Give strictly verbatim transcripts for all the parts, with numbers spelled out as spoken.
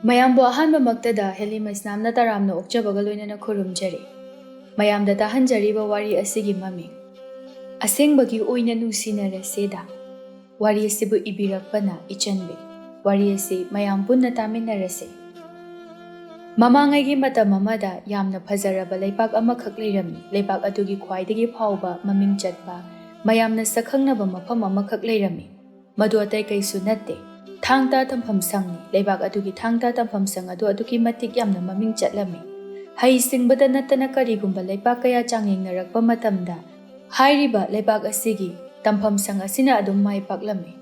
ꯃꯌꯥꯝꯕꯨ ꯑꯍꯥꯟꯕꯃꯛꯇꯗ ꯍꯦꯂꯤꯃꯩꯁꯅꯥꯝꯅ ꯇꯔꯥꯝꯅ ꯑꯣꯛꯆꯕꯒ ꯂꯣꯏꯅꯅ ꯈꯨꯔꯨꯝꯖꯔꯤ꯫ ꯃꯌꯥꯝꯗ ꯇꯥꯍꯟꯖꯔꯤꯕ ꯋꯥꯔꯤ ꯑꯁꯤꯒꯤ ꯃꯃꯤꯡ "ꯑꯁꯦꯡꯕꯒꯤ ꯑꯣꯏꯅ ꯅꯨꯡꯁꯤꯅꯔꯁꯦꯗ"꯫ ꯋꯥꯔꯤ ꯑꯁꯤꯕꯨ ꯏꯕꯤꯔꯛꯄꯅ ꯏꯆꯟꯕꯤ꯫ ꯋꯥꯔꯤ ꯑꯁꯤ ꯃꯌꯥꯝ ꯄꯨꯟꯅ ꯇꯥꯃꯤꯟꯅꯔꯁꯦ꯫ ꯃꯃꯥꯡꯉꯩꯒꯤ ꯃꯇꯝ ꯑꯃꯗ ꯌꯥꯝꯅ ꯐꯖꯔꯕ ꯂꯩꯄꯥꯛ ꯑꯃꯈꯛ ꯂꯩꯔꯝꯃꯤ꯫ ꯂꯩꯄꯥꯛ ꯑꯗꯨꯒꯤ ꯈ꯭ꯋꯥꯏꯗꯒꯤ ꯐꯥꯎꯕ, ꯃꯃꯤꯡ ꯆꯠꯄ, ꯃꯌꯥꯝꯅ ꯁꯛꯈꯪꯅꯕ ꯃꯐꯝ ꯑꯃꯈꯛ ꯂꯩꯔꯝꯃꯤ꯫ ꯃꯗꯨ ꯑꯇꯩ ꯀꯩꯁꯨ ꯅꯠꯇꯦ, ꯊꯥꯡ ꯇꯥ ꯇꯝꯐꯝ ꯁꯪꯅꯤ꯫ ꯂꯩꯕꯥꯛ ꯑꯗꯨꯒꯤ ꯊꯥꯡ ꯇꯥ ꯇꯝꯐꯝ ꯁꯪ ꯑꯗꯨ ꯑꯗꯨꯛꯀꯤ ꯃꯇꯤꯛ ꯌꯥꯝꯅ ꯃꯃꯤꯡ ꯆꯠꯂꯝꯃꯤ꯫ ꯍꯩ ꯁꯤꯡꯕꯗ ꯅꯠꯇꯅ ꯀꯔꯤꯒꯨꯝꯕ ꯂꯩꯄꯥꯛ ꯀꯌꯥ ꯆꯥꯡꯌꯦꯡꯅꯔꯛꯄ ꯃꯇꯝꯗ, ꯍꯥꯏꯔꯤꯕ ꯂꯩꯕꯥꯛ ꯑꯁꯤꯒꯤ ꯇꯝꯐꯝ ꯁꯪ ꯑꯁꯤꯅ ꯑꯗꯨꯝ ꯃꯥꯏ ꯄꯥꯛꯂꯝꯃꯤ꯫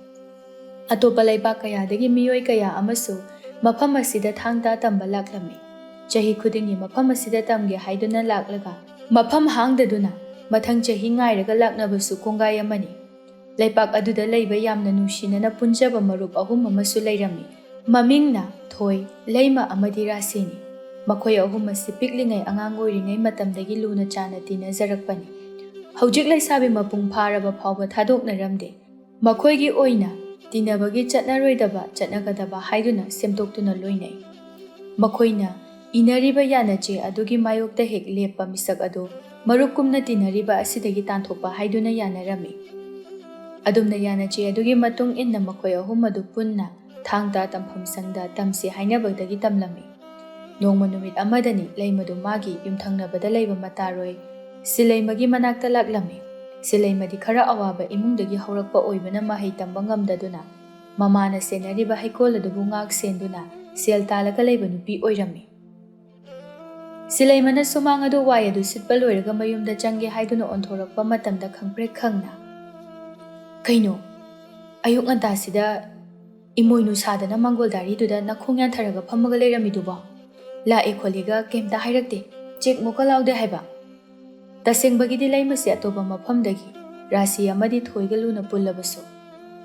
ꯑꯇꯣꯞꯄ ꯂꯩꯕꯥꯛ ꯀꯌꯥꯗꯒꯤ ꯃꯤꯑꯣꯏ ꯀꯌꯥ ꯑꯃꯁꯨ ꯃꯐꯝ ꯑꯁꯤꯗ ꯊꯥꯡ ꯇꯥ ꯇꯝꯕ ꯂꯥꯛꯂꯝꯃꯤ꯫ ꯆꯍꯤ ꯈꯨꯗꯤꯡꯒꯤ ꯃꯐꯝ ꯑꯁꯤꯗ ꯇꯝꯒꯦ ꯍꯥꯏꯗꯨꯅ ꯂꯥꯛꯂꯒ, ꯃꯐꯝ ꯍꯥꯡꯗꯗꯨꯅ ꯃꯊꯪ ꯆꯍꯤ ꯉꯥꯏꯔꯒ ꯂꯥꯛꯅꯕꯁꯨ ꯀꯣꯡꯒꯥꯏ ꯑꯃꯅꯤ꯫ ꯂꯩꯄꯥꯛ ꯑꯗꯨꯗ ꯂꯩꯕ ꯌꯥꯝꯅ ꯅꯨꯡꯁꯤꯅꯅ ꯄꯨꯟꯖꯕ ꯃꯔꯨꯞ ꯑꯍꯨꯝ ꯑꯃꯁꯨ ꯂꯩꯔꯝꯃꯤ꯫ ꯃꯃꯤꯡꯅ ꯊꯣꯏ, ꯂꯩꯃ ꯑꯃꯗꯤ ꯔꯥꯁꯤꯅꯤ꯫ ꯃꯈꯣꯏ ꯑꯍꯨꯝ ꯑꯁꯤ ꯄꯤꯛꯂꯤꯉꯩ, ꯑꯉꯥꯡ ꯑꯣꯏꯔꯤꯉꯩ ꯃꯇꯝꯗꯒꯤ ꯂꯨꯅ ꯆꯥꯟꯅ ꯇꯤꯟꯅꯖꯔꯛꯄꯅꯤ꯫ ꯍꯧꯖꯤꯛ ꯂꯩꯁꯥꯕꯤ ꯃꯄꯨꯡ ꯐꯥꯔꯕ ꯐꯥꯎꯕ ꯊꯥꯗꯣꯛꯅꯔꯝꯗꯦ꯫ ꯃꯈꯣꯏꯒꯤ ꯑꯣꯏꯅ ꯇꯤꯟꯅꯕꯒꯤ ꯆꯠꯅꯔꯣꯏꯗꯕ, ꯆꯠꯅꯒꯗꯕ ꯍꯥꯏꯗꯨꯅ ꯁꯦꯝꯗꯣꯛꯇꯨꯅ ꯂꯣꯏꯅꯩ꯫ ꯃꯈꯣꯏꯅ ꯏꯅꯔꯤꯕ ꯌꯥꯅꯆꯦ ꯑꯗꯨꯒꯤ ꯃꯥꯌꯣꯛꯇ ꯍꯦꯛ ꯂꯦꯞꯄ ꯃꯤꯁꯛ ꯑꯗꯨ ꯃꯔꯨꯞꯀꯨꯝꯅ ꯇꯤꯟꯅꯔꯤꯕ ꯑꯁꯤꯗꯒꯤ ꯇꯥꯟꯊꯣꯛꯄ ꯍꯥꯏꯗꯨꯅ ꯌꯥꯅꯔꯝꯃꯤ꯫ ꯑꯗꯨꯝꯅ ꯌꯥꯅꯆꯦ ꯑꯗꯨꯒꯤ ꯃꯇꯨꯡ ꯏꯟꯅ ꯃꯈꯣꯏ ꯑꯍꯨꯝ ꯑꯗꯨ ꯄꯨꯟꯅ ꯊꯥꯡ ꯇꯥ ꯇꯝꯐꯝ ꯁꯪꯗ ꯇꯝꯁꯤ ꯍꯥꯏꯅꯕꯗꯒꯤ ꯇꯝꯂꯝꯃꯤ꯫ ꯅꯣꯡꯃ ꯅꯨꯃꯤꯠ ꯑꯃꯗꯅꯤ ꯂꯩꯃꯗꯨ ꯃꯥꯒꯤ ꯌꯨꯝꯊꯪꯅꯕꯗ ꯂꯩꯕ ꯃꯇꯥꯔꯣꯏ ꯁꯤꯂꯩꯃꯒꯤ ꯃꯅꯥꯛꯇ ꯂꯥꯛꯂꯝꯃꯤ꯫ ꯁꯤꯂꯩꯃꯗꯤ ꯈꯔ ꯑꯋꯥꯕ ꯏꯃꯨꯡꯗꯒꯤ ꯍꯧꯔꯛꯄ ꯑꯣꯏꯕꯅ ꯃꯍꯩ ꯇꯝꯕ ꯉꯝꯗꯗꯨꯅ ꯃꯃꯥꯅ ꯁꯦꯟꯅꯔꯤꯕ ꯍꯩꯀꯣꯜ ꯑꯗꯨꯕꯨ ꯉꯥꯛ ꯁꯦꯟꯗꯨꯅ ꯁꯦꯜ ꯇꯥꯜꯂꯒ ꯂꯩꯕ ꯅꯨꯄꯤ ꯑꯣꯏꯔꯝꯃꯤ꯫ ꯁꯤꯂꯩꯃꯅ ꯁꯨꯃꯥꯡ ꯑꯗꯨ ꯋꯥꯏ ꯑꯗꯨ ꯁꯤꯠꯄ ꯂꯣꯏꯔꯒ ꯃꯌꯨꯝꯗ ꯆꯪꯒꯦ ꯍꯥꯏꯗꯨꯅ ꯑꯣꯟꯊꯣꯔꯛꯄ ꯃꯇꯝꯗ ꯈꯪꯄ꯭ꯔꯦꯛ ꯈꯪꯅ, "ꯀꯩꯅꯣ, ꯑꯌꯨꯛ ꯉꯟꯇꯥꯁꯤꯗ ꯏꯃꯣꯏꯅꯨ ꯁꯥꯗꯅ ꯃꯪꯒꯣꯜ ꯗꯥꯏꯔꯤꯗꯨꯗ ꯅꯈꯣꯡ ꯌꯥꯟꯊꯔꯒ ꯐꯝꯃꯒ ꯂꯩꯔꯝꯃꯤꯗꯨꯕꯣ? ꯂꯥꯛꯑꯦ ꯈꯣꯠꯂꯦꯒ ꯀꯩꯝꯇ ꯍꯥꯏꯔꯛꯇꯦ, ꯆꯦꯛ ꯃꯣꯀ ꯂꯥꯎꯗꯦ ꯍꯥꯏꯕ?" ꯇꯁꯦꯡꯕꯒꯤꯗꯤ ꯂꯩꯃꯁꯦ ꯑꯇꯣꯞꯄ ꯃꯐꯝꯗꯒꯤ ꯔꯥꯁꯤ ꯑꯃꯗꯤ ꯊꯣꯏꯒ ꯂꯨꯅ ꯄꯨꯜꯂꯕꯁꯨ,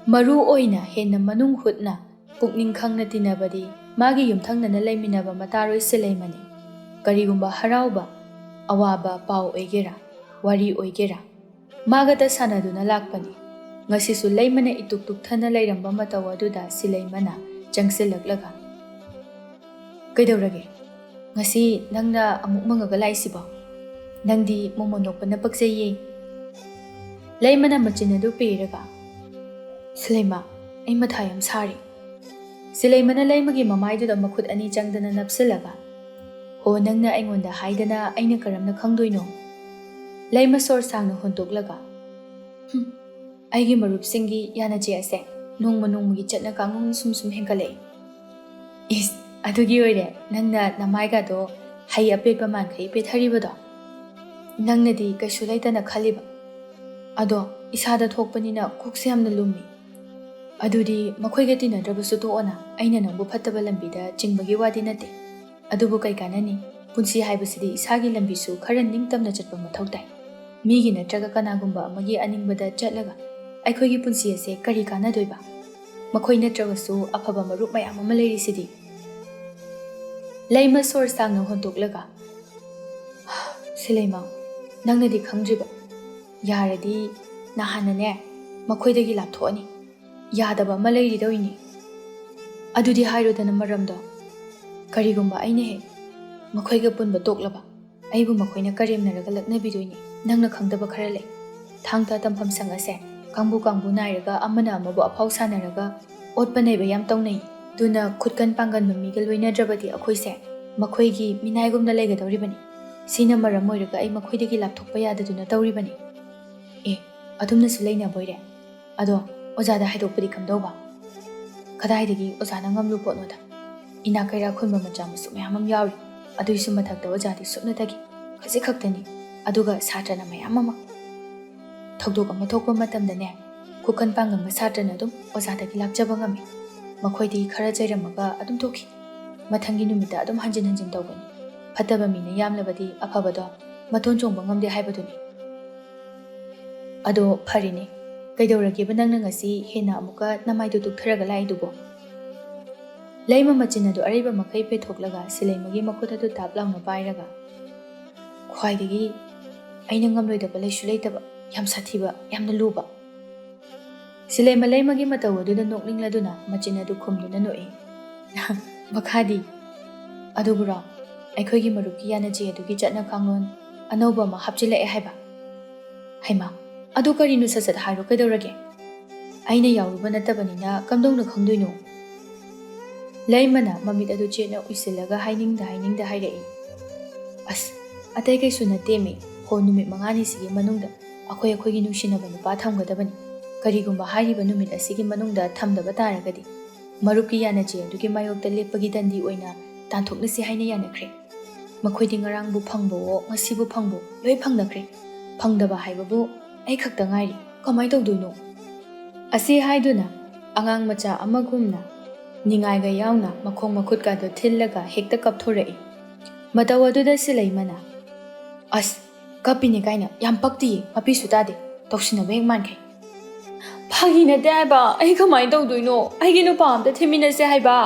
ꯃꯔꯨ ꯑꯣꯏꯅ ꯍꯦꯟꯅ ꯃꯅꯨꯡ ꯍꯨꯠꯅ ꯄꯨꯛꯅꯤꯡ ꯈꯪꯅ ꯇꯤꯟꯅꯕꯗꯤ ꯃꯥꯒꯤ ꯌꯨꯝꯊꯪꯅꯅ ꯂꯩꯃꯤꯟꯅꯕ ꯃꯇꯥꯔꯣꯏ ꯁꯤꯂꯩꯃꯅꯤ꯫ ꯀꯔꯤꯒꯨꯝꯕ ꯍꯔꯥꯎꯕ, ꯑꯋꯥꯕ ꯄꯥꯎ ꯑꯣꯏꯒꯦꯔꯥ, ꯋꯥꯔꯤ ꯑꯣꯏꯒꯦꯔꯥ, ꯃꯥꯒꯇ ꯁꯥꯟꯅꯗꯨꯅ ꯂꯥꯛꯄꯅꯤ꯫ ꯉꯁꯤꯁꯨ ꯂꯩꯃꯅ ꯏꯇꯨꯛ ꯇꯨꯛꯊꯅ ꯂꯩꯔꯝꯕ ꯃꯇꯧ ꯑꯗꯨꯗ ꯁꯤꯂꯩꯃꯅ ꯆꯪꯁꯤꯜꯂꯛꯂꯒ, ꯀꯩꯗꯧꯔꯒꯦ? ꯉꯁꯤ ꯅꯪꯅ ꯑꯃꯨꯛ ꯃꯪꯉꯒ ꯂꯥꯛꯏꯁꯤꯕꯣ? ꯅꯪꯗꯤ ꯃꯣꯃꯣꯟ ꯅꯣꯛꯄꯅ ꯄꯛꯆꯩꯌꯦ꯫ ꯂꯩꯃꯅ ꯃꯆꯤꯟ ꯑꯗꯨ ꯄꯩꯔꯒ, "ꯁꯤꯂꯩꯃ, ꯑꯩ ꯃꯊꯥ ꯌꯥꯝ ꯁꯥꯔꯤ꯫" ꯁꯤꯂꯩꯃꯅ ꯂꯩꯃꯒꯤ ꯃꯃꯥꯏꯗꯨꯗ ꯃꯈꯨꯠ ꯑꯅꯤ ꯆꯪꯗꯅ ꯅꯞꯁꯤꯜꯂꯒ, "ꯍꯣ, ꯅꯪꯅ ꯑꯩꯉꯣꯟꯗ ꯍꯥꯏꯗꯅ ꯑꯩꯅ ꯀꯔꯝꯅ ꯈꯪꯗꯣꯏꯅꯣ?" ꯂꯩꯃ ꯁꯣꯔ ꯁꯥꯡꯅ ꯍꯣꯟꯇꯣꯛꯂꯒ, "ꯍꯨꯝ, ꯑꯩꯒꯤ ꯃꯔꯨꯞꯁꯤꯡꯒꯤ ꯌꯥꯅꯆꯦ ꯑꯁꯦ ꯅꯣꯡꯃ ꯅꯣꯡꯃꯒꯤ ꯆꯠꯅ ꯀꯥꯡꯂꯣꯟ ꯁꯨꯝ ꯁꯨꯝ ꯍꯦꯟꯒꯠꯂꯛꯏ꯫" "ꯏꯁ, ꯑꯗꯨꯒꯤ ꯑꯣꯏꯔꯦ ꯅꯪꯅ ꯅꯃꯥꯏꯒꯗꯣ ꯍꯩ ꯑꯄꯦꯠꯄ ꯃꯥꯟꯈꯩ ꯄꯦꯠꯊꯔꯤꯕꯗꯣ꯫ ꯅꯪꯅꯗꯤ ꯀꯩꯁꯨ ꯂꯩꯇꯅ ꯈꯜꯂꯤꯕ꯫ ꯑꯗꯣ ꯏꯁꯥꯗ ꯊꯣꯛꯄꯅꯤꯅ ꯀꯣꯛꯁꯦ ꯌꯥꯝꯅ ꯂꯨꯝꯃꯤ꯫ ꯑꯗꯨꯗꯤ ꯃꯈꯣꯏꯒ ꯇꯤꯟꯅꯗ꯭ꯔꯕꯁꯨ ꯇꯣꯛꯑꯣꯅ, ꯑꯩꯅ ꯅꯪꯕꯨ ꯐꯠꯇꯕ ꯂꯝꯕꯤꯗ ꯆꯤꯡꯕꯒꯤ ꯋꯥꯗꯤ ꯅꯠꯇꯦ꯫ ꯑꯗꯨꯕꯨ ꯀꯩ ꯀꯥꯟꯅꯅꯤ? ꯄꯨꯟꯁꯤ ꯍꯥꯏꯕꯁꯤꯗꯤ ꯏꯁꯥꯒꯤ ꯂꯝꯕꯤꯁꯨ ꯈꯔ ꯅꯤꯡꯇꯝꯅ ꯆꯠꯄ ꯃꯊꯧ ꯇꯥꯏ꯫ ꯃꯤꯒꯤ ꯅꯠꯇ꯭ꯔꯒ ꯀꯅꯥꯒꯨꯝꯕ ꯑꯃꯒꯤ ꯑꯅꯤꯡꯕꯗ ꯆꯠꯂꯒ ꯑꯩꯈꯣꯏꯒꯤ ꯄꯨꯟꯁꯤ ꯑꯁꯦ ꯀꯔꯤ ꯀꯥꯟꯅꯗꯣꯏꯕ? ꯃꯈꯣꯏ ꯅꯠꯇ꯭ꯔꯒꯁꯨ ꯑꯐꯕ ꯃꯔꯨꯞ ꯃꯌꯥꯝ ꯑꯃ ꯂꯩꯔꯤꯁꯤꯗꯤ꯫" ꯂꯩꯃ ꯁꯣꯔ ꯁꯥꯡꯅ ꯍꯣꯟꯇꯣꯛꯂꯒ, "ꯁꯤꯂꯩꯃ, ꯅꯪꯅꯗꯤ ꯈꯪꯗ꯭ꯔꯤꯕ꯫ ꯌꯥꯔꯗꯤ ꯅꯍꯥꯟꯅꯅꯦ ꯃꯈꯣꯏꯗꯒꯤ ꯂꯥꯞꯊꯣꯛꯑꯅꯤ꯫ ꯌꯥꯗꯕ ꯑꯃ ꯂꯩꯔꯤꯗꯧꯏꯅꯤ꯫" "ꯑꯗꯨꯗꯤ ꯍꯥꯏꯔꯣꯗꯅ ꯃꯔꯝꯗꯣ꯫ ꯀꯔꯤꯒꯨꯝꯕ ꯑꯩꯅ ꯍꯦꯛ ꯃꯈꯣꯏꯒ ꯄꯨꯟꯕ ꯇꯣꯛꯂꯕ, ꯑꯩꯕꯨ ꯃꯈꯣꯏꯅ ꯀꯔꯦꯝꯅꯔꯒ ꯂꯛꯅꯕꯤꯗꯣꯏꯅꯤ꯫ ꯅꯪꯅ ꯈꯪꯗꯕ ꯈꯔ ꯂꯩ꯫ ꯊꯥꯡ ꯇꯥ ꯇꯝꯐꯝ ꯁꯪ ꯑꯁꯦ ꯀꯥꯡꯕꯨ ꯀꯥꯡꯕꯨ ꯅꯥꯏꯔꯒ ꯑꯃꯅ ꯑꯃꯕꯨ ꯑꯐꯥꯎ ꯁꯥꯟꯅꯔꯒ ꯑꯣꯠꯄ ꯅꯩꯕ ꯌꯥꯝ ꯇꯧꯅꯩ꯫ ꯑꯗꯨꯅ ꯈꯨꯠꯀꯟ ꯄꯥꯡꯒꯟꯕ ꯃꯤꯒ ꯂꯣꯏꯅꯗ꯭ꯔꯕꯗꯤ ꯑꯩꯈꯣꯏꯁꯦ ꯃꯈꯣꯏꯒꯤ ꯃꯤꯅꯥꯏꯒꯨꯝꯅ ꯂꯩꯒꯗꯧꯔꯤꯕꯅꯤ꯫ ꯁꯤꯅ ꯃꯔꯝ ꯑꯣꯏꯔꯒ ꯑꯩ ꯃꯈꯣꯏꯗꯒꯤ ꯂꯥꯞꯊꯣꯛꯄ ꯌꯥꯗꯗꯨꯅ ꯇꯧꯔꯤꯕꯅꯤ꯫" "ꯑꯦ, ꯑꯗꯨꯝꯅꯁꯨ ꯂꯩꯅꯕꯣꯏꯔꯦ? ꯑꯗꯣ ꯑꯣꯖꯥꯗ ꯍꯥꯏꯗꯣꯛꯄꯗꯤ ꯀꯝꯗꯧꯕ?" "ꯀꯗꯥꯏꯗꯒꯤ ꯑꯣꯖꯥꯅ ꯉꯝꯂꯨ ꯄꯣꯠꯅꯣꯗ꯫ ꯏꯅꯥꯛ ꯀꯩꯔꯥꯛ ꯈꯨꯟꯕ ꯃꯆꯥ ꯃꯁꯨ ꯃꯌꯥꯝ ꯑꯃ ꯌꯥꯎꯔꯤ꯫ ꯑꯗꯨꯏꯁꯨ ꯃꯊꯛꯇ ꯑꯣꯖꯥꯗꯤ ꯁꯨꯞꯅꯇꯒꯤ ꯈꯖꯤꯛ ꯈꯛꯇꯅꯤ꯫ ꯑꯗꯨꯒ ꯁꯥꯇ꯭ꯔꯅ ꯃꯌꯥꯝ ꯑꯃ꯫ ꯊꯧꯗꯣꯛ ꯑꯃ ꯊꯣꯛꯄ ꯃꯇꯝꯗꯅꯦ, ꯈꯨꯀꯟ ꯄꯥꯡꯒꯟꯕ ꯁꯥꯇ꯭ꯔꯅ ꯑꯗꯨꯝ ꯑꯣꯖꯥꯗꯒꯤ ꯂꯥꯛꯆꯕ ꯉꯝꯃꯤ꯫ ꯃꯈꯣꯏꯗꯤ ꯈꯔ ꯆꯩꯔꯝꯃꯒ ꯑꯗꯨꯝ ꯇꯣꯛꯈꯤ꯫ ꯃꯊꯪꯒꯤ ꯅꯨꯃꯤꯠꯇ ꯑꯗꯨꯝ ꯍꯟꯖꯤꯟ ꯍꯟꯖꯤꯟ ꯇꯧꯒꯅꯤ꯫ ꯐꯠꯇꯕ ꯃꯤꯅ ꯌꯥꯝꯂꯕꯗꯤ ꯑꯐꯕꯗꯣ ꯃꯇꯣꯟ ꯆꯣꯡꯕ ꯉꯝꯗꯦ ꯍꯥꯏꯕꯗꯨꯅꯤ꯫" "ꯑꯗꯣ ꯐꯔꯦꯅꯦ, ꯀꯩꯗꯧꯔꯒꯦꯕ ꯅꯪꯅ ꯉꯁꯤ ꯍꯦꯟꯅ ꯑꯃꯨꯛꯀ ꯅꯃꯥꯏꯗꯨ ꯇꯨꯛꯊꯔꯒ ꯂꯥꯛꯏꯗꯨꯕꯣ?" ꯂꯩꯃ ꯃꯆꯤꯟ ꯑꯗꯨ ꯑꯔꯩꯕ ꯃꯈꯩ ꯄꯦꯊꯣꯛꯂꯒ ꯁꯤꯂꯩꯃꯒꯤ ꯃꯈꯨꯠ ꯑꯗꯨ ꯇꯥꯞ ꯂꯥꯎꯅ ꯄꯥꯏꯔꯒ, "ꯈ꯭ꯋꯥꯏꯗꯒꯤ ꯑꯩꯅ ꯉꯝꯂꯣꯏꯗꯕ ꯂꯩꯁꯨ ꯂꯩꯇꯕ, ꯌꯥꯝ ꯁꯥꯊꯤꯕ, ꯌꯥꯝꯅ ꯂꯨꯕ꯫" ꯁꯤꯂꯩꯃ ꯂꯩꯃꯒꯤ ꯃꯇꯧ ꯑꯗꯨꯗ ꯅꯣꯛꯅꯤꯡꯂꯗꯨꯅ ꯃꯆꯤꯟ ꯑꯗꯨ ꯈꯨꯝꯗꯨꯅ ꯅꯣꯛꯏ꯫ "ꯃꯈꯥꯗꯤ?" ꯑꯗꯨꯕꯨꯔꯣ, ꯑꯩꯈꯣꯏꯒꯤ ꯃꯔꯨꯞꯀꯤ ꯌꯥꯅꯆꯦ ꯑꯗꯨꯒꯤ ꯆꯠꯅ ꯀꯥꯡꯂꯣꯟ ꯑꯅꯧꯕ ꯑꯃ ꯍꯥꯞꯆꯤꯜꯂꯛꯑꯦ ꯍꯥꯏꯕ꯫ ꯍꯩꯃꯥ, ꯑꯗꯨ ꯀꯔꯤꯅꯣ? ꯁꯠ ꯁꯠ ꯍꯥꯏꯔꯣ, ꯀꯩꯗꯧꯔꯒꯦ? ꯑꯩꯅ ꯌꯥꯎꯔꯨꯕ ꯅꯠꯇꯕꯅꯤꯅ ꯀꯝꯗꯧꯅ ꯈꯪꯗꯣꯏꯅꯣ? ꯂꯩꯃꯅ ꯃꯃꯤꯠ ꯑꯗꯨ ꯆꯦꯠꯅ ꯎꯏꯁꯤꯜꯂꯒ ꯍꯥꯏꯅꯤꯡꯗ ꯍꯥꯏꯅꯤꯡꯗ ꯍꯥꯏꯔꯛꯏ꯫ ꯑꯁ, ꯑꯇꯩ ꯀꯩꯁꯨ ꯅꯠꯇꯦꯃꯤ, ꯍꯣ, ꯅꯨꯃꯤꯠ ꯃꯉꯥꯅꯤꯁꯤꯒꯤ ꯃꯅꯨꯡꯗ ꯑꯩꯈꯣꯏ ꯑꯩꯈꯣꯏꯒꯤ ꯅꯨꯡꯁꯤꯅꯕ ꯅꯨꯄꯥ ꯊꯝꯒꯗꯕꯅꯤ꯫ ꯀꯔꯤꯒꯨꯝꯕ ꯍꯥꯏꯔꯤꯕ ꯅꯨꯃꯤꯠ ꯑꯁꯤꯒꯤ ꯃꯅꯨꯡꯗ ꯊꯝꯗꯕ ꯇꯥꯔꯒꯗꯤ ꯃꯔꯨꯞꯀꯤ ꯌꯥꯅꯆꯦ ꯑꯗꯨꯒꯤ ꯃꯥꯌꯣꯛꯇ ꯂꯦꯞꯄꯒꯤ ꯗꯟꯗꯤ ꯑꯣꯏꯅ ꯇꯥꯟꯊꯣꯛꯅꯁꯤ ꯍꯥꯏꯅ ꯌꯥꯅꯈ꯭ꯔꯦ꯫ ꯃꯈꯣꯏꯗꯤ ꯉꯔꯥꯡꯕꯨ ꯐꯪꯕꯋꯣ, ꯉꯁꯤꯕꯨ ꯐꯪꯕꯋꯣ, ꯂꯣꯏ ꯐꯪꯅꯈ꯭ꯔꯦ꯫ ꯐꯪꯗꯕ ꯍꯥꯏꯕꯕꯨ ꯑꯩ ꯈꯛꯇ ꯉꯥꯏꯔꯤ꯫ ꯀꯃꯥꯏ ꯇꯧꯗꯣꯏꯅꯣ? ꯑꯁꯤ ꯍꯥꯏꯗꯨꯅ ꯑꯉꯥꯡ ꯃꯆꯥ ꯑꯃꯒꯨꯝꯅ ꯅꯤꯡꯉꯥꯏꯒ ꯌꯥꯎꯅ ꯃꯈꯣꯡ ꯃꯈꯨꯠꯀꯗꯣ ꯊꯤꯜꯂꯒ ꯍꯦꯛꯇ ꯀꯞꯊꯣꯔꯛꯏ꯫ ꯃꯇꯧ ꯑꯗꯨꯗ ꯁꯤꯂꯩꯃꯅ, "ꯑꯁ, ꯀꯞꯄꯤꯅꯦ ꯀꯥꯏꯅ ꯌꯥꯝ ꯄꯛꯇꯤꯌꯦ, ꯃꯄꯤꯁꯨ ꯇꯥꯗꯦ, ꯇꯧꯁꯤꯟꯅꯕ ꯍꯦꯛ ꯃꯥꯟꯈꯩ꯫ ꯐꯥꯒꯤ ꯅꯠꯇꯦ ꯍꯥꯏꯕ, ꯑꯩ ꯀꯃꯥꯏ ꯇꯧꯗꯣꯏꯅꯣ? ꯑꯩꯒꯤ ꯅꯨꯄꯥ ꯑꯝꯇ ꯊꯤꯃꯤꯟꯅꯁꯦ ꯍꯥꯏꯕ꯫"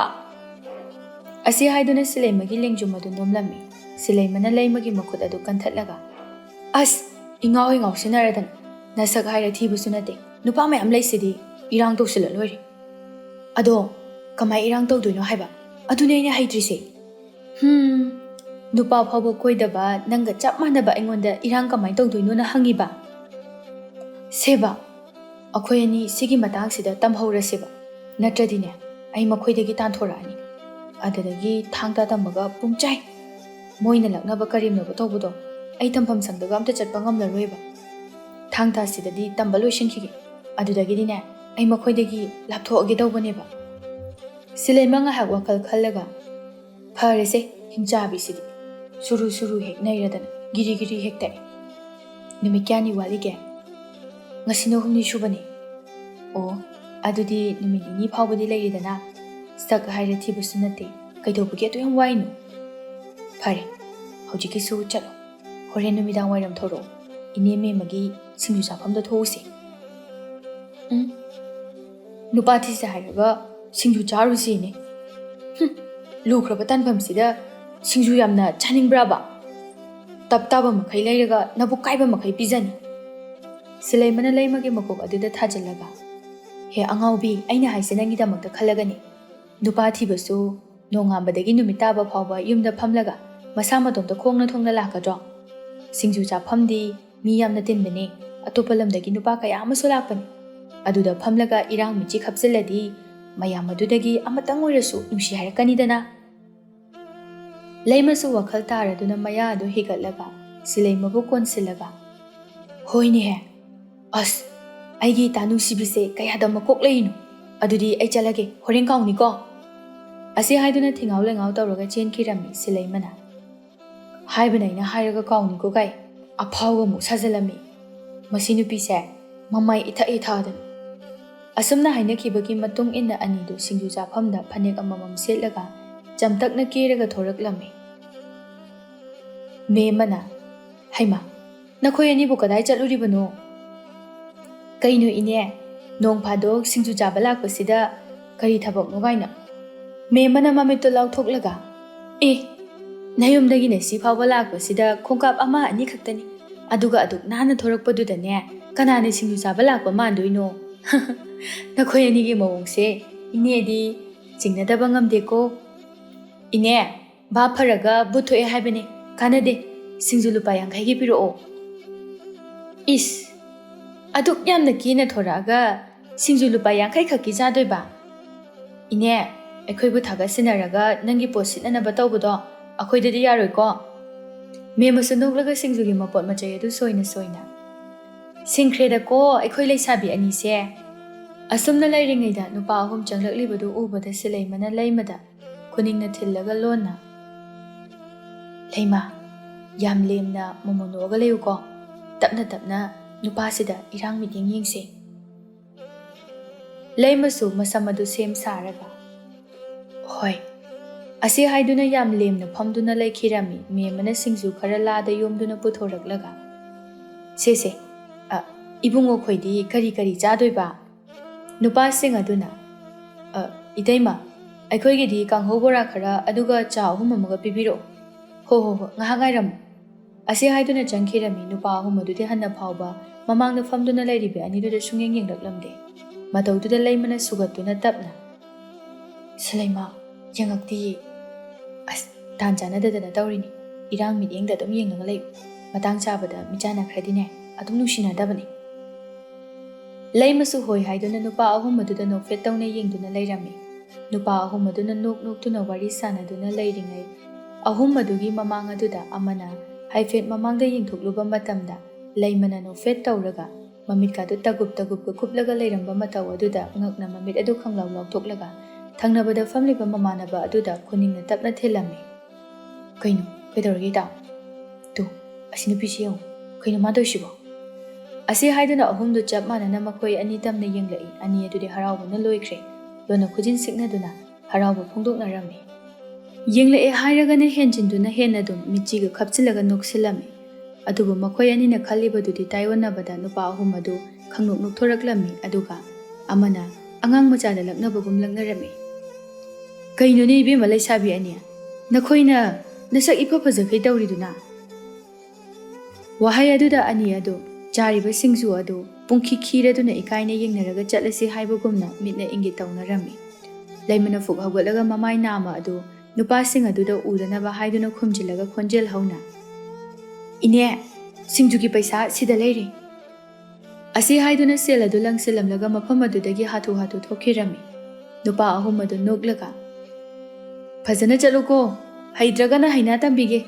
ꯑꯁꯤ ꯍꯥꯏꯗꯨꯅ ꯁꯤꯂꯩꯃꯒꯤ ꯂꯦꯡꯖꯨꯝ ꯑꯗꯨ ꯅꯣꯝꯂꯝꯃꯤ꯫ ꯁꯤꯂꯩꯃꯅ ꯂꯩꯃꯒꯤ ꯃꯈꯨꯠ ꯑꯗꯨ ꯀꯟꯊꯠꯂꯒ, "ꯑꯁ, ꯏꯉꯥꯎ ꯍꯦꯛ ꯉꯥꯎꯁꯤꯟꯅꯔꯗꯅ, ꯅꯁꯛ ꯍꯥꯏꯔ ꯊꯤꯕꯁꯨ ꯅꯠꯇꯦ, ꯅꯨꯄꯥ ꯃꯌꯥꯝ ꯂꯩꯁꯤꯗꯤ, ꯏꯔꯥꯡ ꯇꯧꯁꯤꯜꯂ ꯂꯣꯏꯔꯦ꯫" "ꯑꯗꯣ ꯀꯃꯥꯏ ꯏꯔꯥꯡ ꯇꯧꯗꯣꯏꯅꯣ ꯍꯥꯏꯕ? ꯑꯗꯨꯅꯦ ꯑꯩꯅ ꯍꯩꯇ꯭ꯔꯤꯁꯦ꯫" "ꯍꯝ, ꯅꯨꯄꯥ ꯐꯥꯎꯕ ꯀꯣꯏꯗꯕ ꯅꯪꯒ ꯆꯞ ꯃꯥꯟꯅꯕ ꯑꯩꯉꯣꯟꯗ ꯏꯔꯥꯡ ꯀꯃꯥꯏꯅ ꯇꯧꯗꯣꯏꯅꯣꯅ ꯍꯪꯉꯤꯕ?" "ꯁꯦꯕ, ꯑꯩꯈꯣꯏ ꯑꯅꯤ ꯁꯤꯒꯤ ꯃꯇꯥꯡꯁꯤꯗ ꯇꯝꯍꯧꯔꯁꯦꯕ, ꯅꯠꯇ꯭ꯔꯗꯤꯅꯦ ꯑꯩ ꯃꯈꯣꯏꯗꯒꯤ ꯇꯥꯟꯊꯣꯔꯛꯑꯅꯤ꯫ ꯑꯗꯨꯗꯒꯤ ꯊꯥꯡ ꯇꯥ ꯇꯝꯕꯒ ꯄꯨꯡꯆꯥꯏ꯫ ꯃꯣꯏꯅ ꯂꯛꯅꯕ ꯀꯔꯦꯝꯅꯕ ꯇꯧꯕꯗꯣ ꯑꯩ ꯇꯝꯐꯝ ꯁꯪꯗꯒ ꯑꯝꯇ ꯆꯠꯄ ꯉꯝꯂꯔꯣꯏꯕ꯫ ꯊꯥꯡ ꯇꯥꯁꯤꯗꯗꯤ ꯇꯝꯕ ꯂꯣꯏꯁꯤꯟꯈꯤꯒꯦ, ꯑꯗꯨꯗꯒꯤꯗꯤꯅꯦ ꯑꯩ ꯃꯈꯣꯏꯗꯒꯤ ꯂꯥꯞꯊꯣꯛꯑꯒꯦ ꯇꯧꯕꯅꯦꯕ꯫" ꯁꯤꯂꯩꯃ ꯉꯥꯏꯍꯥꯛ ꯋꯥꯈꯜ ꯈꯜꯂꯒ, "ꯐꯔꯦꯁꯦ, ꯍꯤꯡꯆꯥꯕꯤꯁꯤꯗꯤ ꯁꯨꯔꯨ ꯁꯨꯔꯨ ꯍꯦꯛ ꯅꯩꯔꯗꯅ ꯒꯤꯔꯤ ꯒꯤꯔꯤ ꯍꯦꯛ ꯇꯛꯑꯦ꯫ ꯅꯨꯃꯤꯠ ꯀꯌꯥꯅꯤ ꯋꯥꯠꯂꯤꯒꯦ?" "ꯉꯁꯤꯅ ꯍꯨꯝꯅꯤ ꯁꯨꯕꯅꯦ꯫" "ꯑꯣ, ꯑꯗꯨꯗꯤ ꯅꯨꯃꯤꯠ ꯅꯤꯅꯤ ꯐꯥꯎꯕꯗꯤ ꯂꯩꯔꯤꯗꯅ꯫ ꯁꯛ ꯍꯥꯏꯔ ꯊꯤꯕꯁꯨ ꯅꯠꯇꯦ, ꯀꯩꯗꯧꯕꯒꯤ ꯑꯗꯨ ꯌꯥꯝ ꯋꯥꯏꯅꯣ? ꯐꯔꯦ, ꯍꯧꯖꯤꯛꯀꯤꯁꯨ ꯆꯠꯂꯣ꯫ ꯍꯣꯔꯦꯟ ꯅꯨꯃꯤꯗꯥꯡ ꯋꯥꯏꯔꯝ ꯊꯣꯔꯛꯑꯣ, ꯏꯅꯦ ꯃꯦꯝꯃꯒꯤ ꯁꯤꯡꯖꯨ ꯆꯥꯐꯝꯗ ꯊꯣꯛꯎꯁꯦ꯫" "ꯎꯝ, ꯅꯨꯄꯥ ꯊꯤꯁꯦ ꯍꯥꯏꯔꯒ ꯁꯤꯡꯖꯨ ꯆꯥꯔꯨꯁꯤꯅꯦ꯫ ꯍꯨꯝ, ꯂꯨꯈ꯭ꯔꯕ ꯇꯥꯟꯐꯝꯁꯤꯗ ꯁꯤꯡꯖꯨ ꯌꯥꯝꯅ ꯆꯥꯅꯤꯡꯕ꯭ꯔꯥꯕ? ꯇꯞ ꯇꯥꯕ ꯃꯈꯩ ꯂꯩꯔꯒ ꯅꯕꯨꯛ ꯀꯥꯏꯕ ꯃꯈꯩ ꯄꯤꯖꯅꯤ꯫" ꯁꯤꯂꯩꯃꯅ ꯂꯩꯃꯒꯤ ꯃꯀꯣꯛ ꯑꯗꯨꯗ ꯊꯥꯖꯤꯜꯂꯒ, "ꯍꯦ ꯑꯉꯥꯎꯕꯤ, ꯑꯩꯅ ꯍꯥꯏꯁꯦ ꯅꯪꯒꯤꯗꯃꯛꯇ ꯈꯜꯂꯒꯅꯤ꯫ ꯅꯨꯄꯥ ꯊꯤꯕꯁꯨ ꯅꯣꯡꯉꯥꯟꯕꯗꯒꯤ ꯅꯨꯃꯤꯠ ꯇꯥꯕ ꯐꯥꯎꯕ ꯌꯨꯝꯗ ꯐꯝꯂꯒ ꯃꯁꯥ ꯃꯇꯣꯝꯇ ꯈꯣꯡꯅ ꯊꯣꯡꯅ ꯂꯥꯛꯀꯗ꯭ꯔꯣ? ꯁꯤꯡꯖꯨ ꯆꯥꯐꯝꯗꯤ ꯃꯤ ꯌꯥꯝꯅ ꯇꯤꯟꯕꯅꯤ꯫ ꯑꯇꯣꯞꯄ ꯂꯝꯗꯒꯤ ꯅꯨꯄꯥ ꯀꯌꯥ ꯑꯃꯁꯨ ꯂꯥꯛꯄꯅꯤ꯫ ꯑꯗꯨꯗ ꯐꯝꯂꯒ ꯏꯔꯥꯡ ꯃꯤꯆꯤ ꯈꯞꯆꯤꯜꯂꯗꯤ ꯃꯌꯥꯝ ꯑꯗꯨꯗꯒꯤ ꯑꯃꯇꯪ ꯑꯣꯏꯔꯁꯨ ꯅꯨꯡꯁꯤ ꯍꯥꯏꯔꯛꯀꯅꯤꯗꯅ꯫ ꯂꯩꯃꯁꯨ ꯋꯥꯈꯜ ꯇꯥꯔꯗꯨꯅ ꯃꯌꯥ ꯑꯗꯨ ꯍꯤꯒꯠꯂꯒ ꯁꯤꯂꯩꯃꯕꯨ ꯀꯣꯟꯁꯤꯜꯂꯒ, "ꯍꯣꯏꯅꯦꯍꯦ, ꯑꯁ, ꯑꯩꯒꯤ ꯏꯇꯥ ꯅꯨꯡꯁꯤꯕꯤꯁꯦ ꯀꯌꯥꯗ ꯃꯀꯣꯛ ꯂꯩꯔꯤꯅꯣ? ꯑꯗꯨꯗꯤ ꯑꯩ ꯆꯠꯂꯒꯦ, ꯍꯣꯔꯦꯟ ꯀꯥꯎꯅꯤꯀꯣ?" ꯑꯁꯤ ꯍꯥꯏꯗꯨꯅ ꯊꯤꯉꯥꯎ ꯂꯩꯉꯥꯎ ꯇꯧꯔꯒ ꯆꯦꯟꯈꯤꯔꯝꯃꯤ ꯁꯤꯂꯩꯃꯅ꯫ "ꯍꯥꯏꯕꯅ ꯑꯩꯅ ꯍꯥꯏꯔꯒ ꯀꯥꯎꯅꯤꯀꯣ ꯀꯥꯏ, ꯑꯐꯥꯎꯕ ꯑꯃꯨꯛ ꯁꯥꯖꯤꯜꯂꯝꯃꯤ꯫ ꯃꯁꯤ ꯅꯨꯄꯤꯁꯦ ꯃꯃꯥꯏ ꯏꯊꯛ ꯏꯊꯥꯗꯅ꯫" ꯑꯁꯨꯝꯅ ꯍꯥꯏꯅꯈꯤꯕꯒꯤ ꯃꯇꯨꯡ ꯏꯟꯅ ꯑꯅꯤꯗꯨ ꯁꯤꯡꯖꯨ ꯆꯥꯐꯝꯗ ꯐꯅꯦꯛ ꯑꯃꯃꯝ ꯁꯦꯠꯂꯒ ꯆꯝꯇꯛꯅ ꯀꯦꯔꯒ ꯊꯣꯔꯛꯂꯝꯃꯤ꯫ ꯃꯦꯝꯃꯅ, "ꯍꯩꯃꯥ, ꯅꯈꯣꯏ ꯑꯅꯤꯕꯨ ꯀꯗꯥꯏ ꯆꯠꯂꯨꯔꯤꯕꯅꯣ?" "ꯀꯩꯅꯣ ꯏꯅꯦ, ꯅꯣꯡ ꯐꯥꯗꯣꯛ ꯁꯤꯡꯖꯨ ꯆꯥꯕ ꯂꯥꯛꯄꯁꯤꯗ ꯀꯔꯤ ꯊꯕꯛꯅꯣ ꯀꯥꯏꯅ?" ꯃꯦꯝꯃꯅ ꯃꯃꯤꯠꯇꯨ ꯂꯥꯎꯊꯣꯛꯂꯒ, "ꯑꯦ, ꯅꯌꯨꯝꯗꯒꯤꯅ ꯁꯤ ꯐꯥꯎꯕ ꯂꯥꯛꯄꯁꯤꯗ ꯈꯣꯡꯀꯥꯞ ꯑꯃ ꯑꯅꯤ ꯈꯛꯇꯅꯤ, ꯑꯗꯨꯒ ꯑꯗꯨꯛ ꯅꯥꯟꯅ ꯊꯣꯔꯛꯄꯗꯨꯗꯅꯦ ꯀꯅꯥꯅ ꯁꯤꯡꯖꯨ ꯆꯥꯕ ꯂꯥꯛꯄ ꯃꯥꯟꯗꯣꯏꯅꯣ? ꯅꯈꯣꯏ ꯑꯅꯤꯒꯤ ꯃꯑꯣꯡꯁꯦ ꯏꯅꯦꯗꯤ ꯆꯤꯡꯅꯗꯕ ꯉꯝꯗꯦꯀꯣ꯫ ꯏꯅꯦ, ꯚꯥꯞ ꯐꯔꯒ ꯚꯨꯠ ꯊꯣꯛꯑꯦ ꯍꯥꯏꯕꯅꯦ, ꯀꯥꯟꯅꯗꯦ, ꯁꯤꯡꯖꯨ ꯂꯨꯄꯥ ꯌꯥꯡꯈꯩꯒꯤ ꯄꯤꯔꯛꯑꯣ꯫" "ꯏꯁ, ꯑꯗꯨꯛ ꯌꯥꯝꯅ ꯀꯦꯅ ꯊꯣꯔꯛꯑꯒ ꯁꯤꯡꯖꯨ ꯂꯨꯄꯥ ꯌꯥꯡꯈꯩ ꯈꯛꯀꯤ ꯆꯥꯗꯣꯏꯕ? ꯏꯅꯦ, ꯑꯩꯈꯣꯏꯕꯨ ꯊꯥꯒꯠꯁꯤꯟꯅꯔꯒ ꯅꯪꯒꯤ ꯄꯣꯠ ꯁꯤꯠꯅꯅꯕ ꯇꯧꯕꯗꯣ ꯑꯩꯈꯣꯏꯗꯗꯤ ꯌꯥꯔꯣꯏꯀꯣ꯫" ꯃꯦꯝꯃꯁꯨ ꯅꯣꯛꯂꯒ ꯁꯤꯡꯖꯨꯒꯤ ꯃꯄꯣꯠ ꯃꯆꯩ ꯑꯗꯨ ꯁꯣꯏꯅ ꯁꯣꯏꯅ, "ꯁꯤꯡꯈ꯭ꯔꯦꯗꯀꯣ ꯑꯩꯈꯣꯏ ꯂꯩꯁꯥꯕꯤ ꯑꯅꯤꯁꯦ꯫" ꯑꯁꯨꯝꯅ ꯂꯩꯔꯤꯉꯩꯗ ꯅꯨꯄꯥ ꯑꯍꯨꯝ ꯆꯪꯂꯛꯂꯤꯕꯗꯨ ꯎꯕꯗ ꯁꯤꯂꯩꯃꯅ ꯂꯩꯃꯗ ꯈꯨꯅꯤꯡꯅ ꯊꯤꯜꯂꯒ ꯂꯣꯟꯅ, "ꯂꯩꯃ, ꯌꯥꯝ ꯂꯦꯝꯅ ꯃꯣꯃꯣꯟ ꯅꯣꯛꯑꯒ ꯂꯩꯌꯨꯀꯣ꯫ ꯇꯞꯅ ꯇꯞꯅ ꯅꯨꯄꯥꯁꯤꯗ ꯏꯔꯥꯡ ꯃꯤꯠꯌꯦꯡ ꯌꯦꯡꯁꯦ꯫" ꯂꯩꯃꯁꯨ ꯃꯁꯝ ꯑꯗꯨ ꯁꯦꯝ ꯁꯥꯔꯒ, "ꯍꯣꯏ꯫" ꯑꯁꯤ ꯍꯥꯏꯗꯨꯅ ꯌꯥꯝ ꯂꯦꯝꯅ ꯐꯝꯗꯨꯅ ꯂꯩꯈꯤꯔꯝꯃꯤ꯫ ꯃꯦꯝꯃꯅ ꯁꯤꯡꯖꯨ ꯈꯔ ꯂꯥꯗ ꯌꯣꯝꯗꯨꯅ ꯄꯨꯊꯣꯔꯛꯂꯒ, "ꯁꯦ ꯁꯦ, ꯑ, ꯏꯕꯨꯡꯉꯣꯈꯣꯏꯗꯤ ꯀꯔꯤ ꯀꯔꯤ ꯆꯥꯗꯣꯏꯕ?" ꯅꯨꯄꯥꯁꯤꯡ ꯑꯗꯨꯅ, "ꯑ, ꯏꯇꯩꯃ, ꯑꯩꯈꯣꯏꯒꯤꯗꯤ ꯀꯥꯡꯍꯧ ꯕꯣꯔꯥ ꯈꯔ ꯑꯗꯨꯒ ꯆꯥ ꯑꯍꯨꯝ ꯑꯃꯒ ꯄꯤꯕꯤꯔꯛꯑꯣ꯫" "ꯍꯣ ꯍꯣ ꯍꯣ, ꯉꯥꯏꯍꯥꯛ ꯉꯥꯏꯔꯝꯃꯨ꯫" ꯑꯁꯤ ꯍꯥꯏꯗꯨꯅ ꯆꯪꯈꯤꯔꯝꯃꯤ꯫ ꯅꯨꯄꯥ ꯑꯍꯨꯝ ꯑꯗꯨꯗꯤ ꯍꯟꯅ ꯐꯥꯎꯕ ꯃꯃꯥꯡꯗ ꯐꯝꯗꯨꯅ ꯂꯩꯔꯤꯕꯤ ꯑꯅꯤꯗꯨꯗ ꯁꯨꯡꯌꯦꯡ ꯌꯦꯡꯂꯛꯂꯝꯗꯦ꯫ ꯃꯇꯧꯗꯨꯗ ꯂꯩꯃꯅ ꯁꯨꯒꯠꯇꯨꯅ ꯇꯞꯅ, "ꯁꯤꯂꯩꯃ, "ꯌꯦꯡꯉꯛꯇꯤꯌꯦ꯫ ꯑꯁ, ꯇꯥꯟ ꯆꯥꯟꯅꯗꯗꯅ ꯇꯧꯔꯤꯅꯤ꯫ ꯏꯔꯥꯡ ꯃꯤꯠꯌꯦꯡꯗ ꯑꯗꯨꯝ ꯌꯦꯡꯂꯒ ꯂꯩꯌꯨ꯫ ꯃꯇꯥꯡ ꯆꯥꯕꯗ ꯃꯤꯆꯥꯟꯅꯈ꯭ꯔꯗꯤꯅꯦ, ꯑꯗꯨꯝ ꯅꯨꯡꯁꯤꯅꯗꯕꯅꯤ꯫" ꯂꯩꯃꯁꯨ ꯍꯣꯏ ꯍꯥꯏꯗꯨꯅ ꯅꯨꯄꯥ ꯑꯍꯨꯝ ꯑꯗꯨꯗ ꯅꯣꯛꯐꯦꯠ ꯇꯧꯅ ꯌꯦꯡꯗꯨꯅ ꯂꯩꯔꯝꯃꯤ꯫ ꯅꯨꯄꯥ ꯑꯍꯨꯝ ꯑꯗꯨꯅ ꯅꯣꯛ ꯅꯣꯛꯇꯨꯅ ꯋꯥꯔꯤ ꯁꯥꯟꯅꯗꯨꯅ ꯂꯩꯔꯤꯉꯩ, ꯑꯍꯨꯝ ꯑꯗꯨꯒꯤ ꯃꯃꯥꯡ ꯑꯗꯨꯗ ꯑꯃꯅ ꯍꯥꯏꯐꯦꯠ ꯃꯃꯥꯡꯗ ꯌꯦꯡꯊꯣꯛꯂꯨꯕ ꯃꯇꯝꯗ, ꯂꯩꯃꯅ ꯅꯣꯛꯐꯦꯠ ꯇꯧꯔꯒ ꯃꯃꯤꯠꯀꯥꯗꯨ ꯇꯒꯨꯞ ꯇꯒꯨꯞꯀ ꯀꯨꯞꯂꯒ ꯂꯩꯔꯝꯕ ꯃꯇꯧ ꯑꯗꯨꯗ ꯉꯛꯅ ꯃꯃꯤꯠ ꯑꯗꯨ ꯈꯪꯂꯥꯎ ꯂꯥꯎꯊꯣꯛꯂꯒ ꯊꯪꯅꯕꯗ ꯐꯝꯂꯤꯕ ꯃꯃꯥꯟꯅꯕ ꯑꯗꯨꯗ ꯈꯨꯅꯤꯡꯅ ꯇꯞꯅ ꯊꯤꯜꯂꯝꯃꯤ꯫ "ꯀꯩꯅꯣ? ꯀꯩꯗꯧꯔꯒꯦ, ꯏꯇꯥꯎ? ꯇꯨ, ꯑꯁꯤ ꯅꯨꯄꯤꯁꯤ ꯌꯦꯡꯉꯨ꯫ ꯀꯩꯅꯣ ꯃꯥ ꯇꯧꯔꯤꯁꯤꯕꯣ?" ꯑꯁꯤ ꯍꯥꯏꯗꯨꯅ ꯑꯍꯨꯝꯗꯨ ꯆꯞ ꯃꯥꯟꯅꯅ ꯃꯈꯣꯏ ꯑꯅꯤ ꯇꯝꯅ ꯌꯦꯡꯂꯛꯏ꯫ ꯑꯅꯤ ꯑꯗꯨꯗꯤ ꯍꯔꯥꯎꯕꯅ ꯂꯣꯏꯈ꯭ꯔꯦ꯫ ꯂꯣꯟꯅ ꯈꯨꯖꯤꯟ ꯁꯤꯛꯅꯗꯨꯅ ꯍꯔꯥꯎꯕ ꯐꯣꯡꯗꯣꯛꯅꯔꯝꯃꯤ꯫ ꯌꯦꯡꯂꯛꯑꯦ ꯍꯥꯏꯔꯒꯅ ꯍꯦꯟꯖꯤꯟꯗꯨꯅ ꯍꯦꯟꯅ ꯑꯗꯨꯝ ꯃꯤꯠꯆꯤꯒ ꯈꯞꯆꯤꯜꯂꯒ ꯅꯣꯛꯁꯤꯜꯂꯝꯃꯤ꯫ ꯑꯗꯨꯕꯨ ꯃꯈꯣꯏ ꯑꯅꯤꯅ ꯈꯜꯂꯤꯕꯗꯨꯗꯤ ꯇꯥꯏꯑꯣꯟꯅꯕꯗ ꯅꯨꯄꯥ ꯑꯍꯨꯝ ꯑꯗꯨ ꯈꯪꯅꯣꯛ ꯅꯣꯛꯊꯣꯔꯛꯂꯝꯃꯤ, ꯑꯗꯨꯒ ꯑꯃꯅ ꯑꯉꯥꯡ ꯃꯆꯥꯗ ꯂꯛꯅꯕꯒꯨꯝ ꯂꯛꯅꯔꯝꯃꯤ꯫ "ꯀꯩꯅꯣꯅꯦ ꯏꯕꯦꯝꯃ ꯂꯩꯁꯥꯕꯤ ꯑꯅꯤ, ꯅꯈꯣꯏꯅ ꯅꯁꯛ ꯏꯐ ꯐꯖꯈꯩ ꯇꯧꯔꯤꯗꯨꯅ?" ꯋꯥꯍꯩ ꯑꯗꯨꯗ ꯑꯅꯤ ꯑꯗꯨ ꯆꯥꯔꯤꯕ ꯁꯤꯡꯖꯨ ꯑꯗꯨ ꯄꯨꯡꯈꯤ ꯈꯤꯔꯗꯨꯅ ꯏꯀꯥꯏꯅ ꯌꯦꯡꯅꯔꯒ ꯆꯠꯂꯁꯤ ꯍꯥꯏꯕꯒꯨꯝꯅ ꯃꯤꯠꯅ ꯏꯪꯒꯤꯠ ꯇꯧꯅꯔꯝꯃꯤ꯫ ꯂꯩꯃꯅ ꯐꯨꯛ ꯍꯧꯒꯠꯂꯒ ꯃꯃꯥꯏ ꯅꯥꯝꯃ ꯑꯗꯨ ꯅꯨꯄꯥꯁꯤꯡ ꯑꯗꯨꯗ ꯎꯗꯅꯕ ꯍꯥꯏꯗꯨꯅ ꯈꯨꯝꯖꯤꯜꯂꯒ ꯈꯣꯟꯖꯦꯜ ꯍꯧꯅ, "ꯏꯅꯦ, ꯁꯤꯡꯖꯨꯒꯤ ꯄꯩꯁꯥ ꯁꯤꯗ ꯂꯩꯔꯦ꯫" ꯑꯁꯤ ꯍꯥꯏꯗꯨꯅ ꯁꯦꯜ ꯑꯗꯨ ꯂꯪꯁꯤꯜꯂꯝꯂꯒ ꯃꯐꯝ ꯑꯗꯨꯗꯒꯤ ꯍꯥꯊꯨ ꯍꯥꯊꯨ ꯊꯣꯛꯈꯤꯔꯝꯃꯤ꯫ ꯅꯨꯄꯥ ꯑꯍꯨꯝ ꯑꯗꯨ ꯅꯣꯛꯂꯒ, "ꯐꯖꯅ ꯆꯠꯂꯨꯀꯣ, ꯍꯩꯇ꯭ꯔꯒꯅ ꯍꯩꯅ ꯇꯝꯕꯤꯒꯦ,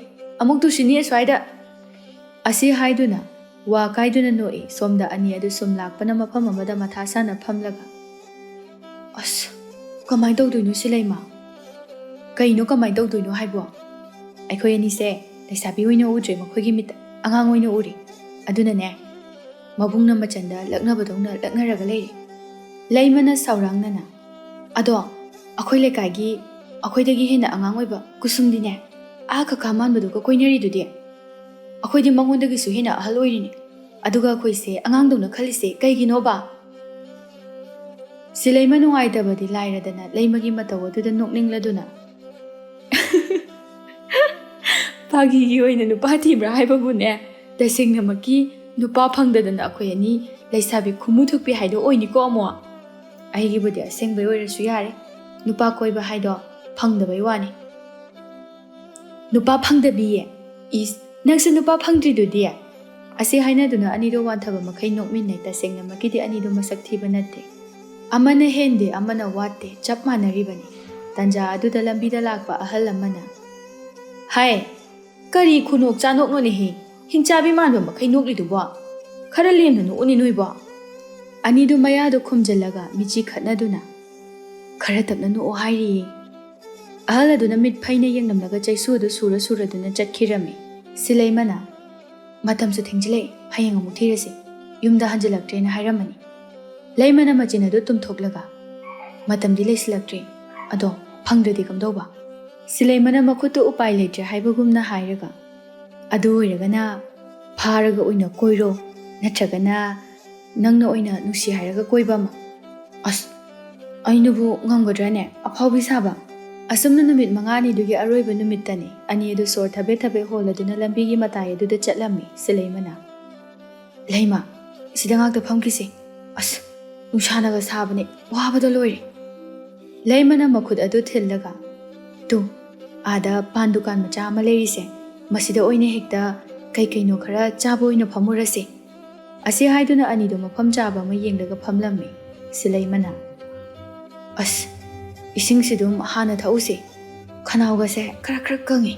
ꯑꯃꯨꯛ ꯇꯨꯁꯤꯟꯅꯤ ꯑꯁ꯭ꯋꯥꯏꯗ꯫" ꯑꯁꯤ ꯍꯥꯏꯗꯨꯅ ꯋꯥ ꯀꯥꯏꯗꯨꯅ ꯅꯣꯛꯏ꯫ ꯁꯣꯝꯗ ꯑꯅꯤ ꯑꯗꯨ ꯁꯨꯝ ꯂꯥꯛꯄꯅ ꯃꯐꯝ ꯑꯃꯗ ꯃꯊꯥ ꯁꯥꯅ ꯐꯝꯂꯒ, "ꯑꯁ, ꯀꯃꯥꯏꯅ ꯇꯧꯗꯣꯏꯅꯣ ꯁꯤ ꯂꯩꯃ? ꯀꯩꯅꯣ ꯀꯃꯥꯏꯅ ꯇꯧꯗꯣꯏꯅꯣ ꯍꯥꯏꯕꯣ? ꯑꯩꯈꯣꯏ ꯑꯅꯤꯁꯦ ꯂꯩꯁꯥꯕꯤ ꯑꯣꯏꯅ ꯎꯗ꯭ꯔꯦ, ꯃꯈꯣꯏꯒꯤ ꯃꯤꯠꯇ ꯑꯉꯥꯡ ꯑꯣꯏꯅ ꯎꯔꯦ꯫ ꯑꯗꯨꯅꯅꯦ, ꯃꯕꯨꯡꯅ ꯃꯆꯟꯗ ꯂꯛꯅꯕꯗꯧꯅ ꯂꯛꯅꯔꯒ ꯂꯩꯔꯦ꯫" ꯂꯩꯃꯅ ꯁꯥꯎꯔꯥꯡꯅꯅ, "ꯑꯗꯣ ꯑꯩꯈꯣꯏ ꯂꯩꯀꯥꯏꯒꯤ ꯑꯩꯈꯣꯏꯗꯒꯤ ꯍꯦꯟꯅ ꯑꯉꯥꯡ ꯑꯣꯏꯕ ꯀꯨꯁꯨꯝꯗꯤꯅꯦ, ꯑꯥ ꯀꯀꯥ ꯃꯥꯟꯕꯗꯨꯒ ꯀꯣꯏꯅꯔꯤꯗꯨꯗꯤ? ꯑꯩꯈꯣꯏꯗꯤ ꯃꯉꯣꯟꯗꯒꯤꯁꯨ ꯍꯦꯟꯅ ꯑꯍꯜ ꯑꯣꯏꯔꯤꯅꯤ꯫ ꯑꯗꯨꯒ ꯑꯩꯈꯣꯏꯁꯦ ꯑꯉꯥꯡꯗꯧꯅ ꯈꯜꯂꯤꯁꯦ ꯀꯩꯒꯤꯅꯣꯕ?" ꯁꯤꯂꯩꯃ ꯅꯨꯡꯉꯥꯏꯇꯕꯗꯤ ꯂꯥꯏꯔꯗꯅ ꯂꯩꯃꯒꯤ ꯃꯇꯧ ꯑꯗꯨꯗ ꯅꯣꯛꯅꯤꯡꯂꯗꯨꯅ, "ꯐꯥꯒꯤꯒꯤ ꯑꯣꯏꯅ ꯅꯨꯄꯥ ꯊꯤꯕ꯭ꯔꯥ ꯍꯥꯏꯕꯕꯨꯅꯦ, ꯇꯁꯦꯡꯅꯃꯛꯀꯤ ꯅꯨꯄꯥ ꯐꯪꯗꯗꯅ ꯑꯩꯈꯣꯏ ꯑꯅꯤ ꯂꯩꯁꯥꯕꯤ ꯈꯨꯃꯨ ꯊꯨꯞꯄꯤ ꯍꯥꯏꯗꯣ ꯑꯣꯏꯅꯤꯀꯣ ꯑꯃꯨꯛ꯫ ꯑꯩꯒꯤꯕꯨꯗꯤ ꯑꯁꯦꯡꯕꯩ ꯑꯣꯏꯔꯁꯨ ꯌꯥꯔꯦ, ꯅꯨꯄꯥ ꯀꯣꯏꯕ ꯍꯥꯏꯗꯣ ꯐꯪꯗꯕꯩ ꯋꯥꯅꯤ꯫ "ꯅꯨꯄꯥ ꯐꯪꯗꯕꯤꯌꯦ? ꯏꯁ, ꯅꯪꯁꯨ ꯅꯨꯄꯥ ꯐꯪꯗ꯭ꯔꯤꯗꯨꯗꯤ?" ꯑꯁꯤ ꯍꯥꯏꯅꯗꯨꯅ ꯑꯅꯤꯗꯣ ꯋꯥꯟꯊꯕ ꯃꯈꯩ ꯅꯣꯛꯃꯤꯟꯅꯩ꯫ ꯇꯁꯦꯡꯅꯃꯛꯀꯤꯗꯤ ꯑꯅꯤꯗꯣ ꯃꯁꯛ ꯊꯤꯕ ꯅꯠꯇꯦ꯫ ꯑꯃꯅ ꯍꯦꯟꯗꯦ, ꯑꯃꯅ ꯋꯥꯠꯇꯦ, ꯆꯞ ꯃꯥꯟꯅꯔꯤꯕꯅꯤ꯫ ꯇꯟꯖꯥ ꯑꯗꯨꯗ ꯂꯝꯕꯤꯗ ꯂꯥꯛꯄ ꯑꯍꯜ ꯑꯃꯅ, "ꯍꯥꯏ, ꯀꯔꯤ ꯈꯨꯅꯣꯛ ꯆꯥꯅꯣꯛꯅꯣꯅꯦꯍꯦ? ꯍꯤꯡꯆꯥꯕꯤ ꯃꯥꯟꯕ ꯃꯈꯩ ꯅꯣꯛꯂꯤꯗꯨꯕꯣ? ꯈꯔ ꯂꯦꯝꯅ ꯅꯣꯛꯎꯅꯦ ꯅꯣꯏꯕꯣ?" ꯑꯅꯤꯗꯨ ꯃꯌꯥꯗꯣ ꯈꯨꯝꯖꯤꯜꯂꯒ ꯃꯤꯠꯆꯤ ꯈꯠꯅꯗꯨꯅ, "ꯈꯔ ꯇꯞꯅ ꯅꯣꯛꯑꯣ ꯍꯥꯏꯔꯤꯌꯦ꯫" ꯑꯍꯜ ꯑꯗꯨꯅ ꯃꯤꯠ ꯐꯩꯅ ꯌꯦꯡꯂꯝꯂꯒ ꯆꯩꯁꯨ ꯑꯗꯨ ꯁꯨꯔ ꯁꯨꯔꯗꯨꯅ ꯆꯠꯈꯤꯔꯝꯃꯤ꯫ ꯁꯤꯂꯩꯃꯅ, "ꯃꯇꯝꯁꯨ ꯊꯦꯡꯖꯤꯜꯂꯛꯑꯦ, ꯍꯌꯦꯡ ꯑꯃꯨꯛ ꯊꯤꯔꯁꯤ, ꯌꯨꯝꯗ ꯍꯟꯖꯤꯜꯂꯛꯇ꯭ꯔꯦꯅ ꯍꯥꯏꯔꯝꯃꯅꯤ꯫" ꯂꯩꯃꯅ ꯃꯆꯤꯟ ꯑꯗꯨ ꯇꯨꯝꯊꯣꯛꯂꯒ, "ꯃꯇꯝꯗꯤ ꯂꯩꯁꯤꯜꯂꯛꯇ꯭ꯔꯦ, ꯑꯗꯣ ꯐꯪꯗ꯭ꯔꯗꯤ ꯀꯝꯗꯧꯕ?" ꯁꯤꯂꯩꯃꯅ ꯃꯈꯨꯠꯇꯨ ꯎꯄꯥꯏ ꯂꯩꯇ꯭ꯔꯦ ꯍꯥꯏꯕꯒꯨꯝꯅ ꯍꯥꯏꯔꯒ, "ꯑꯗꯨ ꯑꯣꯏꯔꯒꯅ ꯐꯥꯔꯒ ꯑꯣꯏꯅ ꯀꯣꯏꯔꯣ, ꯅꯠꯇ꯭ꯔꯒꯅ ꯅꯪꯅ ꯑꯣꯏꯅ ꯅꯨꯡꯁꯤ ꯍꯥꯏꯔꯒ ꯀꯣꯏꯕ ꯑꯃ꯫" "ꯑꯁ, ꯑꯩꯅꯕꯨ ꯉꯝꯒꯗ꯭ꯔꯅꯦ, ꯑꯐꯥꯎꯕꯤ ꯁꯥꯕ?" ꯑꯁꯨꯝꯅ ꯅꯨꯃꯤꯠ ꯃꯉꯥꯅꯤꯗꯨꯒꯤ ꯑꯔꯣꯏꯕ ꯅꯨꯃꯤꯠꯇꯅꯤ꯫ ꯑꯅꯤ ꯑꯗꯨ ꯁꯣꯔ ꯊꯕꯦꯠ ꯊꯕꯦꯠ ꯍꯣꯜꯂꯗꯨꯅ ꯂꯝꯕꯤꯒꯤ ꯃꯇꯥꯏ ꯑꯗꯨꯗ ꯆꯠꯂꯝꯃꯤ꯫ ꯁꯤꯂꯩꯃꯅ, "ꯂꯩꯃ, ꯁꯤꯗ ꯉꯥꯛꯇ ꯐꯝꯈꯤꯁꯦ꯫ ꯑꯁ, ꯅꯨꯡꯁꯥꯅꯒ ꯁꯥꯕꯅꯦ, ꯋꯥꯕꯗ ꯂꯣꯏꯔꯦ꯫" ꯂꯩꯃꯅ ꯃꯈꯨꯠ ꯑꯗꯨ ꯊꯤꯜꯂꯒ, "ꯇꯨ, ꯑꯥꯗ ꯄꯥꯟ ꯗꯨꯀꯥꯟ ꯃꯆꯥ ꯑꯃ ꯂꯩꯔꯤꯁꯦ, ꯃꯁꯤꯗ ꯑꯣꯏꯅ ꯍꯦꯛꯇ ꯀꯩ ꯀꯩꯅꯣ ꯈꯔ ꯆꯥꯕ ꯑꯣꯏꯅ ꯐꯝꯃꯨꯔꯁꯦ꯫" ꯑꯁꯤ ꯍꯥꯏꯗꯨꯅ ꯑꯅꯤꯗꯣ ꯃꯐꯝ ꯆꯥꯕ ꯑꯃ ꯌꯦꯡꯂꯒ ꯐꯝꯂꯝꯃꯤ꯫ ꯁꯤꯂꯩꯃꯅ, "ꯑꯁ, ꯏꯁꯤꯡꯁꯤ ꯑꯗꯨꯝ ꯍꯥꯟꯅ ꯊꯛꯎꯁꯦ, ꯈꯅꯥꯎꯒꯁꯦ ꯈꯔ ꯈꯔ ꯀꯪꯉꯦ꯫"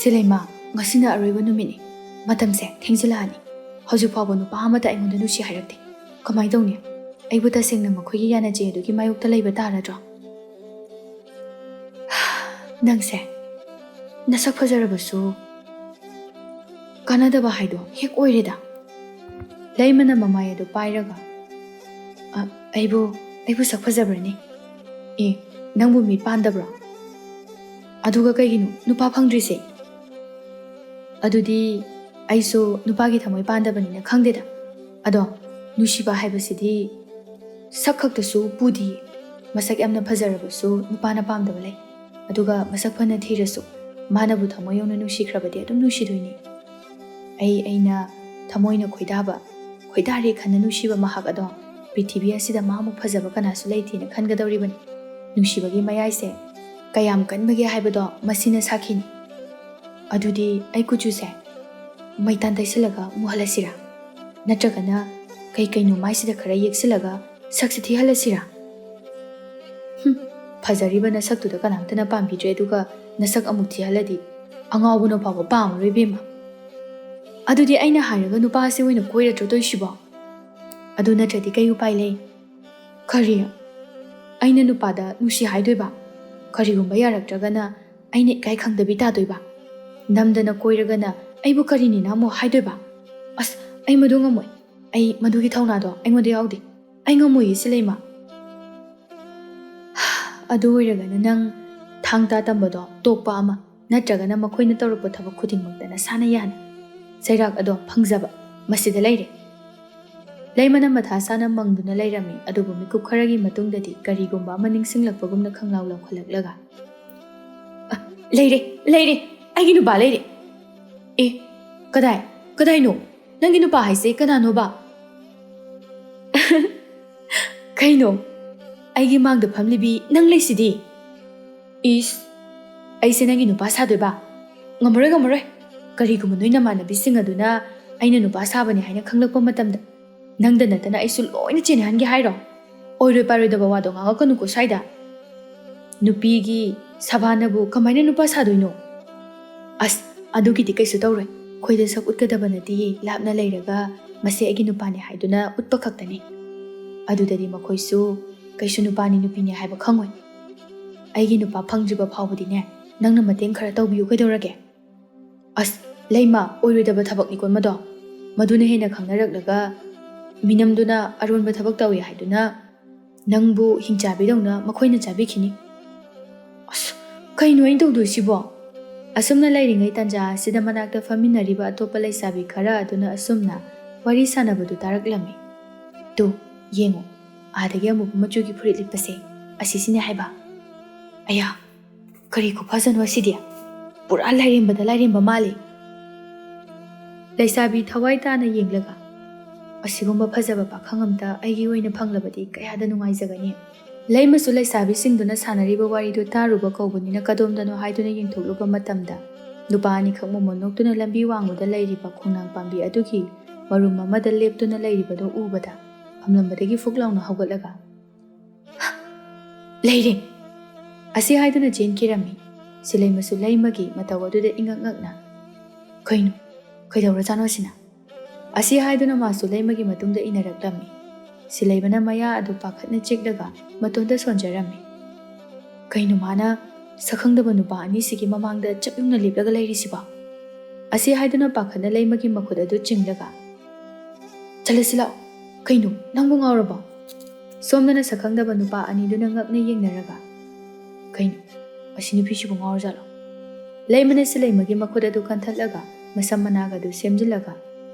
"ꯁꯤꯂꯩꯃ, ꯉꯁꯤꯅ ꯑꯔꯣꯏꯕ ꯅꯨꯃꯤꯠꯅꯤ, ꯃꯇꯝꯁꯦ ꯊꯦꯡꯖꯤꯜꯂꯛꯑꯅꯤ꯫ ꯍꯧꯖꯤꯛ ꯐꯥꯎꯕ ꯅꯨꯄꯥ ꯑꯃꯇ ꯑꯩꯉꯣꯟꯗ ꯅꯨꯡꯁꯤ ꯍꯥꯏꯔꯛꯇꯦ꯫ ꯀꯃꯥꯏ ꯇꯧꯅꯤ? ꯑꯩꯕꯨ ꯇꯁꯦꯡꯅ ꯃꯈꯣꯏꯒꯤ ꯌꯥꯅꯆꯦ ꯑꯗꯨꯒꯤ ꯃꯥꯌꯣꯛꯇ ꯂꯩꯕ ꯇꯥꯔꯗ꯭ꯔꯣ?" "ꯅꯪꯁꯦ ꯅꯁꯛ ꯐꯖꯔꯕꯁꯨ ꯀꯥꯟꯅꯗꯕ ꯍꯥꯏꯗꯣ ꯍꯦꯛ ꯑꯣꯏꯔꯦꯗ꯫" ꯂꯩꯃꯅ ꯃꯃꯥꯏ ꯑꯗꯨ ꯄꯥꯏꯔꯒ, "ꯑ, ꯑꯩꯕꯨ, ꯑꯩꯕꯨ ꯁꯛ ꯐꯖꯕ꯭ꯔꯅꯦ? ꯑꯦ, ꯅꯪꯕꯨ ꯃꯤ ꯄꯥꯟꯗꯕ꯭ꯔꯣ? ꯑꯗꯨꯒ ꯀꯩꯒꯤꯅꯣ ꯅꯨꯄꯥ ꯐꯪꯗ꯭ꯔꯤꯁꯦ?" "ꯑꯗꯨꯗꯤ ꯑꯩꯁꯨ ꯅꯨꯄꯥꯒꯤ ꯊꯃꯣꯏ ꯄꯥꯟꯗꯕꯅꯤꯅ ꯈꯪꯗꯦꯗ꯫ ꯑꯗꯣ ꯅꯨꯡꯁꯤꯕ ꯍꯥꯏꯕꯁꯤꯗꯤ ꯁꯛ ꯈꯛꯇꯁꯨ ꯄꯨꯗꯤꯌꯦ꯫ ꯃꯁꯛ ꯌꯥꯝꯅ ꯐꯖꯔꯕꯁꯨ ꯅꯨꯄꯥꯅ ꯄꯥꯝꯗꯕ ꯂꯩ꯫ ꯑꯗꯨꯒ ꯃꯁꯛ ꯐꯅ ꯊꯤꯔꯁꯨ ꯃꯥꯅꯕꯨ ꯊꯃꯣꯏ ꯌꯧꯅ ꯅꯨꯡꯁꯤꯈ꯭ꯔꯕꯗꯤ ꯑꯗꯨꯝ ꯅꯨꯡꯁꯤꯗꯣꯏꯅꯤ꯫ ꯑꯩ, ꯑꯩꯅ ꯊꯃꯣꯏꯅ ꯈꯣꯏꯗꯥꯕ, ꯈꯣꯏꯗꯥꯔꯦ ꯈꯟꯅ ꯅꯨꯡꯁꯤꯕ ꯃꯍꯥꯛ ꯑꯗꯣ ꯄ꯭ꯔꯤꯊꯤꯕꯤ ꯑꯁꯤꯗ ꯃꯥꯃꯨꯛ ꯐꯖꯕ ꯀꯅꯥꯁꯨ ꯂꯩꯇꯦꯅ ꯈꯟꯒꯗꯧꯔꯤꯕꯅꯤ꯫ ꯅꯨꯡꯁꯤꯕꯒꯤ ꯃꯌꯥꯏꯁꯦ ꯀꯌꯥꯝ ꯀꯟꯕꯒꯦ ꯍꯥꯏꯕꯗꯣ ꯃꯁꯤꯅ ꯁꯥꯈꯤꯅꯤ꯫ ꯑꯗꯨꯗꯤ ꯑꯩ ꯀꯨꯆꯨꯁꯦ ꯃꯩꯇꯥꯟ ꯇꯩꯁꯤꯜꯂꯒ ꯃꯨꯍꯜꯂꯁꯤꯔꯥ? ꯅꯠꯇ꯭ꯔꯒꯅ ꯀꯩ ꯀꯩꯅꯣ ꯃꯥꯏꯁꯤꯗ ꯈꯔ ꯌꯦꯛꯁꯤꯜꯂꯒ ꯁꯛꯁꯤ ꯊꯤꯍꯜꯂꯁꯤꯔꯥ? ꯍꯨꯝ, ꯐꯖꯔꯤꯕ ꯅꯁꯛꯇꯨꯗ ꯀꯅꯥꯝꯇꯅ ꯄꯥꯝꯕꯤꯗ꯭ꯔꯦ, ꯑꯗꯨꯒ ꯅꯁꯛ ꯑꯃꯨꯛ ꯊꯤꯍꯜꯂꯗꯤ ꯑꯉꯥꯎꯕꯅ ꯐꯥꯎꯕ ꯄꯥꯝꯃꯔꯣꯏ ꯏꯕꯦꯝꯃ꯫ ꯑꯗꯨꯗꯤ ꯑꯩꯅ ꯍꯥꯏꯔꯒ ꯅꯨꯄꯥꯁꯦ ꯑꯣꯏꯅ ꯀꯣꯏꯔꯗ꯭ꯔꯣ ꯇꯧꯏꯁꯤꯕꯣ? ꯑꯗꯨ ꯅꯠꯇ꯭ꯔꯗꯤ ꯀꯩ ꯎꯄꯥꯏ ꯂꯩ? ꯀꯔꯤ? ꯑꯩꯅ ꯅꯨꯄꯥꯗ ꯅꯨꯡꯁꯤ ꯍꯥꯏꯗꯣꯏꯕ? ꯀꯔꯤꯒꯨꯝꯕ ꯌꯥꯔꯛꯇ꯭ꯔꯒꯅ ꯑꯩꯅ ꯏꯀꯥꯏ ꯈꯪꯗꯕꯤ ꯇꯥꯗꯣꯏꯕ? ꯅꯝꯗꯅ ꯀꯣꯏꯔꯒꯅ ꯑꯩꯕꯨ ꯀꯔꯤꯅꯤꯅ ꯑꯃꯨꯛ ꯍꯥꯏꯗꯣꯏꯕ? ꯑꯁ, ꯑꯩ ꯃꯗꯨ ꯉꯝꯃꯣꯏ꯫ ꯑꯩ ꯃꯗꯨꯒꯤ ꯊꯧꯅꯥꯗꯣ ꯑꯩꯉꯣꯟꯗ ꯌꯥꯎꯗꯦ꯫ ꯑꯩ ꯉꯝꯃꯣꯏꯌꯦ ꯁꯤꯂꯩꯃ꯫ ꯑꯗꯨ ꯑꯣꯏꯔꯒꯅ ꯅꯪ ꯊꯥꯡ ꯇꯥ ꯇꯝꯕꯗꯣ ꯇꯣꯛꯄ ꯑꯃ, ꯅꯠꯇ꯭ꯔꯒꯅ ꯃꯈꯣꯏꯅ ꯇꯧꯔꯛꯄ ꯊꯕꯛ ꯈꯨꯗꯤꯡꯃꯛꯇ ꯅꯁꯥꯅ ꯌꯥꯅ ꯆꯩꯔꯥꯛ ꯑꯗꯣ ꯐꯪꯖꯕ, ꯃꯁꯤꯗ ꯂꯩꯔꯦ꯫ ꯂꯩꯃꯅ ꯃꯊꯥ ꯁꯥꯅ ꯃꯪꯗꯨꯅ ꯂꯩꯔꯝꯃꯤ, ꯑꯗꯨꯕꯨ ꯃꯤꯀꯨꯞ ꯈꯔꯒꯤ ꯃꯇꯨꯡꯗꯗꯤ ꯀꯔꯤꯒꯨꯝꯕ ꯑꯃ ꯅꯤꯡꯁꯤꯡꯂꯛꯄꯒꯨꯝꯅ ꯈꯪꯂꯥꯎ ꯂꯥꯎꯈꯠꯂꯛꯂꯒ, "ꯑ, ꯂꯩꯔꯦ, ꯂꯩꯔꯦ, ꯑꯩꯒꯤ ꯅꯨꯄꯥ ꯂꯩꯔꯦ!" "ꯑꯦ, ꯀꯗꯥꯏ, ꯀꯗꯥꯏꯅꯣ? ꯅꯪꯒꯤ ꯅꯨꯄꯥ ꯍꯥꯏꯁꯦ ꯀꯅꯥꯅꯣꯕ?" "ꯀꯩꯅꯣ? ꯑꯩꯒꯤ ꯃꯥꯡꯗ ꯐꯝꯂꯤꯕꯤ ꯅꯪ ꯂꯩꯁꯤꯗꯤ?" "ꯏꯁ, ꯑꯩꯁꯦ ꯅꯪꯒꯤ ꯅꯨꯄꯥ ꯁꯥꯗꯣꯏꯕ? ꯉꯝꯃꯔꯣꯏ, ꯉꯝꯃꯔꯣꯏ꯫ ꯀꯔꯤꯒꯨꯝꯕ ꯅꯣꯏ ꯅꯃꯥꯟꯅꯕꯤꯁꯤꯡ ꯑꯗꯨꯅ ꯑꯩꯅ ꯅꯨꯄꯥ ꯁꯥꯕꯅꯤ ꯍꯥꯏꯅ ꯈꯪꯂꯛꯄ ꯃꯇꯝꯗ ꯅꯪꯗ ꯅꯠꯇꯅ ꯑꯩꯁꯨ ꯂꯣꯏꯅ ꯆꯦꯟꯅꯍꯟꯒꯦ ꯍꯥꯏꯔꯣ? ꯑꯣꯏꯔꯣꯏ ꯄꯥꯔꯣꯏꯗꯕ ꯋꯥꯗꯣ ꯉꯥꯡꯉꯛꯀꯅꯨꯀꯣ ꯁ꯭ꯋꯥꯏꯗ꯫ ꯅꯨꯄꯤꯒꯤ ꯁꯕꯥꯅꯕꯨ ꯀꯃꯥꯏꯅ ꯅꯨꯄꯥ ꯁꯥꯗꯣꯏꯅꯣ?" "ꯑꯁ, ꯑꯗꯨꯒꯤꯗꯤ ꯀꯩꯁꯨ ꯇꯧꯔꯣꯏ꯫ ꯑꯩꯈꯣꯏꯗ ꯁꯛ ꯎꯠꯀꯗꯕ ꯅꯠꯇꯤꯌꯦ, ꯂꯥꯞꯅ ꯂꯩꯔꯒ ꯃꯁꯤ ꯑꯩꯒꯤ ꯅꯨꯄꯥꯅꯤ ꯍꯥꯏꯗꯨꯅ ꯎꯠꯄ ꯈꯛꯇꯅꯤ꯫ ꯑꯗꯨꯗꯗꯤ ꯃꯈꯣꯏꯁꯨ ꯀꯩꯁꯨ ꯅꯨꯄꯥꯅꯤ ꯅꯨꯄꯤꯅꯤ ꯍꯥꯏꯕ ꯈꯪꯉꯣꯏ꯫ ꯑꯩꯒꯤ ꯅꯨꯄꯥ ꯐꯪꯗ꯭ꯔꯤꯕ ꯐꯥꯎꯕꯗꯤꯅꯦ, ꯅꯪꯅ ꯃꯇꯦꯡ ꯈꯔ ꯇꯧꯕꯤꯌꯨ ꯀꯩꯗꯧꯔꯒꯦ?" "ꯑꯁ, ꯂꯩꯃ, ꯑꯣꯏꯔꯣꯏꯗꯕ ꯊꯕꯛꯅꯤꯀꯣ ꯃꯗꯣ꯫ ꯃꯗꯨꯅ ꯍꯦꯟꯅ ꯈꯪꯅꯔꯛꯂꯒ ꯃꯤꯅꯝꯗꯨꯅ ꯑꯔꯣꯟꯕ ꯊꯕꯛ ꯇꯧꯏ ꯍꯥꯏꯗꯨꯅ ꯅꯪꯕꯨ ꯍꯤꯡꯆꯥꯕꯤꯗꯧꯅ ꯃꯈꯣꯏꯅ ꯆꯥꯕꯤꯈꯤꯅꯤ꯫ ꯑꯁ, ꯀꯩꯅꯣ ꯑꯩꯅ ꯇꯧꯗꯣꯏꯁꯤꯕꯣ?" ꯑꯁꯨꯝꯅ ꯂꯩꯔꯤꯉꯩ ꯇꯥꯟꯖꯥ ꯑꯁꯤꯗ ꯃꯅꯥꯛꯇ ꯐꯝꯃꯤꯟꯅꯔꯤꯕ ꯑꯇꯣꯞꯄ ꯂꯩꯁꯥꯕꯤ ꯈꯔ ꯑꯗꯨꯅ ꯑꯁꯨꯝꯅ ꯋꯥꯔꯤ ꯁꯥꯟꯅꯕꯗꯨ ꯇꯥꯔꯛꯂꯝꯃꯤ꯫ "ꯇꯨ, ꯌꯦꯡꯉꯨ, ꯑꯥꯗꯒꯤ ꯑꯃꯨꯕ ꯃꯆꯨꯒꯤ ꯐꯨꯔꯤꯠ ꯂꯤꯠꯄꯁꯦ, ꯑꯁꯤꯁꯤꯅꯦ ꯍꯥꯏꯕ꯫ ꯑꯌꯥ, ꯀꯔꯤ ꯈꯨꯐꯖꯅꯣ ꯑꯁꯤꯗꯤ! ꯄꯨꯔꯥ ꯂꯥꯏꯔꯦꯝꯕꯗ ꯂꯥꯏꯔꯦꯝꯕ ꯃꯥꯜꯂꯤ!" ꯂꯩꯁꯥꯕꯤ ꯊꯋꯥꯏ ꯇꯥꯅ ꯌꯦꯡꯂꯒ, "ꯑꯁꯤꯒꯨꯝꯕ ꯐꯖꯕ ꯄꯥꯈꯪ ꯑꯝꯇ ꯑꯩꯒꯤ ꯑꯣꯏꯅ ꯐꯪꯂꯕꯗꯤ ꯀꯌꯥꯗ ꯅꯨꯡꯉꯥꯏꯖꯒꯅꯤ!" ꯂꯩꯃꯁꯨ ꯂꯩꯁꯥꯕꯤꯁꯤꯡꯗꯨꯅ ꯁꯥꯟꯅꯔꯤꯕ ꯋꯥꯔꯤꯗꯨ ꯇꯥꯔꯨꯕ ꯀꯧꯕꯅꯤꯅ ꯀꯗꯣꯝꯗꯅꯣ ꯍꯥꯏꯗꯨꯅ ꯌꯦꯡꯊꯣꯛꯂꯨꯕ ꯃꯇꯝꯗ, ꯅꯨꯄꯥ ꯑꯅꯤꯈꯛ ꯃꯃꯣꯟ ꯅꯣꯛꯇꯨꯅ ꯂꯝꯕꯤ ꯋꯥꯡꯃꯗ ꯂꯩꯔꯤꯕ ꯈꯣꯡꯅꯥꯡ ꯄꯥꯝꯕꯤ ꯑꯗꯨꯒꯤ ꯃꯔꯨꯝ ꯑꯃꯗ ꯂꯦꯞꯇꯨꯅ ꯂꯩꯔꯤꯕꯗꯨ ꯎꯕꯗ, ꯐꯝꯂꯝꯕꯗꯒꯤ ꯐꯨꯛ ꯂꯥꯎꯅ ꯍꯧꯒꯠꯂꯒ, "ꯍ! ꯂꯩꯔꯦ!" ꯑꯁꯤ ꯍꯥꯏꯗꯨꯅ ꯆꯦꯟꯈꯤꯔꯝꯃꯤ꯫ ꯁꯤꯂꯩꯃꯁꯨ ꯂꯩꯃꯒꯤ ꯃꯇꯧ ꯑꯗꯨꯗ ꯏꯉꯛ ꯉꯛꯅ, "ꯀꯩꯅꯣ? ꯀꯩꯗꯧꯔꯖꯥꯠꯅꯣ ꯑꯁꯤꯅ?" ꯑꯁꯤ ꯍꯥꯏꯗꯨꯅ ꯃꯥꯁꯨ ꯂꯩꯃꯒꯤ ꯃꯇꯨꯡꯗ ꯏꯟꯅꯔꯛꯂꯝꯃꯤ꯫ ꯁꯤꯂꯩꯃꯅ ꯃꯌꯥ ꯑꯗꯨ ꯄꯥꯈꯠꯅ ꯆꯤꯛꯂꯒ ꯃꯇꯣꯟꯗ ꯁꯣꯟꯖꯔꯝꯃꯤ꯫ "ꯀꯩꯅꯣ ꯃꯥꯅ ꯁꯛꯈꯪꯗꯕ ꯅꯨꯄꯥ ꯑꯅꯤꯁꯤꯒꯤ ꯃꯃꯥꯡꯗ ꯆꯞ ꯌꯨꯡꯅ ꯂꯦꯞꯂꯒ ꯂꯩꯔꯤꯁꯤꯕꯣ?" ꯑꯁꯤ ꯍꯥꯏꯗꯨꯅ ꯄꯥꯈꯠꯅ ꯂꯩꯃꯒꯤ ꯃꯈꯨꯠ ꯑꯗꯨ ꯆꯤꯡꯂꯒ, "ꯆꯠꯂꯁꯤ ꯂꯥꯛꯑꯣ꯫ ꯀꯩꯅꯣ, ꯅꯪꯕꯨ ꯉꯥꯎꯔꯕꯣ?" ꯁꯣꯝꯗꯅ ꯁꯛꯈꯪꯗꯕ ꯅꯨꯄꯥ ꯑꯅꯤꯗꯨꯅ ꯉꯛꯅ ꯌꯦꯡꯅꯔꯒ, "ꯀꯩꯅꯣ, ꯑꯁꯤ ꯅꯨꯄꯤꯁꯤꯕꯨ ꯉꯥꯎꯔꯖꯥꯠꯂꯣ?" ꯂꯩꯃꯅ ꯁꯤꯂꯩꯃꯒꯤ ꯃꯈꯨꯠ ꯑꯗꯨ ꯀꯟꯊꯠꯂꯒ ꯃꯁꯝ ꯃꯅꯥꯒ ꯑꯗꯨ ꯁꯦꯝꯖꯤꯜꯂꯒ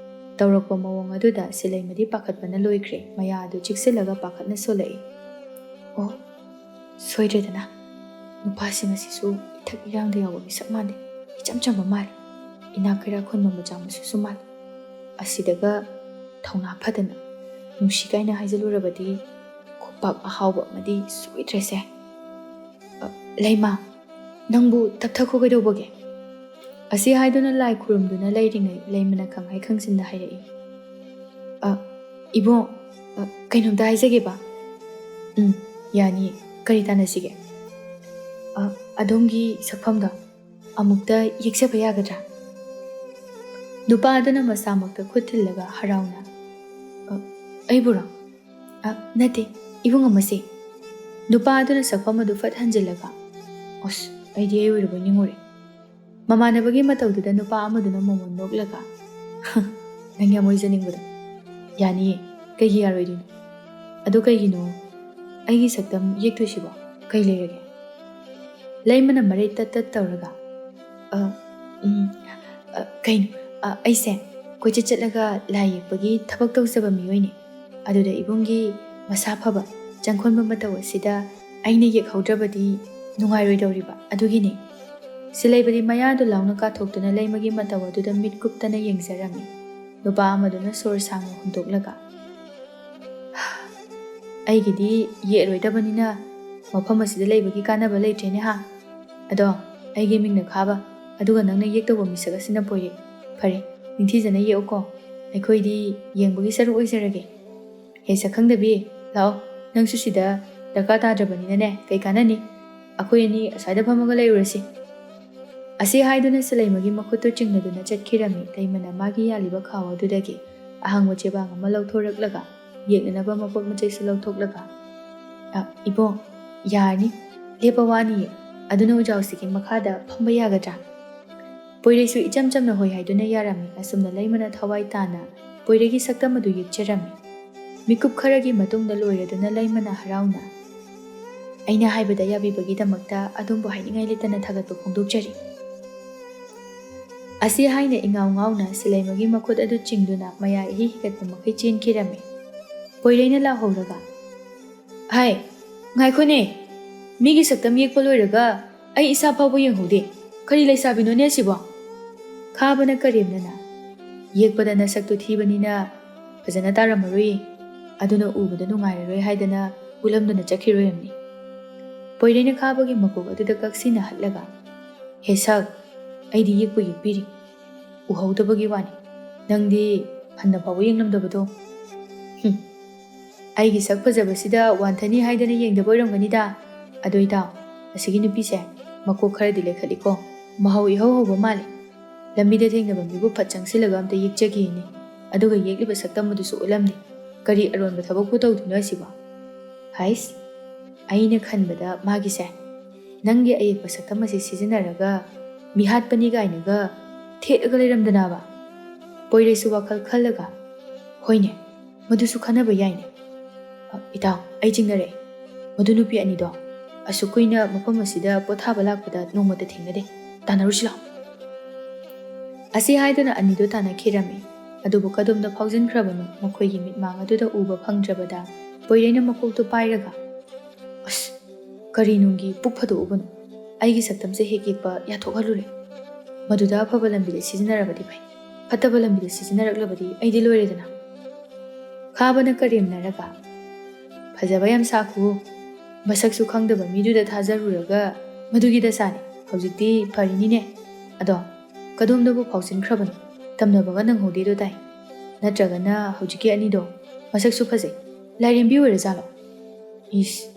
ꯇꯧꯔꯛꯄ ꯃꯑꯣꯡ ꯑꯗꯨꯗ ꯁꯤꯂꯩꯃꯗꯤ ꯄꯥꯈꯠꯄꯅ ꯂꯣꯏꯈ꯭ꯔꯦ꯫ ꯃꯌꯥ ꯑꯗꯨ ꯆꯤꯛꯁꯤꯜꯂꯒ ꯄꯥꯈꯠꯅ ꯁꯣꯜꯂꯛꯏ꯫ "ꯑꯣ, ꯁꯣꯏꯗ꯭ꯔꯦꯗꯅ꯫ ꯅꯨꯄꯥꯁꯤꯡ ꯑꯁꯤꯁꯨ ꯏꯊꯛ ꯏꯔꯥꯡꯗ ꯌꯥꯎꯕ ꯃꯤꯁꯛ ꯃꯥꯟꯗꯦ꯫ ꯏꯆꯝ ꯆꯝꯕ ꯃꯥꯜꯂꯤ꯫ ꯏꯅꯥꯛ ꯀꯩꯔꯥꯛ ꯈꯨꯟꯕ ꯃꯆꯥ ꯃꯁꯨꯁꯨ ꯃꯥꯜꯂꯤ꯫ ꯑꯁꯤꯗꯒ ꯊꯧꯅꯥ ꯐꯗꯅ ꯅꯨꯡꯁꯤ ꯀꯥꯏꯅ ꯍꯥꯏꯖꯤꯜꯂꯨꯔꯕꯗꯤ ꯈꯨꯄꯥꯛ ꯑꯍꯥꯎꯕ ꯑꯃꯗꯤ ꯁꯣꯏꯗ꯭ꯔꯦꯁꯦ꯫ ꯑ, ꯂꯩꯃ, ꯅꯪꯕꯨ ꯇꯞꯊꯈꯣ ꯀꯩꯗꯧꯕꯒꯦ?" ꯑꯁꯤ ꯍꯥꯏꯗꯨꯅ ꯂꯥꯏ ꯈꯨꯔꯨꯝꯗꯨꯅ ꯂꯩꯔꯤꯉꯩ ꯂꯩꯃꯅ ꯈꯪꯍꯥꯏ ꯈꯪꯆꯤꯟꯗ ꯍꯥꯏꯔꯛꯏ꯫ "ꯑ, ꯏꯕꯨꯡ, ꯑ, ꯀꯩꯅꯣꯝꯇ ꯍꯥꯏꯖꯒꯦꯕ?" "ꯎꯝ, ꯌꯥꯅꯤꯌꯦ꯫ ꯀꯔꯤ ꯇꯥꯟꯅꯁꯤꯒꯦ?" "ꯑ, ꯑꯗꯣꯝꯒꯤ ꯁꯛꯐꯝꯗꯣ ꯑꯃꯨꯛꯇ ꯌꯦꯛꯆꯕ ꯌꯥꯒꯗ꯭ꯔꯥ?" ꯅꯨꯄꯥ ꯑꯗꯨꯅ ꯃꯁꯥꯃꯛꯇ ꯈꯨꯠ ꯊꯤꯜꯂꯒ ꯍꯔꯥꯎꯅ, "ꯑ, ꯑꯩꯕꯨꯔꯣ?" "ꯑ, ꯅꯠꯇꯦ, ꯏꯕꯨꯡ ꯑꯃꯁꯦ꯫" ꯅꯨꯄꯥ ꯑꯗꯨꯅ ꯁꯛꯐꯝ ꯑꯗꯨ ꯐꯠ ꯍꯟꯖꯤꯜꯂꯒ, "ꯑꯁ, ꯑꯩꯗꯤ ꯑꯩ ꯑꯣꯏꯔꯕꯣꯏ ꯅꯤꯡꯉꯨꯔꯦ꯫ ꯃꯃꯥꯟꯅꯕꯒꯤ ꯃꯇꯧꯗꯨꯗ ꯅꯨꯄꯥ ꯑꯃꯗꯨꯅ ꯃꯃꯣꯟ ꯅꯣꯛꯂꯒ, "ꯅꯪ ꯌꯥꯝ ꯑꯣꯏꯖꯅꯤꯡꯕꯗꯣ꯫ ꯌꯥꯅꯤꯌꯦ, ꯀꯩꯒꯤ ꯌꯥꯔꯣꯏꯗꯣꯏꯅꯣ? ꯑꯗꯨ ꯀꯩꯒꯤꯅꯣ ꯑꯩꯒꯤ ꯁꯛꯇꯝ ꯌꯦꯛꯇꯣꯏꯁꯤꯕꯣ? ꯀꯩ ꯂꯩꯔꯒꯦ?" ꯂꯩꯃꯅ ꯃꯔꯩ ꯇꯠ ꯇꯠ ꯇꯧꯔꯒ, "ꯑ, ꯎꯝ, ꯑ, ꯀꯩꯅꯣ, ꯑ, ꯑꯩꯁꯦ ꯀꯣꯏꯆꯠ ꯆꯠꯂꯒ ꯂꯥꯏ ꯌꯦꯛꯄꯒꯤ ꯊꯕꯛ ꯇꯧꯖꯕ ꯃꯤꯑꯣꯏꯅꯤ꯫ ꯑꯗꯨꯗ ꯏꯕꯨꯡꯒꯤ ꯃꯁꯥ ꯐꯕ ꯆꯪꯈꯣꯟꯕ ꯃꯇꯧ ꯑꯁꯤꯗ ꯑꯩꯅ ꯌꯦꯛꯍꯧꯗ꯭ꯔꯕꯗꯤ ꯅꯨꯡꯉꯥꯏꯔꯣꯏꯗꯧꯔꯤꯕ, ꯑꯗꯨꯒꯤꯅꯤ꯫" ꯁꯤꯂꯩꯕꯗꯤ ꯃꯌꯥꯗꯨ ꯂꯥꯎꯅ ꯀꯥꯊꯣꯛꯇꯨꯅ ꯂꯩꯃꯒꯤ ꯃꯇꯧ ꯑꯗꯨꯗ ꯃꯤꯠ ꯀꯨꯞꯇꯅ ꯌꯦꯡꯖꯔꯝꯃꯤ꯫ ꯅꯨꯄꯥ ꯑꯃꯗꯨꯅ ꯁꯣꯔ ꯁꯥꯡꯅ ꯍꯨꯟꯗꯣꯛꯂꯒ, ꯑꯩꯒꯤꯗꯤ ꯌꯦꯛꯂꯣꯏꯗꯕꯅꯤꯅ ꯃꯐꯝ ꯑꯁꯤꯗ ꯂꯩꯕꯒꯤ ꯀꯥꯟꯅꯕ ꯂꯩꯇ꯭ꯔꯦꯅꯦ ꯍꯥ꯫ ꯑꯗꯣ, ꯑꯩꯒꯤ ꯃꯤꯡꯅ ꯈꯥꯕ, ꯑꯗꯨꯒ ꯅꯪꯅ ꯌꯦꯛꯇꯧꯕ ꯃꯤꯁꯛ ꯑꯁꯤꯅ ꯄꯣꯏꯔꯩ꯫ ꯐꯔꯦ, ꯅꯤꯡꯊꯤꯖꯅ ꯌꯦꯛꯎꯀꯣ꯫ ꯑꯩꯈꯣꯏꯗꯤ ꯌꯦꯡꯕꯒꯤ ꯁꯔꯨꯛ ꯑꯣꯏꯖꯔꯒꯦ꯫ ꯍꯦ ꯁꯛꯈꯪꯗꯕꯤ, ꯂꯥꯛꯑꯣ, ꯅꯪꯁꯨ ꯁꯤꯗ ꯗꯔꯀꯥꯔ ꯇꯥꯗ꯭ꯔꯕꯅꯤꯅꯅꯦ, ꯀꯩ ꯀꯥꯟꯅꯅꯤ? ꯑꯩꯈꯣꯏ ꯑꯅꯤ ꯑꯁ꯭ꯋꯥꯏꯗ ꯐꯝꯃꯒ ꯂꯩꯔꯨꯔꯁꯤ꯫ ꯑꯁꯤ ꯍꯥꯏꯗꯨꯅ ꯁꯤꯂꯩꯃꯒꯤ ꯃꯈꯨꯠꯇꯨ ꯆꯤꯡꯅꯗꯨꯅ ꯆꯠꯈꯤꯔꯝꯃꯤ꯫ ꯂꯩꯃꯅ ꯃꯥꯒꯤ ꯌꯥꯜꯂꯤꯕ ꯈꯥꯎ ꯑꯗꯨꯗꯒꯤ ꯑꯍꯥꯡꯕ ꯆꯦꯕꯥꯡ ꯑꯃ ꯂꯧꯊꯣꯔꯛꯂꯒ ꯌꯦꯛꯅꯅꯕ ꯃꯄꯣꯠ ꯃꯆꯩꯁꯨ ꯂꯧꯊꯣꯛꯂꯒ, "ꯑ, ꯏꯕꯣ, ꯌꯥꯔꯅꯤ, ꯂꯦꯞꯄ ꯋꯥꯅꯤꯌꯦ, ꯑꯗꯨꯅ ꯎꯖꯥꯎꯁꯤꯒꯤ ꯃꯈꯥꯗ ꯐꯝꯕ ꯌꯥꯒꯗ꯭ꯔꯥ?" ꯄꯣꯏꯔꯩꯁꯨ ꯏꯆꯝ ꯆꯝꯅ ꯍꯣꯏ ꯍꯥꯏꯗꯨꯅ ꯌꯥꯔꯝꯃꯤ꯫ ꯑꯁꯨꯝꯅ ꯂꯩꯃꯅ ꯊꯋꯥꯏ ꯇꯥꯅ ꯄꯣꯏꯔꯩꯒꯤ ꯁꯛꯇꯝ ꯑꯗꯨ ꯌꯦꯛꯆꯔꯝꯃꯤ꯫ ꯃꯤꯀꯨꯞ ꯈꯔꯒꯤ ꯃꯇꯨꯡꯗ ꯂꯣꯏꯔꯗꯨꯅ ꯂꯩꯃꯅ ꯍꯔꯥꯎꯅ, "ꯑꯩꯅ ꯍꯥꯏꯕꯗ ꯌꯥꯕꯤꯕꯒꯤꯗꯃꯛꯇ ꯑꯗꯣꯝꯕꯨ ꯍꯥꯏꯅꯤꯡꯉꯥꯏ ꯂꯩꯇꯅ ꯊꯥꯒꯠꯄ ꯐꯣꯡꯗꯣꯛꯆꯔꯤ"꯫ ꯑꯁꯤ ꯍꯥꯏꯅ ꯏꯉꯥꯎ ꯉꯥꯎꯅ ꯁꯤꯂꯩꯃꯒꯤ ꯃꯈꯨꯠ ꯑꯗꯨ ꯆꯤꯡꯗꯨꯅ ꯃꯌꯥ ꯏꯍꯤ ꯍꯤꯒꯠꯄ ꯃꯈꯩ ꯆꯦꯟꯈꯤꯔꯝꯃꯤ꯫ ꯄꯣꯏꯔꯩꯅ ꯂꯥꯎꯍꯧꯔꯒ, "ꯍꯥꯏ, ꯉꯥꯏꯈꯣꯅꯦ, ꯃꯤꯒꯤ ꯁꯛꯇꯝ ꯌꯦꯛꯄ ꯂꯣꯏꯔꯒ ꯑꯩ ꯏꯁꯥ ꯐꯥꯎꯕ ꯌꯦꯡꯍꯧꯗꯦ꯫ ꯀꯔꯤ ꯂꯩꯁꯥꯕꯤꯅꯣꯅꯦ ꯑꯁꯤꯕꯣ?" ꯈꯥꯕꯅ ꯀꯔꯦꯝꯅꯅ, "ꯌꯦꯛꯄꯗ ꯅꯁꯛꯇꯨ ꯊꯤꯕꯅꯤꯅ ꯐꯖꯅ ꯇꯥꯔꯝꯃꯔꯣꯏꯌꯦ, ꯑꯗꯨꯅ ꯎꯕꯗ ꯅꯨꯡꯉꯥꯏꯔꯔꯣꯏ ꯍꯥꯏꯗꯅ ꯎꯠꯂꯝꯗꯅ ꯆꯠꯈꯤꯔꯣꯏꯔꯝꯅꯤ"꯫ ꯄꯣꯏꯔꯩꯅ ꯈꯥꯕꯒꯤ ꯃꯀꯣꯛ ꯑꯗꯨꯗ ꯀꯛꯁꯤꯟꯅ ꯍꯠꯂꯒ, "ꯍꯦ ꯁꯛ, ꯑꯩꯗꯤ ꯌꯦꯛꯄꯨ ꯌꯦꯛꯄꯤꯔꯤ, ꯎꯍꯧꯗꯕꯒꯤ ꯋꯥꯅꯤ꯫ ꯅꯪꯗꯤ ꯍꯟꯅ ꯐꯥꯎꯕ ꯌꯦꯡꯂꯝꯗꯕꯗꯣ꯫ ꯍꯨꯝ, ꯑꯩꯒꯤ ꯁꯛ ꯐꯖꯕꯁꯤꯗ ꯋꯥꯟꯊꯅꯤ ꯍꯥꯏꯗꯅ ꯌꯦꯡꯗꯕ ꯑꯣꯏꯔꯝꯒꯅꯤꯗ꯫ ꯑꯗꯣ ꯏꯇꯥꯎ, ꯑꯁꯤꯒꯤ ꯅꯨꯄꯤꯁꯦ ꯃꯀꯣꯛ ꯈꯔꯗꯤ ꯂꯩꯈꯠꯂꯤꯀꯣ, ꯃꯍꯥꯎ ꯏꯍꯧ ꯍꯧꯕ ꯃꯥꯜꯂꯤ꯫ ꯂꯝꯕꯤꯗ ꯊꯦꯡꯅꯕ ꯃꯤꯕꯨ ꯐꯠ ꯆꯪꯁꯤꯜꯂꯒ ꯑꯝꯇ ꯌꯦꯛꯆꯒꯦꯅꯦ, ꯑꯗꯨꯒ ꯌꯦꯛꯂꯤꯕ ꯁꯛꯇꯝ ꯑꯗꯨꯁꯨ ꯎꯠꯂꯝꯗꯦ꯫ ꯀꯔꯤ ꯑꯔꯣꯟꯕ ꯊꯕꯛꯄꯨ ꯇꯧꯗꯣꯏꯅꯣ ꯑꯁꯤꯕꯣ? ꯍꯥꯏꯁ, ꯑꯩꯅ ꯈꯟꯕꯗ ꯃꯥꯒꯤꯁꯦ ꯅꯪꯒꯤ ꯑꯌꯦꯛꯄ ꯁꯛꯇꯝ ꯑꯁꯤ ꯁꯤꯖꯤꯟꯅꯔꯒ ꯃꯤꯍꯥꯠꯄꯅꯤ ꯀꯥꯏꯅꯒ ꯊꯦꯠꯂꯒ ꯂꯩꯔꯝꯗꯅꯕ?" ꯄꯣꯏꯔꯩꯁꯨ ꯋꯥꯈꯜ ꯈꯜꯂꯒ, "ꯍꯣꯏꯅꯦ, ꯃꯗꯨꯁꯨ ꯈꯟꯅꯕ ꯌꯥꯏꯅꯦ꯫ ꯑ, ꯏꯇꯥꯎ, ꯑꯩ ꯆꯤꯡꯅꯔꯛꯑꯦ꯫ ꯃꯗꯨ ꯅꯨꯄꯤ ꯑꯅꯤꯗꯣ ꯑꯁꯨꯛ ꯀꯨꯏꯅ ꯃꯐꯝ ꯑꯁꯤꯗ ꯄꯣꯊꯥꯕ ꯂꯥꯛꯄꯗ ꯅꯣꯡꯃꯇ ꯊꯦꯡꯅꯗꯦ꯫ ꯇꯥꯟꯅꯔꯨꯁꯤ ꯂꯥꯎ"꯫ ꯑꯁꯤ ꯍꯥꯏꯗꯨꯅ ꯑꯅꯤꯗꯨ ꯇꯥꯟꯅꯈꯤꯔꯝꯃꯤ꯫ ꯑꯗꯨꯕꯨ ꯀꯗꯣꯝꯗ ꯐꯥꯎꯖꯤꯟꯈ꯭ꯔꯕꯅꯣ ꯃꯈꯣꯏꯒꯤ ꯃꯤꯠꯃꯥꯡ ꯑꯗꯨꯗ ꯎꯕ ꯐꯪꯗ꯭ꯔꯕꯗ ꯄꯣꯏꯔꯩꯅ ꯃꯀꯣꯛꯇꯨ ꯄꯥꯏꯔꯒ, "ꯑꯁ, ꯀꯔꯤ ꯅꯨꯡꯒꯤ ꯄꯨꯛ ꯐꯥꯗꯣꯛꯎꯕꯅꯣ? ꯑꯩꯒꯤ ꯁꯛꯇꯝꯁꯦ ꯍꯦꯛ ꯌꯦꯛꯄ ꯌꯥꯊꯣꯛꯍꯜꯂꯨꯔꯦ꯫ ꯃꯗꯨꯗ ꯑꯐꯕ ꯂꯝꯕꯤꯗ ꯁꯤꯖꯤꯟꯅꯔꯕꯗꯤ ꯐꯩ, ꯐꯠꯇꯕ ꯂꯝꯕꯤꯗ ꯁꯤꯖꯤꯟꯅꯔꯛꯂꯕꯗꯤ ꯑꯩꯗꯤ ꯂꯣꯏꯔꯦꯗꯅ"꯫ ꯈꯥꯕꯅ ꯀꯔꯦꯝꯅꯔꯒ, ꯐꯖꯕ ꯌꯥꯝ ꯁꯥꯈꯨ꯫ ꯃꯁꯛꯁꯨ ꯈꯪꯗꯕ ꯃꯤꯗꯨꯗ ꯊꯥꯖꯔꯨꯔꯒ ꯃꯗꯨꯒꯤ ꯗꯁꯥꯅꯤ꯫ ꯍꯧꯖꯤꯛꯇꯤ ꯐꯔꯤꯅꯤꯅꯦ꯫ ꯑꯗꯣ ꯀꯗꯣꯝꯗꯕꯨ ꯐꯥꯎꯖꯤꯟꯈ꯭ꯔꯕꯅꯣ? ꯇꯝꯅꯕꯒ ꯅꯪꯍꯧꯗꯦꯗꯣ ꯇꯥꯏ꯫ ꯅꯠꯇ꯭ꯔꯒꯅ ꯍꯧꯖꯤꯛꯀꯤ ꯑꯅꯤꯗꯣ ꯃꯁꯛꯁꯨ ꯐꯖꯩ, ꯂꯥꯏꯔꯦꯝꯕꯤ ꯑꯣꯏꯔꯖꯥꯠꯂꯣ? ꯏꯁ,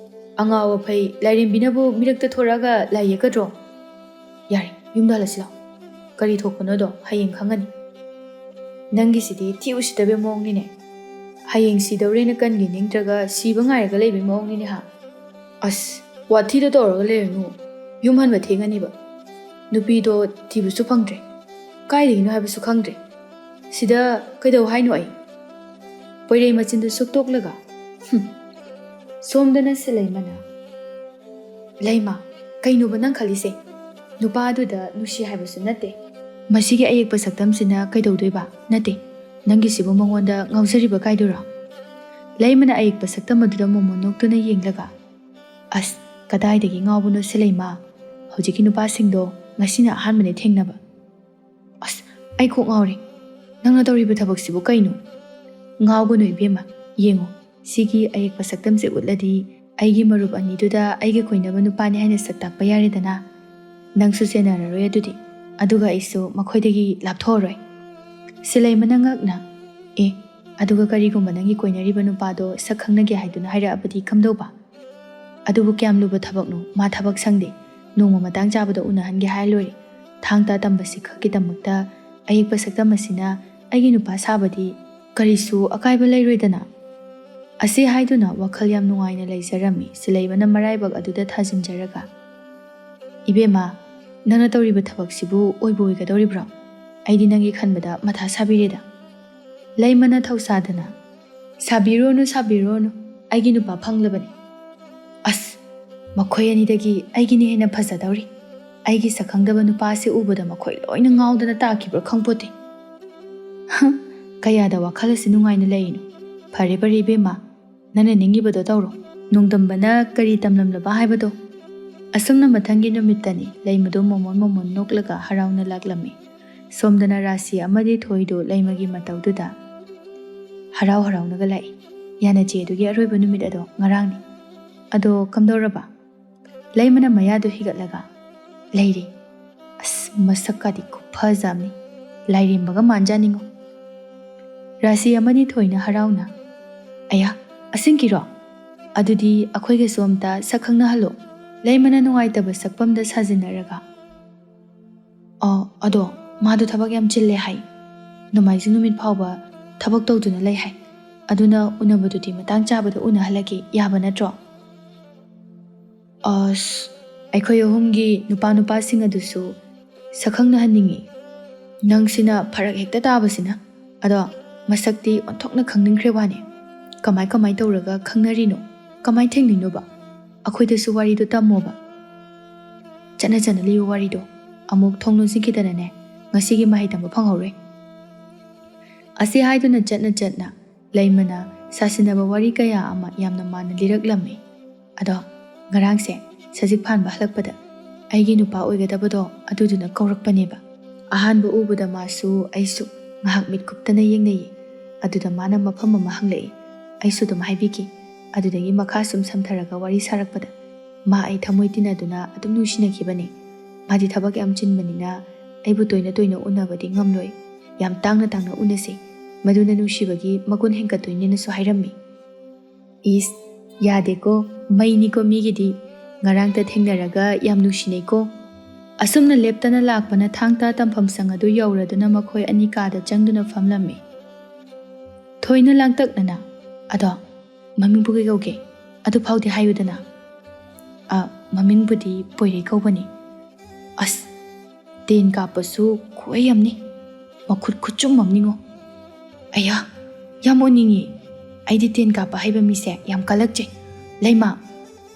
ꯑꯉꯥꯎ ꯑꯐꯩ ꯂꯥꯏꯔꯦꯝꯕꯤꯅꯕꯨ ꯃꯤꯔꯛꯇ ꯊꯣꯔꯛꯑꯒ ꯂꯥꯏ ꯌꯦꯛꯀꯗ꯭ꯔꯣ? ꯌꯥꯔꯦ, ꯌꯨꯝꯗ ꯍꯜꯂꯁꯤ ꯂꯥꯎ꯫ ꯀꯔꯤ ꯊꯣꯛꯄꯅꯣꯗꯣ ꯍꯌꯦꯡ ꯈꯪꯉꯅꯤ꯫ ꯅꯪꯒꯤꯁꯤꯗꯤ ꯊꯤ ꯎꯁꯤꯠꯇꯕ ꯃꯑꯣꯡꯅꯤꯅꯦ꯫ ꯍꯌꯦꯡ ꯁꯤꯗꯧꯔꯦꯅ ꯀꯟꯒꯦ ꯅꯤꯡꯗ꯭ꯔꯒ ꯁꯤꯕ ꯉꯥꯏꯔꯒ ꯂꯩꯕꯩ ꯃꯑꯣꯡꯅꯤꯅꯦ ꯍꯥ? ꯑꯁ, ꯋꯥꯊꯤꯗꯣ ꯇꯧꯔꯒ ꯂꯩꯔꯅꯨ꯫ ꯌꯨꯝ ꯍꯟꯕ ꯊꯦꯡꯉꯅꯤꯕ꯫ ꯅꯨꯄꯤꯗꯣ ꯊꯤꯕꯁꯨ ꯐꯪꯗ꯭ꯔꯦ꯫ ꯀꯥꯏꯗꯒꯤꯅꯣ ꯍꯥꯏꯕꯁꯨ ꯈꯪꯗ꯭ꯔꯦ꯫ ꯁꯤꯗ ꯀꯩꯗꯧ ꯍꯥꯏꯅꯣ ꯑꯩ? ꯄꯣꯏꯔꯩ ꯃꯆꯤꯟꯗꯨ ꯁꯨꯛꯇꯣꯛꯂꯒ, "ꯍꯨꯝ꯫ ꯁꯣꯝꯗꯅ ꯁꯤꯂꯩꯃꯅ, ꯂꯩꯃ, ꯀꯩꯅꯣꯕ ꯅꯪ ꯈꯜꯂꯤꯁꯦ? ꯅꯨꯄꯥꯗꯨꯗ ꯅꯨꯡꯁꯤ ꯍꯥꯏꯕꯁꯨ ꯅꯠꯇꯦ꯫ ꯃꯁꯤꯒꯤ ꯑꯌꯦꯛꯄ ꯁꯛꯇꯝꯁꯤꯅ ꯀꯩꯗꯧꯗꯣꯏꯕ? ꯅꯠꯇꯦ, ꯅꯪꯒꯤꯁꯤꯕꯨ ꯃꯉꯣꯟꯗ ꯉꯥꯎꯖꯔꯤꯕ ꯀꯥꯏꯗꯨꯔꯣ?" ꯂꯩꯃꯅ ꯑꯌꯦꯛꯄ ꯁꯛꯇꯝ ꯑꯗꯨꯗ ꯃꯣꯃꯣꯟ ꯅꯣꯛꯇꯨꯅ ꯌꯦꯡꯂꯒ, "ꯑꯁ, ꯀꯗꯥꯏꯗꯒꯤ ꯉꯥꯎꯕꯅꯣ ꯁꯤꯂꯩꯃ? ꯍꯧꯖꯤꯛꯀꯤ ꯅꯨꯄꯥꯁꯤꯡꯗꯣ ꯉꯁꯤꯅ ꯑꯍꯥꯟꯕꯅꯦ ꯊꯦꯡꯅꯕ꯫ ꯑꯁ, ꯑꯩ ꯀꯣꯛ ꯉꯥꯎꯔꯦ꯫ ꯅꯪꯅ ꯇꯧꯔꯤꯕ ꯊꯕꯛꯁꯤꯕꯨ ꯀꯩꯅꯣ?" "ꯉꯥꯎꯒꯅꯨ ꯏꯕꯦꯝꯃ, ꯌꯦꯡꯉꯣ, ꯁꯤꯒꯤ ꯑꯌꯦꯛꯄ ꯁꯛꯇꯝꯁꯦ ꯎꯠꯂꯗꯤ ꯑꯩꯒꯤ ꯃꯔꯨꯞ ꯑꯅꯤꯗꯨꯗ ꯑꯩꯒ ꯀꯣꯏꯅꯕ ꯅꯨꯄꯥꯅꯤ ꯍꯥꯏꯅ ꯁꯛ ꯇꯥꯛꯄ ꯌꯥꯔꯦꯗꯅ꯫ ꯅꯪꯁꯨ ꯆꯦꯟꯅꯔꯔꯣꯏ ꯑꯗꯨꯗꯤ, ꯑꯗꯨꯒ ꯑꯩꯁꯨ ꯃꯈꯣꯏꯗꯒꯤ ꯂꯥꯞꯊꯣꯛꯑꯔꯣꯏ꯫" ꯁꯤꯂꯩꯃꯅ ꯉꯛꯅ, "ꯑꯦ, ꯑꯗꯨꯒ ꯀꯔꯤꯒꯨꯝꯕ ꯅꯪꯒꯤ ꯀꯣꯏꯅꯔꯤꯕ ꯅꯨꯄꯥꯗꯣ ꯁꯛ ꯈꯪꯅꯒꯦ ꯍꯥꯏꯗꯨꯅ ꯍꯥꯏꯔꯛꯑꯕꯗꯤ ꯀꯝꯗꯧꯕ?" "ꯑꯗꯨꯕꯨ ꯀꯌꯥꯝ ꯂꯨꯕ ꯊꯕꯛꯅꯣ? ꯃꯥ ꯊꯕꯛ ꯁꯪꯗꯦ꯫ ꯅꯣꯡꯃ ꯃꯇꯥꯡ ꯆꯥꯕꯗ ꯎꯅꯍꯟꯒꯦ ꯍꯥꯏꯔ ꯂꯣꯏꯔꯦ꯫ ꯊꯥꯡ ꯇꯥ ꯇꯝꯕꯁꯤ ꯈꯛꯀꯤꯗꯃꯛꯇ ꯑꯌꯦꯛꯄ ꯁꯛꯇꯝ ꯑꯁꯤꯅ ꯑꯩꯒꯤ ꯅꯨꯄꯥ ꯁꯥꯕꯗꯤ ꯀꯔꯤꯁꯨ ꯑꯀꯥꯏꯕ ꯂꯩꯔꯣꯏꯗꯅ?" ꯑꯁꯤ ꯍꯥꯏꯗꯨꯅ ꯋꯥꯈꯜ ꯌꯥꯝ ꯅꯨꯡꯉꯥꯏꯅ ꯂꯩꯖꯔꯝꯃꯤ ꯁꯤꯂꯩꯕꯅ ꯃꯔꯥꯏꯕꯛ ꯑꯗꯨꯗ ꯊꯥꯖꯤꯟꯖꯔꯒ꯫ "ꯏꯕꯦꯝꯃ, ꯅꯪꯅ ꯇꯧꯔꯤꯕ ꯊꯕꯛꯁꯤꯕꯨ ꯑꯣꯏꯕꯨ ꯑꯣꯏꯒꯗꯧꯔꯤꯕ꯭ꯔꯣ? ꯑꯩꯗꯤ ꯅꯪꯒꯤ ꯈꯟꯕꯗ ꯃꯊꯥ ꯁꯥꯕꯤꯔꯦꯗ꯫" ꯂꯩꯃꯅ ꯊꯧꯁꯥꯗꯅ, "ꯁꯥꯕꯤꯔꯣꯅꯨ, ꯁꯥꯕꯤꯔꯣꯅꯨ, ꯑꯩꯒꯤ ꯅꯨꯄꯥ ꯐꯪꯂꯕꯅꯤ꯫ ꯑꯁ, ꯃꯈꯣꯏ ꯑꯅꯤꯗꯒꯤ ꯑꯩꯒꯤꯅ ꯍꯦꯟꯅ ꯐꯖꯗꯧꯔꯤ꯫ ꯑꯩꯒꯤ ꯁꯛꯈꯪꯗꯕ ꯅꯨꯄꯥꯁꯤ ꯎꯕꯗ ꯃꯈꯣꯏ ꯂꯣꯏꯅ ꯉꯥꯎꯗꯅ ꯇꯥꯈꯤꯕ꯭ꯔꯥ ꯈꯪꯄꯣꯠꯇꯦ꯫" "ꯍ, ꯀꯌꯥꯗ ꯋꯥꯈꯜ ꯑꯁꯤ ꯅꯨꯡꯉꯥꯏꯅ ꯂꯩꯔꯤꯅꯣ? ꯐꯔꯦ, ꯐꯔꯦ ꯏꯕꯦꯝꯃ, ꯅꯪꯅ ꯅꯤꯡꯉꯤꯕꯗꯣ ꯇꯧꯔꯣ꯫ ꯅꯣꯡꯗꯝꯕꯅ ꯀꯔꯤ ꯇꯝꯂꯝꯂꯕ ꯍꯥꯏꯕꯗꯣ?" ꯑꯁꯨꯝꯅ ꯃꯊꯪꯒꯤ ꯅꯨꯃꯤꯠꯇꯅꯤ ꯂꯩꯃꯗꯨ ꯃꯣꯃꯣꯟ ꯃꯣꯃꯣꯟ ꯅꯣꯛꯂꯒ ꯍꯔꯥꯎꯅ ꯂꯥꯛꯂꯝꯃꯤ꯫ ꯁꯣꯝꯗꯅ ꯔꯥꯁꯤ ꯑꯃꯗꯤ ꯊꯣꯏꯗꯨ ꯂꯩꯃꯒꯤ ꯃꯇꯧꯗꯨꯗ ꯍꯔꯥꯎ ꯍꯔꯥꯎꯅꯒ ꯂꯥꯛꯏ꯫ ꯌꯥꯅꯆꯦ ꯑꯗꯨꯒꯤ ꯑꯔꯣꯏꯕ ꯅꯨꯃꯤꯠ ꯑꯗꯣ ꯉꯔꯥꯡꯅꯤ꯫ ꯑꯗꯣ ꯀꯝꯗꯧꯔꯕ? ꯂꯩꯃꯅ ꯃꯌꯥꯗꯨ ꯍꯤꯒꯠꯂꯒ, "ꯂꯩꯔꯤ꯫ ꯑꯁ, ꯃꯁꯛꯀꯗꯤ ꯈꯨꯐꯖ ꯑꯃꯅꯤ꯫ ꯂꯥꯏꯔꯦꯝꯕꯒ ꯃꯥꯟꯖꯥꯅꯤꯡꯉꯣ꯫" ꯔꯥꯁꯤ ꯑꯃꯗꯤ ꯊꯣꯏꯅ ꯍꯔꯥꯎꯅ, "ꯑꯌꯥ, ꯑꯁꯦꯡꯀꯤꯔꯣ? ꯑꯗꯨꯗꯤ ꯑꯩꯈꯣꯏꯒꯁꯨ ꯑꯝꯇ ꯁꯛ ꯈꯪꯅꯍꯜꯂꯣ꯫" ꯂꯩꯃꯅ ꯅꯨꯡꯉꯥꯏꯇꯕ ꯁꯛꯐꯝꯗ ꯁꯥꯖꯤꯟꯅꯔꯒ, "ꯑ, ꯑꯗꯣ ꯃꯥꯗꯣ ꯊꯕꯛ ꯌꯥꯝ ꯆꯤꯜꯂꯦ ꯍꯥꯏ꯫ ꯅꯣꯡꯃꯥꯏꯖꯤꯡ ꯅꯨꯃꯤꯠ ꯐꯥꯎꯕ ꯊꯕꯛ ꯇꯧꯗꯨꯅ ꯂꯩ ꯍꯥꯏ꯫ ꯑꯗꯨꯅ ꯎꯅꯕꯗꯨꯗꯤ ꯃꯇꯥꯡ ꯆꯥꯕꯗ ꯎꯅꯍꯜꯂꯒꯦ, ꯌꯥꯕ ꯅꯠꯇ꯭ꯔꯣ?" "ꯑꯁ, ꯑꯩꯈꯣꯏ ꯑꯍꯨꯝꯒꯤ ꯅꯨꯄꯥ ꯅꯨꯄꯥꯁꯤꯡ ꯑꯗꯨꯁꯨ ꯁꯛꯈꯪꯅꯍꯟꯅꯤꯡꯉꯤ꯫ ꯅꯪꯁꯤꯅ ꯐꯔꯛ ꯍꯦꯛꯇ ꯇꯥꯕꯁꯤꯅ꯫ ꯑꯗꯣ ꯃꯁꯛꯇꯤ ꯑꯣꯟꯊꯣꯛꯅ ꯈꯪꯅꯤꯡꯈ꯭ꯔꯦ ꯋꯥꯅꯦ꯫ ꯀꯃꯥꯏ ꯀꯃꯥꯏ ꯇꯧꯔꯒ ꯈꯪꯅꯔꯤꯅꯣ? ꯀꯃꯥꯏ ꯊꯦꯡꯅꯩꯅꯣꯕ? ꯑꯩꯈꯣꯏꯗꯁꯨ ꯋꯥꯔꯤꯗꯣ ꯇꯝꯃꯣꯕ꯫" ꯆꯠꯅ ꯆꯠꯅ ꯂꯤꯌꯨ ꯋꯥꯔꯤꯗꯣ꯫ ꯑꯃꯨꯛ ꯊꯣꯡ ꯂꯣꯟꯁꯤꯟꯈꯤꯗꯅꯅꯦ, ꯉꯁꯤꯒꯤ ꯃꯍꯩ ꯇꯝꯕ ꯐꯪꯍꯧꯔꯣꯏ꯫ ꯑꯁꯤ ꯍꯥꯏꯗꯨꯅ ꯆꯠꯅ ꯆꯠꯅ ꯂꯩꯃꯅ ꯁꯥꯁꯤꯟꯅꯕ ꯋꯥꯔꯤ ꯀꯌꯥ ꯑꯃ ꯌꯥꯝꯅ ꯃꯥꯟꯅ ꯂꯤꯔꯛꯂꯝꯃꯤ꯫ ꯑꯗꯣ ꯉꯔꯥꯡꯁꯦ ꯁꯖꯤꯛ ꯐꯥꯟꯕ ꯍꯜꯂꯛꯄꯗ ꯑꯩꯒꯤ ꯅꯨꯄꯥ ꯑꯣꯏꯒꯗꯕꯗꯣ ꯑꯗꯨꯗꯨꯅ ꯀꯧꯔꯛꯄꯅꯦꯕ꯫ ꯑꯍꯥꯟꯕ ꯎꯕꯗ ꯃꯥꯁꯨ ꯑꯩꯁꯨ ꯉꯥꯏꯍꯥꯛ ꯃꯤꯠ ꯀꯨꯞꯇꯅ ꯌꯦꯡꯅꯩꯌꯦ꯫ ꯑꯗꯨꯗ ꯃꯥꯅ ꯃꯐꯝ ꯑꯃ ꯍꯪꯂꯛꯏ꯫ ꯑꯩꯁꯨ ꯑꯗꯨꯝ ꯍꯥꯏꯕꯤꯈꯤ꯫ ꯑꯗꯨꯗꯒꯤ ꯃꯈꯥ ꯁꯨꯝ ꯁꯝꯊꯔꯒ ꯋꯥꯔꯤ ꯁꯥꯔꯛꯄꯗ ꯃꯥ ꯑꯩ ꯊꯃꯣꯏ ꯇꯤꯟꯅꯗꯨꯅ ꯑꯗꯨꯝ ꯅꯨꯡꯁꯤꯅꯈꯤꯕꯅꯤ꯫ ꯃꯥꯗꯤ ꯊꯕꯛ ꯌꯥꯝ ꯆꯤꯟꯕꯅꯤꯅ ꯑꯩꯕꯨ ꯇꯣꯏꯅ ꯇꯣꯏꯅ ꯎꯅꯕꯗꯤ ꯉꯝꯂꯣꯏ꯫ ꯌꯥꯝ ꯇꯥꯡꯅ ꯇꯥꯡꯅ ꯎꯅꯁꯤ꯫ ꯃꯗꯨꯅ ꯅꯨꯡꯁꯤꯕꯒꯤ ꯃꯒꯨꯟ ꯍꯦꯟꯒꯠꯇꯣꯏꯅꯦꯅꯁꯨ ꯍꯥꯏꯔꯝꯃꯤ꯫ ꯏꯁ, ꯌꯥꯗꯦꯀꯣ, ꯃꯩꯅꯤꯀꯣ ꯃꯤꯒꯤꯗꯤ꯫ ꯉꯔꯥꯡꯇ ꯊꯦꯡꯅꯔꯒ ꯌꯥꯝ ꯅꯨꯡꯁꯤꯅꯩꯀꯣ꯫ ꯑꯁꯨꯝꯅ ꯂꯦꯞꯇꯅ ꯂꯥꯛꯄꯅ ꯊꯥꯡ ꯇꯥ ꯇꯝꯐꯝ ꯁꯪ ꯑꯗꯨ ꯌꯧꯔꯗꯨꯅ ꯃꯈꯣꯏ ꯑꯅꯤ ꯀꯥꯗ ꯆꯪꯗꯨꯅ ꯐꯝꯂꯝꯃꯤ꯫ ꯊꯣꯏꯅ ꯂꯥꯡꯇꯛꯅꯅ, "ꯑꯗꯣ ꯃꯃꯤꯡꯕꯨ ꯀꯩ ꯀꯧꯒꯦ? ꯑꯗꯨ ꯐꯥꯎꯗꯤ ꯍꯥꯏꯌꯨꯗꯅ꯫" "ꯑ, ꯃꯃꯤꯡꯕꯨꯗꯤ ꯄꯣꯏꯔꯩ ꯀꯧꯕꯅꯤ꯫" "ꯑꯁ, ꯇꯦꯟ ꯀꯥꯞꯄꯁꯨ ꯈꯨꯍꯩ ꯑꯃꯅꯤ꯫ ꯃꯈꯨꯠ ꯈꯨꯆꯨꯝ ꯑꯃꯅꯤꯉꯣ꯫ ꯑꯌꯥ, ꯌꯥꯝ ꯑꯣꯟꯅꯤꯡꯉꯤ꯫ ꯑꯩꯗꯤ ꯇꯦꯟ ꯀꯥꯞꯄ ꯍꯩꯕ ꯃꯤꯁꯦ ꯌꯥꯝ ꯀꯜꯂꯛꯆꯩ꯫ ꯂꯩꯃ,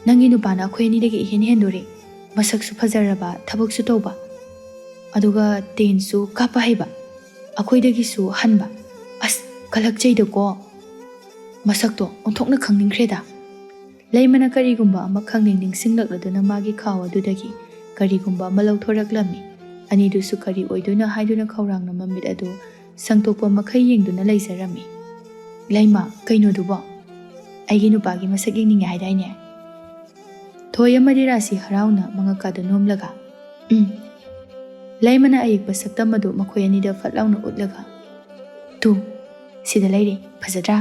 ꯅꯪꯒꯤ ꯅꯨꯄꯥꯅ ꯑꯩꯈꯣꯏ ꯑꯅꯤꯗꯒꯤ ꯏꯍꯦꯟ ꯍꯦꯟꯗꯣꯔꯦ꯫ ꯃꯁꯛꯁꯨ ꯐꯖꯔꯕ, ꯊꯕꯛꯁꯨ ꯇꯧꯕ, ꯑꯗꯨꯒ ꯇꯦꯟꯁꯨ ꯀꯥꯞꯄ ꯍꯩꯕ, ꯑꯩꯈꯣꯏꯗꯒꯤꯁꯨ ꯍꯟꯕ꯫ ꯑꯁ, ꯀꯜꯂꯛꯆꯩꯗꯀꯣ꯫ ꯃꯁꯛꯇꯣ ꯑꯣꯟꯊꯣꯛꯅ ꯈꯪꯅꯤꯡꯈ꯭ꯔꯦꯗ꯫" ꯂꯩꯃꯅ ꯀꯔꯤꯒꯨꯝꯕ ꯑꯃ ꯈꯪꯅꯤꯡ ꯅꯤꯡꯁꯤꯡꯂꯛꯂꯗꯨꯅ ꯃꯥꯒꯤ ꯈꯥꯎ ꯑꯗꯨꯗꯒꯤ ꯀꯔꯤꯒꯨꯝꯕ ꯑꯃ ꯂꯧꯊꯣꯔꯛꯂꯝꯃꯤ꯫ ꯑꯅꯤꯗꯨꯁꯨ ꯀꯔꯤ ꯑꯣꯏꯗꯣꯏꯅꯣ ꯍꯥꯏꯗꯨꯅ ꯈꯧꯔꯥꯡꯅ ꯃꯃꯤꯠ ꯑꯗꯨ ꯁꯪꯇꯣꯛꯄ ꯃꯈꯩ ꯌꯦꯡꯗꯨꯅ ꯂꯩꯖꯔꯝꯃꯤ꯫ "ꯂꯩꯃ, ꯀꯩꯅꯣꯗꯨꯕꯣ?" ꯑꯩꯒꯤ ꯅꯨꯄꯥꯒꯤ ꯃꯁꯛ ꯌꯦꯡꯅꯤꯡꯉꯦ ꯍꯥꯏꯗꯥꯏꯅꯦ?" ꯊꯣꯏ ꯑꯃꯗꯤ ꯔꯥꯁꯤ ꯍꯔꯥꯎꯅ ꯃꯉꯛꯀꯥꯗꯨ ꯅꯣꯝꯂꯒ, "ꯎꯝ꯫" ꯂꯩꯃꯅ ꯑꯌꯦꯛꯄ ꯁꯛꯇꯝ ꯑꯗꯨ ꯃꯈꯣꯏ ꯑꯅꯤꯗ ꯐꯠ ꯂꯥꯎꯅ ꯎꯠꯂꯒ, "ꯇꯨ, ꯁꯤꯗ ꯂꯩꯔꯦ, ꯐꯖꯗ꯭ꯔꯥ?"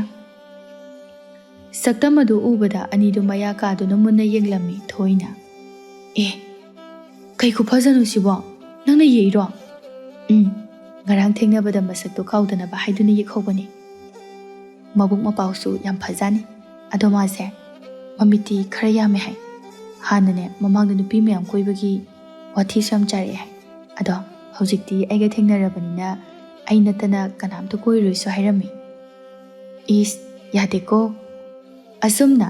ꯁꯛꯇꯝ ꯑꯗꯨ ꯎꯕꯗ ꯑꯅꯤꯗꯨ ꯃꯌꯥ ꯀꯥꯗꯨꯅ ꯃꯨꯟꯅ ꯌꯦꯡꯂꯝꯃꯤ ꯊꯣꯏꯅ꯫ "ꯑꯦ, ꯀꯩ ꯈꯨꯐꯖꯅꯣ ꯁꯤꯕꯣ? ꯅꯪꯅ ꯌꯦꯛꯏꯔꯣ?" "ꯎꯝ, ꯉꯔꯥꯡ ꯊꯦꯡꯅꯕꯗ ꯃꯁꯛꯇꯣ ꯀꯥꯎꯗꯅꯕ ꯍꯥꯏꯗꯨꯅ ꯌꯦꯛꯍꯧꯕꯅꯤ꯫ ꯃꯕꯨꯛ ꯃꯄꯥꯎꯁꯨ ꯌꯥꯝ ꯐꯖꯥꯅꯤ꯫ ꯑꯗꯣ ꯃꯥꯁꯦ ꯃꯃꯤꯠꯇꯤ ꯈꯔ ꯌꯥꯝꯃꯦ ꯍꯥꯏ꯫ ꯍꯥꯟꯅꯅꯦ, ꯃꯃꯥꯡꯗ ꯅꯨꯄꯤ ꯃꯌꯥꯝ ꯀꯣꯏꯕꯒꯤ ꯋꯥꯊꯤꯁꯨ ꯌꯥꯝ ꯆꯥꯔꯛꯑꯦ ꯍꯥꯏ꯫ ꯑꯗꯣ ꯍꯧꯖꯤꯛꯇꯤ ꯑꯩꯒ ꯊꯦꯡꯅꯔꯕꯅꯤꯅ ꯑꯩ ꯅꯠꯇꯅ ꯀꯅꯥꯝꯇ ꯀꯣꯏꯔꯣꯏꯁꯨ ꯍꯥꯏꯔꯝꯃꯤ꯫" "ꯏꯁ, ꯌꯥꯗꯦꯀꯣ꯫" ꯑꯁꯨꯝꯅ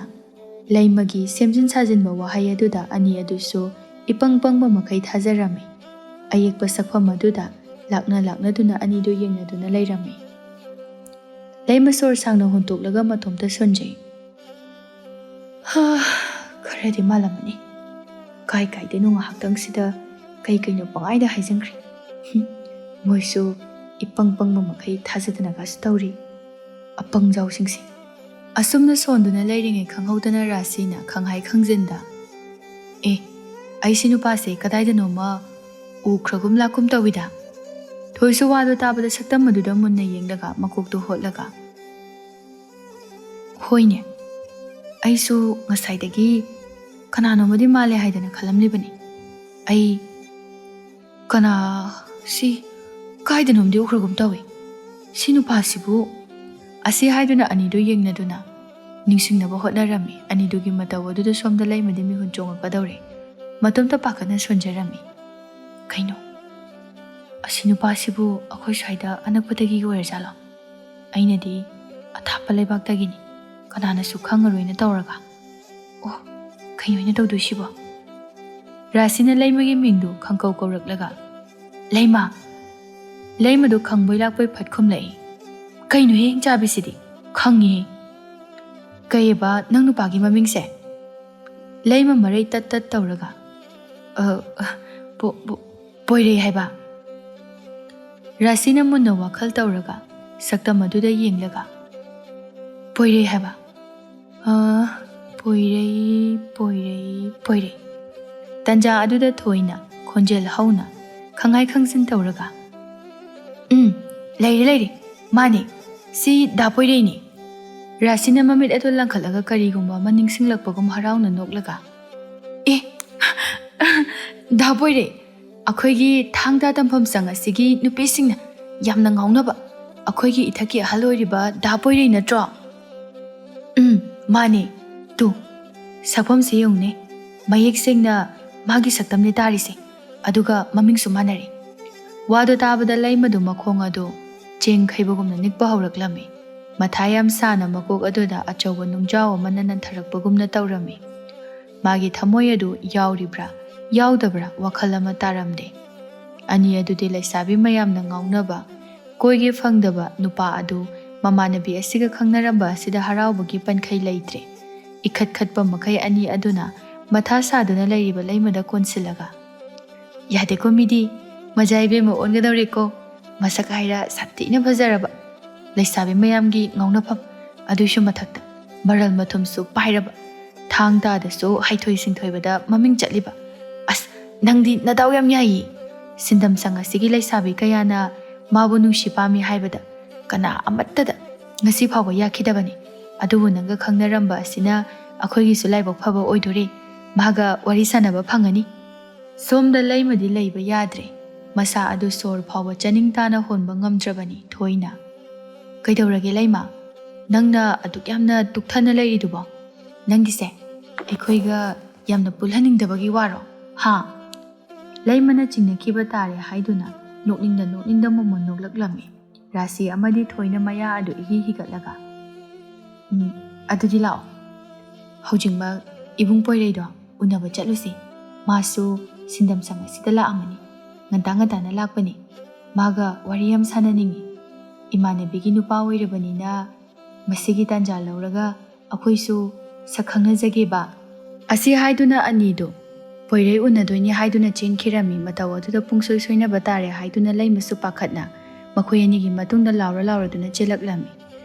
ꯂꯩꯃꯒꯤ ꯁꯦꯝꯖꯤꯟ ꯁꯥꯖꯤꯟꯕ ꯋꯥꯍꯩ ꯑꯗꯨꯗ ꯑꯅꯤ ꯑꯗꯨꯁꯨ ꯏꯄꯪ ꯄꯪꯕ ꯃꯈꯩ ꯊꯥꯖꯔꯝꯃꯤ꯫ ꯑꯌꯦꯛꯄ ꯁꯛꯐꯝ ꯑꯗꯨꯗ ꯂꯥꯛꯅ ꯂꯥꯛꯅꯗꯨꯅ ꯑꯅꯤꯗꯨ ꯌꯦꯡꯅꯗꯨꯅ ꯂꯩꯔꯝꯃꯤ꯫ ꯂꯩꯃ ꯁꯣꯔ ꯁꯥꯡꯅ ꯍꯨꯟꯇꯣꯛꯂꯒ ꯃꯇꯣꯝꯇ ꯁꯣꯟꯖꯩ꯫ "ꯍꯥ, ꯈꯔꯗꯤ ꯃꯥꯜꯂꯝꯃꯅꯤ꯫ ꯀꯥꯏ ꯀꯥꯏꯗꯩꯅꯣ ꯉꯥꯏꯍꯥꯛꯇꯪꯁꯤꯗ ꯀꯩ ꯀꯩꯅꯣ ꯄꯪꯍꯥꯏꯗ ꯍꯥꯏꯖꯤꯟꯈ꯭ꯔꯦ꯫ ꯍꯨꯝ, ꯃꯣꯏꯁꯨ ꯏꯄꯪ ꯄꯪꯕ ꯃꯈꯩ ꯊꯥꯖꯗꯅꯒꯁꯨ ꯇꯧꯔꯤ꯫ ꯑꯄꯪꯖꯥꯎꯁꯤꯡꯁꯦ꯫" ꯑꯁꯨꯝꯅ ꯁꯣꯟꯗꯨꯅ ꯂꯩꯔꯤꯉꯩ ꯈꯪꯍꯧꯗꯅ ꯔꯥꯁꯤꯅ ꯈꯪꯍꯥꯏ ꯈꯪꯖꯤꯟꯗ, "ꯑꯦ, ꯑꯩ ꯁꯤ ꯅꯨꯄꯥꯁꯦ ꯀꯗꯥꯏꯗꯅꯣꯃ ꯎꯈ꯭ꯔꯒꯨꯝ ꯂꯥꯛꯀꯨꯝ ꯇꯧꯏꯗ꯫" ꯊꯣꯏꯁꯨ ꯋꯥꯗꯨ ꯇꯥꯕꯗ ꯁꯛꯇꯝ ꯑꯗꯨꯗ ꯃꯨꯟꯅ ꯌꯦꯡꯂꯒ ꯃꯀꯣꯛꯇꯨ ꯍꯣꯠꯂꯒ, "ꯍꯣꯏꯅꯦ, ꯑꯩꯁꯨ ꯉꯁꯥꯏꯗꯒꯤ ꯀꯅꯥꯅꯣꯃꯗꯤ ꯃꯥꯜꯂꯦ ꯍꯥꯏꯗꯅ ꯈꯜꯂꯝꯂꯤꯕꯅꯤ꯫ ꯑꯩ ꯀꯅꯥ, ꯁꯤ ꯀꯥꯏꯗꯅꯣꯝꯗꯤ ꯎꯈ꯭ꯔꯒꯨꯝ ꯇꯧꯏ꯫ ꯁꯤ ꯅꯨꯄꯥꯁꯤꯕꯨ꯫" ꯑꯁꯤ ꯍꯥꯏꯗꯨꯅ ꯑꯅꯤꯗꯨ ꯌꯦꯡꯅꯗꯨꯅ ꯅꯤꯡꯁꯤꯡꯅꯕ ꯍꯣꯠꯅꯔꯝꯃꯤ꯫ ꯑꯅꯤꯗꯨꯒꯤ ꯃꯇꯧ ꯑꯗꯨꯗ ꯁꯣꯝꯗ ꯂꯩꯃꯗꯤ ꯃꯤꯍꯨꯟ ꯆꯣꯡꯉꯛꯀꯗꯧꯔꯦ꯫ ꯃꯇꯣꯝꯇ ꯄꯥꯈꯠꯅ ꯁꯣꯟꯖꯔꯝꯃꯤ꯫ "ꯀꯩꯅꯣ, ꯑꯁꯤ ꯅꯨꯄꯥꯁꯤꯕꯨ ꯑꯩꯈꯣꯏ ꯁ꯭ꯋꯥꯏꯗ ꯑꯅꯛꯄꯗꯒꯤ ꯑꯣꯏꯔꯖꯥꯠꯂꯣ? ꯑꯩꯅꯗꯤ ꯑꯊꯥꯞꯄ ꯂꯩꯕꯥꯛꯇꯒꯤꯅꯤ, ꯀꯅꯥꯅꯁꯨ ꯈꯪꯉꯔꯣꯏꯅ ꯇꯧꯔꯒ꯫ ꯑꯣ, ꯀꯩꯅꯣ ꯑꯩꯅ ꯇꯧꯗꯣꯏꯁꯤꯕꯣ?" ꯔꯥꯁꯤꯅ ꯂꯩꯃꯒꯤ ꯃꯤꯡꯗꯨ ꯈꯪꯀꯧ ꯀꯧꯔꯛꯂꯒ, "ꯂꯩꯃ!" ꯂꯩꯃꯗꯨ ꯈꯪꯕꯣꯏ ꯂꯥꯛꯄꯣꯏ ꯐꯠ ꯈꯨꯝꯂꯛꯏ꯫ "ꯀꯩꯅꯣꯍꯦ, ꯍꯤꯡꯆꯥꯕꯤꯁꯤꯗꯤ? ꯈꯪꯉꯤꯍꯦ꯫ ꯀꯩꯑꯕ ꯅꯪ ꯅꯨꯄꯥꯒꯤ ꯃꯃꯤꯡꯁꯦ?" ꯂꯩꯃ ꯃꯔꯩ ꯇꯠ ꯇꯠ ꯇꯧꯔꯒ, "ꯑ, ꯑ, ꯄꯣ-, ꯄꯣ-, ꯄꯣꯏꯔꯩ ꯍꯥꯏꯕ?" ꯔꯥꯁꯤꯅ ꯃꯨꯟꯅ ꯋꯥꯈꯜ ꯇꯧꯔꯒ ꯁꯛꯇꯝ ꯑꯗꯨꯗ ꯌꯦꯡꯂꯒ, "ꯄꯣꯏꯔꯩ ꯍꯥꯏꯕ?" "ꯑ, ꯄꯣꯏꯔꯩ, ꯄꯣꯏꯔꯩ, ꯄꯣꯏꯔꯩ"꯫ ꯇꯟꯖꯥ ꯑꯗꯨꯗ ꯊꯣꯏꯅ ꯈꯣꯟꯖꯦꯜ ꯍꯧꯅ, ꯈꯪꯍꯥꯏ ꯈꯪꯖꯤꯟ ꯇꯧꯔꯒ, "ꯎꯝ, ꯂꯩꯔꯦ, ꯂꯩꯔꯦ, ꯃꯥꯅꯦ, ꯁꯤ ꯗꯥ ꯄꯣꯏꯔꯩꯅꯦ"꯫ ꯔꯥꯁꯤꯅ ꯃꯃꯤꯠ ꯑꯗꯨ ꯂꯪꯈꯠꯂꯒ ꯀꯔꯤꯒꯨꯝꯕ ꯑꯃ ꯅꯤꯡꯁꯤꯡꯂꯛꯄꯒꯨꯝ ꯍꯔꯥꯎꯅ ꯅꯣꯛꯂꯒ, "ꯑꯦ, ꯗꯥ ꯄꯣꯏꯔꯩ, ꯑꯩꯈꯣꯏꯒꯤ ꯊꯥꯡ ꯇꯥ ꯇꯝꯐꯝ ꯁꯪ ꯑꯁꯤꯒꯤ ꯅꯨꯄꯤꯁꯤꯡꯅ ꯌꯥꯝꯅ ꯉꯥꯎꯅꯕ ꯑꯩꯈꯣꯏꯒꯤ ꯏꯊꯛꯀꯤ ꯑꯍꯜ ꯑꯣꯏꯔꯤꯕ ꯗꯥ ꯄꯣꯏꯔꯩ ꯅꯠꯇ꯭ꯔꯣ?" "ꯎꯝ, ꯃꯥꯅꯦ꯫ ꯇꯨ, ꯁꯛꯐꯝꯁꯦ ꯌꯦꯡꯉꯨꯅꯦ꯫ ꯃꯌꯦꯛ ꯁꯦꯡꯅ ꯃꯥꯒꯤ ꯁꯛꯇꯝꯅꯦ ꯇꯥꯔꯤꯁꯦ꯫ ꯑꯗꯨꯒ ꯃꯃꯤꯡꯁꯨ ꯃꯥꯟꯅꯔꯦ"꯫ ꯋꯥꯗꯣ ꯇꯥꯕꯗ ꯂꯩꯃꯗꯨ ꯃꯈꯣꯡ ꯑꯗꯨ ꯆꯦꯡ ꯈꯩꯕꯒꯨꯝꯅ ꯅꯤꯛꯄ ꯍꯧꯔꯛꯂꯝꯃꯤ꯫ ꯃꯊꯥ ꯌꯥꯝ ꯁꯥꯅ ꯃꯀꯣꯛ ꯑꯗꯨꯗ ꯑꯆꯧꯕ ꯅꯨꯡꯖꯥꯎ ꯑꯃꯅ ꯅꯟꯊꯔꯛꯄꯒꯨꯝꯅ ꯇꯧꯔꯝꯃꯤ꯫ ꯃꯥꯒꯤ ꯊꯃꯣꯏ ꯑꯗꯨ ꯌꯥꯎꯔꯤꯕ꯭ꯔꯥ, ꯌꯥꯎꯗꯕ꯭ꯔꯥ ꯋꯥꯈꯜ ꯑꯃ ꯇꯥꯔꯝꯗꯦ꯫ ꯑꯅꯤ ꯑꯗꯨꯗꯤ ꯂꯩꯁꯥꯕꯤ ꯃꯌꯥꯝꯅ ꯉꯥꯎꯅꯕ, ꯀꯣꯏꯒꯦ ꯐꯪꯗꯕ ꯅꯨꯄꯥ ꯑꯗꯨ ꯃꯃꯥꯟꯅꯕꯤ ꯑꯁꯤꯒ ꯈꯪꯅꯔꯝꯕ ꯑꯁꯤꯗ ꯍꯔꯥꯎꯕꯒꯤ ꯄꯟꯈꯩ ꯂꯩꯇ꯭ꯔꯦ꯫ ꯏꯈꯠ ꯈꯠꯄ ꯃꯈꯩ ꯑꯅꯤ ꯑꯗꯨꯅ ꯃꯊꯥ ꯁꯥꯗꯨꯅ ꯂꯩꯔꯤꯕ ꯂꯩꯃꯗ ꯀꯣꯟꯁꯤꯜꯂꯒ, "ꯌꯥꯗꯦꯀꯣ ꯃꯤꯗꯤ, ꯃꯖꯥ ꯏꯕꯦꯝꯃ ꯑꯣꯟꯒꯗꯧꯔꯦꯀꯣ꯫ ꯃꯁꯛ ꯍꯥꯏꯔ ꯁꯥꯊꯤꯅ ꯐꯖꯔꯕ, ꯂꯩꯁꯥꯕꯤ ꯃꯌꯥꯝꯒꯤ ꯉꯥꯎꯅꯐꯝ, ꯑꯗꯨꯏꯁꯨ ꯃꯊꯛꯇ ꯃꯔꯜ ꯃꯊꯨꯝꯁꯨ ꯄꯥꯏꯔꯕ, ꯊꯥꯡ ꯇꯥꯗꯁꯨ ꯍꯩꯊꯣꯏ ꯁꯤꯡꯊꯣꯏꯕꯗ ꯃꯃꯤꯡ ꯆꯠꯂꯤꯕ꯫ ꯑꯁ, ꯅꯪꯗꯤ ꯅꯗꯥꯎ ꯌꯥꯝ ꯌꯥꯏꯌꯦ꯫ ꯁꯤꯟꯗꯝ ꯁꯪ ꯑꯁꯤꯒꯤ ꯂꯩꯁꯥꯕꯤ ꯀꯌꯥꯅ ꯃꯥꯕꯨ ꯅꯨꯡꯁꯤ ꯄꯥꯝꯃꯤ ꯍꯥꯏꯕꯗ ꯀꯅꯥ ꯑꯃꯠꯇꯗ ꯉꯁꯤ ꯐꯥꯎꯕ ꯌꯥꯈꯤꯗꯕꯅꯤ꯫ ꯑꯗꯨꯕꯨ ꯅꯪꯒ ꯈꯪꯅꯔꯝꯕ ꯑꯁꯤꯅ ꯑꯩꯈꯣꯏꯒꯤꯁꯨ ꯂꯥꯏꯕꯛ ꯐꯕ ꯑꯣꯏꯗꯣꯔꯦ꯫ ꯃꯥꯒ ꯋꯥꯔꯤ ꯁꯥꯟꯅꯕ ꯐꯪꯉꯅꯤ"꯫ ꯁꯣꯝꯗ ꯂꯩꯃꯗꯤ ꯂꯩꯕ ꯌꯥꯗ꯭ꯔꯦ꯫ ꯃꯁꯥ ꯑꯗꯨ ꯁꯣꯔ ꯐꯥꯎꯕ ꯆꯥꯅꯤꯡ ꯇꯥꯅ ꯍꯣꯟꯕ ꯉꯝꯗ꯭ꯔꯕꯅꯤ ꯊꯣꯏꯅ꯫ "ꯀꯩꯗꯧꯔꯒꯦ ꯂꯩꯃ? ꯅꯪꯅ ꯑꯗꯨꯛ ꯌꯥꯝꯅ ꯇꯨꯛꯊꯅ ꯂꯩꯔꯤꯗꯨꯕꯣ? ꯅꯪꯒꯤꯁꯦ ꯑꯩꯈꯣꯏꯒ ꯌꯥꯝꯅ ꯄꯨꯜꯍꯟꯅꯤꯡꯗꯕꯒꯤ ꯋꯥꯔꯣ? ꯍꯥ?" ꯂꯩꯃꯅ ꯆꯤꯡꯅꯈꯤꯕ ꯇꯥꯔꯦ ꯍꯥꯏꯗꯨꯅ ꯅꯣꯛꯅꯤꯡꯗ ꯅꯣꯛꯅꯤꯡꯗ ꯃꯣꯃꯣꯟ ꯅꯣꯛꯂꯛꯂꯝꯃꯤ꯫ ꯔꯥꯁꯤ ꯑꯃꯗꯤ ꯊꯣꯏꯅ ꯃꯌꯥ ꯑꯗꯨ ꯏꯍꯤ ꯍꯤꯒꯠꯂꯒ, "ꯎꯝ, ꯑꯗꯨꯗꯤ ꯂꯥꯛꯑꯣ꯫ ꯍꯧꯖꯤꯛꯃꯛ ꯏꯕꯨꯡ ꯄꯣꯏꯔꯩꯗꯣ ꯎꯅꯕ ꯆꯠꯂꯨꯁꯤ꯫ ꯃꯥꯁꯨ ꯁꯤꯟꯗꯝ ꯁꯪ ꯑꯁꯤꯗ ꯂꯥꯛꯑꯝꯃꯅꯤ꯫ ꯉꯟꯇꯥ ꯉꯟꯇꯥꯅ ꯂꯥꯛꯄꯅꯤ꯫ ꯃꯥꯒ ꯋꯥꯔꯤ ꯌꯥꯝ ꯁꯥꯟꯅꯅꯤꯡꯉꯤ꯫ ꯏꯃꯥꯟꯅꯕꯤꯒꯤ ꯅꯨꯄꯥ ꯑꯣꯏꯔꯕꯅꯤꯅ ꯃꯁꯤꯒꯤ ꯇꯥꯟꯖꯥ ꯂꯧꯔꯒ ꯑꯩꯈꯣꯏꯁꯨ ꯁꯛ ꯈꯪꯅꯖꯒꯦꯕ"꯫ ꯑꯁꯤ ꯍꯥꯏꯗꯨꯅ ꯑꯅꯤꯗꯨ ꯄꯣꯏꯔꯩ ꯎꯅꯗꯣꯏꯅꯤ ꯍꯥꯏꯗꯨꯅ ꯆꯦꯟꯈꯤꯔꯝꯃꯤ꯫ ꯃꯇꯧ ꯑꯗꯨꯗ ꯄꯨꯡꯁꯣꯏ ꯁꯣꯏꯅꯕ ꯇꯥꯔꯦ ꯍꯥꯏꯗꯨꯅ ꯂꯩꯃꯁꯨ ꯄꯥꯈꯠꯅ ꯃꯈꯣꯏ ꯑꯅꯤꯒꯤ ꯃꯇꯨꯡꯗ ꯂꯥꯎꯔ ꯂꯥꯎꯔꯗꯨꯅ ꯆꯦꯜꯂꯛꯂꯝꯃꯤ꯫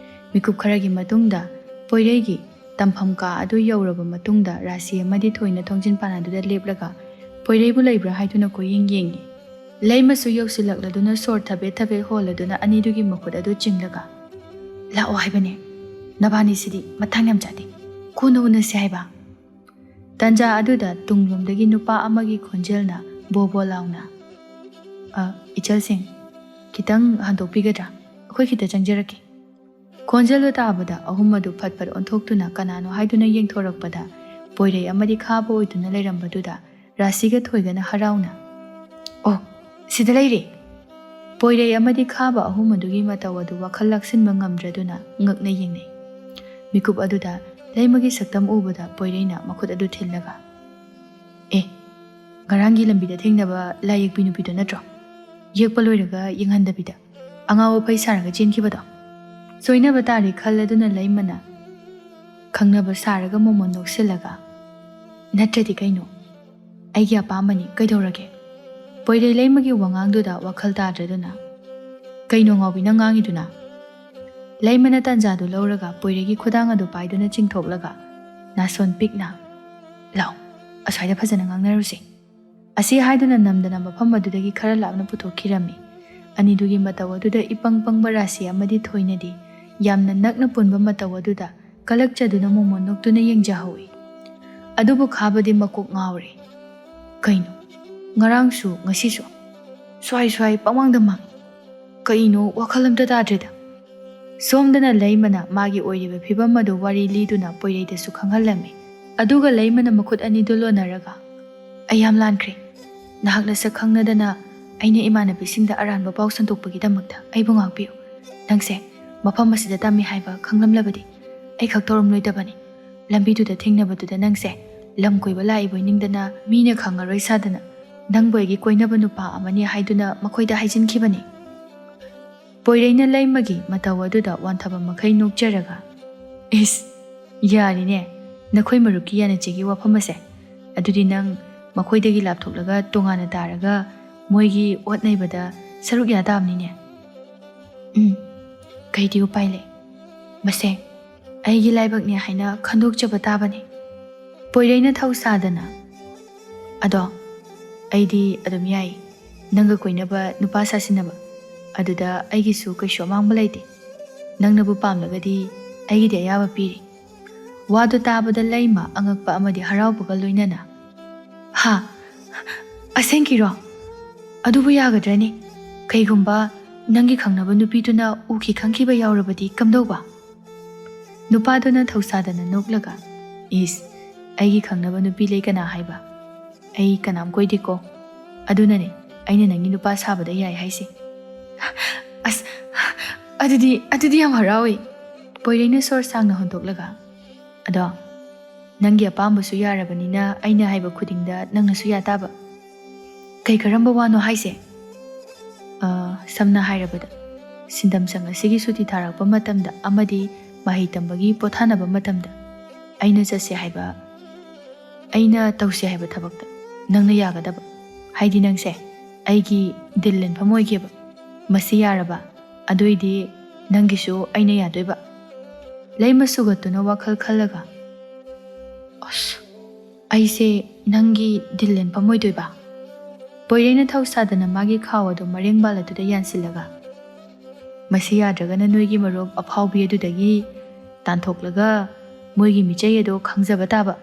ꯃꯤꯀꯨꯞ ꯈꯔꯒꯤ ꯃꯇꯨꯡꯗ ꯄꯣꯏꯔꯩꯒꯤ ꯇꯝꯐꯝ ꯀꯥ ꯑꯗꯨ ꯌꯧꯔꯕ ꯃꯇꯨꯡꯗ ꯔꯥꯁꯤ ꯑꯃꯗꯤ ꯊꯣꯏꯅ ꯊꯣꯡꯖꯤꯟ ꯄꯥꯟ ꯑꯗꯨꯗ ꯂꯦꯞꯂꯒ ꯄꯣꯏꯔꯩꯕꯨ ꯂꯩꯕ꯭ꯔꯥ ꯍꯥꯏꯗꯨꯅ ꯀꯣꯏꯌꯦꯡ ꯌꯦꯡꯉꯤ꯫ ꯂꯩꯃꯁꯨ ꯌꯧꯁꯤꯜꯂꯛꯂꯗꯨꯅ ꯁꯣꯔ ꯊꯕꯦꯠ ꯊꯕꯦꯠ ꯍꯣꯜꯂꯗꯨꯅ ꯑꯅꯤꯗꯨꯒꯤ ꯃꯈꯨꯠ ꯑꯗꯨ ꯆꯤꯡꯂꯒ, "ꯂꯥꯛꯑꯣ ꯍꯥꯏꯕꯅꯦ, ꯅꯕꯥꯅꯤꯁꯤꯗꯤ ꯃꯊꯪ ꯌꯥꯝ ꯆꯥꯗꯦ, ꯀꯣꯟꯅ ꯎꯅꯁꯤ ꯍꯥꯏꯕ?" ꯇꯟꯖꯥ ꯑꯗꯨꯗ ꯇꯨꯡꯂꯣꯝꯗꯒꯤ ꯅꯨꯄꯥ ꯑꯃꯒꯤ ꯈꯣꯟꯖꯦꯜꯅ ꯕꯣ ꯕꯣ ꯂꯥꯎꯅ, "ꯑ, ꯏꯆꯜꯁꯤꯡ, ꯈꯤꯇꯪ ꯍꯟꯗꯣꯛꯄꯤꯒꯗ꯭ꯔꯥ? ꯑꯩꯈꯣꯏ ꯈꯤꯇ ꯆꯪꯖꯔꯛꯀꯦ꯫" ꯈꯣꯟꯖꯦꯜꯗꯨ ꯇꯥꯕꯗ ꯑꯍꯨꯝ ꯑꯗꯨ ꯐꯠ ꯐꯠ ꯑꯣꯟꯊꯣꯛꯇꯨꯅ ꯀꯅꯥꯅꯣ ꯍꯥꯏꯗꯨꯅ ꯌꯦꯡꯊꯣꯔꯛꯄꯗ ꯄꯣꯏꯔꯩ ꯑꯃꯗꯤ ꯈꯥꯕ ꯑꯣꯏꯗꯨꯅ ꯂꯩꯔꯝꯕꯗꯨꯗ ꯔꯥꯁꯤꯒ ꯊꯣꯏꯒꯅ ꯍꯔꯥꯎꯅ, "ꯑꯣ, ꯁꯤꯗ ꯂꯩꯔꯦ!" ꯄꯣꯏꯔꯩ ꯑꯃꯗꯤ ꯈꯥꯕ ꯑꯍꯨꯝ ꯑꯗꯨꯒꯤ ꯃꯇꯧ ꯑꯗꯨ ꯋꯥꯈꯜ ꯂꯥꯛꯁꯤꯟꯕ ꯉꯝꯗ꯭ꯔꯗꯨꯅ ꯉꯛꯅ ꯌꯦꯡꯅꯩ꯫ ꯃꯤꯀꯨꯞ ꯑꯗꯨꯗ ꯂꯩꯃꯒꯤ ꯁꯛꯇꯝ ꯎꯕꯗ ꯄꯣꯏꯔꯩꯅ ꯃꯈꯨꯠ ꯑꯗꯨ ꯊꯤꯜꯂꯒ, "ꯑꯦ, ꯉꯔꯥꯡꯒꯤ ꯂꯝꯕꯤꯗ ꯊꯦꯡꯅꯕ ꯂꯥꯏ ꯌꯦꯛꯄꯤ ꯅꯨꯄꯤꯗꯣ ꯅꯠꯇ꯭ꯔꯣ? ꯌꯦꯛꯄ ꯂꯣꯏꯔꯒ ꯌꯦꯡꯍꯟꯗꯕꯤꯗ ꯑꯉꯥꯎ ꯑꯐꯩ ꯁꯥꯔꯒ ꯆꯦꯟꯈꯤꯕꯗꯣ?" ꯁꯣꯏꯅꯕ ꯇꯥꯔꯦ ꯈꯜꯂꯗꯨꯅ ꯂꯩꯃꯅ ꯈꯪꯅꯕ ꯁꯥꯔꯒ ꯃꯣꯃꯣꯟ ꯅꯣꯛꯁꯤꯜꯂꯒ, "ꯅꯠꯇ꯭ꯔꯗꯤ ꯀꯩꯅꯣ? ꯑꯩꯒꯤ ꯑꯄꯥꯝꯕꯅꯤ, ꯀꯩꯗꯧꯔꯒꯦ?" ꯄꯣꯏꯔꯩ ꯂꯩꯃꯒꯤ ꯋꯥꯉꯥꯡꯗꯨꯗ ꯋꯥꯈꯜ ꯇꯥꯗ꯭ꯔꯗꯨꯅ, "ꯀꯩꯅꯣ ꯉꯥꯎꯕꯤ ꯅꯪ ꯉꯥꯡꯉꯤꯗꯨꯅ?" ꯂꯩꯃꯅ ꯇꯥꯟꯖꯥꯗꯨ ꯂꯧꯔꯒ ꯄꯣꯏꯔꯩꯒꯤ ꯈꯨꯗꯥꯡ ꯑꯗꯨ ꯄꯥꯏꯗꯨꯅ ꯆꯤꯡꯊꯣꯛꯂꯒ ꯅꯥꯁꯣꯟ ꯄꯤꯛꯅ, "ꯂꯥꯎ, ꯑꯁ꯭ꯋꯥꯏꯗ ꯐꯖꯅ ꯉꯥꯡꯅꯔꯨꯁꯦ꯫" ꯑꯁꯤ ꯍꯥꯏꯗꯨꯅ ꯅꯝꯗꯅ ꯃꯐꯝ ꯑꯗꯨꯗꯒꯤ ꯈꯔ ꯂꯥꯞꯅ ꯄꯨꯊꯣꯛꯈꯤꯔꯝꯃꯤ꯫ ꯑꯅꯤꯗꯨꯒꯤ ꯃꯇꯧ ꯑꯗꯨꯗ ꯏꯄꯪ ꯄꯪꯕ ꯔꯥꯁꯤ ꯑꯃꯗꯤ ꯊꯣꯏꯅꯗꯤ ꯌꯥꯝꯅ ꯅꯛꯅ ꯄꯨꯟꯕ ꯃꯇꯧ ꯑꯗꯨꯗ ꯀꯂꯛꯆꯗꯨꯅ ꯃꯣꯃꯣꯟ ꯅꯣꯛꯇꯨꯅ ꯌꯦꯡꯖꯍꯧꯏ꯫ ꯑꯗꯨꯕꯨ ꯈꯥꯕꯗꯤ ꯃꯀꯣꯛ ꯉꯥꯎꯔꯦ꯫ ꯀꯩꯅꯣ? ꯉꯔꯥꯡꯁꯨ ꯉꯁꯤꯁꯨ ꯁ꯭ꯋꯥꯏ ꯁ꯭ꯋꯥꯏ ꯄꯪꯃꯥꯡꯗ ꯃꯥꯡꯏ꯫ ꯀꯩꯅꯣ? ꯋꯥꯈꯜ ꯑꯝꯇ ꯇꯥꯗ꯭ꯔꯦꯗ꯫ ꯁꯣꯝꯗꯅ ꯂꯩꯃꯅ ꯃꯥꯒꯤ ꯑꯣꯏꯔꯤꯕ ꯐꯤꯕꯝ ꯑꯗꯨ ꯋꯥꯔꯤ ꯂꯤꯗꯨꯅ ꯄꯣꯏꯔꯩꯗꯁꯨ ꯈꯪꯍꯜꯂꯝꯃꯤ꯫ ꯑꯗꯨꯒ ꯂꯩꯃꯅ ꯃꯈꯨꯠ ꯑꯅꯤꯗꯨ ꯂꯣꯟꯅꯔꯒ, "ꯑꯩ ꯌꯥꯝ ꯂꯥꯟꯈ꯭ꯔꯦ꯫ ꯅꯍꯥꯛ ꯅꯁꯛ ꯈꯪꯅꯗꯅ ꯑꯩꯅ ꯏꯃꯥꯟꯅꯕꯤꯁꯤꯡꯗ ꯑꯔꯥꯟꯕ ꯄꯥꯎ ꯁꯟꯗꯣꯛꯄꯒꯤꯗꯃꯛꯇ ꯑꯩꯕꯨ ꯉꯥꯛꯄꯤꯌꯨ꯫ ꯅꯪꯁꯦ ꯃꯐꯝ ꯑꯁꯤꯗ ꯇꯝꯃꯤ ꯍꯥꯏꯕ ꯈꯪꯂꯝꯂꯕꯗꯤ ꯑꯩ ꯈꯛ ꯇꯧꯔꯝꯂꯣꯏꯗꯕꯅꯤ꯫ ꯂꯝꯕꯤꯗꯨꯗ ꯊꯦꯡꯅꯕꯗꯨꯗ ꯅꯪꯁꯦ ꯂꯝ ꯀꯣꯏꯕ ꯂꯥꯛꯏꯕꯣꯏ ꯅꯤꯡꯗꯅ ꯃꯤꯅ ꯈꯪꯉꯔꯣꯏ ꯁꯥꯗꯅ ꯅꯪꯕꯨ ꯑꯩꯒꯤ ꯀꯣꯏꯅꯕ ꯅꯨꯄꯥ ꯑꯃꯅꯤ ꯍꯥꯏꯗꯨꯅ ꯃꯈꯣꯏꯗ ꯍꯥꯏꯖꯤꯟꯈꯤꯕꯅꯤ꯫" ꯄꯣꯏꯔꯩꯅ ꯂꯩꯃꯒꯤ ꯃꯇꯧ ꯑꯗꯨꯗ ꯋꯥꯟꯊꯕ ꯃꯈꯩ ꯅꯣꯛꯆꯔꯒ, "ꯏꯁ, ꯌꯥꯔꯤꯅꯦ, ꯅꯈꯣꯏ ꯃꯔꯨꯞꯀꯤ ꯌꯥꯅꯆꯦꯒꯤ ꯋꯥꯐꯝ ꯑꯁꯦ꯫ ꯑꯗꯨꯗꯤ ꯅꯪ ꯃꯈꯣꯏꯗꯒꯤ ꯂꯥꯞꯊꯣꯛꯂꯒ ꯇꯣꯉꯥꯟꯅ ꯇꯥꯔꯒ ꯃꯣꯏꯒꯤ ꯑꯣꯠ ꯅꯩꯕꯗ ꯁꯔꯨꯛ ꯌꯥ ꯇꯥꯕꯅꯤꯅꯦ꯫" "ꯎꯝ, ꯀꯩꯗꯤ ꯎꯄꯥꯏ ꯂꯩ? ꯃꯁꯦ, ꯑꯩꯒꯤ ꯂꯥꯏꯕꯛꯅꯦ ꯍꯥꯏꯅ ꯈꯟꯗꯣꯛꯆꯕ ꯇꯥꯕꯅꯤ꯫ ꯄꯣꯏꯔꯩꯅ ꯊꯧꯁꯥꯗꯅ, "ꯑꯗꯣ ꯑꯩꯗꯤ ꯑꯗꯨꯝ ꯌꯥꯏ, ꯅꯪꯒ ꯀꯣꯏꯅꯕ ꯅꯨꯄꯥ ꯁꯥꯁꯤꯟꯅꯕ꯫ ꯑꯗꯨꯗ ꯑꯩꯒꯤꯁꯨ ꯀꯩꯁꯨ ꯑꯃꯥꯡꯕ ꯂꯩꯇꯦ꯫ ꯅꯪꯅꯕꯨ ꯄꯥꯝꯂꯒꯗꯤ ꯑꯩꯒꯤꯗꯤ ꯑꯌꯥꯕ ꯄꯤꯔꯤ꯫" ꯋꯥꯗꯨ ꯇꯥꯕꯗ ꯂꯩꯃ ꯑꯉꯛꯄ ꯑꯃꯗꯤ ꯍꯔꯥꯎꯕꯒ ꯂꯣꯏꯅꯅ, "ꯍꯥ? ꯑꯁꯦꯡꯀꯤꯔꯣ? ꯑꯗꯨꯕꯨ ꯌꯥꯒꯗ꯭ꯔꯅꯤ? ꯀꯩꯒꯨꯝꯕ ꯅꯪꯒꯤ ꯈꯪꯅꯕ ꯅꯨꯄꯤꯗꯨꯅ ꯎꯈꯤ ꯈꯪꯈꯤꯕ ꯌꯥꯎꯔꯕꯗꯤ ꯀꯝꯗꯧꯕ?" ꯅꯨꯄꯥꯗꯨꯅ ꯊꯧꯁꯥꯗꯅ ꯅꯣꯛꯂꯒ, "ꯏꯁ, ꯑꯩꯒꯤ ꯈꯪꯅꯕ ꯅꯨꯄꯤ ꯂꯩ ꯀꯅꯥ ꯍꯥꯏꯕ? ꯑꯩ ꯀꯅꯥꯝ ꯀꯣꯏꯗꯦꯀꯣ꯫ ꯑꯗꯨꯅꯅꯦ ꯑꯩꯅ ꯅꯪꯒꯤ ꯅꯨꯄꯥ ꯁꯥꯕꯗ ꯌꯥꯏ ꯍꯥꯏꯁꯦ꯫" "ꯑꯁ, ꯑꯗꯨꯗꯤ, ꯑꯗꯨꯗꯤ ꯌꯥꯝ ꯍꯔꯥꯎꯋꯦ꯫" ꯄꯣꯏꯔꯩꯅ ꯁꯣꯔ ꯁꯥꯡꯅ ꯍꯣꯟꯗꯣꯛꯂꯒ, "ꯑꯗꯣ ꯅꯪꯒꯤ ꯑꯄꯥꯝꯕꯁꯨ ꯌꯥꯔꯕꯅꯤꯅ ꯑꯩꯅ ꯍꯥꯏꯕ ꯈꯨꯗꯤꯡꯗ ꯅꯪꯅꯁꯨ ꯌꯥꯇꯥꯕ꯫" "ꯀꯩ ꯀꯔꯝꯕ ꯋꯥꯅꯣ ꯍꯥꯏꯁꯦ?" "ꯑ, ꯁꯝꯅ ꯍꯥꯏꯔꯕꯗ, ꯁꯤꯟꯗꯝꯁꯪ ꯑꯁꯤꯒꯤ ꯁꯨꯇꯤ ꯊꯥꯔꯛꯄ ꯃꯇꯝꯗ ꯑꯃꯗꯤ ꯃꯍꯩ ꯇꯝꯕꯒꯤ ꯄꯣꯊꯥꯅꯕ ꯃꯇꯝꯗ ꯑꯩꯅ ꯆꯠꯁꯦ ꯍꯥꯏꯕ, ꯑꯩꯅ ꯇꯧꯁꯦ ꯍꯥꯏꯕ ꯊꯕꯛꯇ ꯅꯪꯅ ꯌꯥꯒꯗꯕ꯫ ꯍꯥꯏꯗꯤ ꯅꯪꯁꯦ ꯑꯩꯒꯤ ꯗꯤꯜ ꯂꯦꯟꯐꯝ ꯑꯣꯏꯒꯦꯕ꯫ ꯃꯁꯤ ꯌꯥꯔꯕ? ꯑꯗꯨꯏꯗꯤ ꯅꯪꯒꯤꯁꯨ ꯑꯩꯅ ꯌꯥꯗꯣꯏꯕ꯫" ꯂꯩꯃ ꯁꯨꯒꯠꯇꯨꯅ ꯋꯥꯈꯜ ꯈꯜꯂꯒ, "ꯑꯁ, ꯑꯩꯁꯦ ꯅꯪꯒꯤ ꯗꯤꯜ ꯂꯦꯟꯐꯝ ꯑꯣꯏꯗꯣꯏꯕ?" ꯄꯣꯏꯔꯩꯅ ꯊꯧꯁꯥꯗꯅ ꯃꯥꯒꯤ ꯈꯥꯎ ꯑꯗꯨ ꯃꯔꯦꯡꯕꯥꯜ ꯑꯗꯨꯗ ꯌꯥꯟꯁꯤꯜꯂꯒ, "ꯃꯁꯤ ꯌꯥꯗ꯭ꯔꯒꯅ ꯅꯣꯏꯒꯤ ꯃꯔꯨꯞ ꯑꯐꯥꯎꯕꯤ ꯑꯗꯨꯗꯒꯤ ꯇꯥꯟꯊꯣꯛꯂꯒ ꯃꯣꯏꯒꯤ ꯃꯤꯆꯩ ꯑꯗꯨ ꯈꯪꯖꯕ ꯇꯥꯕ꯫"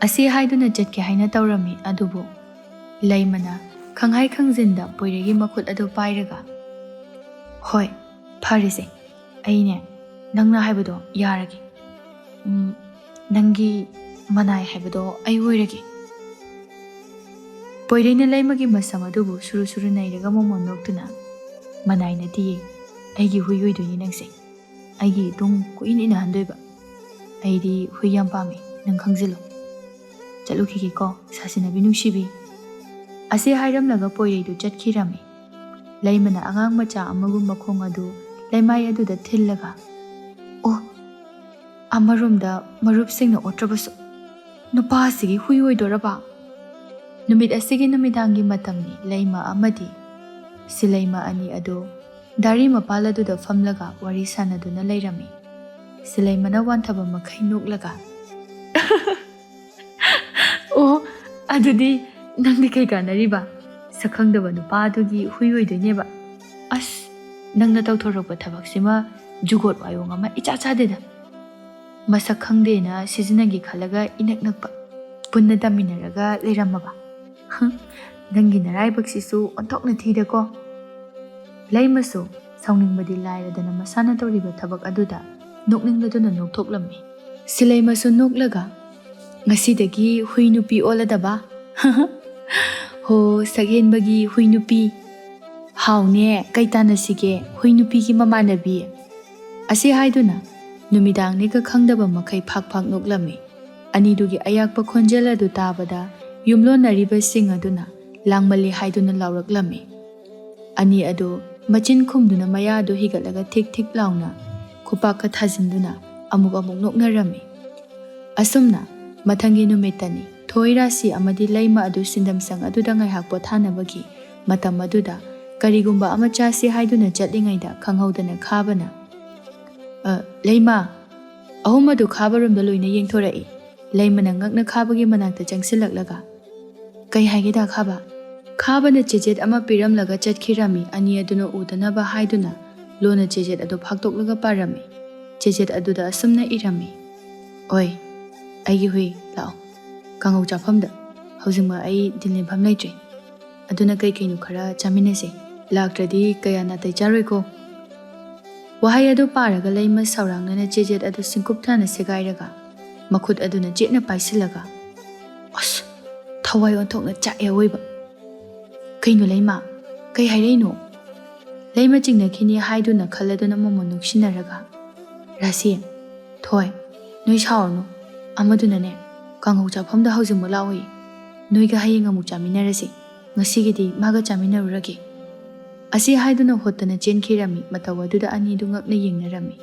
ꯑꯁꯤ ꯍꯥꯏꯗꯨꯅ ꯆꯠꯀꯦ ꯍꯥꯏꯅ ꯇꯧꯔꯝꯃꯤ, ꯑꯗꯨꯕꯨ ꯂꯩꯃꯅ ꯈꯪꯍꯥꯏ ꯈꯪꯖꯤꯟꯗ ꯄꯣꯏꯔꯩꯒꯤ ꯃꯈꯨꯠ ꯑꯗꯨ ꯄꯥꯏꯔꯒ, "ꯍꯣꯏ, ꯐꯔꯦꯁꯦ, ꯑꯩꯅꯦ ꯅꯪꯅ ꯍꯥꯏꯕꯗꯣ ꯌꯥꯔꯒꯦ꯫ ꯎꯝ, ꯅꯪꯒꯤ ꯃꯅꯥꯏ ꯍꯥꯏꯕꯗꯣ ꯑꯩ ꯑꯣꯏꯔꯒꯦ꯫" ꯄꯣꯏꯔꯩꯅ ꯂꯩꯃꯒꯤ ꯃꯁꯝ ꯑꯗꯨꯕꯨ ꯁꯨꯔꯨ ꯁꯨꯔꯨ ꯅꯩꯔꯒ ꯃꯣꯃꯣꯟ ꯅꯣꯛꯇꯨꯅ, "ꯃꯅꯥꯏ ꯅꯠꯇꯤꯌꯦ, ꯑꯩꯒꯤ ꯍꯨꯏ ꯑꯣꯏꯗꯣꯏꯅꯤ ꯅꯪꯁꯦ꯫ ꯑꯩꯒꯤ ꯏꯇꯨꯡ ꯀꯨꯏꯅ ꯏꯟꯅꯍꯟꯗꯣꯏꯕ꯫ ꯑꯩꯗꯤ ꯍꯨꯏ ꯌꯥꯝ ꯄꯥꯝꯃꯦ, ꯅꯪ ꯈꯪꯖꯤꯜꯂꯣ꯫ ꯆꯠꯂꯨꯈꯤꯒꯦꯀꯣ, ꯁꯥꯁꯤꯟꯅꯕꯤ ꯅꯨꯡꯁꯤꯕꯤ꯫" ꯑꯁꯤ ꯍꯥꯏꯔꯝꯂꯒ ꯄꯣꯏꯔꯩꯗꯨ ꯆꯠꯈꯤꯔꯝꯃꯤ꯫ ꯂꯩꯃꯅ ꯑꯉꯥꯡ ꯃꯆꯥ ꯑꯃꯒꯨꯝ ꯃꯈꯣꯡ ꯑꯗꯨ ꯂꯩꯃꯥꯏ ꯑꯗꯨꯗ ꯊꯤꯜꯂꯒ, "ꯑꯣ, ꯑꯃꯔꯣꯝꯗ ꯃꯔꯨꯞꯁꯤꯡꯅ ꯑꯣꯠꯇ꯭ꯔꯕꯁꯨ ꯅꯨꯄꯥ ꯑꯁꯤꯒꯤ ꯍꯨꯏ ꯑꯣꯏꯗꯣꯔꯕ?" ꯅꯨꯃꯤꯠ ꯑꯁꯤꯒꯤ ꯅꯨꯃꯤꯗꯥꯡꯒꯤ ꯃꯇꯝꯅꯤ꯫ ꯂꯩꯃ ꯑꯃꯗꯤ ꯁꯤꯂꯩꯃ ꯑꯅꯤ ꯑꯗꯨ ꯗꯥꯔꯤ ꯃꯄꯥꯜ ꯑꯗꯨꯗ ꯐꯝꯂꯒ ꯋꯥꯔꯤ ꯁꯥꯟꯅꯗꯨꯅ ꯂꯩꯔꯝꯃꯤ꯫ ꯁꯤꯂꯩꯃꯅ ꯋꯥꯟꯊꯕ ꯃꯈꯩ ꯅꯣꯛꯂꯒ, "ꯑꯣ, ꯑꯗꯨꯗꯤ ꯅꯪꯗꯤ ꯀꯩ ꯀꯥꯟꯅꯔꯤꯕ? ꯁꯛꯈꯪꯗꯕ ꯅꯨꯄꯥꯗꯨꯒꯤ ꯍꯨꯏ ꯑꯣꯏꯗꯣꯏꯅꯦꯕ꯫ ꯑꯁ, ꯅꯪꯅ ꯇꯧꯊꯣꯔꯛꯄ ꯊꯕꯛꯁꯤꯃ ꯖꯨꯒꯣꯠ ꯋꯥꯌꯣꯡ ꯑꯃ ꯏꯆꯥ ꯆꯥꯗꯦꯗ꯫ ꯃꯁꯛ ꯈꯪꯗꯦꯅ ꯁꯤꯖꯤꯟꯅꯒꯦ ꯈꯜꯂꯒ ꯏꯅꯛ ꯅꯛꯄ, ꯄꯨꯟꯅ ꯇꯝꯃꯤꯟꯅꯔꯒ ꯂꯩꯔꯝꯃꯕ꯫ ꯍꯝ, ꯅꯪꯒꯤ ꯅꯔꯥꯏꯕꯛꯁꯤꯁꯨ ꯑꯣꯟꯊꯣꯛꯅ ꯊꯤꯗꯀꯣ꯫" ꯂꯩꯃꯁꯨ ꯁꯥꯎꯅꯤꯡꯕꯗꯤ ꯂꯥꯏꯔꯗꯅ ꯃꯁꯥꯅ ꯇꯧꯔꯤꯕ ꯊꯕꯛ ꯑꯗꯨꯗ ꯅꯣꯛꯅꯤꯡꯂꯗꯨꯅ ꯅꯣꯛꯊꯣꯛꯂꯝꯃꯤ꯫ ꯁꯤꯂꯩꯃꯁꯨ ꯅꯣꯛꯂꯒ, "ꯉꯁꯤꯗꯒꯤ ꯍꯨꯏ ꯅꯨꯄꯤ ꯑꯣꯜꯂꯗꯕ?" "ꯍꯣ, ꯁꯛꯍꯦꯟꯕꯒꯤ ꯍꯨꯏ ꯅꯨꯄꯤ꯫ ꯍꯥꯎꯅꯦ, ꯀꯩ ꯇꯥꯟꯅꯁꯤꯒꯦ, ꯍꯨꯏ ꯅꯨꯄꯤꯒꯤ ꯃꯃꯥꯟꯅꯕꯤ?" ꯑꯁꯤ ꯍꯥꯏꯗꯨꯅ ꯅꯨꯃꯤꯗꯥꯡꯅꯤꯒ ꯈꯪꯗꯕ ꯃꯈꯩ ꯐꯥꯛ ꯐꯥꯛ ꯅꯣꯛꯂꯝꯃꯤ꯫ ꯑꯅꯤꯗꯨꯒꯤ ꯑꯌꯥꯛꯄ ꯈꯣꯟꯖꯦꯜ ꯑꯗꯨ ꯇꯥꯕꯗ ꯌꯨꯝꯂꯣꯟꯅꯔꯤꯕꯁꯤꯡ ꯑꯗꯨꯅ ꯂꯥꯡꯃꯜꯂꯤ ꯍꯥꯏꯗꯨꯅ ꯂꯥꯎꯔꯛꯂꯝꯃꯤ꯫ ꯑꯅꯤ ꯑꯗꯨ ꯃꯆꯤꯟ ꯈꯨꯝꯗꯨꯅ ꯃꯌꯥ ꯑꯗꯨ ꯍꯤꯒꯠꯂꯒ ꯊꯤꯛ ꯊꯤꯛ ꯂꯥꯎꯅ ꯈꯨꯄꯥꯛꯀ ꯊꯥꯖꯤꯟꯗꯨꯅ ꯑꯃꯨꯛ ꯑꯃꯨꯛ ꯅꯣꯛꯅꯔꯝꯃꯤ꯫ ꯑꯁꯨꯝꯅ ꯃꯊꯪꯒꯤ ꯅꯨꯃꯤꯠꯇꯅꯤ ꯊꯣꯏ, ꯔꯥꯁꯤ ꯑꯃꯗꯤ ꯂꯩꯃ ꯑꯗꯨ ꯁꯤꯟꯗꯝꯁꯪ ꯑꯗꯨꯗ ꯉꯥꯏꯍꯥꯛ ꯄꯣꯊꯥꯅꯕꯒꯤ ꯃꯇꯝ ꯑꯗꯨꯗ ꯀꯔꯤꯒꯨꯝꯕ ꯑꯃ ꯆꯥꯁꯤ ꯍꯥꯏꯗꯨꯅ ꯆꯠꯂꯤꯉꯩꯗ ꯈꯪꯍꯧꯗꯅ ꯈꯥꯕꯅ, "ꯑ, ꯂꯩꯃ!" ꯑꯍꯨꯝ ꯑꯗꯨ ꯈꯥꯕꯔꯣꯝꯗ ꯂꯣꯏꯅ ꯌꯦꯡꯊꯣꯔꯛꯏ꯫ ꯂꯩꯃꯅ ꯉꯛꯅ ꯈꯥꯕꯒꯤ ꯃꯅꯥꯛꯇ ꯆꯪꯁꯤꯜꯂꯛꯂꯒ, "ꯀꯩ ꯍꯥꯏꯒꯦꯗ ꯈꯥꯕ?" ꯈꯥꯕꯅ ꯆꯦꯆꯦꯠ ꯑꯃ ꯄꯤꯔꯝꯂꯒ ꯆꯠꯈꯤꯔꯝꯃꯤ꯫ ꯑꯅꯤ ꯑꯗꯨꯅ ꯎꯗꯅꯕ ꯍꯥꯏꯗꯨꯅ ꯂꯣꯟꯅ ꯆꯦꯆꯦꯠ ꯑꯗꯨ ꯐꯥꯛꯇꯣꯛꯂꯒ ꯄꯥꯔꯝꯃꯤ꯫ ꯆꯦꯆꯦꯠ ꯑꯗꯨꯗ ꯑꯁꯨꯝꯅ ꯏꯔꯝꯃꯤ, "ꯑꯣꯏ, ꯑꯩꯒꯤ ꯍꯨꯏ, ꯂꯥꯛꯑꯣ꯫ ꯀꯥꯡꯉꯧ ꯆꯥꯐꯝꯗ꯫ ꯍꯧꯖꯤꯛꯃꯛ ꯑꯩ ꯗꯤꯜ ꯂꯦꯟꯐꯝ ꯂꯩꯇ꯭ꯔꯦ꯫ ꯑꯗꯨꯅ ꯀꯩ ꯀꯩꯅꯣ ꯈꯔ ꯆꯥꯃꯤꯟꯅꯁꯦ꯫ ꯂꯥꯛꯇ꯭ꯔꯗꯤ ꯀꯌꯥ ꯅꯥꯇꯩ ꯆꯥꯔꯣꯏꯀꯣ꯫" ꯋꯥꯍꯩ ꯑꯗꯨ ꯄꯥꯔꯒ ꯂꯩꯃ ꯁꯥꯎꯔꯥꯡꯅꯅ ꯆꯦꯆꯦꯠ ꯑꯗꯨ ꯁꯤꯡꯀꯨꯞ ꯊꯥꯅ ꯁꯦꯒꯥꯏꯔꯒ ꯃꯈꯨꯠ ꯑꯗꯨꯅ ꯆꯦꯠꯅ ꯄꯥꯏꯁꯤꯜꯂꯒ, "ꯑꯁ, ꯊꯋꯥꯏ ꯑꯣꯟꯊꯣꯛꯅ ꯆꯥꯛꯑꯦ ꯑꯋꯣꯏꯕ꯫ ꯀꯩꯅꯣ ꯂꯩꯃ? ꯀꯩ ꯍꯥꯏꯔꯛꯏꯅꯣ?" ꯂꯩꯃ ꯆꯤꯡꯅꯈꯤꯅꯤ ꯍꯥꯏꯗꯨꯅ ꯈꯜꯂꯗꯨꯅ ꯃꯃꯣꯟ ꯅꯣꯛꯁꯤꯟꯅꯔꯒ, "ꯔꯥꯁꯤ, ꯊꯣꯏ, ꯅꯣꯏ ꯁꯥꯎꯔꯅꯨ꯫ ꯑꯃꯗꯨꯅꯅꯦ, ꯀꯥꯡꯍꯧ ꯆꯥꯐꯝꯗ ꯍꯧꯖꯤꯛꯃꯛ ꯂꯥꯛꯑꯣꯌꯦ꯫ ꯅꯣꯏꯒ ꯍꯌꯦꯡ ꯑꯃꯨꯛ ꯆꯥꯃꯤꯟꯅꯔꯁꯤ꯫ ꯉꯁꯤꯒꯤꯗꯤ ꯃꯥꯒ ꯆꯥꯃꯤꯟꯅꯔꯨꯔꯒꯦ꯫" ꯑꯁꯤ ꯍꯥꯏꯗꯨꯅ ꯍꯣꯠꯇꯅ ꯆꯦꯟꯈꯤꯔꯝꯃꯤ꯫ ꯃꯇꯧ ꯑꯗꯨꯗ ꯑꯅꯤꯗꯨ ꯉꯛꯅ ꯌꯦꯡꯅꯔꯝꯃꯤ꯫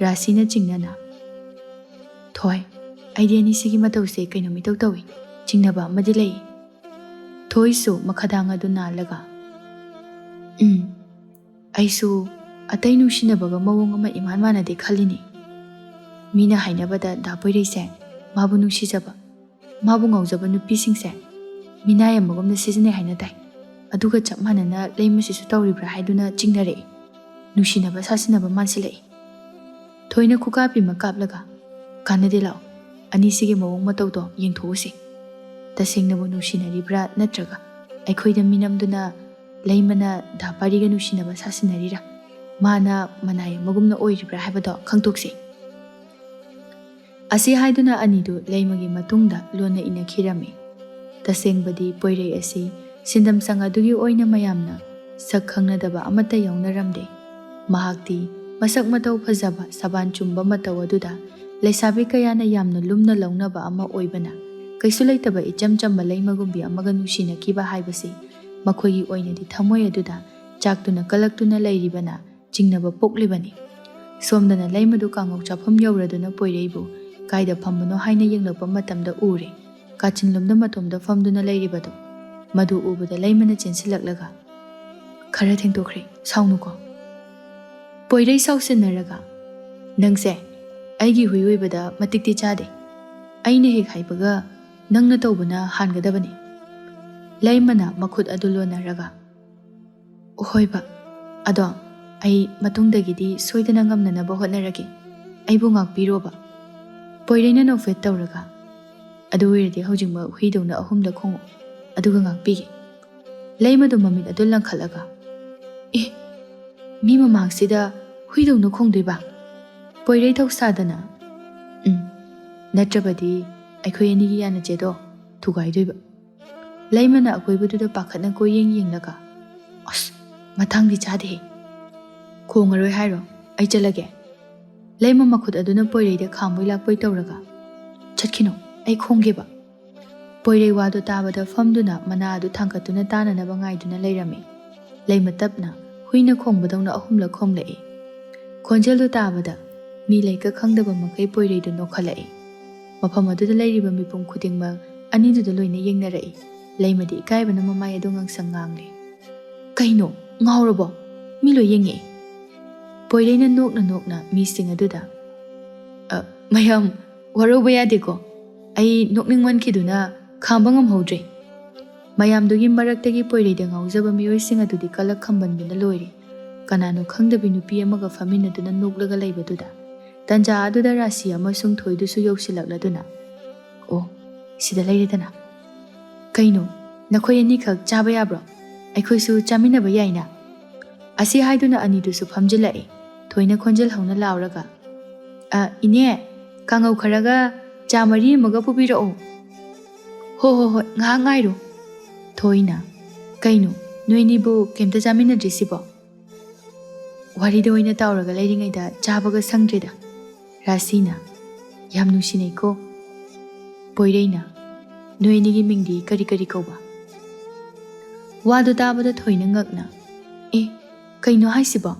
ꯔꯥꯁꯤꯅ ꯆꯤꯡꯅꯅ, "ꯊꯣꯏ, ꯑꯩꯗꯤ ꯑꯅꯤꯁꯤꯒꯤ ꯃꯇꯧꯁꯦ ꯀꯩꯅꯣꯝ ꯏꯇꯧ ꯇꯧꯏ꯫ ꯆꯤꯡꯅꯕ ꯑꯃꯗꯤ ꯂꯩ꯫" ꯊꯣꯏꯁꯨ ꯃꯈꯗꯥꯡ ꯑꯗꯨ ꯅꯥꯜꯂꯒ, "ꯎꯝ, ꯑꯩꯁꯨ ꯑꯇꯩ ꯅꯨꯡꯁꯤꯅꯕꯒ ꯃꯑꯣꯡ ꯑꯃ ꯏꯃꯥꯟ ꯃꯥꯟꯅꯗꯦ ꯈꯜꯂꯤꯅꯤ꯫" ꯃꯤꯅ ꯍꯥꯏꯅꯕꯗ ꯗꯥ ꯄꯣꯏꯔꯩꯁꯦ ꯃꯥꯕꯨ ꯅꯨꯡꯁꯤꯖꯕ, ꯃꯥꯕꯨ ꯉꯥꯎꯖꯕ ꯅꯨꯄꯤꯁꯤꯡꯁꯦ ꯃꯤꯅꯥꯏ ꯑꯃꯒꯨꯝꯅ ꯁꯤꯖꯤꯟꯅꯩ ꯍꯥꯏꯅ ꯇꯥꯏ꯫ ꯑꯗꯨꯒ ꯆꯞ ꯃꯥꯟꯅꯅ ꯂꯩꯃꯁꯤꯁꯨ ꯇꯧꯔꯤꯕ꯭ꯔꯥ ꯍꯥꯏꯗꯨꯅ ꯆꯤꯡꯅꯔꯛꯏ꯫ ꯅꯨꯡꯁꯤꯅꯕ ꯁꯥꯁꯤꯟꯅꯕ ꯃꯥꯟꯁꯤꯜꯂꯛꯏ꯫ ꯊꯣꯏꯅ ꯈꯨꯀꯥꯞꯄꯤ ꯑꯃ ꯀꯥꯞꯂꯒ, "ꯀꯥꯟꯅꯗꯦ, ꯂꯥꯛꯑꯣ, ꯑꯅꯤꯁꯤꯒꯤ ꯃꯑꯣꯡ ꯃꯇꯧꯗꯣ ꯌꯦꯡꯊꯣꯛꯎꯁꯤ꯫ ꯇꯁꯦꯡꯅꯕꯨ ꯅꯨꯡꯁꯤꯅꯔꯤꯕ꯭ꯔꯥ ꯅꯠꯇ꯭ꯔꯒ ꯑꯩꯈꯣꯏꯗ ꯃꯤꯅꯝꯗꯨꯅ ꯂꯩꯃꯅ ꯗꯥ ꯄꯥꯔꯤꯒ ꯅꯨꯡꯁꯤꯅꯕ ꯁꯥꯁꯤꯟꯅꯔꯤꯔꯥ? ꯃꯥꯅ ꯃꯅꯥꯏ ꯑꯃꯒꯨꯝꯅ ꯑꯣꯏꯔꯤꯕ꯭ꯔꯥ ꯍꯥꯏꯕꯗꯣ ꯈꯪꯗꯣꯛꯁꯤ"꯫ ꯑꯁꯤ ꯍꯥꯏꯗꯨꯅ ꯑꯅꯤꯗꯨ ꯂꯩꯃꯒꯤ ꯃꯇꯨꯡꯗ ꯂꯣꯟꯅ ꯏꯟꯅꯈꯤꯔꯝꯃꯤ꯫ ꯇꯁꯦꯡꯕꯗꯤ ꯄꯣꯏꯔꯩ ꯑꯁꯤ ꯁꯤꯟꯗꯝꯁꯪ ꯑꯗꯨꯒꯤ ꯑꯣꯏꯅ ꯃꯌꯥꯝꯅ ꯁꯛ ꯈꯪꯅꯗꯕ ꯑꯃꯠꯇ ꯌꯥꯎꯅꯔꯝꯗꯦ꯫ ꯃꯍꯥꯛꯇꯤ ꯃꯁꯛ ꯃꯇꯧ ꯐꯖꯕ, ꯁꯕꯥꯟ ꯆꯨꯝꯕ ꯃꯇꯧ ꯑꯗꯨꯗ ꯂꯩꯁꯥꯕꯤ ꯀꯌꯥꯅ ꯌꯥꯝꯅ ꯂꯨꯝꯅ ꯂꯧꯅꯕ ꯑꯃ ꯑꯣꯏꯕꯅ, ꯀꯩꯁꯨ ꯂꯩꯇꯕ ꯏꯆꯝ ꯆꯝꯕ ꯂꯩꯃꯒꯨꯝꯕꯤ ꯑꯃꯒ ꯅꯨꯡꯁꯤꯅꯈꯤꯕ ꯍꯥꯏꯕꯁꯤ ꯃꯈꯣꯏꯒꯤ ꯑꯣꯏꯅꯗꯤ ꯊꯃꯣꯏ ꯑꯗꯨꯗ ꯆꯥꯛꯇꯨꯅ ꯀꯜꯂꯛꯇꯨꯅ ꯂꯩꯔꯤꯕꯅ ꯆꯤꯡꯅꯕ ꯄꯣꯛꯂꯤꯕꯅꯤ꯫ ꯁꯣꯝꯗꯅ ꯂꯩꯃꯗꯨ ꯀꯥꯡꯉꯧ ꯆꯥꯐꯝ ꯌꯧꯔꯗꯨꯅ ꯄꯣꯏꯔꯩꯕꯨ ꯀꯥꯏꯗ ꯐꯝꯕꯅꯣ ꯍꯥꯏꯅ ꯌꯦꯡꯂꯛꯄ ꯃꯇꯝꯗ ꯎꯔꯦ, ꯀꯥꯆꯤꯟꯂꯣꯝꯗ ꯃꯇꯣꯝꯗ ꯐꯝꯗꯨꯅ ꯂꯩꯔꯤꯕꯗꯨ꯫ ꯃꯗꯨ ꯎꯕꯗ ꯂꯩꯃꯅ ꯆꯦꯟꯁꯤꯜꯂꯛꯂꯒ, "ꯈꯔ ꯊꯦꯡꯗꯣꯛꯈ꯭ꯔꯦ, ꯁꯥꯎꯅꯨꯀꯣ"꯫ ꯄꯣꯏꯔꯩ ꯁꯥꯎꯁꯤꯟꯅꯔꯒ, "ꯅꯪꯁꯦ ꯑꯩꯒꯤ ꯍꯨꯏ ꯑꯣꯏꯕꯗ ꯃꯇꯤꯛꯇꯤ ꯆꯥꯗꯦ꯫ ꯑꯩꯅ ꯍꯦꯛ ꯍꯥꯏꯕꯒ ꯅꯪꯅ ꯇꯧꯕꯅ ꯍꯥꯟꯒꯗꯕꯅꯤ"꯫ ꯂꯩꯃꯅ ꯃꯈꯨꯠ ꯑꯗꯨ ꯂꯣꯟꯅꯔꯒ, "ꯍꯣꯏꯕ, ꯑꯗꯣ ꯑꯩ ꯃꯇꯨꯡꯗꯒꯤꯗꯤ ꯁꯣꯏꯗꯅ ꯉꯝꯅꯅꯕ ꯍꯣꯠꯅꯔꯒꯦ꯫ ꯑꯩꯕꯨ ꯉꯥꯛꯄꯤꯔꯣꯕ"꯫ ꯄꯣꯏꯔꯩꯅ ꯅꯣꯛꯐꯦꯠ ꯇꯧꯔꯒ, "ꯑꯗꯨ ꯑꯣꯏꯔꯗꯤ ꯍꯧꯖꯤꯛꯃꯛ ꯍꯨꯏꯗꯧꯅ ꯑꯍꯨꯝꯂꯛ ꯈꯣꯡꯉꯨ, ꯑꯗꯨꯒ ꯉꯥꯛꯄꯤꯒꯦ"꯫ ꯂꯩꯃꯗꯨ ꯃꯃꯤꯠ ꯑꯗꯨ ꯂꯪꯈꯠꯂꯒ, "ꯑꯦ, ꯃꯤ ꯃꯃꯥꯡꯁꯤꯗ ꯍꯨꯏꯗꯧꯅ ꯈꯣꯡꯗꯣꯏꯕ?" ꯄꯣꯏꯔꯩ ꯊꯧꯁꯥꯗꯅ, "ꯎꯝ, ꯅꯠꯇ꯭ꯔꯕꯗꯤ ꯑꯩꯈꯣꯏ ꯑꯅꯤꯒꯤ ꯌꯥꯅꯆꯦꯗꯣ ꯊꯨꯒꯥꯏꯗꯣꯏꯕ"꯫ ꯂꯩꯃꯅ ꯑꯀꯣꯏꯕꯗꯨꯗ ꯄꯥꯈꯠꯅ ꯀꯣꯏꯌꯦꯡ ꯌꯦꯡꯂꯒ, "ꯑꯁ, ꯃꯇꯥꯡꯗꯤ ꯆꯥꯗꯦꯍꯦ꯫ ꯈꯣꯡꯉꯔꯣꯏ ꯍꯥꯏꯔꯣ? ꯑꯩ ꯆꯠꯂꯒꯦ"꯫ ꯂꯩꯃ ꯃꯈꯨꯠ ꯑꯗꯨꯅ ꯄꯣꯏꯔꯩꯗ ꯈꯥꯝꯕꯣꯏ ꯂꯥꯛꯄꯣꯏ ꯇꯧꯔꯒ, "ꯆꯠꯈꯤꯅꯣ, ꯑꯩ ꯈꯣꯡꯒꯦꯕ"꯫ ꯄꯣꯏꯔꯩ ꯋꯥꯗꯨ ꯇꯥꯕꯗ ꯐꯝꯗꯨꯅ ꯃꯅꯥ ꯑꯗꯨ ꯊꯥꯡꯒꯠꯇꯨꯅ ꯇꯥꯅꯅꯕ ꯉꯥꯏꯗꯨꯅ ꯂꯩꯔꯝꯃꯤ꯫ ꯂꯩꯃ ꯇꯞꯅ ꯍꯨꯏꯅ ꯈꯣꯡꯕꯗꯧꯅ ꯑꯍꯨꯝꯂꯛ ꯈꯣꯡꯂꯛꯏ꯫ ꯈꯣꯟꯖꯦꯜꯗꯨ ꯇꯥꯕꯗ ꯃꯤ ꯂꯩꯀ ꯈꯪꯗꯕ ꯃꯈꯩ ꯄꯣꯏꯔꯩꯗꯨ ꯅꯣꯛꯈꯠꯂꯛꯏ꯫ ꯃꯐꯝ ꯑꯗꯨꯗ ꯂꯩꯔꯤꯕ ꯃꯤꯄꯨꯝ ꯈꯨꯗꯤꯡꯃꯛ ꯑꯅꯤꯗꯨꯗ ꯂꯣꯏꯅ ꯌꯦꯡꯅꯔꯛꯏ꯫ ꯂꯩꯃꯗꯤ ꯏꯀꯥꯏꯕꯅ ꯃꯃꯥꯏ ꯑꯗꯨ ꯉꯥꯡꯁꯪ ꯉꯥꯡꯂꯦ꯫ "ꯀꯩꯅꯣ, ꯉꯥꯎꯔꯕꯣ? ꯃꯤ ꯂꯣꯏ ꯌꯦꯡꯉꯛꯏ"꯫ ꯄꯣꯏꯔꯩꯅ ꯅꯣꯛꯅ ꯅꯣꯛꯅ ꯃꯤꯁꯤꯡ ꯑꯗꯨꯗ, "ꯑ, "ꯃꯌꯥꯝ, ꯋꯥꯔꯧꯕ ꯌꯥꯗꯦꯀꯣ, ꯑꯩ ꯅꯣꯛꯅꯤꯡꯃꯟꯈꯤꯗꯨꯅ ꯈꯥꯝꯕ ꯉꯝꯍꯧꯗ꯭ꯔꯦ꯫" ꯃꯌꯥꯝꯗꯨꯒꯤ ꯃꯔꯛꯇꯒꯤ ꯄꯣꯏꯔꯩꯗ ꯉꯥꯎꯖꯕ ꯃꯤꯑꯣꯏꯁꯤꯡ ꯑꯗꯨꯗꯤ ꯀꯂꯛ ꯈꯝꯕꯟꯕꯅ ꯂꯣꯏꯔꯦ꯫ ꯀꯅꯥꯅꯣ ꯈꯪꯗꯕꯤ ꯅꯨꯄꯤ ꯑꯃꯒ ꯐꯝꯃꯤꯟꯅꯗꯨꯅ ꯅꯣꯛꯂꯒ ꯂꯩꯕꯗꯨꯗ꯫ ꯇꯟꯖꯥ ꯑꯗꯨꯗ ꯔꯥꯁꯤ ꯑꯃꯁꯨꯡ ꯊꯣꯏꯗꯨꯁꯨ ꯌꯧꯁꯤꯜꯂꯛꯂꯗꯨꯅ, "ꯑꯣ, ꯁꯤꯗ ꯂꯩꯔꯦꯗꯅ꯫ ꯀꯩꯅꯣ, ꯅꯈꯣꯏ ꯑꯅꯤꯈꯛ ꯆꯥꯕ ꯌꯥꯕ꯭ꯔꯣ? ꯑꯩꯈꯣꯏꯁꯨ ꯆꯥꯃꯤꯟꯅꯕ ꯌꯥꯏꯅ?" ꯑꯁꯤ ꯍꯥꯏꯗꯨꯅ ꯑꯅꯤꯗꯨꯁꯨ ꯐꯝꯖꯤꯜꯂꯛꯏ꯫ ꯊꯣꯏꯅ ꯈꯣꯟꯖꯦꯜ ꯍꯧꯅ ꯂꯥꯎꯔꯒ, "ꯑ, ꯏꯅꯦ, ꯀꯥꯡꯉꯧ ꯈꯔꯒ ꯆꯥ ꯃꯔꯤ ꯑꯃꯒ ꯄꯨꯕꯤꯔꯛꯑꯣ꯫" "ꯍꯣ ꯍꯣ ꯍꯣꯏ, ꯉꯥꯏꯍꯥꯛ ꯉꯥꯏꯔꯣ꯫" ꯊꯣꯏꯅ, "ꯀꯩꯅꯣ, ꯅꯣꯏꯅꯤꯕꯨ ꯀꯩꯝꯇ ꯆꯥꯃꯤꯟꯅꯗ꯭ꯔꯤꯁꯤꯕꯣ?" "ꯋꯥꯔꯤꯗ ꯑꯣꯏꯅ ꯇꯥꯎꯔꯒ ꯂꯩꯔꯤꯉꯩꯗ ꯆꯥꯕꯒ ꯁꯪꯗ꯭ꯔꯦꯗ꯫" ꯔꯥꯁꯤꯅ, "ꯌꯥꯝ ꯅꯨꯡꯁꯤꯅꯩꯀꯣ꯫" ꯄꯣꯏꯔꯩꯅ, "ꯅꯣꯏ ꯑꯅꯤꯒꯤ ꯃꯤꯡꯗꯤ ꯀꯔꯤ ꯀꯔꯤ ꯀꯧꯕ?" ꯋꯥꯗꯨ ꯇꯥꯕꯗ ꯊꯣꯏꯅ ꯉꯛꯅ, "ꯑꯦ, ꯀꯩꯅꯣ ꯍꯥꯏꯁꯤꯕꯣ?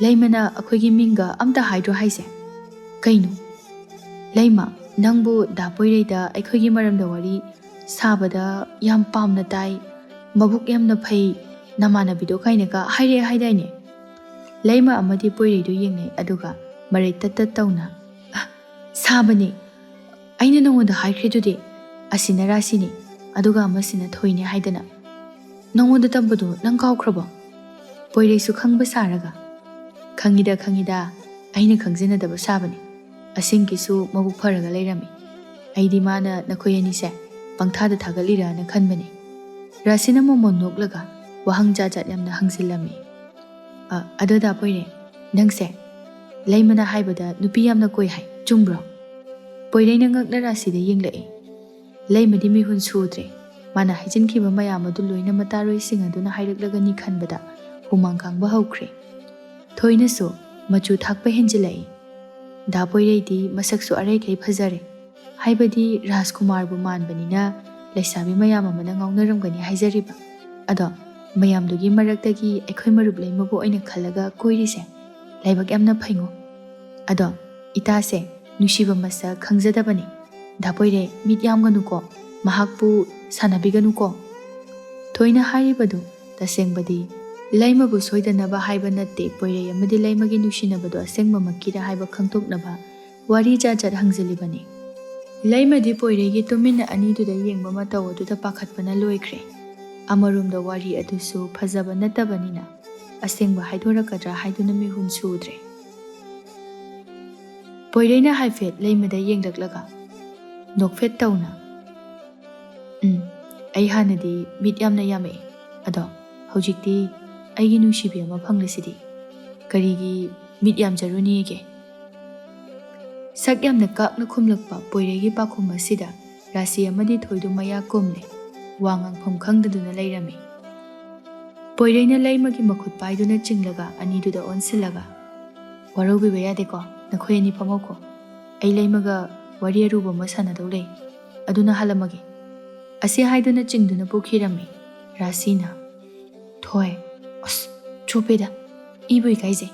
ꯂꯩꯃꯅ ꯑꯩꯈꯣꯏꯒꯤ ꯃꯤꯡꯒ ꯑꯝꯇ ꯍꯥꯏꯗ꯭ꯔꯣ ꯍꯥꯏꯁꯦ? ꯀꯩꯅꯣ? ꯂꯩꯃ, ꯅꯪꯕꯨ ꯗꯥ ꯄꯣꯏꯔꯩꯗ ꯑꯩꯈꯣꯏꯒꯤ ꯃꯔꯝꯗ ꯋꯥꯔꯤ ꯁꯥꯕꯗ ꯌꯥꯝ ꯄꯥꯝꯅ ꯇꯥꯏ, ꯃꯕꯨꯛ ꯌꯥꯝꯅ ꯐꯩ, ꯅꯃꯥꯟꯅꯕꯤꯗꯣ ꯀꯥꯏꯅꯒ ꯍꯥꯏꯔꯛꯑꯦ ꯍꯥꯏꯗꯥꯏꯅꯦ?" ꯂꯩꯃ ꯑꯃꯗꯤ ꯄꯣꯏꯔꯩꯗꯨ ꯌꯦꯡꯅꯩ, ꯑꯗꯨꯒ ꯃꯔꯩ ꯇꯠ ꯇꯠ ꯇꯧꯅ, "ꯑ, ꯁꯥꯕꯅꯤ꯫ ꯑꯩꯅ ꯅꯉꯣꯟꯗ ꯍꯥꯏꯈ꯭ꯔꯤꯗꯨꯗꯤ, ꯑꯁꯤꯅ ꯔꯥꯁꯤꯅꯤ, ꯑꯗꯨꯒ ꯑꯃꯁꯤꯅ ꯊꯣꯏꯅꯤ ꯍꯥꯏꯗꯅ꯫ ꯅꯉꯣꯟꯗ ꯇꯝꯕꯗꯣ ꯅꯪ ꯀꯥꯎꯈ꯭ꯔꯕꯣ?" ꯄꯣꯏꯔꯩꯁꯨ ꯈꯪꯕ ꯁꯥꯔꯒ, "ꯈꯪꯉꯤꯗ, ꯈꯪꯉꯤꯗ, ꯑꯩꯅ ꯈꯪꯖꯅꯗꯕ ꯁꯥꯕꯅꯤ꯫ ꯑꯁꯦꯡꯀꯤꯁꯨ ꯃꯕꯨꯛ ꯐꯔꯒ ꯂꯩꯔꯝꯃꯤ꯫ ꯑꯩꯗꯤ ꯃꯥꯅ ꯅꯈꯣꯏ ꯑꯅꯤꯁꯦ ꯄꯪꯊꯥꯗ ꯊꯥꯒꯠꯂꯤꯔꯥꯅ ꯈꯟꯕꯅꯤ꯫" ꯔꯥꯁꯤꯅ ꯃꯣꯃꯣꯟ ꯅꯣꯛꯂꯒ ꯋꯥꯍꯪ ꯖꯥꯠ ꯖꯥꯠ ꯌꯥꯝꯅ ꯍꯪꯖꯤꯜꯂꯝꯃꯤ꯫ "ꯑ, ꯑꯗꯣ ꯗꯥ ꯄꯣꯏꯔꯩ, ꯅꯪꯁꯦ ꯂꯩꯃꯅ ꯍꯥꯏꯕꯗ ꯅꯨꯄꯤ ꯌꯥꯝꯅ ꯀꯣꯏ ꯍꯥꯏ, ꯆꯨꯝꯕ꯭ꯔꯣ?" ꯄꯣꯏꯔꯩꯅ ꯉꯛꯅ ꯔꯥꯁꯤꯗ ꯌꯦꯡꯂꯛꯏ꯫ ꯂꯩꯃꯗꯤ ꯃꯤꯍꯨꯟ ꯁꯨꯗ꯭ꯔꯦ꯫ ꯃꯥꯅ ꯍꯥꯏꯖꯤꯟꯈꯤꯕ ꯃꯌꯥꯝ ꯑꯗꯨ ꯂꯣꯏꯅ ꯃꯇꯥꯔꯣꯏꯁꯤꯡ ꯑꯗꯨꯅ ꯍꯥꯏꯔꯛꯂꯒꯅꯤ ꯈꯟꯕꯗ ꯍꯨꯃꯥꯡ ꯀꯥꯡꯕ ꯍꯧꯈ꯭ꯔꯦ꯫ ꯊꯣꯏꯅꯁꯨ ꯃꯆꯨ ꯊꯥꯛꯄ ꯍꯦꯟꯖꯤꯜꯂꯛꯏ꯫ ꯗꯥ ꯄꯣꯏꯔꯩꯗꯤ ꯃꯁꯛꯁꯨ ꯑꯔꯩꯈꯩ ꯐꯖꯔꯦ꯫ ꯍꯥꯏꯕꯗꯤ ꯔꯥꯖꯀꯨꯃꯥꯔꯕꯨ ꯃꯥꯟꯕꯅꯤꯅ ꯂꯩꯁꯥꯕꯤ ꯃꯌꯥꯝ ꯑꯃꯅ ꯉꯥꯎꯅꯔꯝꯒꯅꯤ ꯍꯥꯏꯖꯔꯤꯕ꯫ ꯑꯗꯣ ꯃꯌꯥꯝꯗꯨꯒꯤ ꯃꯔꯛꯇꯒꯤ ꯑꯩꯈꯣꯏ ꯃꯔꯨꯞ ꯂꯩꯃꯕꯨ ꯑꯣꯏꯅ ꯈꯜꯂꯒ ꯀꯣꯏꯔꯤꯁꯦ ꯂꯥꯏꯕꯛ ꯌꯥꯝꯅ ꯐꯩꯉꯣ꯫ ꯑꯗꯣ ꯏꯇꯥꯁꯦ ꯅꯨꯡꯁꯤꯕ ꯃꯁꯛ ꯈꯪꯖꯗꯕꯅꯤ꯫ ꯗꯥ ꯄꯣꯏꯔꯩ, ꯃꯤꯠ ꯌꯥꯝꯒꯅꯨꯀꯣ, ꯃꯍꯥꯛꯄꯨ ꯁꯥꯟꯅꯕꯤꯒꯅꯨꯀꯣ꯫" ꯊꯣꯏꯅ ꯍꯥꯏꯔꯤꯕꯗꯨ ꯇꯁꯦꯡꯕꯗꯤ ꯂꯩꯃꯕꯨ ꯁꯣꯏꯗꯅꯕ ꯍꯥꯏꯕ ꯅꯠꯇꯦ, ꯄꯣꯏꯔꯩ ꯑꯃꯗꯤ ꯂꯩꯃꯒꯤ ꯅꯨꯡꯁꯤꯅꯕꯗꯨ ꯑꯁꯦꯡꯕꯃꯛꯀꯤꯔ ꯍꯥꯏꯕ ꯈꯪꯗꯣꯛꯅꯕ ꯋꯥꯔꯤ ꯖꯥꯠ ꯖꯥꯠ ꯍꯪꯖꯤꯜꯂꯤꯕꯅꯤ꯫ ꯂꯩꯃꯗꯤ ꯄꯣꯏꯔꯩꯒꯤ ꯇꯨꯃꯤꯟꯅ ꯑꯅꯤꯗꯨꯗ ꯌꯦꯡꯕ ꯃꯇꯧ ꯑꯗꯨꯗ ꯄꯥꯈꯠꯄꯅ ꯂꯣꯏꯈ꯭ꯔꯦ꯫ ꯑꯃꯔꯣꯝꯗ ꯋꯥꯔꯤ ꯑꯗꯨꯁꯨ ꯐꯖꯕ ꯅꯠꯇꯕꯅꯤꯅ ꯑꯁꯦꯡꯕ ꯍꯥꯏꯗꯣꯔꯛꯀꯗ꯭ꯔꯥ ꯍꯥꯏꯗꯨꯅ ꯃꯤꯍꯨꯟ ꯁꯨꯗ꯭ꯔꯦ꯫ ꯄꯣꯏꯔꯩꯅ ꯍꯥꯏꯐꯦꯠ ꯂꯩꯃꯗ ꯌꯦꯡꯂꯛꯂꯒ ꯅꯣꯛꯐꯦꯠ ꯇꯧꯅ, "ꯎꯝ, ꯑꯩ ꯍꯥꯟꯅꯗꯤ ꯃꯤꯠ ꯌꯥꯝꯅ ꯌꯥꯝꯃꯛꯑꯦ, ꯑꯗꯣ ꯍꯧꯖꯤꯛꯇꯤ ꯑꯩꯒꯤ ꯅꯨꯡꯁꯤꯕꯤ ꯑꯃ ꯐꯪꯂꯤꯁꯤꯗꯤ ꯀꯔꯤꯒꯤ ꯃꯤꯠ ꯌꯥꯝꯖꯔꯨꯅꯤꯒꯦ?" ꯁꯛ ꯌꯥꯝꯅ ꯀꯥꯛꯅ ꯈꯨꯝꯂꯛꯄ ꯄꯣꯏꯔꯩꯒꯤ ꯄꯥꯎꯈꯨꯝ ꯑꯁꯤꯗ ꯔꯥꯁꯤ ꯑꯃꯗꯤ ꯊꯣꯏꯗꯨ ꯃꯌꯥ ꯀꯨꯝꯂꯦ, ꯋꯥ ꯉꯥꯡꯐꯝ ꯈꯪꯗꯗꯨꯅ ꯂꯩꯔꯝꯃꯤ꯫ ꯄꯣꯏꯔꯩꯅ ꯂꯩꯃꯒꯤ ꯃꯈꯨꯠ ꯄꯥꯏꯗꯨꯅ ꯆꯤꯡꯂꯒ ꯑꯅꯤꯗꯨꯗ ꯑꯣꯟꯁꯤꯜꯂꯒ, "ꯋꯥꯔꯧꯕꯤꯕ ꯌꯥꯗꯦꯀꯣ, ꯅꯈꯣꯏ ꯑꯅꯤ ꯐꯝꯍꯧꯀꯣ꯫ ꯑꯩ ꯂꯩꯃꯒ ꯋꯥꯔꯤ ꯑꯔꯨꯕ ꯑꯃ ꯁꯥꯟꯅꯗꯧ ꯂꯩ, ꯑꯗꯨꯅ ꯍꯜꯂꯝꯃꯒꯦ꯫" ꯑꯁꯤ ꯍꯥꯏꯗꯨꯅ ꯆꯤꯡꯗꯨꯅ ꯄꯨꯈꯤꯔꯝꯃꯤ꯫ ꯔꯥꯁꯤꯅ, "ꯊꯣꯏ, ꯑꯁ, ꯆꯣꯞꯄꯦꯗ, ꯏꯕꯨ ꯏꯀꯥꯏꯖꯩ꯫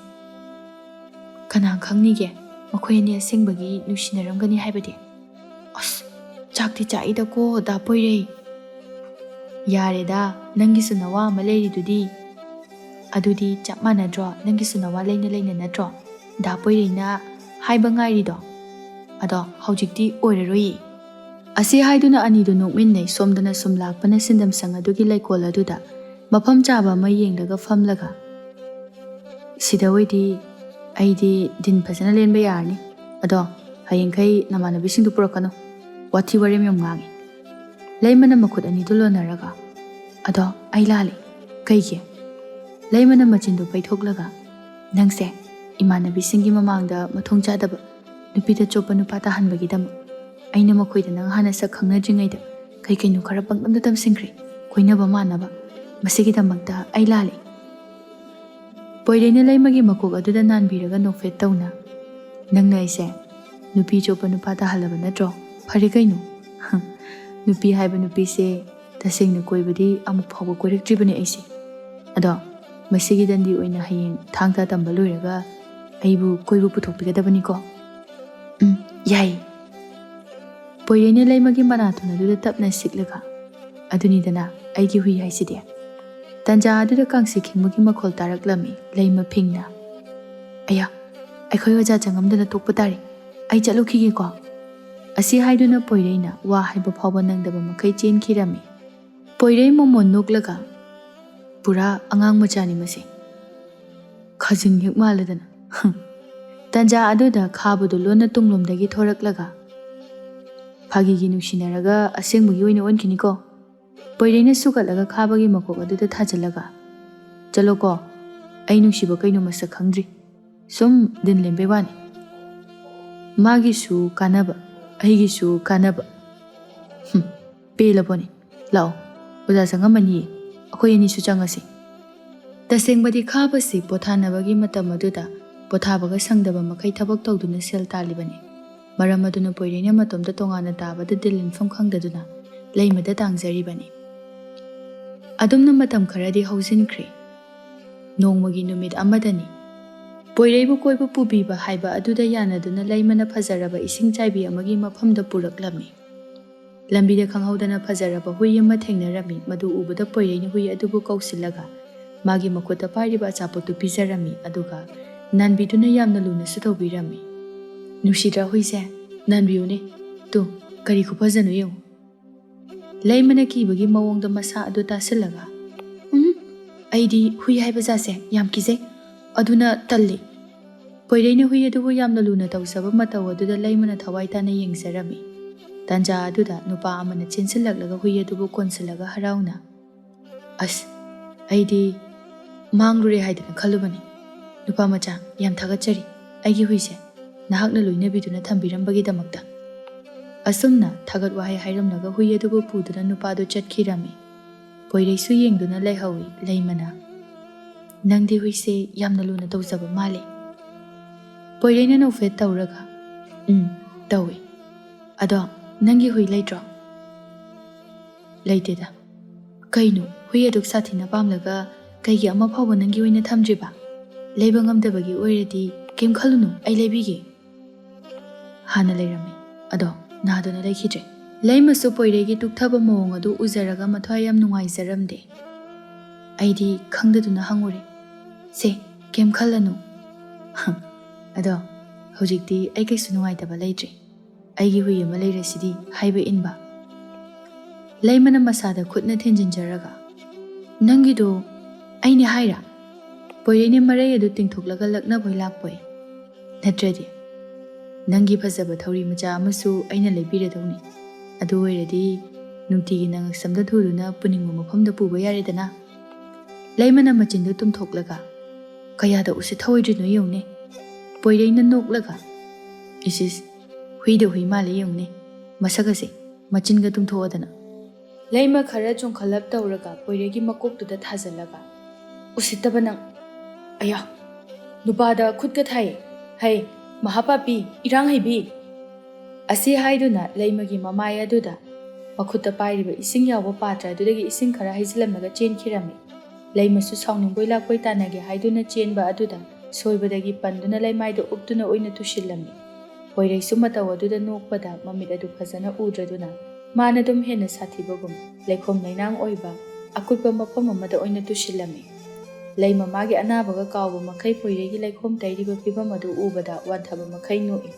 ꯀꯅꯥ ꯈꯪꯅꯤꯒꯦ, ꯃꯈꯣꯏ ꯑꯅꯤ ꯑꯁꯦꯡꯕꯒꯤ ꯅꯨꯡꯁꯤꯅꯔꯝꯒꯅꯤ ꯍꯥꯏꯕꯗꯤ꯫ ꯑꯁ, ꯆꯥꯛꯇꯤ ꯆꯥꯛꯏꯗꯀꯣ, ꯗꯥ ꯄꯣꯏꯔꯩ꯫ ꯌꯥꯔꯦꯗ, ꯅꯪꯒꯤꯁꯨ ꯅꯋꯥ ꯑꯃ ꯂꯩꯔꯤꯗꯨꯗꯤ꯫ ꯑꯗꯨꯗꯤ ꯆꯞ ꯃꯥꯟꯅꯗ꯭ꯔꯣ, ꯅꯪꯒꯤꯁꯨ ꯅꯋꯥ ꯂꯩꯅ ꯂꯩꯅ ꯅꯠꯇ꯭ꯔꯣ ꯗꯥ ꯄꯣꯏꯔꯩꯅ ꯍꯥꯏꯕ ꯉꯥꯏꯔꯤꯗꯣ? ꯑꯗꯣ ꯍꯧꯖꯤꯛꯇꯤ ꯑꯣꯏꯔꯔꯣꯏꯌꯦ꯫" ꯑꯁꯤ ꯍꯥꯏꯗꯨꯅ ꯑꯅꯤꯗꯨ ꯅꯣꯛꯃꯤꯟꯅꯩ꯫ ꯁꯣꯝꯗꯅ ꯁꯨꯝ ꯂꯥꯛꯄꯅ ꯁꯤꯟꯗꯝ ꯁꯪ ꯑꯗꯨꯒꯤ ꯂꯩꯀꯣꯜ ꯑꯗꯨꯗ ꯃꯐꯝ ꯆꯥꯕ ꯑꯃ ꯌꯦꯡꯂꯒ ꯐꯝꯂꯒ, "ꯁꯤꯗ ꯑꯣꯏꯗꯤ ꯑꯩꯗꯤ ꯗꯤꯟ ꯐꯖꯅ ꯂꯦꯟꯕ ꯌꯥꯔꯅꯤ꯫ ꯑꯗꯣ ꯍꯌꯦꯡꯈꯩ ꯅꯃꯥꯟꯅꯕꯤꯁꯤꯡꯗꯨ ꯄꯨꯔꯛꯀꯅꯨ꯫ ꯋꯥꯊꯤ ꯋꯥꯔꯦꯝ ꯌꯥꯝ ꯉꯥꯡꯉꯤ꯫" ꯂꯩꯃꯅ ꯃꯈꯨꯠ ꯑꯅꯤꯗꯨ ꯂꯣꯟꯅꯔꯒ, "ꯑꯗꯣ ꯑꯩ ꯂꯥꯜꯂꯦ꯫ ꯀꯩꯒꯤ?" ꯂꯩꯃꯅ ꯃꯆꯤꯟꯗꯨ ꯄꯩꯊꯣꯛꯂꯒ, "ꯅꯪꯁꯦ ꯏꯃꯥꯟꯅꯕꯤꯁꯤꯡꯒꯤ ꯃꯃꯥꯡꯗ ꯃꯊꯣꯡ ꯆꯥꯗꯕ ꯅꯨꯄꯤꯗ ꯆꯣꯞꯄ ꯅꯨꯄꯥ ꯇꯥꯍꯟꯕꯒꯤꯗꯃꯛ ꯑꯩꯅ ꯃꯈꯣꯏꯗ ꯅꯪ ꯍꯥꯟꯅ ꯁꯛ ꯈꯪꯅꯗ꯭ꯔꯤꯉꯩꯗ ꯀꯩ ꯀꯩꯅꯣ ꯈꯔ ꯄꯪꯇꯝꯗ ꯇꯝꯁꯤꯟꯈ꯭ꯔꯦ, ꯀꯣꯏꯅꯕ ꯃꯥꯟꯅꯕ꯫ ꯃꯁꯤꯒꯤꯗꯃꯛꯇ ꯑꯩ ꯂꯥꯜꯂꯦ꯫" ꯄꯣꯏꯔꯩꯅ ꯂꯩꯃꯒꯤ ꯃꯀꯣꯛ ꯑꯗꯨꯗ ꯅꯥꯟꯕꯤꯔꯒ ꯅꯣꯛꯐꯦꯠ ꯇꯧꯅ, "ꯅꯪꯅ ꯑꯩꯁꯦ ꯅꯨꯄꯤ ꯆꯣꯞꯄ ꯅꯨꯄꯥ ꯇꯥꯍꯜꯂꯕ ꯅꯠꯇ꯭ꯔꯣ? ꯐꯔꯦ ꯀꯩꯅꯣ꯫ ꯅꯨꯄꯤ ꯍꯥꯏꯕ ꯅꯨꯄꯤꯁꯦ ꯇꯁꯦꯡꯅ ꯀꯣꯏꯕꯗꯤ ꯑꯃꯨꯛ ꯐꯥꯎꯕ ꯀꯣꯏꯔꯛꯇ꯭ꯔꯤꯕꯅꯦ ꯑꯩꯁꯦ꯫ ꯑꯗꯣ ꯃꯁꯤꯒꯤ ꯗꯟꯗꯤ ꯑꯣꯏꯅ ꯍꯌꯦꯡ ꯊꯥꯡ ꯇꯥ ꯇꯝꯕ ꯂꯣꯏꯔꯒ ꯑꯩꯕꯨ ꯀꯣꯏꯕ ꯄꯨꯊꯣꯛꯄꯤꯒꯗꯕꯅꯤꯀꯣ?" "ꯎꯝ, ꯌꯥꯏ꯫" ꯄꯣꯏꯔꯩꯅ ꯂꯩꯃꯒꯤ ꯃꯅꯥꯇꯣꯟ ꯑꯗꯨꯗ ꯇꯞꯅ ꯁꯤꯛꯂꯒ, "ꯑꯗꯨꯅꯤꯗꯅ ꯑꯩꯒꯤ ꯍꯨꯏ ꯍꯥꯏꯁꯤꯗꯤ꯫" ꯇꯟꯖꯥ ꯑꯗꯨꯗ ꯀꯥꯡꯁꯤ ꯈꯤꯡꯕꯒꯤ ꯃꯈꯣꯜ ꯇꯥꯔꯛꯂꯝꯃꯤ꯫ ꯂꯩꯃ ꯐꯤꯡꯅ, "ꯑꯌꯥ, ꯑꯩꯈꯣꯏ ꯑꯣꯖꯥ ꯆꯪꯉꯝꯗꯅ ꯇꯣꯛꯄ ꯇꯥꯔꯦ꯫ "ꯑꯩ ꯆꯠꯂꯨꯈꯤꯒꯦꯀꯣ"꯫ ꯑꯁꯤ ꯍꯥꯏꯗꯨꯅ ꯄꯣꯏꯔꯩꯅ ꯋꯥ ꯍꯥꯏꯕ ꯐꯥꯎꯕ ꯅꯪꯗꯕ ꯃꯈꯩ ꯆꯦꯟꯈꯤꯔꯝꯃꯤ꯫ ꯄꯣꯏꯔꯩ ꯃꯣꯃꯣꯟ ꯅꯣꯛꯂꯒ, "ꯄꯨꯔꯥ ꯑꯉꯥꯡ ꯃꯆꯥꯅꯤ ꯃꯁꯤ꯫ ꯈꯥꯖꯤꯡ ꯍꯦꯛ ꯃꯥꯜꯂꯗꯅ"꯫ ꯇꯟꯖꯥ ꯑꯗꯨꯗ ꯈꯥꯕꯗꯨ ꯂꯣꯟꯅ ꯇꯨꯡꯂꯣꯝꯗꯒꯤ ꯊꯣꯔꯛꯂꯒ, "ꯐꯥꯒꯤꯒꯤ ꯅꯨꯡꯁꯤꯅꯔꯒ ꯑꯁꯦꯡꯕꯒꯤ ꯑꯣꯏꯅ ꯑꯣꯟꯈꯤꯅꯤꯀꯣ"꯫ ꯄꯣꯏꯔꯩꯅ ꯁꯨꯒꯠꯂꯒ ꯈꯥꯕꯒꯤ ꯃꯀꯣꯛ ꯑꯗꯨꯗ ꯊꯥꯖꯤꯜꯂꯒ, "ꯆꯠꯂꯣꯀꯣ, ꯑꯩ ꯅꯨꯡꯁꯤꯕ ꯀꯩꯅꯣ ꯃꯁꯛ ꯈꯪꯗ꯭ꯔꯤ꯫ ꯁꯨꯝ ꯗꯤꯟ ꯂꯦꯟꯕꯩ ꯋꯥꯅꯤ"꯫ "ꯃꯥꯒꯤꯁꯨ ꯀꯥꯟꯅꯕ, ꯑꯩꯒꯤꯁꯨ ꯀꯥꯟꯅꯕ"꯫ ꯍꯨꯝ, ꯄꯦꯜꯂꯕꯣꯅꯦ꯫ "ꯂꯥꯛꯑꯣ, ꯑꯣꯖꯥ ꯆꯪꯉꯝꯃꯅꯤꯌꯦ, ꯑꯩꯈꯣꯏ ꯑꯅꯤꯁꯨ ꯆꯪꯉꯁꯤ"꯫ ꯇꯁꯦꯡꯕꯗꯤ ꯈꯥꯕꯁꯤ ꯄꯣꯊꯥꯅꯕꯒꯤ ꯃꯇꯝ ꯑꯗꯨꯗ ꯄꯣꯊꯥꯕꯒ ꯁꯪꯗꯕ ꯃꯈꯩ ꯊꯕꯛ ꯇꯧꯗꯨꯅ ꯁꯦꯜ ꯇꯥꯜꯂꯤꯕꯅꯤ꯫ ꯃꯔꯝ ꯑꯗꯨꯅ ꯄꯣꯏꯔꯩꯅ ꯃꯇꯣꯝꯇ ꯇꯣꯉꯥꯟꯅ ꯇꯥꯕꯗ ꯗꯤꯜ ꯂꯦꯟꯐꯝ ꯈꯪꯗꯗꯨꯅ ꯂꯩꯃꯗ ꯇꯥꯡꯖꯔꯤꯕꯅꯤ꯫ ꯑꯗꯨꯝꯅ ꯃꯇꯝ ꯈꯔꯗꯤ ꯍꯧꯖꯤꯟꯈ꯭ꯔꯦ꯫ ꯅꯣꯡꯃꯒꯤ ꯅꯨꯃꯤꯠ ꯑꯃꯗꯅꯤ꯫ ꯄꯣꯏꯔꯩꯕꯨ ꯀꯣꯏꯕ ꯄꯨꯕꯤꯕ ꯍꯥꯏꯕ ꯑꯗꯨꯗ ꯌꯥꯅꯗꯨꯅ ꯂꯩꯃꯅ ꯐꯖꯔꯕ ꯏꯁꯤꯡ ꯆꯥꯏꯕꯤ ꯑꯃꯒꯤ ꯃꯐꯝꯗ ꯄꯨꯔꯛꯂꯝꯃꯤ꯫ ꯂꯝꯕꯤꯗ ꯈꯪꯍꯧꯗꯅ ꯐꯖꯔꯕ ꯍꯨꯏ ꯑꯃ ꯊꯦꯡꯅꯔꯝꯃꯤ꯫ ꯃꯗꯨ ꯎꯕꯗ ꯄꯣꯏꯔꯩꯅ ꯍꯨꯏ ꯑꯗꯨꯕꯨ ꯀꯧꯁꯤꯜꯂꯒ ꯃꯥꯒꯤ ꯃꯈꯨꯠꯇ ꯄꯥꯏꯔꯤꯕ ꯑꯆꯥꯄꯣꯠꯇꯨ ꯄꯤꯖꯔꯝꯃꯤ꯫ ꯑꯗꯨꯒ ꯅꯥꯟꯕꯤꯗꯨꯅ ꯌꯥꯝꯅ ꯂꯨꯅꯁꯨ ꯇꯧꯕꯤꯔꯝꯃꯤ꯫ "ꯅꯨꯡꯁꯤꯗ꯭ꯔꯥ ꯍꯨꯏꯁꯦ? ꯅꯥꯟꯕꯤꯌꯨꯅꯦ꯫ ꯇꯨ, ꯀꯔꯤ ꯈꯨꯐꯖꯅꯣ ꯌꯦꯡꯉꯨ"꯫ ꯂꯩꯃꯅ ꯀꯤꯕꯒꯤ ꯃꯑꯣꯡꯗ ꯃꯁꯥ ꯑꯗꯨ ꯇꯥꯁꯤꯜꯂꯒ, "ꯎꯝ, ꯑꯩꯗꯤ ꯍꯨꯏ ꯍꯥꯏꯕ ꯖꯥꯠꯁꯦ ꯌꯥꯝ ꯀꯤꯖꯩ, ꯑꯗꯨꯅ ꯇꯜꯂꯤ"꯫ ꯄꯣꯏꯔꯩꯅ ꯍꯨꯏ ꯑꯗꯨꯕꯨ ꯌꯥꯝꯅ ꯂꯨꯅ ꯇꯧꯖꯕ ꯃꯇꯧ ꯑꯗꯨꯗ ꯂꯩꯃꯅ ꯊꯋꯥꯏ ꯇꯥꯅ ꯌꯦꯡꯖꯔꯝꯃꯤ꯫ ꯇꯥꯟꯖꯥ ꯑꯗꯨꯗ ꯅꯨꯄꯥ ꯑꯃꯅ ꯆꯦꯟꯁꯤꯜꯂꯛꯂꯒ ꯍꯨꯏ ꯑꯗꯨꯕꯨ ꯀꯣꯟꯁꯤꯜꯂꯒ ꯍꯔꯥꯎꯅ, "ꯑꯁ, ꯑꯩꯗꯤ ꯃꯥꯡꯂꯨꯔꯦ ꯍꯥꯏꯗꯅ ꯈꯜꯂꯨꯕꯅꯤ꯫ ꯅꯨꯄꯥ ꯃꯆꯥ, ꯌꯥꯝ ꯊꯥꯒꯠꯆꯔꯤ ꯑꯩꯒꯤ ꯍꯨꯏꯁꯦ ꯅꯍꯥꯛꯅ ꯂꯣꯏꯅꯕꯤꯗꯨꯅ ꯊꯝꯕꯤꯔꯝꯕꯒꯤꯗꯃꯛꯇ"꯫ ꯑꯁꯨꯝꯅ ꯊꯥꯒꯠ ꯋꯥꯍꯩ ꯍꯥꯏꯔꯝꯂꯒ ꯍꯨꯏ ꯑꯗꯨꯕꯨ ꯄꯨꯗꯨꯅ ꯅꯨꯄꯥꯗꯨ ꯆꯠꯈꯤꯔꯝꯃꯤ꯫ ꯄꯣꯏꯔꯩꯁꯨ ꯌꯦꯡꯗꯨꯅ ꯂꯩꯍꯧꯏ꯫ ꯂꯩꯃꯅ, "ꯅꯪꯗꯤ ꯍꯨꯏꯁꯦ ꯌꯥꯝꯅ ꯂꯨꯅ ꯇꯧꯖꯕ ꯃꯥꯜꯂꯦ"꯫ ꯄꯣꯏꯔꯩꯅ ꯅꯣꯛꯐꯦꯠ ꯇꯧꯔꯒ, "ꯎꯝ, ꯇꯧꯏ꯫ ꯑꯗꯣ ꯅꯪꯒꯤ ꯍꯨꯏ ꯂꯩꯇ꯭ꯔꯣ?" "ꯂꯩꯇꯦꯗ"꯫ "ꯀꯩꯅꯣ, ꯍꯨꯏ ꯑꯗꯨꯛ ꯁꯥꯊꯤꯅ ꯄꯥꯝꯂꯒ ꯀꯩꯒꯤ ꯑꯃ ꯐꯥꯎꯕ ꯅꯪꯒꯤ ꯑꯣꯏꯅ ꯊꯝꯗ꯭ꯔꯤꯕ? ꯂꯩꯕ ꯉꯝꯗꯕꯒꯤ ꯑꯣꯏꯔꯗꯤ ꯀꯩꯝ ꯈꯜꯂꯨꯅꯨ, ꯑꯩ ꯂꯩꯕꯤꯒꯦ"꯫ "ꯍꯥꯟꯅ ꯂꯩꯔꯝꯃꯤ, ꯑꯗꯣ ꯅꯥꯗꯨꯅ ꯂꯩꯈꯤꯗ꯭ꯔꯦ"꯫ ꯂꯩꯃꯁꯨ ꯄꯣꯏꯔꯩꯒꯤ ꯇꯨꯛꯊꯕ ꯃꯑꯣꯡ ꯑꯗꯨ ꯎꯖꯔꯒ ꯃꯊ꯭ꯋꯥꯏ ꯌꯥꯝ ꯅꯨꯡꯉꯥꯏꯖꯔꯝꯗꯦ꯫ "ꯑꯩꯗꯤ ꯈꯪꯗꯗꯨꯅ ꯍꯪꯉꯨꯔꯦ꯫ ꯁꯦ, ꯀꯩꯝ ꯈꯜꯂꯅꯨ"꯫ "ꯑꯗꯣ ꯍꯧꯖꯤꯛꯇꯤ ꯑꯩ ꯀꯩꯁꯨ ꯅꯨꯡꯉꯥꯏꯇꯕ ꯂꯩꯇ꯭ꯔꯦ꯫ ꯑꯩꯒꯤ ꯍꯨꯏ ꯑꯃ ꯂꯩꯔꯁꯤꯗꯤ ꯍꯥꯏꯕ ꯏꯟꯕ꯫ ꯂꯩꯃꯅ ꯃꯁꯥꯗ ꯈꯨꯠꯅ ꯊꯤꯟꯖꯤꯟꯖꯔꯒ, "ꯅꯪꯒꯤꯗꯣ ꯑꯩꯅꯦ ꯍꯥꯏꯔꯥ?" ꯄꯣꯏꯔꯩꯅ ꯃꯔꯩ ꯑꯗꯨ ꯇꯤꯡꯊꯣꯛꯂꯒ ꯂꯛꯅꯕꯣꯏ ꯂꯥꯛꯄꯣꯏ꯫ "ꯅꯠꯇ꯭ꯔꯗꯤ? ꯅꯪꯒꯤ ꯐꯖꯕ ꯊꯧꯔꯤ ꯃꯆꯥ ꯑꯃꯁꯨ ꯑꯩꯅ ꯂꯩꯕꯤꯔꯗꯧꯅꯤ꯫ ꯑꯗꯨ ꯑꯣꯏꯔꯗꯤ ꯅꯨꯡꯇꯤꯒꯤ ꯅꯉꯛꯁꯝꯗ ꯊꯨꯗꯨꯅ ꯄꯨꯅꯤꯡꯕ ꯃꯐꯝꯗ ꯄꯨꯕ ꯌꯥꯔꯦꯗꯅ?" ꯂꯩꯃꯅ ꯃꯆꯤꯟꯗꯨ ꯇꯨꯝꯊꯣꯛꯂꯒ, "ꯀꯌꯥꯗ ꯎꯁꯤꯠ ꯊꯑꯣꯏꯗ꯭ꯔꯤꯅꯣ ꯌꯦꯡꯉꯨꯅꯦ!" ꯄꯣꯏꯔꯩꯅ ꯅꯣꯛꯂꯒ, "ꯏꯁ ꯏꯁ, ꯍꯨꯏꯗ ꯍꯨꯏ ꯃꯥꯜꯂꯦ ꯌꯦꯡꯉꯨꯅꯦ, ꯃꯁꯛ ꯑꯁꯦ ꯃꯆꯤꯟꯒ ꯇꯨꯝꯊꯣꯛꯑꯗꯅ!" ꯂꯩꯃ ꯈꯔ ꯆꯣꯡꯈꯠꯂꯞ ꯇꯧꯔꯒ ꯄꯣꯏꯔꯩꯒꯤ ꯃꯀꯣꯛꯇꯨꯗ ꯊꯥꯖꯤꯜꯂꯒ, "ꯎꯁꯤꯠꯇꯕ ꯅꯪ! ꯑꯌꯥ! ꯅꯨꯄꯥꯗ ꯈꯨꯠꯀ ꯊꯥꯏ! ꯍꯩ, ꯃꯍꯥꯄꯥꯄꯤ, ꯏꯔꯥꯡ ꯍꯩꯕꯤ!" ꯑꯁꯤ ꯍꯥꯏꯗꯨꯅ ꯂꯩꯃꯒꯤ ꯃꯃꯥꯏ ꯑꯗꯨꯗ ꯃꯈꯨꯠꯇ ꯄꯥꯏꯔꯤꯕ ꯏꯁꯤꯡ ꯌꯥꯎꯕ ꯄꯥꯇ꯭ꯔ ꯑꯗꯨꯗꯒꯤ ꯏꯁꯤꯡ ꯈꯔ ꯍꯩꯖꯤꯜꯂꯝꯂꯒ ꯆꯦꯟꯈꯤꯔꯝꯃꯤ꯫ ꯂꯩꯃꯁꯨ ꯁꯥꯎꯅꯤꯡꯕꯣꯏ ꯂꯥꯛꯄꯣꯏ ꯇꯥꯟꯅꯒꯦ ꯍꯥꯏꯗꯨꯅ ꯆꯦꯟꯕ ꯑꯗꯨꯗ ꯁꯣꯏꯕꯗꯒꯤ ꯄꯟꯗꯨꯅ ꯂꯩꯃꯥꯏꯗ ꯎꯞꯇꯨꯅ ꯑꯣꯏꯅ ꯇꯨꯁꯤꯜꯂꯝꯃꯤ꯫ ꯄꯣꯏꯔꯩꯁꯨ ꯃꯇꯧ ꯑꯗꯨꯗ ꯅꯣꯛꯄꯗ ꯃꯃꯤꯠ ꯑꯗꯨ ꯐꯖꯅ ꯎꯗ꯭ꯔꯗꯨꯅ ꯃꯥꯅ ꯑꯗꯨꯝ ꯍꯦꯟꯅ ꯁꯥꯊꯤꯕꯒꯨꯝ ꯂꯩꯈꯣꯝ ꯂꯩꯅꯥꯡ ꯑꯣꯏꯕ ꯑꯀꯨꯠꯄ ꯃꯐꯝ ꯑꯃꯗ ꯑꯣꯏꯅ ꯇꯨꯁꯤꯜꯂꯝꯃꯤ꯫ ꯂꯩꯃ ꯃꯥꯒꯤ ꯑꯅꯥꯕꯒ ꯀꯥꯎꯕ ꯃꯈꯩ ꯄꯣꯏꯔꯩꯒꯤ ꯂꯩꯈꯣꯝ ꯇꯩꯔꯤꯕ ꯐꯤꯕꯝ ꯑꯗꯨ ꯎꯕꯗ ꯋꯥꯟꯊꯕ ꯃꯈꯩ ꯅꯣꯛꯏ꯫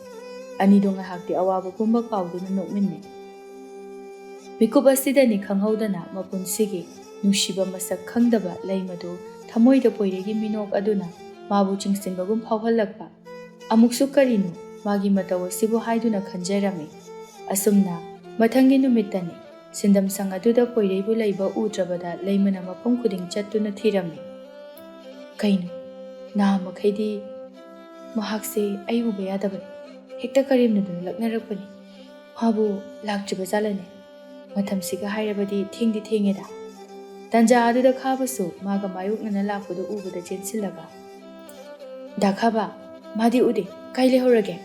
ꯑꯅꯤꯗꯨ ꯉꯥꯏꯍꯥꯛꯇꯤ ꯑꯋꯥꯕ ꯄꯨꯝꯕ ꯀꯥꯎꯗꯨꯅ ꯅꯣꯛꯃꯤꯟꯅꯩ꯫ ꯃꯤꯀꯨꯞ ꯑꯁꯤꯗꯅꯤ ꯈꯪꯍꯧꯗꯅ ꯃꯄꯨꯟꯁꯤꯒꯤ ꯅꯨꯡꯁꯤꯕ ꯃꯁꯛ ꯈꯪꯗꯕ ꯂꯩꯃꯗꯨ ꯊꯃꯣꯏꯗ ꯄꯣꯏꯔꯩꯒꯤ ꯃꯤꯅꯣꯛ ꯑꯗꯨꯅ ꯃꯥꯕꯨ ꯆꯤꯡꯁꯤꯟꯕꯒꯨꯝ ꯐꯥꯎꯍꯜꯂꯛꯄ꯫ ꯑꯃꯨꯛꯁꯨ ꯀꯔꯤꯅꯣ ꯃꯥꯒꯤ ꯃꯇꯧ ꯑꯁꯤꯕꯨ ꯍꯥꯏꯗꯨꯅ ꯈꯟꯖꯔꯝꯃꯤ꯫ ꯑꯁꯨꯝꯅ ꯃꯊꯪꯒꯤ ꯅꯨꯃꯤꯠꯇꯅꯤ ꯁꯤꯟꯗꯝꯁꯪ ꯑꯗꯨꯗ ꯄꯣꯏꯔꯩꯕꯨ ꯂꯩꯕ ꯎꯗ꯭ꯔꯕꯗ ꯂꯩꯃꯅ ꯃꯐꯝ ꯈꯨꯗꯤꯡ ꯆꯠꯇꯨꯅ ꯊꯤꯔꯝꯃꯤ꯫ ꯀꯩꯅꯣ, ꯅꯍꯥ ꯃꯈꯩꯗꯤ ꯃꯍꯥꯛꯁꯦ ꯑꯩ ꯎꯕ ꯌꯥꯗꯕꯅꯤ, ꯍꯦꯛꯇ ꯀꯔꯦꯝꯅꯗꯨꯅ ꯂꯛꯅꯔꯛꯄꯅꯤ꯫ ꯃꯥꯕꯨ ꯂꯥꯛꯇ꯭ꯔꯤꯕ ꯖꯥꯠꯂꯅꯦ? ꯃꯇꯝꯁꯤꯒ ꯍꯥꯏꯔꯕꯗꯤ ꯊꯦꯡꯗꯤ ꯊꯦꯡꯉꯦꯗ꯫ ꯇꯟꯖꯥ ꯑꯗꯨꯗ ꯈꯥꯕꯁꯨ ꯃꯥꯒ ꯃꯥꯌꯣꯛꯅꯅ ꯂꯥꯛꯄꯗꯨ ꯎꯕꯗ ꯆꯦꯟꯁꯤꯜꯂꯒ, "ꯗꯥ ꯈꯥꯕ, ꯃꯥꯗꯤ ꯎꯗꯦ, ꯀꯥꯏ ꯂꯩꯍꯧꯔꯒꯦ?"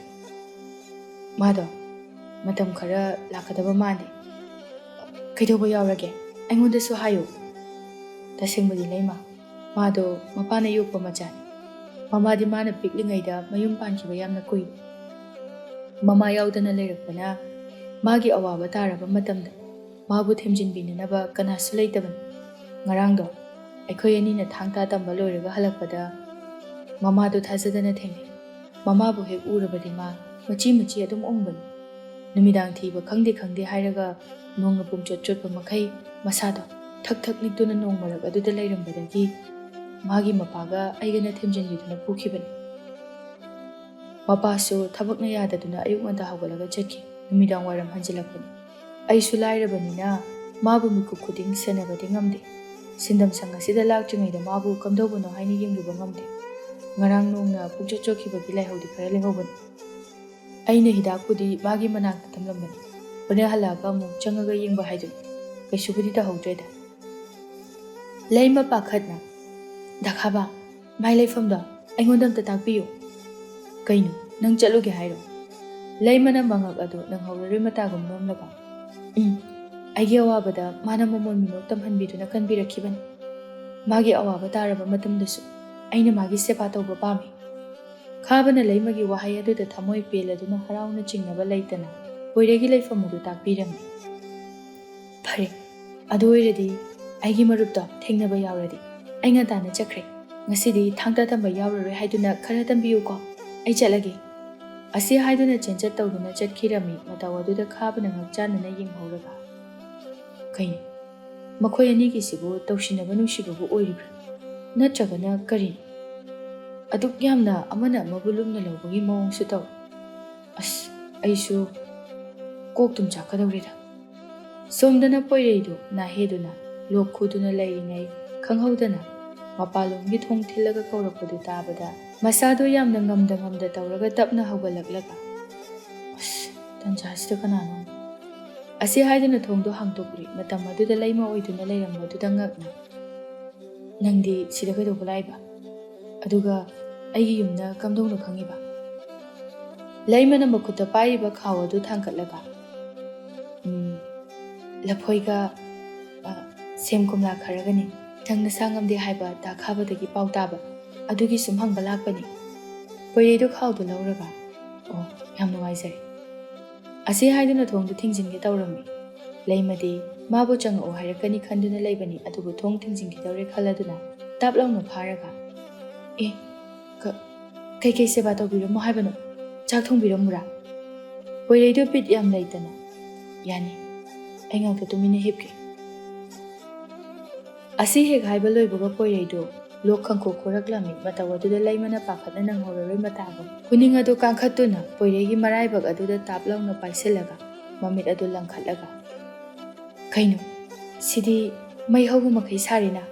"ꯃꯥꯗꯣ ꯃꯇꯝ ꯈꯔ ꯂꯥꯛꯀꯗꯕ ꯃꯥꯟꯗꯦ꯫ ꯀꯩꯗꯧꯕ ꯌꯥꯎꯔꯒꯦ? ꯑꯩꯉꯣꯟꯗꯁꯨ ꯍꯥꯏꯌꯨ꯫" "ꯇꯁꯦꯡꯕꯗꯤ ꯂꯩꯃ, ꯃꯥꯗꯣ ꯃꯄꯥꯅ ꯌꯣꯛꯄ ꯃꯆꯥꯅꯤ꯫ ꯃꯃꯥꯗꯤ ꯃꯥꯅ ꯄꯤꯛꯂꯤꯉꯩꯗ ꯃꯌꯨꯝ ꯄꯥꯟꯈꯤꯕ ꯌꯥꯝꯅ ꯀꯨꯏꯔꯦ꯫ ꯃꯃꯥ ꯌꯥꯎꯗꯅ ꯂꯩꯔꯛꯄꯅ ꯃꯥꯒꯤ ꯑꯋꯥꯕ ꯇꯥꯔꯕ ꯃꯇꯝꯗ ꯃꯥꯕꯨ ꯊꯦꯝꯖꯤꯟꯕꯤꯅꯅꯕ ꯀꯅꯥꯁꯨ ꯂꯩꯇꯕꯅꯤ꯫ ꯉꯔꯥꯡꯗꯣ ꯑꯩꯈꯣꯏ ꯑꯅꯤꯅ ꯊꯥꯡ ꯇꯥ ꯇꯝꯕ ꯂꯣꯏꯔꯒ ꯍꯜꯂꯛꯄꯗ ꯃꯃꯥꯗꯣ ꯊꯥꯖꯗꯅ ꯊꯦꯡꯅꯩ꯫ ꯃꯃꯥꯕꯨ ꯍꯦꯛ ꯎꯔꯕꯗꯤ ꯃꯥ ꯃꯆꯤ ꯃꯆꯤ ꯑꯗꯨꯝ ꯎꯪꯕꯅꯤ꯫ ꯅꯨꯃꯤꯗꯥꯡ ꯊꯤꯕ ꯈꯪꯗꯦ ꯈꯪꯗꯦ ꯍꯥꯏꯔꯒ ꯅꯣꯡꯅ ꯄꯨꯡꯆꯣꯠ ꯆꯣꯠꯄ ꯃꯈꯩ ꯃꯁꯥꯗꯣ ꯊꯛ ꯊꯛ ꯅꯤꯛꯇꯨꯅ ꯅꯣꯡ ꯃꯔꯛ ꯑꯗꯨꯗ ꯂꯩꯔꯝꯕꯗꯒꯤ ꯃꯥꯒꯤ ꯃꯄꯥꯒ ꯑꯩꯒꯅ ꯊꯦꯝꯖꯤꯟꯕꯤꯗꯨꯅ ꯄꯨꯈꯤꯕꯅꯤ꯫ ꯃꯄꯥꯁꯨ ꯊꯕꯛꯅ ꯌꯥꯗꯗꯨꯅ ꯑꯌꯨꯛ ꯉꯟꯇꯥ ꯍꯧꯒꯠꯂꯒ ꯆꯠꯈꯤ꯫ ꯅꯨꯃꯤꯗꯥꯡ ꯋꯥꯏꯔꯝ ꯍꯟꯖꯤꯜꯂꯛꯄꯅꯤ꯫ ꯑꯩꯁꯨ ꯂꯥꯏꯔꯕꯅꯤꯅ ꯃꯥꯕꯨ ꯃꯤꯀꯨꯞ ꯈꯨꯗꯤꯡ ꯁꯦꯟꯅꯕꯗꯤ ꯉꯝꯗꯦ꯫ ꯁꯤꯟꯗꯝ ꯁꯪ ꯑꯁꯤꯗ ꯂꯥꯛꯇ꯭ꯔꯤꯉꯩꯗ ꯃꯥꯕꯨ ꯀꯝꯗꯧꯕꯅꯣ ꯍꯥꯏꯅ ꯌꯦꯡꯂꯨꯕ ꯉꯝꯗꯦ꯫ ꯉꯔꯥꯡ ꯅꯣꯡꯅ ꯄꯨꯡꯆꯣꯠ ꯆꯣꯠꯈꯤꯕꯒꯤ ꯂꯥꯏꯍꯧꯗꯤ ꯈꯔ ꯂꯩꯍꯧꯕꯅꯤ꯫ ꯑꯩꯅ ꯍꯤꯗꯥꯛꯄꯨꯗꯤ ꯃꯥꯒꯤ ꯃꯅꯥꯛꯇ ꯊꯝꯂꯝꯕꯅꯤ꯫ ꯍꯣꯔꯦꯟ ꯍꯜꯂꯛꯑꯒ ꯑꯃꯨꯛ ꯆꯪꯉꯒ ꯌꯦꯡꯕ ꯍꯥꯏꯗꯨꯅꯤ꯫ ꯀꯩꯁꯨꯕꯨꯗꯤ ꯇꯧꯍꯧꯗ꯭ꯔꯦꯗ꯫ ꯂꯩꯃ ꯄꯥꯈꯠꯅ, "ꯗꯥ ꯈꯥꯕ, ꯃꯥꯏ ꯂꯩꯐꯝꯗꯣ ꯑꯩꯉꯣꯟꯗ ꯑꯝꯇ ꯇꯥꯛꯄꯤꯌꯨ꯫" "ꯀꯩꯅꯣ, ꯅꯪ ꯆꯠꯂꯨꯒꯦ ꯍꯥꯏꯔꯣ?" ꯂꯩꯃꯅ ꯃꯉꯛ ꯑꯗꯨ ꯅꯪꯍꯧꯔꯔꯣꯏ ꯃꯇꯥꯒꯨꯝ ꯅꯣꯝꯂꯒ, "ꯎꯝ, ꯑꯩꯒꯤ ꯑꯋꯥꯕꯗ ꯃꯥꯅ ꯃꯃꯣꯟ ꯃꯤꯅꯣꯛ ꯇꯝꯍꯟꯕꯤꯗꯨꯅ ꯀꯟꯕꯤꯔꯛꯈꯤꯕꯅꯤ꯫ ꯃꯥꯒꯤ ꯑꯋꯥꯕ ꯇꯥꯔꯕ ꯃꯇꯝꯗꯁꯨ ꯑꯩꯅ ꯃꯥꯒꯤ ꯁꯦꯕꯥ ꯇꯧꯕ ꯄꯥꯝꯃꯤ꯫" ꯈꯥꯕꯅ ꯂꯩꯃꯒꯤ ꯋꯥꯍꯩ ꯑꯗꯨꯗ ꯊꯃꯣꯏ ꯄꯦꯜꯂꯗꯨꯅ ꯍꯔꯥꯎꯅ ꯆꯤꯡꯅꯕ ꯂꯩꯇꯅ ꯄꯣꯏꯔꯩꯒꯤ ꯂꯩꯐꯝ ꯑꯗꯨ ꯇꯥꯛꯄꯤꯔꯝꯃꯤ꯫ "ꯐꯔꯦ, ꯑꯗꯨ ꯑꯣꯏꯔꯗꯤ ꯑꯩꯒꯤ ꯃꯔꯨꯞꯇꯣ ꯊꯦꯡꯅꯕ ꯌꯥꯎꯔꯗꯤ ꯑꯩ ꯉꯟꯇꯥꯅ ꯆꯠꯈ꯭ꯔꯦ꯫ ꯉꯁꯤꯗꯤ ꯊꯥꯡꯇꯥ ꯇꯝꯕ ꯌꯥꯎꯔꯔꯣꯏ ꯍꯥꯏꯗꯨꯅ ꯈꯔ ꯇꯝꯕꯤꯌꯨꯀꯣ꯫ ꯑꯩ ꯆꯠꯂꯒꯦ꯫" ꯑꯁꯤ ꯍꯥꯏꯗꯨꯅ ꯆꯦꯟꯆꯠ ꯇꯧꯗꯨꯅ ꯆꯠꯈꯤꯔꯝꯃꯤ꯫ ꯃꯇꯧ ꯑꯗꯨꯗ ꯈꯥꯕꯅ ꯉꯛꯆꯥꯟꯅꯅ ꯌꯦꯡꯍꯧꯔꯒ, "ꯀꯩꯅꯣ, ꯃꯈꯣꯏ ꯑꯅꯤꯒꯤꯁꯤꯕꯨ ꯇꯧꯁꯤꯟꯅꯕ ꯅꯨꯡꯁꯤꯕꯕꯨ ꯑꯣꯏꯔꯤꯕ꯭ꯔꯥ? ꯅꯠꯇ꯭ꯔꯒꯅ ꯀꯔꯤꯅꯣ? ꯑꯗꯨꯛ ꯌꯥꯝꯅ ꯑꯃꯅ ꯑꯃꯕꯨ ꯂꯨꯝꯅ ꯂꯧꯕꯒꯤ ꯃꯑꯣꯡꯁꯨ ꯇꯧꯏ꯫ ꯑꯁ, ꯑꯩꯁꯨ ꯀꯣꯛ ꯇꯨꯝ ꯆꯥꯛꯀꯗꯧꯔꯦꯗ꯫" ꯁꯣꯝꯗꯅ ꯄꯣꯏꯔꯩꯗꯨ ꯅꯥꯍꯦꯗꯨꯅ ꯂꯣꯛ ꯈꯨꯗꯨꯅ ꯂꯩꯔꯤꯉꯩ ꯈꯪꯍꯧꯗꯅ ꯃꯄꯥꯟꯂꯣꯝꯒꯤ ꯊꯣꯡ ꯊꯤꯜꯂꯒ ꯀꯧꯔꯛꯄꯗꯨ ꯇꯥꯕꯗ ꯃꯁꯥꯗꯣ ꯌꯥꯝꯅ ꯉꯝꯗ ꯉꯝꯗ ꯇꯧꯔꯒ ꯇꯞꯅ ꯍꯧꯒꯠꯂꯛꯂꯒ, "ꯑꯁ, ꯇꯟꯖꯥꯁꯤꯗ ꯀꯅꯥꯅꯣ?" ꯑꯁꯤ ꯍꯥꯏꯗꯨꯅ ꯊꯣꯡꯗꯣ ꯍꯥꯡꯗꯣꯛꯂꯤ꯫ ꯃꯇꯝ ꯑꯗꯨꯗ ꯂꯩꯃ ꯑꯣꯏꯗꯨꯅ ꯂꯩꯔꯝꯕꯗꯨꯗ ꯉꯛꯅ, "ꯅꯪꯗꯤ ꯁꯤꯗ ꯀꯩꯗꯧꯕ ꯂꯥꯛꯏꯕ? ꯑꯗꯨꯒ ꯑꯩꯒꯤ ꯌꯨꯝꯅ ꯀꯝꯗꯧꯅ ꯈꯪꯉꯤꯕ?" ꯂꯩꯃꯅ ꯃꯈꯨꯠꯇ ꯄꯥꯏꯔꯤꯕ ꯈꯥꯎ ꯑꯗꯨ ꯊꯥꯡꯒꯠꯂꯒ, "ꯎꯝ, ꯂꯐꯣꯏꯒ, ꯑ, ꯁꯦꯝ ꯀꯣꯝꯂꯥ ꯈꯔꯒꯅꯤ꯫ ꯅꯪ ꯅꯁꯥ ꯉꯝꯗꯦ ꯍꯥꯏꯕ ꯗꯥ ꯈꯥꯕꯗꯒꯤ ꯄꯥꯎ ꯇꯥꯕ, ꯑꯗꯨꯒꯤ ꯁꯨꯝ ꯍꯪꯕ ꯂꯥꯛꯄꯅꯤ꯫" ꯄꯣꯏꯔꯩꯗꯨ ꯈꯥꯎꯗꯨ ꯂꯧꯔꯒ, "ꯑꯣ, ꯌꯥꯝ ꯅꯨꯡꯉꯥꯏꯖꯔꯦ꯫" ꯑꯁꯤ ꯍꯥꯏꯗꯨꯅ ꯊꯣꯡꯗꯨ ꯊꯤꯡꯖꯤꯟꯒꯦ ꯇꯧꯔꯝꯃꯤ꯫ ꯂꯩꯃꯗꯤ ꯃꯥꯕꯨ ꯆꯪꯉꯛꯑꯣ ꯍꯥꯏꯔꯛꯀꯅꯤ ꯈꯟꯗꯨꯅ ꯂꯩꯕꯅꯤ, ꯑꯗꯨꯕꯨ ꯊꯣꯡ ꯊꯤꯡꯖꯤꯟꯈꯤꯗꯧꯔꯦ ꯈꯜꯂꯗꯨꯅ ꯇꯞ ꯂꯥꯎꯅ ꯐꯥꯔꯒ, "ꯑꯦ, ꯀ-, "ꯀꯩꯀꯩ ꯁꯦꯕꯥ ꯇꯧꯕꯤꯔꯝꯃꯣ ꯍꯥꯏꯕꯅꯣ? ꯆꯥꯛ ꯊꯣꯡꯕꯤꯔꯝꯃꯨꯔꯥ?" ꯄꯣꯏꯔꯩꯗꯨ ꯕꯤꯠ ꯌꯥꯝ ꯂꯩꯇꯅ, "ꯌꯥꯅꯤ, ꯑꯩ ꯉꯥꯛꯇ ꯇꯨꯃꯤꯟꯅ ꯍꯤꯞꯀꯦ"꯫ ꯑꯁꯤ ꯍꯦꯛ ꯍꯥꯏꯕ ꯂꯣꯏꯕꯒ ꯄꯣꯏꯔꯩꯗꯨ ꯂꯣꯛ ꯈꯪꯈꯣꯛ ꯈꯣꯔꯛꯂꯝꯃꯤ꯫ ꯃꯇꯧ ꯑꯗꯨꯗ ꯂꯩꯃꯅ ꯄꯥꯈꯠꯅ ꯅꯪꯍꯧꯔꯔꯣꯏ ꯃꯇꯥꯒꯨꯝ ꯈꯨꯅꯤꯡ ꯑꯗꯨ ꯀꯥꯡꯈꯠꯇꯨꯅ ꯄꯣꯏꯔꯩꯒꯤ ꯃꯔꯥꯏꯕꯛ ꯑꯗꯨꯗ ꯇꯥꯞ ꯂꯥꯎꯅ ꯄꯥꯏꯁꯤꯜꯂꯒ ꯃꯃꯤꯠ ꯑꯗꯨ ꯂꯪꯈꯠꯂꯒ, "ꯀꯩꯅꯣ, ꯁꯤꯗꯤ ꯃꯩ ꯍꯧꯕ ꯃꯈꯩ ꯁꯥꯔꯦꯅ,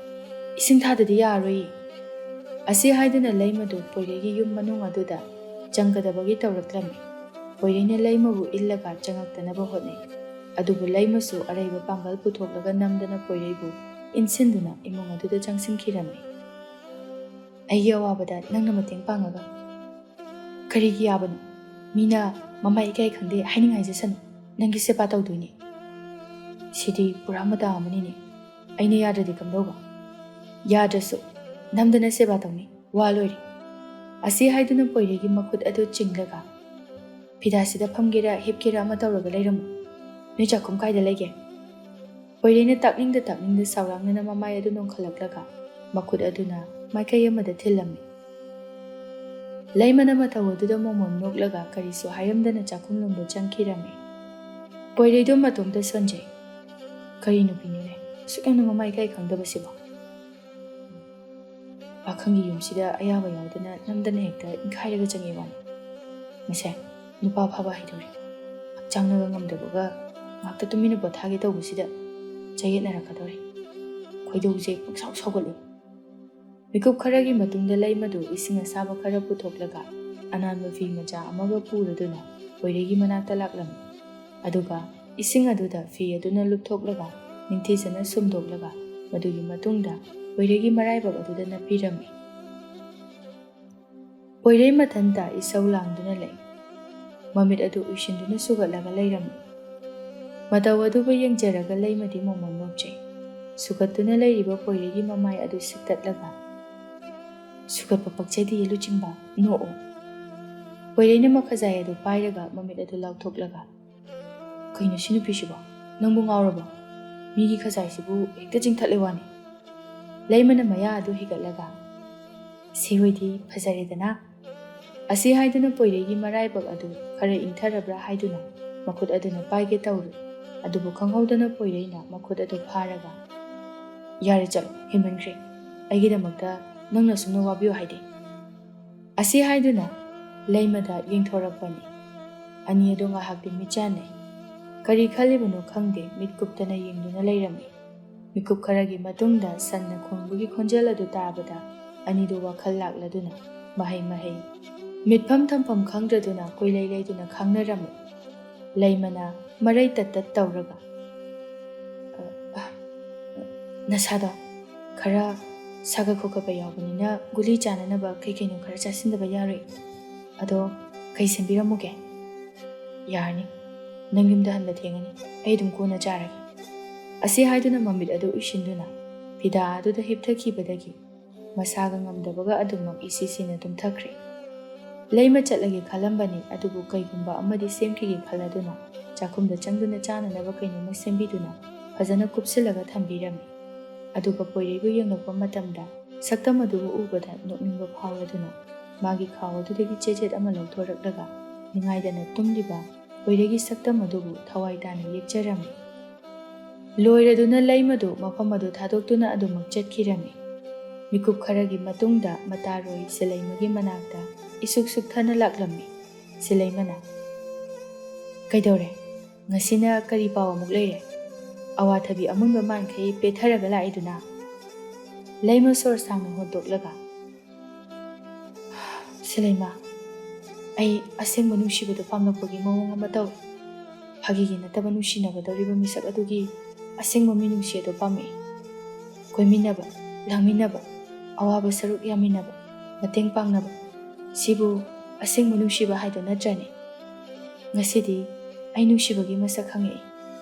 ꯏꯁꯤꯡ ꯊꯥꯗꯗꯤ ꯌꯥꯔꯔꯣꯏꯌꯦ"꯫ ꯑꯁꯤ ꯍꯥꯏꯗꯨꯅ ꯂꯩꯃꯗꯨ ꯄꯣꯏꯔꯩꯒꯤ ꯌꯨꯝ ꯃꯅꯨꯡ ꯑꯗꯨꯗ ꯆꯪꯒꯗꯕꯒꯤ ꯇꯧꯔꯛꯂꯝꯃꯤ꯫ ꯄꯣꯏꯔꯩꯅ ꯂꯩꯃꯕꯨ ꯏꯜꯂꯒ ꯆꯪꯉꯛꯇꯅꯕ ꯍꯣꯠꯅꯩ꯫ ꯑꯗꯨꯕꯨ ꯂꯩꯃꯁꯨ ꯑꯔꯩꯕ ꯄꯥꯡꯒꯜ ꯄꯨꯊꯣꯛꯂꯒ ꯅꯝꯗꯅ ꯄꯣꯏꯔꯩꯕꯨ ꯏꯟꯁꯤꯟꯗꯨꯅ ꯏꯃꯨꯡ ꯑꯗꯨꯗ ꯆꯪꯁꯤꯟꯈꯤꯔꯝꯃꯤ꯫ "ꯑꯩꯒꯤ ꯑꯋꯥꯕꯗ ꯅꯪꯅ ꯃꯇꯦꯡ ꯄꯥꯡꯉꯒ ꯀꯔꯤꯒꯤ ꯌꯥꯕꯅꯣ? ꯃꯤꯅ ꯃꯃꯥꯏ ꯏꯀꯥꯏ ꯈꯪꯗꯦ ꯍꯥꯏꯅꯤꯡꯉꯥꯏ ꯖꯁꯅꯨ꯫ ꯅꯪꯒꯤ ꯁꯦꯕꯥ ꯇꯧꯗꯣꯏꯅꯤ"꯫ "ꯁꯤꯗꯤ ꯄꯨꯔꯥ ꯃꯇꯥ ꯑꯃꯅꯤꯅꯦ꯫ ꯑꯩꯅ ꯌꯥꯗ꯭ꯔꯗꯤ ꯀꯝꯗꯧꯕ?" "ꯌꯥꯗ꯭ꯔꯁꯨ ꯅꯝꯗꯅ ꯁꯦꯕꯥ ꯇꯧꯅꯤ꯫ ꯋꯥ ꯂꯣꯏꯔꯦ"꯫ ꯑꯁꯤ ꯍꯥꯏꯗꯨꯅ ꯄꯣꯏꯔꯩꯒꯤ ꯃꯈꯨꯠ ꯑꯗꯨ ꯆꯤꯡꯂꯒ, "ꯐꯤꯗꯥꯁꯤꯗ ꯐꯝꯒꯦꯔꯥ ꯍꯤꯞꯀꯦꯔꯥ ꯑꯃ ꯇꯧꯔꯒ ꯂꯩꯔꯝꯃꯨ꯫ ꯅꯣꯏ ꯆꯥꯛꯈꯨꯝ ꯀꯥꯏꯗ ꯂꯩꯒꯦ?" ꯄꯣꯏꯔꯩꯅ ꯇꯥꯛꯅꯤꯡꯗ ꯇꯥꯛꯅꯤꯡꯗ ꯁꯥꯎꯔꯥꯡꯅꯅ ꯃꯃꯥꯏ ꯑꯗꯨ ꯅꯣꯡꯈꯠꯂꯛꯂꯒ ꯃꯈꯨꯠ ꯑꯗꯨꯅ ꯃꯥꯏꯀꯩ ꯑꯃꯗ ꯊꯤꯜꯂꯝꯃꯤ꯫ ꯂꯩꯃꯅ ꯃꯇꯧ ꯑꯗꯨꯗ ꯃꯣꯃꯣꯟ ꯅꯣꯛꯂꯒ ꯀꯔꯤꯁꯨ ꯍꯥꯏꯔꯝꯗꯅ ꯆꯥꯛꯈꯨꯝꯂꯣꯝꯗ ꯆꯪꯈꯤꯔꯝꯃꯤ꯫ ꯄꯣꯏꯔꯩꯗꯣ ꯃꯇꯣꯝꯇ ꯁꯣꯟꯖꯩ꯫ "ꯀꯔꯤ ꯅꯨꯄꯤꯅꯣꯅꯦ, ꯑꯁꯨꯛ ꯌꯥꯝꯅ ꯃꯃꯥꯏ ꯏꯀꯥꯏ ꯈꯪꯗꯕꯁꯤꯕꯣ? ꯄꯥꯈꯪꯒꯤ ꯌꯨꯝꯁꯤꯗ ꯑꯌꯥꯕ ꯌꯥꯎꯗꯅ ꯅꯝꯗꯅ ꯍꯦꯛꯇ ꯏꯟꯈꯥꯏꯔꯒ ꯆꯪꯉꯤ ꯋꯥꯅꯤ꯫ ꯃꯁꯦ ꯅꯨꯄꯥ ꯐꯥꯕ ꯍꯩꯗꯧꯔꯦ꯫ ꯍꯛꯆꯥꯡꯅꯒ ꯉꯝꯗꯕꯒ ꯉꯥꯛꯇ ꯇꯨꯃꯤꯟꯅ ꯄꯣꯊꯥꯒꯦ ꯇꯧꯕꯁꯤꯗ ꯆꯌꯦꯠꯅꯔꯛꯀꯗꯧꯔꯦ꯫ ꯈꯣꯏꯗꯧꯁꯦ ꯄꯪꯁꯥꯎ ꯁꯥꯎꯒꯠꯂꯦ"꯫ ꯃꯤꯀꯨꯞ ꯈꯔꯒꯤ ꯃꯇꯨꯡꯗ ꯂꯩꯃꯗꯨ ꯏꯁꯤꯡ ꯑꯁꯥꯕ ꯈꯔ ꯄꯨꯊꯣꯛꯂꯒ ꯑꯅꯥꯟꯕ ꯐꯤ ꯃꯆꯥ ꯑꯃꯒ ꯄꯨꯔꯗꯨꯅ ꯄꯣꯏꯔꯩꯒꯤ ꯃꯅꯥꯛꯇ ꯂꯥꯛꯂꯝꯃꯤ꯫ ꯑꯗꯨꯒ ꯏꯁꯤꯡ ꯑꯗꯨꯗ ꯐꯤ ꯑꯗꯨꯅ ꯂꯨꯞꯊꯣꯛꯂꯒ ꯅꯤꯡꯊꯤꯖꯅ ꯁꯨꯝꯗꯣꯛꯂꯒ ꯃꯗꯨꯒꯤ ꯃꯇꯨꯡꯗ ꯄꯣꯏꯔꯩꯒꯤ ꯃꯔꯥꯏꯕꯛ ꯑꯗꯨꯗ ꯅꯞꯄꯤꯔꯝꯃꯤ꯫ ꯄꯣꯏꯔꯩ ꯃꯊꯟꯇ ꯏꯁꯧ ꯂꯥꯡꯗꯨꯅ ꯂꯩ꯫ ꯃꯃꯤꯠ ꯑꯗꯨ ꯎꯏꯁꯤꯟꯗꯨꯅ ꯁꯨꯒꯠꯂꯒ ꯂꯩꯔꯝꯃꯤ꯫ ꯃꯇꯧ ꯑꯗꯨꯕꯨ ꯌꯦꯡꯖꯔꯒ ꯂꯩꯃꯗꯤ ꯃꯣꯃꯣꯟ ꯅꯣꯛꯆꯩ꯫ ꯁꯨꯒꯠꯇꯨꯅ ꯂꯩꯔꯤꯕ ꯄꯣꯏꯔꯩꯒꯤ ꯃꯃꯥꯏ ꯑꯗꯨ ꯁꯤꯛꯇꯠꯂꯒ, "ꯁꯨꯒꯠꯄ ꯄꯛꯆꯗꯤꯌꯦ ꯂꯨꯆꯤꯡꯕ, ꯅꯣꯛꯑꯣ"꯫ ꯄꯣꯏꯔꯩꯅ ꯃꯈꯖꯥꯏ ꯑꯗꯨ ꯄꯥꯏꯔꯒ ꯃꯃꯤꯠ ꯑꯗꯨ ꯂꯥꯎꯊꯣꯛꯂꯒ, "ꯀꯩꯅꯣ ꯁꯤ ꯅꯨꯄꯤꯁꯤꯕꯣ? ꯅꯪꯕꯨ ꯉꯥꯎꯔꯕꯣ? ꯃꯤꯒꯤ ꯈꯖꯥꯏꯁꯤꯕꯨ ꯍꯦꯛꯇ ꯆꯤꯡꯊꯠꯂꯦ ꯋꯥꯅꯤ"꯫ ꯂꯩꯃꯅ ꯃꯌꯥ ꯑꯗꯨ ꯍꯤꯒꯠꯂꯒ, "ꯁꯤ ꯑꯣꯏꯗꯤ ꯐꯖꯔꯦꯗꯅ"꯫ ꯑꯁꯤ ꯍꯥꯏꯗꯨꯅ ꯄꯣꯏꯔꯩꯒꯤ ꯃꯔꯥꯏꯕꯛ ꯑꯗꯨ ꯈꯔ ꯏꯪꯊꯔꯕ꯭ꯔꯥ ꯍꯥꯏꯗꯨꯅ ꯃꯈꯨꯠ ꯑꯗꯨꯅ ꯄꯥꯏꯒꯦ ꯇꯧꯔꯨꯏ꯫ ꯑꯗꯨꯕꯨ ꯈꯪꯍꯧꯗꯅ ꯄꯣꯏꯔꯩꯅ ꯃꯈꯨꯠ ꯑꯗꯨ ꯐꯥꯔꯒ, "ꯌꯥꯔꯦ, ꯆꯠꯂꯣ, ꯍꯦꯟꯃꯟꯈ꯭ꯔꯦ꯫ ꯑꯩꯒꯤꯗꯃꯛꯇ ꯅꯪꯅ ꯁꯨꯝꯅ ꯋꯥꯕꯤꯌꯨ ꯍꯥꯏꯗꯦ"꯫ ꯑꯁꯤ ꯍꯥꯏꯗꯨꯅ ꯂꯩꯃꯗ ꯌꯦꯡꯊꯣꯔꯛꯄꯅꯤ꯫ ꯑꯅꯤ ꯑꯗꯨ ꯉꯥꯏꯍꯥꯛꯇꯤ ꯃꯤꯠꯆꯥꯟꯅꯩ꯫ ꯀꯔꯤ ꯈꯜꯂꯤꯕꯅꯣ ꯈꯪꯗꯦ, ꯃꯤꯠ ꯀꯨꯞꯇꯅ ꯌꯦꯡꯗꯨꯅ ꯂꯩꯔꯝꯃꯤ꯫ ꯃꯤꯀꯨꯞ ꯈꯔꯒꯤ ꯃꯇꯨꯡꯗ ꯁꯟꯅ ꯈꯣꯡꯕꯒꯤ ꯈꯣꯟꯖꯦꯜ ꯑꯗꯨ ꯇꯥꯕꯗ ꯑꯅꯤꯗꯨ ꯋꯥꯈꯜ ꯂꯥꯛꯂꯗꯨꯅ ꯃꯍꯩ ꯃꯍꯩ ꯃꯤꯠꯐꯝ ꯊꯝꯐꯝ ꯈꯪꯗ꯭ꯔꯗꯨꯅ ꯀꯣꯏꯂꯩ ꯂꯩꯗꯨꯅ ꯈꯥꯡꯅꯔꯝꯃꯤ꯫ ꯂꯩꯃꯅ ꯃꯔꯩ ꯇꯠ ꯇꯠ ꯇꯧꯔꯒ, "ꯑ, ꯑ, ꯅꯁꯥꯗꯣ ꯈꯔ ꯁꯥꯒꯠ ꯈꯣꯀꯠꯄ ꯌꯥꯎꯕꯅꯤꯅ ꯒꯨꯂꯤ ꯆꯥꯅꯅꯕ ꯀꯩ ꯀꯩꯅꯣ ꯈꯔ ꯆꯥꯁꯤꯟꯗꯕ ꯌꯥꯔꯣꯏ꯫ ꯑꯗꯣ ꯀꯩ ꯁꯦꯝꯕꯤꯔꯝꯃꯨꯒꯦ?" "ꯌꯥꯔꯅꯤ, ꯅꯪ ꯌꯨꯝꯗ ꯍꯟꯕ ꯊꯦꯡꯉꯅꯤ, ꯑꯩ ꯑꯗꯨꯝ ꯀꯣꯟꯅ ꯆꯥꯔꯒꯦ"꯫ ꯑꯁꯤ ꯍꯥꯏꯗꯨꯅ ꯃꯃꯤꯠ ꯑꯗꯨ ꯎꯏꯁꯤꯟꯗꯨꯅ ꯐꯤꯗꯥ ꯑꯗꯨꯗ ꯍꯤꯞꯊꯈꯤꯕꯗꯒꯤ ꯃꯁꯥꯒ ꯉꯝꯗꯕꯒ ꯑꯗꯨꯃꯛ ꯏꯁꯤ ꯁꯤꯅ ꯇꯨꯝꯊꯈ꯭ꯔꯦ꯫ ꯂꯩꯃ ꯆꯠꯂꯒꯦ ꯈꯜꯂꯝꯕꯅꯤ, ꯑꯗꯨꯕꯨ ꯀꯩꯒꯨꯝꯕ ꯑꯃꯗꯤ ꯁꯦꯝꯈꯤꯒꯦ ꯈꯜꯂꯗꯨꯅ ꯆꯥꯛꯈꯨꯝꯗ ꯆꯪꯗꯨꯅ ꯆꯥꯅꯅꯕ ꯀꯩꯅꯣꯝꯃ ꯁꯦꯝꯕꯤꯗꯨꯅ ꯐꯖꯅ ꯀꯨꯞꯁꯤꯜꯂꯒ ꯊꯝꯕꯤꯔꯝꯃꯤ꯫ ꯑꯗꯨꯒ ꯄꯣꯏꯔꯩꯕꯨ ꯌꯦꯡꯂꯛꯄ ꯃꯇꯝꯗ ꯁꯛꯇꯝ ꯑꯗꯨꯕꯨ ꯎꯕꯗ ꯅꯣꯛꯅꯤꯡꯕ ꯐꯥꯎꯔꯗꯨꯅ ꯃꯥꯒꯤ ꯈꯥꯎ ꯑꯗꯨꯗꯒꯤ ꯆꯦꯆꯦꯠ ꯑꯃ ꯂꯧꯊꯣꯔꯛꯂꯒ ꯅꯤꯡꯉꯥꯏꯗꯅ ꯇꯨꯝꯂꯤꯕ ꯄꯣꯏꯔꯩꯒꯤ ꯁꯛꯇꯝ ꯑꯗꯨꯕꯨ ꯊꯋꯥꯏ ꯇꯥꯅ ꯌꯦꯛꯆꯔꯝꯃꯤ꯫ ꯂꯣꯏꯔꯗꯨꯅ ꯂꯩꯃꯗꯨ ꯃꯐꯝ ꯑꯗꯨ ꯊꯥꯗꯣꯛꯇꯨꯅ ꯑꯗꯨꯃꯛ ꯆꯠꯈꯤꯔꯝꯃꯤ꯫ ꯃꯤꯀꯨꯞ ꯈꯔꯒꯤ ꯃꯇꯨꯡꯗ ꯃꯇꯥꯔꯣꯏ ꯁꯤꯂꯩꯃꯒꯤ ꯃꯅꯥꯛꯇ ꯏꯁꯨꯛ ꯁꯨꯛꯊꯅ ꯂꯥꯛꯂꯝꯃꯤ꯫ ꯁꯤꯂꯩꯃꯅ, "ꯀꯩꯗꯧꯔꯦ? ꯉꯁꯤꯅ ꯀꯔꯤ ꯄꯥꯎ ꯑꯃꯨꯛ ꯂꯩꯔꯦ? ꯑꯋꯥꯊꯕꯤ ꯑꯃꯨꯟꯕ ꯃꯥꯟꯈꯩ ꯄꯦꯠꯊꯔꯒ ꯂꯥꯛꯏꯗꯨꯅ?" ꯂꯩꯃ ꯁꯣꯔ ꯁꯥꯡꯅ ꯍꯣꯟꯗꯣꯛꯂꯒ, "ꯁꯤꯂꯩꯃ, ꯑꯩ ꯑꯁꯦꯡꯕ ꯅꯨꯡꯁꯤꯕꯗꯣ ꯄꯥꯝꯂꯛꯄꯒꯤ ꯃꯑꯣꯡ ꯑꯃ ꯇꯧꯏ꯫ ꯐꯥꯒꯤꯒꯤ ꯅꯠꯇꯕ ꯅꯨꯡꯁꯤꯅꯒꯗꯧꯔꯤꯕ ꯃꯤꯁꯛ ꯑꯗꯨꯒꯤ ꯑꯁꯦꯡꯕ ꯃꯤꯅꯨꯡꯁꯤ ꯑꯗꯨ ꯄꯥꯝꯃꯛꯏ꯫ ꯀꯣꯏꯃꯤꯟꯅꯕ, ꯂꯥꯡꯃꯤꯟꯅꯕ, ꯑꯋꯥꯕ ꯁꯔꯨꯛ ꯌꯥꯃꯤꯟꯅꯕ, ꯃꯇꯦꯡ ꯄꯥꯡꯅꯕ, ꯁꯤꯕꯨ ꯑꯁꯦꯡꯕ ꯅꯨꯡꯁꯤꯕ ꯍꯥꯏꯗꯣ ꯅꯠꯇ꯭ꯔꯅꯦ? ꯉꯁꯤꯗꯤ ꯑꯩ ꯅꯨꯡꯁꯤꯕꯒꯤ ꯃꯁꯛ ꯈꯪꯉꯛꯏ꯫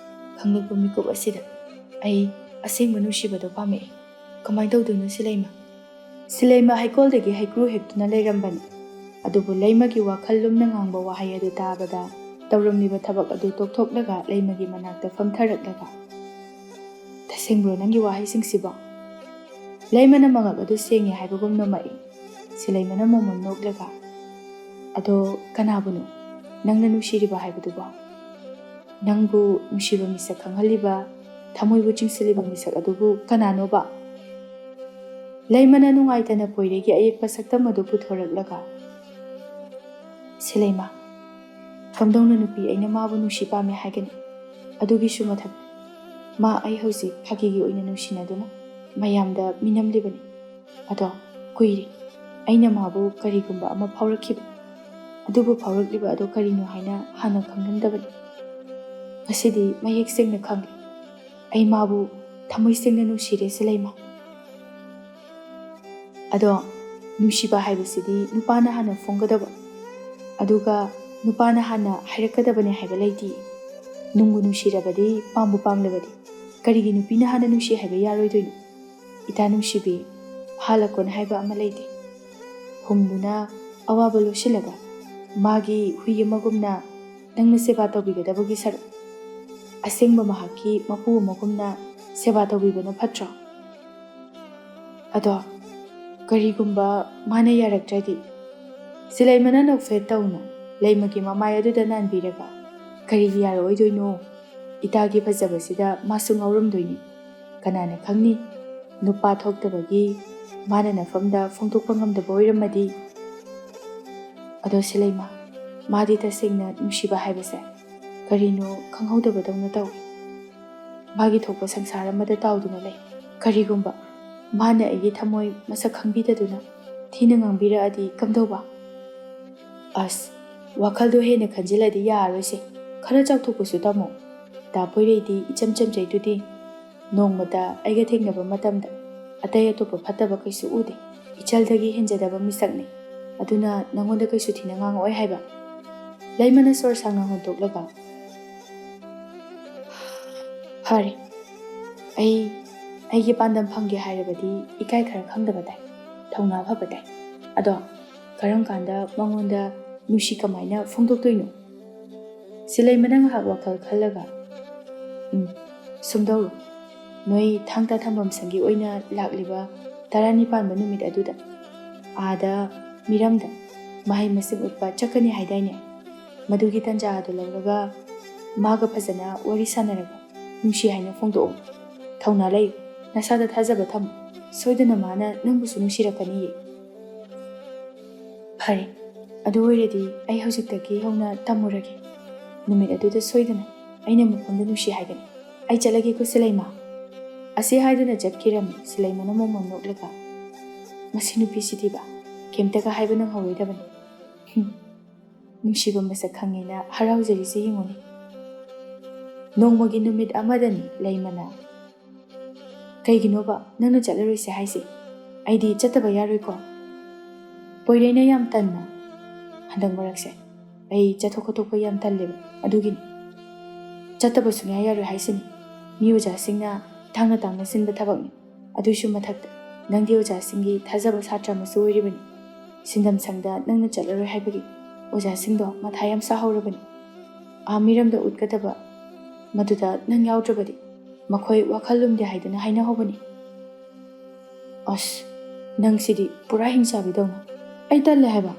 ꯈꯪꯂꯛꯄ ꯃꯤꯀꯨꯞ ꯑꯁꯤꯗ ꯑꯩ ꯑꯁꯦꯡꯕ ꯅꯨꯡꯁꯤꯕꯗꯣ ꯄꯥꯝꯃꯛꯏ꯫ ꯀꯃꯥꯏꯅ ꯇꯧꯗꯣꯏꯅꯣ ꯁꯤꯂꯩꯃ?" ꯁꯤꯂꯩꯃ ꯍꯩꯀꯣꯜꯗꯒꯤ ꯍꯩꯀ꯭ꯔꯨ ꯍꯦꯛꯇꯨꯅ ꯂꯩꯔꯝꯕꯅꯤ꯫ ꯑꯗꯨꯕꯨ ꯂꯩꯃꯒꯤ ꯋꯥꯈꯜ ꯂꯨꯝꯅ ꯉꯥꯡꯕ ꯋꯥꯍꯩ ꯑꯗꯨ ꯇꯥꯕꯗ ꯇꯧꯔꯝꯂꯤꯕ ꯊꯕꯛ ꯑꯗꯨ ꯇꯣꯛꯊꯣꯛꯂꯒ ꯂꯩꯃꯒꯤ ꯃꯅꯥꯛꯇ ꯐꯝꯊꯔꯛꯂꯒ, "ꯇꯁꯦꯡꯕ꯭ꯔꯣ ꯅꯪꯒꯤ ꯋꯥꯍꯩꯁꯤꯡꯁꯤꯕꯣ?" ꯂꯩꯃꯅ ꯃꯉꯛ ꯑꯗꯨ ꯁꯦꯡꯉꯦ ꯍꯥꯏꯕꯒꯨꯝ ꯅꯣꯝꯃꯛꯏ꯫ ꯁꯤꯂꯩꯃꯅ ꯃꯣꯃꯣꯟ ꯅꯣꯛꯂꯒ, ꯑꯗꯣ ꯀꯅꯥꯕꯨꯅꯣ ꯅꯪꯅ ꯅꯨꯡꯁꯤꯔꯤꯕ ꯍꯥꯏꯕꯗꯨꯕꯣ? ꯅꯪꯕꯨ ꯅꯨꯡꯁꯤꯕ ꯃꯤꯁꯛ ꯈꯪꯍꯜꯂꯤꯕ, ꯊꯃꯣꯏꯕꯨ ꯆꯤꯡꯁꯤꯜꯂꯤꯕ ꯃꯤꯁꯛ ꯑꯗꯨꯕꯨ ꯀꯅꯥꯅꯣꯕ? ꯂꯩꯃꯅ ꯅꯨꯡꯉꯥꯏꯇꯅ ꯄꯣꯏꯔꯩꯒꯤ ꯑꯌꯦꯛꯄ ꯁꯛꯇꯝ ꯑꯗꯨ ꯄꯨꯊꯣꯔꯛꯂꯒ, "ꯁꯤꯂꯩꯃ, ꯀꯝꯗꯧꯅ ꯅꯨꯄꯤ ꯑꯩꯅ ꯃꯥꯕꯨ ꯅꯨꯡꯁꯤ ꯄꯥꯝꯃꯤ ꯍꯥꯏꯒꯅꯤ? ꯑꯗꯨꯒꯤꯁꯨ ꯃꯊꯛ, ꯃꯥ ꯑꯩ ꯍꯧꯖꯤꯛ ꯐꯥꯒꯤꯒꯤ ꯑꯣꯏꯅ ꯅꯨꯡꯁꯤꯅꯗꯨꯅ ꯃꯌꯥꯝꯗ ꯃꯤꯅꯝꯂꯤꯕꯅꯤ꯫ ꯑꯗꯣ ꯀꯨꯏꯔꯦ ꯑꯩꯅ ꯃꯥꯕꯨ ꯀꯔꯤꯒꯨꯝꯕ ꯑꯃ ꯐꯥꯎꯔꯛꯈꯤꯕ꯫ ꯑꯗꯨꯕꯨ ꯐꯥꯎꯔꯛꯂꯤꯕ ꯑꯗꯣ ꯀꯔꯤꯅꯣ ꯍꯥꯏꯅ ꯍꯥꯟꯅ ꯈꯪꯂꯝꯗꯕꯅꯤ꯫ ꯉꯁꯤꯗꯤ ꯃꯌꯦꯛ ꯁꯦꯡꯅ ꯈꯪꯂꯦ꯫ ꯑꯩ ꯃꯥꯕꯨ ꯊꯃꯣꯏ ꯁꯦꯡꯅ ꯅꯨꯡꯁꯤꯔꯦ, ꯁꯤꯂꯩꯃ꯫" ꯑꯗꯣ ꯅꯨꯡꯁꯤꯕ ꯍꯥꯏꯕꯁꯤꯗꯤ ꯅꯨꯄꯥꯅ ꯍꯥꯟꯅ ꯐꯣꯡꯒꯗꯕ, ꯑꯗꯨꯒ ꯅꯨꯄꯥꯅ ꯍꯥꯟꯅ ꯍꯥꯏꯔꯛꯀꯗꯕꯅꯦ ꯍꯥꯏꯕ ꯂꯩꯇꯦ꯫ ꯅꯨꯡꯕꯨ ꯅꯨꯡꯁꯤꯔꯕꯗꯤ, ꯄꯥꯝꯕꯨ ꯄꯥꯝꯂꯕꯗꯤ, ꯀꯔꯤꯒꯤ ꯅꯨꯄꯤꯅ ꯍꯥꯟꯅ ꯅꯨꯡꯁꯤ ꯍꯥꯏꯕ ꯌꯥꯔꯣꯏꯗꯣꯏꯅꯣ? ꯏꯇꯥ ꯅꯨꯡꯁꯤꯕꯤ, ꯍꯥ ꯂꯀꯣꯟ ꯍꯥꯏꯕ ꯑꯃ ꯂꯩꯇꯦ꯫ ꯍꯨꯝꯗꯨꯅ ꯑꯋꯥꯕ ꯂꯣꯠꯁꯤꯜꯂꯒ, ꯃꯥꯒꯤ ꯍꯨꯏ ꯑꯃꯒꯨꯝꯅ ꯅꯪꯅ ꯁꯦꯕꯥ ꯇꯧꯕꯤꯒꯗꯕꯒꯤ ꯁꯔꯨꯛ, ꯑꯁꯦꯡꯕ ꯃꯍꯥꯛꯀꯤ ꯃꯄꯨ ꯑꯃꯒꯨꯝꯅ ꯁꯦꯕꯥ ꯇꯧꯕꯤꯕꯅ ꯐꯠꯇ꯭ꯔꯣ? ꯑꯗꯣ ꯀꯔꯤꯒꯨꯝꯕ ꯃꯥꯅ ꯌꯥꯔꯛꯇ꯭ꯔꯗꯤ? ꯁꯤꯂꯩꯃꯅ ꯅꯣꯛꯐꯦꯠ ꯇꯧꯅ ꯂꯩꯃꯒꯤ ꯃꯃꯥꯏ ꯑꯗꯨꯗ ꯅꯥꯟꯕꯤꯔꯒ, "ꯀꯔꯤꯒꯤ ꯌꯥꯔꯛꯑꯣꯏꯗꯣꯏꯅꯣ? ꯏꯇꯥꯒꯤ ꯐꯖꯕꯁꯤꯗ ꯃꯥꯁꯨ ꯉꯥꯎꯔꯝꯗꯣꯏꯅꯤ꯫ ꯀꯅꯥꯅ ꯈꯪꯅꯤ, ꯅꯨꯄꯥ ꯊꯣꯛꯇꯕꯒꯤ ꯃꯥꯅ ꯅꯐꯝꯗ ꯐꯣꯡꯗꯣꯛꯄ ꯉꯝꯗꯕ ꯑꯣꯏꯔꯝꯃꯗꯤ?" ꯑꯗꯣ ꯁꯤꯂꯩꯃ, ꯃꯥꯗꯤ ꯇꯁꯦꯡꯅ ꯅꯨꯡꯁꯤꯕ ꯍꯥꯏꯕꯁꯦ ꯀꯔꯤꯅꯣ ꯈꯪꯍꯧꯗꯕꯗꯧꯅ ꯇꯧꯏ꯫ ꯃꯥꯒꯤ ꯊꯣꯛꯄ ꯁꯪꯁꯥꯔ ꯑꯃꯗ ꯇꯥꯎꯗꯨꯅ ꯂꯩ꯫ ꯀꯔꯤꯒꯨꯝꯕ ꯃꯥꯅ ꯑꯩꯒꯤ ꯊꯃꯣꯏ ꯃꯁꯛ ꯈꯪꯕꯤꯗꯗꯨꯅ ꯊꯤꯅ ꯉꯥꯡꯕꯤꯔꯛꯑꯗꯤ ꯀꯝꯗꯧꯕ? ꯑꯁ, ꯋꯥꯈꯜꯗꯣ ꯍꯦꯟꯅ ꯈꯟꯖꯤꯜꯂꯗꯤ ꯌꯥꯔꯔꯣꯏꯁꯦ꯫ ꯈꯔ ꯆꯥꯎꯊꯣꯛꯄꯁꯨ ꯇꯝꯃꯣ꯫ ꯗꯥ ꯄꯣꯏꯔꯩꯗꯤ ꯏꯆꯝ ꯆꯝꯖꯩꯗꯨꯗꯤ꯫ ꯅꯣꯡꯃꯇ ꯑꯩꯒ ꯊꯦꯡꯅꯕ ꯃꯇꯝꯗ ꯑꯇꯩ ꯑꯇꯣꯞꯄ ꯐꯠꯇꯕ ꯀꯩꯁꯨ ꯎꯗꯦ꯫ ꯏꯆꯜꯗꯒꯤ ꯍꯦꯟꯖꯗꯕ ꯃꯤꯁꯛꯅꯤ꯫ ꯑꯗꯨꯅ ꯅꯉꯣꯟꯗ ꯀꯩꯁꯨ ꯊꯤꯅ ꯉꯥꯡꯉꯛꯑꯣꯏ ꯍꯥꯏꯕ꯫ ꯂꯩꯃꯅ ꯁꯣꯔ ꯁꯥꯡꯅ ꯍꯣꯟꯗꯣꯛꯂꯒ, "ꯐꯔꯦ, ꯑꯩ ꯑꯩꯒꯤ ꯄꯥꯟꯗꯝ ꯐꯪꯒꯦ ꯍꯥꯏꯔꯕꯗꯤ ꯏꯀꯥꯏ ꯈꯔ ꯈꯪꯗꯕ ꯇꯥꯏ, ꯊꯧꯅꯥ ꯐꯕ ꯇꯥꯏ꯫ ꯑꯗꯣ ꯀꯔꯝ ꯀꯥꯟꯗ ꯃꯉꯣꯟꯗ ꯅꯨꯡꯁꯤ ꯀꯃꯥꯏꯅ ꯐꯣꯡꯗꯣꯛꯇꯣꯏꯅꯣ?" ꯁꯤꯂꯩꯃꯅ ꯉꯥꯏꯍꯥꯛ ꯋꯥꯈꯜ ꯈꯜꯂꯒ, "ꯎꯝ, ꯁꯨꯝꯗꯧꯔꯣ꯫ ꯅꯣꯏ ꯊꯥꯡ ꯇꯥ ꯊꯝꯕꯝ ꯁꯪꯒꯤ ꯑꯣꯏꯅ ꯂꯥꯛꯂꯤꯕ ꯇꯔꯥꯅꯤꯄꯥꯟꯕ ꯅꯨꯃꯤꯠ ꯑꯗꯨꯗ ꯑꯥꯗ ꯃꯤꯔꯝꯗ ꯃꯍꯩ ꯃꯁꯤꯡ ꯎꯠꯄ ꯆꯠꯀꯅꯤ ꯍꯥꯏꯗꯥꯏꯅꯦ? ꯃꯗꯨꯒꯤ ꯇꯥꯟꯖꯥ ꯑꯗꯨ ꯂꯧꯔꯒ ꯃꯥꯒ ꯐꯖꯅ ꯋꯥꯔꯤ ꯁꯥꯟꯅꯔꯒ ꯅꯨꯡꯁꯤ ꯍꯥꯏꯅ ꯐꯣꯡꯗꯣꯛꯑꯣ꯫ ꯊꯧꯅꯥ ꯂꯩ, ꯅꯁꯥꯗ ꯊꯥꯖꯕ ꯊꯝꯃꯨ꯫ ꯁꯣꯏꯗꯅ ꯃꯥꯅ ꯅꯪꯕꯨꯁꯨ ꯅꯨꯡꯁꯤꯔꯛꯀꯅꯤꯌꯦ꯫ ꯐꯔꯦ, ꯑꯗꯨ ꯑꯣꯏꯔꯗꯤ ꯑꯩ ꯍꯧꯖꯤꯛꯇꯒꯤ ꯍꯧꯅ ꯇꯝꯃꯨꯔꯒꯦ꯫ ꯅꯨꯃꯤꯠ ꯑꯗꯨꯗ ꯁꯣꯏꯗꯅ ꯑꯩꯅ ꯃꯐꯝꯗ ꯅꯨꯡꯁꯤ ꯍꯥꯏꯒꯅꯤ꯫ ꯑꯩ ꯆꯠꯂꯒꯦꯀꯣ ꯁꯤꯂꯩꯃ꯫ ꯑꯁꯤ ꯍꯥꯏꯗꯨꯅ ꯆꯠꯈꯤꯔꯝꯃꯤ ꯁꯤꯂꯩꯃꯅ ꯃꯣꯃꯣꯟ ꯅꯣꯛꯂꯒ꯫ ꯃꯁꯤ ꯅꯨꯄꯤꯁꯤꯗꯤꯕ ꯀꯩꯝꯇꯒ ꯍꯥꯏꯕ ꯅꯪꯍꯧꯔꯣꯏꯗꯕꯅꯤ꯫ ꯍꯨꯝ, ꯅꯨꯡꯁꯤꯕ ꯃꯁꯛ ꯈꯪꯉꯦꯅ ꯍꯔꯥꯎꯖꯔꯤꯁꯦ ꯌꯦꯡꯉꯨꯅꯦ꯫ ꯅꯣꯡꯃꯒꯤ ꯅꯨꯃꯤꯠ ꯑꯃꯗꯅꯤ ꯂꯩꯃꯅ, "ꯀꯩꯒꯤꯅꯣꯕ ꯅꯪꯅ ꯆꯠꯂꯔꯣꯏꯁꯦ ꯍꯥꯏꯁꯦ? ꯑꯩꯗꯤ ꯆꯠꯇꯕ ꯌꯥꯔꯣꯏꯀꯣ?" ꯄꯣꯏꯔꯩꯅ ꯌꯥꯝ ꯇꯟꯅ, "ꯍꯟꯗꯛ ꯃꯔꯛꯁꯦ ꯑꯩ ꯆꯠꯊꯣꯛ ꯈꯣꯠꯇꯣꯛꯄ ꯌꯥꯝ ꯇꯜꯂꯦꯕ, ꯑꯗꯨꯒꯤꯅꯤ꯫ ꯆꯠꯇꯕ ꯁꯨꯡꯌꯥ ꯌꯥꯔꯣꯏ ꯍꯥꯏꯁꯤꯅꯤ꯫ ꯃꯤ ꯑꯣꯖꯥꯁꯤꯡꯅ ꯇꯥꯡꯅ ꯇꯥꯡꯅ ꯁꯤꯟꯕ ꯊꯕꯛꯅꯤ꯫ ꯑꯗꯨꯏꯁꯨ ꯃꯊꯛꯇ ꯅꯪꯗꯤ ꯑꯣꯖꯥꯁꯤꯡꯒꯤ ꯊꯥꯖꯕ ꯁꯥꯇ꯭ꯔ ꯑꯃꯁꯨ ꯑꯣꯏꯔꯤꯕꯅꯤ꯫ ꯁꯤꯟꯗꯝ ꯁꯪꯗ ꯅꯪꯅ ꯆꯠꯂꯔꯣꯏ ꯍꯥꯏꯕꯒꯤ ꯑꯣꯖꯥꯁꯤꯡꯗꯣ ꯃꯊꯥ ꯌꯥꯝ ꯁꯥꯍꯧꯔꯕꯅꯤ꯫ ꯑꯥ ꯃꯤꯔꯝꯗ ꯎꯠꯀꯗꯕ ꯃꯗꯨꯗ ꯅꯪ ꯌꯥꯎꯗ꯭ꯔꯕꯗꯤ ꯃꯈꯣꯏ ꯋꯥꯈꯜ ꯂꯨꯝꯗꯦ ꯍꯥꯏꯗꯨꯅ ꯍꯥꯏꯅꯍꯧꯕꯅꯤ꯫" "ꯑꯁ, ꯅꯪꯁꯤꯗꯤ ꯄꯨꯔꯥ ꯍꯤꯡꯆꯥꯕꯤꯗꯧꯅ꯫ ꯑꯩ ꯇꯜꯂꯦ ꯍꯥꯏꯕ꯫"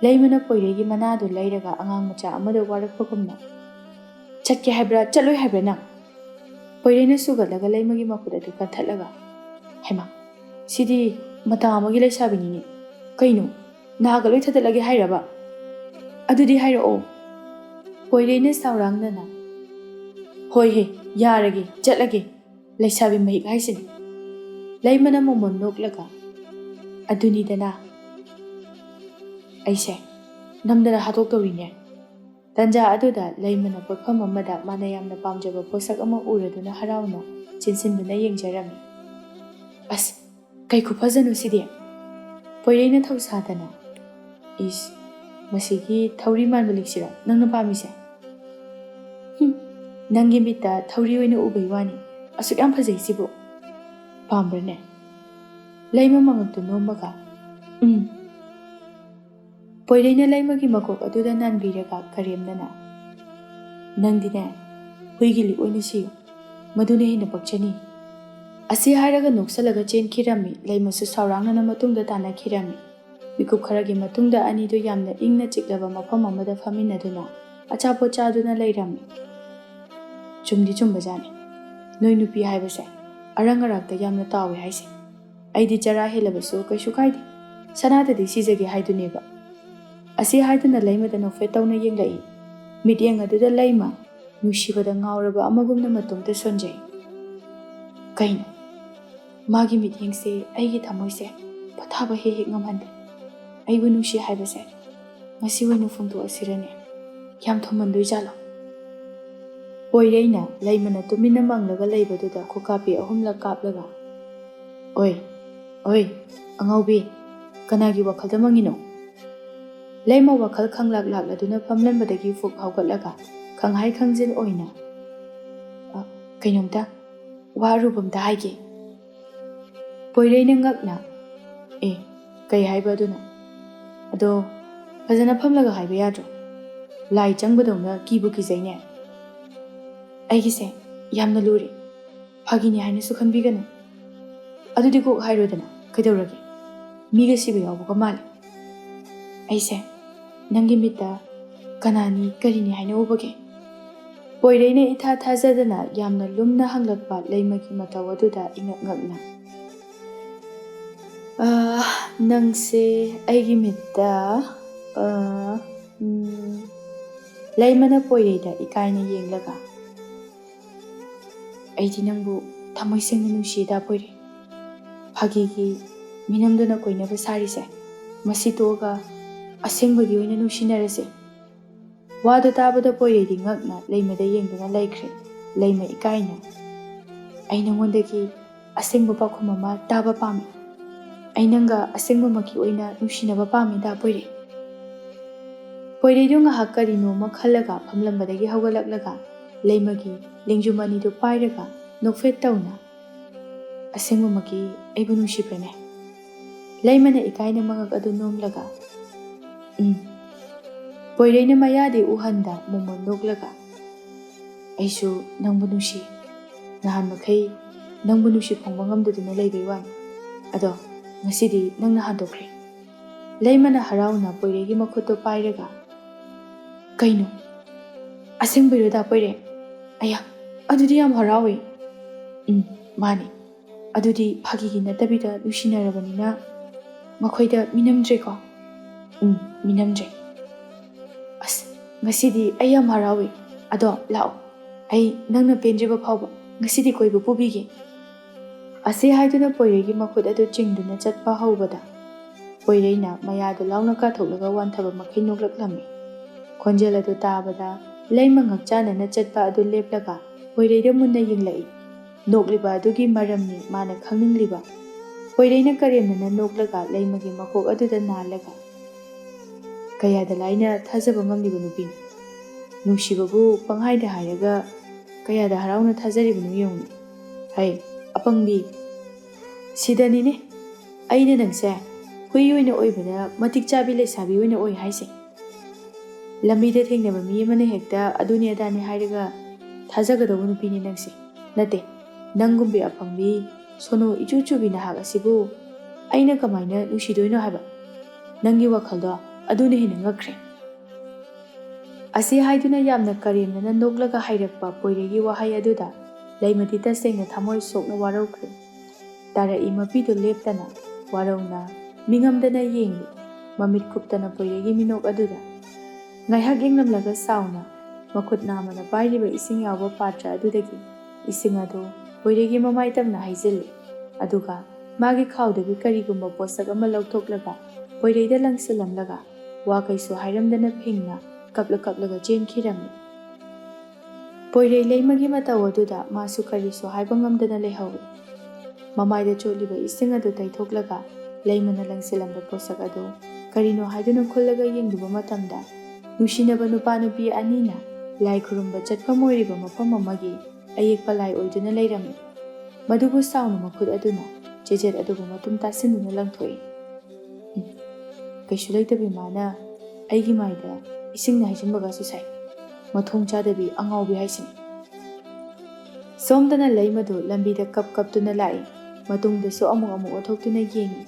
ꯂꯩꯃꯅ ꯄꯣꯏꯔꯩꯒꯤ ꯃꯅꯥꯗꯨ ꯂꯩꯔꯒ ꯑꯉꯥꯡ ꯃꯆꯥ ꯑꯃꯗ ꯋꯥꯔꯛꯄꯒꯨꯝꯅ, "ꯆꯠꯀꯦ ꯍꯥꯏꯕ꯭ꯔꯥ, ꯆꯠꯂꯣꯏ ꯍꯥꯏꯕ꯭ꯔꯥ ꯅꯪ?" ꯄꯣꯏꯔꯩꯅ ꯁꯨꯒꯠꯂꯒ ꯂꯩꯃꯒꯤ ꯃꯈꯨꯠ ꯑꯗꯨ ꯀꯟꯊꯠꯂꯒ, "ꯍꯩꯃꯥ, ꯁꯤꯗꯤ ꯃꯇꯥ ꯑꯃꯒꯤ ꯂꯩꯁꯥꯕꯤꯅꯤꯅꯦ꯫ ꯀꯩꯅꯣ, ꯅꯥꯒ ꯂꯣꯏ ꯊꯗꯠꯂꯒꯦ ꯍꯥꯏꯔꯕ? ꯑꯗꯨꯗꯤ ꯍꯥꯏꯔꯛꯑꯣ꯫" ꯄꯣꯏꯔꯩꯅ ꯁꯥꯎꯔꯥꯡꯅꯅ, "ꯍꯣꯏ ꯍꯦ, ꯌꯥꯔꯒꯦ, ꯆꯠꯂꯒꯦ꯫ ꯂꯩꯁꯥꯕꯤ ꯃꯍꯤꯛ ꯍꯥꯏꯁꯤꯅꯤ꯫" ꯂꯩꯃꯅ ꯃꯣꯃꯣꯟ ꯅꯣꯛꯂꯒ, "ꯑꯗꯨꯅꯤꯗꯅ, ꯑꯩꯁꯦ ꯅꯝꯗꯅ ꯍꯥꯠꯇꯣꯛꯇꯧꯔꯤꯅꯦ꯫" ꯇꯟꯖꯥ ꯑꯗꯨꯗ ꯂꯩꯃꯅ ꯄꯣꯠꯐꯝ ꯑꯃꯗ ꯃꯥꯅ ꯌꯥꯝꯅ ꯄꯥꯝꯖꯕ ꯄꯣꯠꯁꯛ ꯑꯃ ꯎꯔꯗꯨꯅ ꯍꯔꯥꯎꯅ ꯆꯦꯟꯁꯤꯟꯗꯨꯅ ꯌꯦꯡꯖꯔꯝꯃꯤ꯫ "ꯑꯁ, ꯀꯩ ꯈꯨꯐꯖꯅꯣ ꯁꯤꯗꯤ!" ꯄꯣꯏꯔꯩꯅ ꯊꯧꯁꯥꯗꯅ, "ꯏꯁ, ꯃꯁꯤꯒꯤ ꯊꯧꯔꯤ ꯃꯥꯟꯕ ꯂꯤꯛꯁꯤꯔꯣ ꯅꯪꯅ ꯄꯥꯝꯃꯤꯁꯦ?" "ꯍꯨꯝ, ꯅꯪꯒꯤ ꯃꯤꯠꯇ ꯊꯧꯔꯤ ꯑꯣꯏꯅ ꯎꯕꯩ ꯋꯥꯅꯤ꯫ ꯑꯁꯨꯛ ꯌꯥꯝ ꯐꯖꯩꯁꯤꯕꯨ꯫ ꯄꯥꯝꯕ꯭ꯔꯅꯦ?" ꯂꯩꯃ ꯃꯉꯛꯇꯨ ꯅꯣꯝꯃꯒ, "ꯎꯝ꯫" ꯄꯣꯏꯔꯩꯅ ꯂꯩꯃꯒꯤ ꯃꯀꯣꯛ ꯑꯗꯨꯗ ꯅꯥꯟꯕꯤꯔꯒ ꯀꯔꯦꯝꯅꯅ, "ꯅꯪꯗꯤꯅꯦ, ꯍꯨꯏꯒꯤ ꯂꯤꯛ ꯑꯣꯏꯅ ꯁꯤꯌꯨ꯫ ꯃꯗꯨꯅ ꯍꯦꯟꯅ ꯄꯛꯆꯅꯤ꯫" ꯑꯁꯤ ꯍꯥꯏꯔꯒ ꯅꯣꯛꯁꯜꯂꯒ ꯆꯦꯟꯈꯤꯔꯝꯃꯤ꯫ ꯂꯩꯃꯁꯨ ꯁꯥꯎꯔꯥꯡꯅꯅ ꯃꯇꯨꯡꯗ ꯇꯥꯟꯅꯈꯤꯔꯝꯃꯤ꯫ ꯃꯤꯀꯨꯞ ꯈꯔꯒꯤ ꯃꯇꯨꯡꯗ ꯑꯅꯤꯗꯨ ꯌꯥꯝꯅ ꯏꯪꯅ ꯆꯤꯛꯂꯕ ꯃꯐꯝ ꯑꯃꯗ ꯐꯝꯃꯤꯟꯅꯗꯨꯅ ꯑꯆꯥꯄꯣꯠ ꯆꯥꯗꯨꯅ ꯂꯩꯔꯝꯃꯤ꯫ ꯆꯨꯝꯗꯤ ꯆꯨꯝꯕꯖꯥꯠꯅꯤ, ꯅꯣꯏ ꯅꯨꯄꯤ ꯍꯥꯏꯕꯁꯦ ꯑꯔꯪ ꯑꯔꯥꯛꯇ ꯌꯥꯝꯅ ꯇꯥꯎꯏ ꯍꯥꯏꯁꯦ꯫ ꯑꯩꯗꯤ ꯆꯔꯥ ꯍꯦꯜꯂꯕꯁꯨ ꯀꯩꯁꯨ ꯀꯥꯏꯗꯦ, ꯁꯅꯥꯗꯗꯤ ꯁꯤꯖꯒꯦ ꯍꯥꯏꯗꯨꯅꯦꯕ꯫ ꯑꯁꯤ ꯍꯥꯏꯗꯨꯅ ꯂꯩꯃꯗ ꯅꯣꯛꯐꯦꯠ ꯇꯧꯅ ꯌꯦꯡꯂꯛꯏ꯫ ꯃꯤꯠꯌꯦꯡ ꯑꯗꯨꯗ ꯂꯩꯃ ꯅꯨꯡꯁꯤꯕꯗ ꯉꯥꯎꯔꯕ ꯑꯃꯒꯨꯝꯅ ꯃꯇꯣꯝꯇ ꯁꯣꯟꯖꯩ꯫ ꯀꯩꯅꯣ? ꯃꯥꯒꯤ ꯃꯤꯠꯌꯦꯡꯁꯦ ꯑꯩꯒꯤ ꯊꯃꯣꯏꯁꯦ ꯄꯣꯊꯥꯕ ꯍꯦꯛ ꯍꯦꯛ ꯉꯝꯍꯟꯗꯦ꯫ ꯑꯩꯕꯨ ꯅꯨꯡꯁꯤ ꯍꯥꯏꯕꯁꯦ ꯉꯁꯤ ꯑꯣꯏꯅ ꯐꯣꯡꯗꯣꯛꯑꯁꯤꯔꯅꯦ? ꯌꯥꯝ ꯊꯨꯝꯃꯟꯗꯣꯏꯖꯥꯠꯂꯣ? ꯄꯣꯏꯔꯩꯅ ꯂꯩꯃꯅ ꯇꯨꯃꯤꯟꯅ ꯃꯪꯂꯒ ꯂꯩꯕꯗꯨꯗ ꯈꯨꯀꯥꯞꯄꯤ ꯑꯍꯨꯝꯂꯛ ꯀꯥꯞꯂꯒ, "ꯑꯣꯏ, ꯑꯣꯏ, ꯑꯉꯥꯎꯕꯤ, ꯀꯅꯥꯒꯤ ꯋꯥꯈꯜꯗ ꯃꯪꯉꯤꯅꯣ?" ꯂꯩꯃ ꯋꯥꯈꯜ ꯈꯪꯂꯥꯛ ꯂꯥꯛꯂꯗꯨꯅ ꯐꯝꯂꯝꯕꯗꯒꯤ ꯐꯨꯛ ꯍꯧꯒꯠꯂꯒ ꯈꯪꯍꯥꯏ ꯈꯪꯖꯤꯟ ꯑꯣꯏꯅ, "ꯑ, ꯀꯩꯅꯣꯝꯇ, ꯋꯥ ꯑꯔꯨꯕ ꯑꯝꯇ ꯍꯥꯏꯒꯦ꯫" ꯄꯣꯏꯔꯩꯅ ꯉꯛꯅ, "ꯑꯦ, ꯀꯩ ꯍꯥꯏꯕ ꯑꯗꯨꯅ? ꯑꯗꯣ ꯐꯖꯅ ꯐꯝꯂꯒ ꯍꯥꯏꯕ ꯌꯥꯗ꯭ꯔꯣ? ꯂꯥꯏ ꯆꯪꯕꯗꯧꯅ ꯀꯤꯕꯨ ꯀꯤꯖꯩꯅꯦ꯫" "ꯑꯩꯒꯤꯁꯦ ꯌꯥꯝꯅ ꯂꯨꯔꯦ, ꯐꯥꯒꯤꯅꯤ ꯍꯥꯏꯅꯁꯨ ꯈꯟꯕꯤꯒꯅꯨ꯫ ꯑꯗꯨꯗꯤ ꯀꯣꯛ ꯍꯥꯏꯔꯣꯗꯅ, ꯀꯩꯗꯧꯔꯒꯦ? ꯃꯤꯒ ꯁꯤꯕ ꯌꯥꯎꯕꯒ ꯃꯥꯜꯂꯦ꯫ ꯑꯩꯁꯦ ꯅꯪꯒꯤ ꯃꯤꯠꯇ ꯀꯅꯥꯅꯤ ꯀꯔꯤꯅꯤ ꯍꯥꯏꯅ ꯎꯕꯒꯦ?" ꯄꯣꯏꯔꯩꯅ ꯏꯊꯥ ꯊꯥꯖꯗꯅ ꯌꯥꯝꯅ ꯂꯨꯝꯅ ꯍꯪꯂꯛꯄ ꯂꯩꯃꯒꯤ ꯃꯇꯧ ꯑꯗꯨꯗ ꯏꯉꯛ ꯉꯛꯅ, "ꯑꯥ, ꯅꯪꯁꯦ ꯑꯩꯒꯤ ꯃꯤꯠꯇ, ꯑꯥ, ꯎꯝ," ꯂꯩꯃꯅ ꯄꯣꯏꯔꯩꯗ ꯏꯀꯥꯏꯅ ꯌꯦꯡꯂꯒ, "ꯑꯩꯗꯤ ꯅꯪꯕꯨ ꯊꯃꯣꯏ ꯁꯦꯡꯅ ꯅꯨꯡꯁꯤꯗ ꯄꯣꯏꯔꯩ꯫ ꯐꯥꯒꯤꯒꯤ ꯃꯤꯅꯝꯗꯨꯅ ꯀꯣꯏꯅꯕ ꯁꯥꯔꯤꯁꯦ, ꯃꯁꯤ ꯇꯣꯛꯑꯒ ꯑꯁꯦꯡꯕꯒꯤ ꯑꯣꯏꯅ ꯅꯨꯡꯁꯤꯅꯔꯁꯦ꯫" ꯋꯥꯗꯨ ꯇꯥꯕꯗ ꯄꯣꯏꯔꯩꯗꯤ ꯉꯛꯅ ꯂꯩꯃꯗ ꯌꯦꯡꯗꯨꯅ ꯂꯩꯈ꯭ꯔꯦ꯫ ꯂꯩꯃ ꯏꯀꯥꯏꯅ, "ꯑꯩ ꯅꯉꯣꯟꯗꯒꯤ ꯑꯁꯦꯡꯕ ꯄꯥꯎꯈꯨꯝ ꯑꯃ ꯇꯥꯕ ꯄꯥꯝꯃꯤ꯫ ꯑꯩ ꯅꯪꯒ ꯑꯁꯦꯡꯕꯃꯛꯀꯤ ꯑꯣꯏꯅ ꯅꯨꯡꯁꯤꯅꯕ ꯄꯥꯝꯃꯤ ꯗꯥ ꯄꯣꯏꯔꯩ꯫" ꯄꯣꯏꯔꯩꯗꯨ ꯉꯥꯏꯍꯥꯛ ꯀꯔꯤꯅꯣ ꯑꯃ ꯈꯜꯂꯒ ꯐꯝꯂꯝꯕꯗꯒꯤ ꯍꯧꯒꯠꯂꯛꯂꯒ ꯂꯩꯃꯒꯤ ꯂꯦꯡꯖꯨꯝ ꯑꯅꯤꯗꯨ ꯄꯥꯏꯔꯒ ꯅꯣꯛꯐꯦꯠ ꯇꯧꯅ, "ꯑꯁꯦꯡꯕꯃꯛꯀꯤ ꯑꯩꯕꯨ ꯅꯨꯡꯁꯤꯕ꯭ꯔꯅꯦ?" ꯂꯩꯃꯅ ꯏꯀꯥꯏꯅ ꯃꯉꯛ ꯑꯗꯨ ꯅꯣꯝꯂꯒ, "ꯎꯝ꯫" ꯄꯣꯏꯔꯩꯅ ꯃꯌꯥꯗꯤ ꯎꯍꯟꯗ ꯃꯣꯃꯣꯟ ꯅꯣꯛꯂꯒ, "ꯑꯩꯁꯨ ꯅꯪꯕꯨ ꯅꯨꯡꯁꯤ꯫ ꯅꯍꯥꯟ ꯃꯈꯩ ꯅꯪꯕꯨ ꯅꯨꯡꯁꯤ ꯐꯣꯡꯕ ꯉꯝꯗꯗꯨꯅ ꯂꯩꯕꯩ ꯋꯥꯅꯤ꯫ ꯑꯗꯣ ꯉꯁꯤꯗꯤ ꯅꯪꯅ ꯍꯥꯟꯗꯣꯛꯈ꯭ꯔꯦ꯫" ꯂꯩꯃꯅ ꯍꯔꯥꯎꯅ ꯄꯣꯏꯔꯩꯒꯤ ꯃꯈꯨꯠꯇꯣ ꯄꯥꯏꯔꯒ, "ꯀꯩꯅꯣ? ꯑꯁꯦꯡꯕꯩꯔꯣ, ꯗꯥ ꯄꯣꯏꯔꯩ? ꯑꯌꯥ, ꯑꯗꯨꯗꯤ ꯌꯥꯝ ꯍꯔꯥꯎꯋꯦ꯫" "ꯎꯝ, ꯃꯥꯅꯤ꯫ ꯑꯗꯨꯗꯤ ꯐꯥꯒꯤꯒꯤ ꯅꯠꯇꯕꯤꯗ ꯅꯨꯡꯁꯤꯅꯔꯕꯅꯤꯅ ꯃꯈꯣꯏꯗ ꯃꯤꯅꯝꯗ꯭ꯔꯦꯀꯣ?" "ꯎꯝ, ꯃꯤꯅꯝꯗ꯭ꯔꯦ꯫" "ꯑꯁ, ꯉꯁꯤꯗꯤ ꯑꯩ ꯌꯥꯝ ꯍꯔꯥꯎꯏ꯫ ꯑꯗꯣ ꯂꯥꯛꯑꯣ, ꯑꯩ ꯅꯪꯅ ꯄꯦꯟꯗ꯭ꯔꯤꯕ ꯐꯥꯎꯕ ꯉꯁꯤꯗꯤ ꯀꯣꯏꯕ ꯄꯨꯕꯤꯒꯦ꯫" ꯑꯁꯤ ꯍꯥꯏꯗꯨꯅ ꯄꯣꯏꯔꯩꯒꯤ ꯃꯈꯨꯠ ꯑꯗꯨ ꯆꯤꯡꯗꯨꯅ ꯆꯠꯄ ꯍꯧꯕꯗ, ꯄꯣꯏꯔꯩꯅ ꯃꯌꯥꯗꯨ ꯂꯥꯎꯅ ꯀꯥꯊꯣꯛꯂꯒ ꯋꯥꯟꯊꯕ ꯃꯈꯩ ꯅꯣꯛꯂꯛꯂꯝꯃꯤ꯫ ꯈꯣꯟꯖꯦꯜ ꯑꯗꯨ ꯇꯥꯕꯗ ꯂꯩꯃ ꯉꯛꯆꯥꯅꯅ ꯆꯠꯄ ꯑꯗꯨ ꯂꯦꯞꯂꯒ ꯄꯣꯏꯔꯩꯗ ꯃꯨꯟꯅ ꯌꯦꯡꯂꯛꯏ꯫ ꯅꯣꯛꯂꯤꯕ ꯑꯗꯨꯒꯤ ꯃꯔꯝꯅꯤ ꯃꯥꯅ ꯈꯪꯅꯤꯡꯂꯤꯕ꯫ ꯄꯣꯏꯔꯩꯅ ꯀꯔꯦꯝꯅꯅ ꯅꯣꯛꯂꯒ ꯂꯩꯃꯒꯤ ꯃꯀꯣꯛ ꯑꯗꯨꯗ ꯅꯥꯜꯂꯒ, "ꯀꯌꯥꯗ ꯂꯥꯏꯅ ꯊꯥꯖꯕ ꯉꯝꯂꯤꯕ ꯅꯨꯄꯤꯅꯤ꯫ ꯅꯨꯡꯁꯤꯕꯕꯨ ꯄꯪꯍꯥꯏꯗ ꯍꯥꯏꯔꯒ ꯀꯌꯥꯗ ꯍꯔꯥꯎꯅ ꯊꯥꯖꯔꯤꯕꯅꯣ ꯌꯦꯡꯉꯨꯅꯦ꯫ ꯍꯩ, ꯑꯄꯪꯕꯤ! ꯁꯤꯗꯅꯤꯅꯦ ꯑꯩꯅ ꯅꯪꯁꯦ ꯍꯨꯏ ꯑꯣꯏꯅ ꯑꯣꯏꯕꯗ ꯃꯇꯤꯛ ꯆꯥꯕꯤ ꯂꯩꯁꯥꯕꯤ ꯑꯣꯏꯅ ꯑꯣꯏ ꯍꯥꯏꯁꯦ꯫ ꯂꯝꯕꯤꯗ ꯊꯦꯡꯅꯕ ꯃꯤ ꯑꯃꯅ ꯍꯦꯛꯇ ꯑꯗꯨꯅꯤ ꯑꯗꯥꯅꯤ ꯍꯥꯏꯔꯒ ꯊꯥꯖꯒꯗꯧꯕ ꯅꯨꯄꯤꯅꯤ ꯅꯪꯁꯦ꯫ ꯅꯠꯇꯦ, ꯅꯪꯒꯨꯝꯕꯤ ꯑꯄꯪꯕꯤ, ꯁꯣꯅꯣ ꯏꯆꯨ ꯆꯨꯕꯤ ꯅꯍꯥꯛ ꯑꯁꯤꯕꯨ ꯑꯩꯅ ꯀꯃꯥꯏꯅ ꯅꯨꯡꯁꯤꯗꯣꯏꯅꯣ ꯍꯥꯏꯕ? ꯅꯪꯒꯤ ꯋꯥꯈꯜꯗꯣ ꯑꯗꯨꯅ ꯍꯦꯟꯅ ꯉꯛꯈ꯭ꯔꯦ꯫" ꯑꯁꯤ ꯍꯥꯏꯗꯨꯅ ꯌꯥꯝꯅ ꯀꯔꯦꯝꯅꯅ ꯅꯣꯛꯂꯒ ꯍꯥꯏꯔꯛꯄ ꯄꯣꯏꯔꯩꯒꯤ ꯋꯥꯍꯩ ꯑꯗꯨꯗ ꯂꯩꯃꯗꯤ ꯇꯁꯦꯡꯅ ꯊꯃꯣꯏ ꯁꯣꯛꯅ ꯋꯥꯔꯧꯈ꯭ꯔꯦ꯫ ꯇꯥꯔꯛꯏ ꯃꯄꯤꯗꯨ ꯂꯦꯞꯇꯅ, ꯋꯥꯔꯧꯅ, ꯃꯤꯉꯝꯗꯅ ꯌꯦꯡꯂꯤ꯫ ꯃꯃꯤꯠ ꯀꯨꯞꯇꯅ ꯄꯣꯏꯔꯩꯒꯤ ꯃꯤꯅꯣꯛ ꯑꯗꯨꯗ꯫ ꯉꯥꯏꯍꯥꯛ ꯌꯦꯡꯂꯝꯂꯒ ꯁꯥꯎꯅ ꯃꯈꯨꯠ ꯅꯥꯝꯃꯅ ꯄꯥꯏꯔꯤꯕ ꯏꯁꯤꯡ ꯌꯥꯎꯕ ꯄꯥꯇ꯭ꯔ ꯑꯗꯨꯗꯒꯤ ꯏꯁꯤꯡ ꯑꯗꯨ ꯄꯣꯏꯔꯩꯒꯤ ꯃꯃꯥꯏ ꯇꯝꯅ ꯍꯩꯖꯤꯜꯂꯤ꯫ ꯑꯗꯨꯒ ꯃꯥꯒꯤ ꯈꯥꯎꯗꯒꯤ ꯀꯔꯤꯒꯨꯝꯕ ꯄꯣꯠꯁꯛ ꯑꯃ ꯂꯧꯊꯣꯛꯂꯒ ꯄꯣꯏꯔꯩꯗ ꯂꯪꯁꯤꯜꯂꯝꯂꯒ ꯋꯥ ꯀꯩꯁꯨ ꯍꯥꯏꯔꯝꯗꯅ ꯐꯤꯡꯅ ꯀꯞꯂ ꯀꯞꯂꯒ ꯆꯦꯟꯈꯤꯔꯝꯃꯤ꯫ ꯄꯣꯏꯔꯩ ꯂꯩꯃꯒꯤ ꯃꯇꯧ ꯑꯗꯨꯗ ꯃꯥꯁꯨ ꯀꯔꯤꯁꯨ ꯍꯥꯏꯕ ꯉꯝꯗꯅ ꯂꯩꯍꯧꯏ꯫ ꯃꯃꯥꯏꯗ ꯆꯣꯠꯂꯤꯕ ꯏꯁꯤꯡ ꯑꯗꯨ ꯇꯩꯊꯣꯛꯂꯒ ꯂꯩꯃꯅ ꯂꯪꯁꯤꯜꯂꯝꯕ ꯄꯣꯠꯁꯛ ꯑꯗꯨ ꯀꯔꯤꯅꯣ ꯍꯥꯏꯗꯨꯅ ꯈꯨꯜꯂꯒ ꯌꯦꯡꯂꯨꯕ ꯃꯇꯝꯗ, ꯅꯨꯡꯁꯤꯅꯕ ꯅꯨꯄꯥ ꯅꯨꯄꯤ ꯑꯅꯤꯅ ꯂꯥꯏ ꯈꯨꯔꯨꯝꯕ ꯆꯠꯐꯝ ꯑꯣꯏꯔꯤꯕ ꯃꯐꯝ ꯑꯃꯒꯤ ꯑꯌꯦꯛꯄ ꯂꯥꯏ ꯑꯣꯏꯗꯨꯅ ꯂꯩꯔꯝꯃꯤ꯫ ꯃꯗꯨꯕꯨ ꯁꯥꯎꯅ ꯃꯈꯨꯠ ꯑꯗꯨꯅ ꯆꯦꯆꯦꯠ ꯑꯗꯨꯕꯨ ꯃꯇꯨꯝ ꯇꯥꯁꯤꯟꯗꯨꯅ ꯂꯪꯊꯣꯛꯏ꯫ ꯎꯝ, ꯀꯩꯁꯨ ꯂꯩꯇꯕꯤ ꯃꯥꯅ ꯑꯩꯒꯤ ꯃꯥꯏꯗ ꯏꯁꯤꯡꯅ ꯍꯩꯖꯤꯟꯕꯒꯁꯨ ꯁꯥꯏ꯫ ꯃꯊꯣꯡ ꯆꯥꯗꯕꯤ ꯑꯉꯥꯎꯕꯤ ꯍꯥꯏꯁꯤꯅꯤ꯫ ꯁꯣꯝꯗꯅ ꯂꯩꯃꯗꯨ ꯂꯝꯕꯤꯗ ꯀꯞ ꯀꯞꯇꯨꯅ ꯂꯥꯛꯏ꯫ ꯃꯇꯨꯡꯗꯁꯨ ꯑꯃꯨꯛ ꯑꯃꯨꯛ ꯑꯣꯟꯊꯣꯛꯇꯨꯅ ꯌꯦꯡꯏ꯫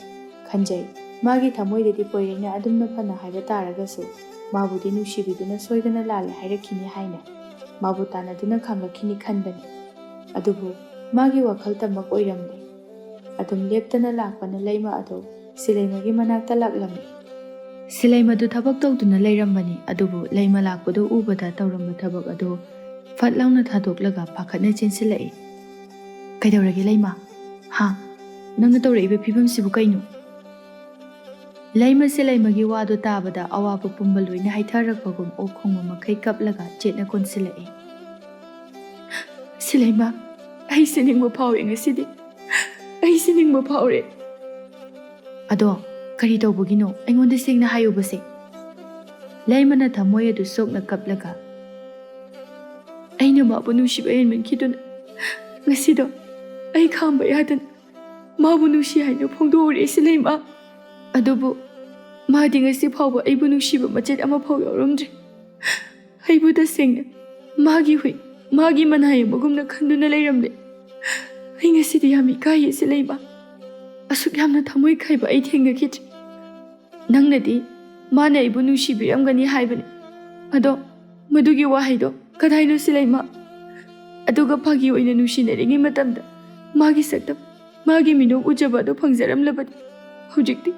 ꯈꯟꯖꯩ, ꯃꯥꯒꯤ ꯊꯃꯣꯏꯗꯗꯤ ꯄꯣꯏꯔꯩꯅ ꯑꯗꯨꯝꯅ ꯐꯅ ꯍꯥꯏꯕ ꯇꯥꯔꯒꯁꯨ, ꯃꯥꯕꯨꯗꯤ ꯅꯨꯡꯁꯤꯕꯤꯗꯨꯅ ꯁꯣꯏꯗꯅ ꯂꯥꯜꯂꯦ ꯍꯥꯏꯔꯛꯈꯤꯅꯤ ꯍꯥꯏꯅ ꯃꯥꯕꯨ ꯇꯥꯟꯅꯗꯨꯅ ꯈꯥꯡꯂꯛꯈꯤꯅꯤ ꯈꯟꯕꯅꯤ꯫ ꯑꯗꯨꯕꯨ ꯃꯥꯒꯤ ꯋꯥꯈꯜꯇꯃꯛ ꯑꯣꯏꯔꯝꯂꯦ꯫ ꯑꯗꯨꯝ ꯂꯦꯞꯇꯅ ꯂꯥꯛꯄꯅ ꯂꯩꯃ ꯑꯗꯨ ꯁꯤꯂꯩꯃꯒꯤ ꯃꯅꯥꯛꯇ ꯂꯥꯛꯂꯝꯃꯤ꯫ ꯁꯤꯂꯩꯃꯗꯨ ꯊꯕꯛ ꯇꯧꯗꯨꯅ ꯂꯩꯔꯝꯕꯅꯤ, ꯑꯗꯨꯕꯨ ꯂꯩꯃ ꯂꯥꯛꯄꯗꯨ ꯎꯕꯗ ꯇꯧꯔꯝꯕ ꯊꯕꯛ ꯑꯗꯨ ꯐꯠ ꯂꯥꯎꯅ ꯊꯥꯗꯣꯛꯂꯒ ꯄꯥꯈꯠꯅ ꯆꯦꯟꯁꯤꯜꯂꯛꯏ꯫ "ꯀꯩꯗꯧꯔꯒꯦ ꯂꯩꯃ? ꯍꯥ? ꯅꯪꯅ ꯇꯧꯔꯛꯏꯕ ꯐꯤꯕꯝꯁꯤꯕꯨ ꯀꯩꯅꯣ?" ꯂꯩꯃ ꯁꯤꯂꯩꯃꯒꯤ ꯋꯥꯗꯨ ꯇꯥꯕꯗ ꯑꯋꯥꯕ ꯄꯨꯝꯕ ꯂꯣꯏꯅ ꯍꯩꯊꯔꯛꯄꯒꯨꯝ ꯑꯣꯛ ꯈꯣꯡꯕ ꯃꯈꯩ ꯀꯞꯂꯒ ꯆꯦꯠꯅ ꯀꯣꯟꯁꯤꯜꯂꯛꯏ꯫ "ꯁꯤꯂꯩꯃ, ꯑꯩ ꯁꯤꯅꯤꯡꯕ ꯐꯥꯎꯔꯦ ꯉꯁꯤꯗꯤ꯫ ꯑꯩ ꯁꯤꯅꯤꯡꯕ ꯐꯥꯎꯔꯦ꯫" "ꯑꯗꯣ ꯀꯔꯤ ꯇꯧꯕꯒꯤꯅꯣ? ꯑꯩꯉꯣꯟꯗ ꯁꯦꯡꯅ ꯍꯥꯏꯌꯨꯕꯁꯦ꯫" ꯂꯩꯃꯅ ꯊꯃꯣꯏ ꯑꯗꯨ ꯁꯣꯛꯅ ꯀꯞꯂꯒ, "ꯑꯩꯅ ꯃꯥꯕꯨ ꯅꯨꯡꯁꯤꯕ ꯍꯦꯟꯃꯟꯈꯤꯗꯨꯅ ꯉꯁꯤꯗꯣ ꯑꯩ ꯈꯥꯝꯕ ꯌꯥꯗꯅ ꯃꯥꯕꯨ ꯅꯨꯡꯁꯤ ꯍꯥꯏꯅ ꯐꯣꯡꯗꯣꯛꯎꯔꯦ ꯁꯤꯂꯩꯃ꯫ ꯑꯗꯨꯕꯨ ꯃꯥꯗꯤ ꯉꯁꯤ ꯐꯥꯎꯕ ꯑꯩꯕꯨ ꯅꯨꯡꯁꯤꯕ ꯃꯆꯦꯠ ꯑꯃꯐꯥꯎ ꯌꯥꯎꯔꯝꯗ꯭ꯔꯦ꯫ ꯑꯩꯕꯨ ꯇꯁꯦꯡꯅ ꯃꯥꯒꯤ ꯍꯨꯏ, ꯃꯥꯒꯤ ꯃꯅꯥꯏ ꯑꯃꯒꯨꯝꯅ ꯈꯟꯗꯨꯅ ꯂꯩꯔꯝꯂꯦ꯫ ꯑꯩ ꯉꯁꯤꯗꯤ ꯌꯥꯝ ꯏꯀꯥꯏꯌꯦ ꯁꯤꯂꯩꯃ꯫ ꯑꯁꯨꯛ ꯌꯥꯝꯅ ꯊꯃꯣꯏ ꯀꯥꯏꯕ ꯑꯩ ꯊꯦꯡꯅꯈꯤꯗ꯭ꯔꯤ꯫ ꯅꯪꯅꯗꯤ ꯃꯥꯅ ꯑꯩꯕꯨ ꯅꯨꯡꯁꯤꯕꯤꯔꯝꯒꯅꯤ ꯍꯥꯏꯕꯅꯤ꯫ ꯑꯗꯣ ꯃꯗꯨꯒꯤ ꯋꯥꯍꯩꯗꯣ ꯀꯗꯥꯏꯅꯣ ꯁꯤꯂꯩꯃ? ꯑꯗꯨꯒ ꯐꯥꯒꯤ ꯑꯣꯏꯅ ꯅꯨꯡꯁꯤꯅꯔꯤꯉꯩ ꯃꯇꯝꯗ ꯃꯥꯒꯤ ꯁꯛꯇꯝ, ꯃꯥꯒꯤ ꯃꯤꯅꯣꯛ ꯎꯖꯕ ꯑꯗꯨ ꯐꯪꯖꯔꯝꯂꯕꯗꯤ ꯍꯧꯖꯤꯛꯇꯤ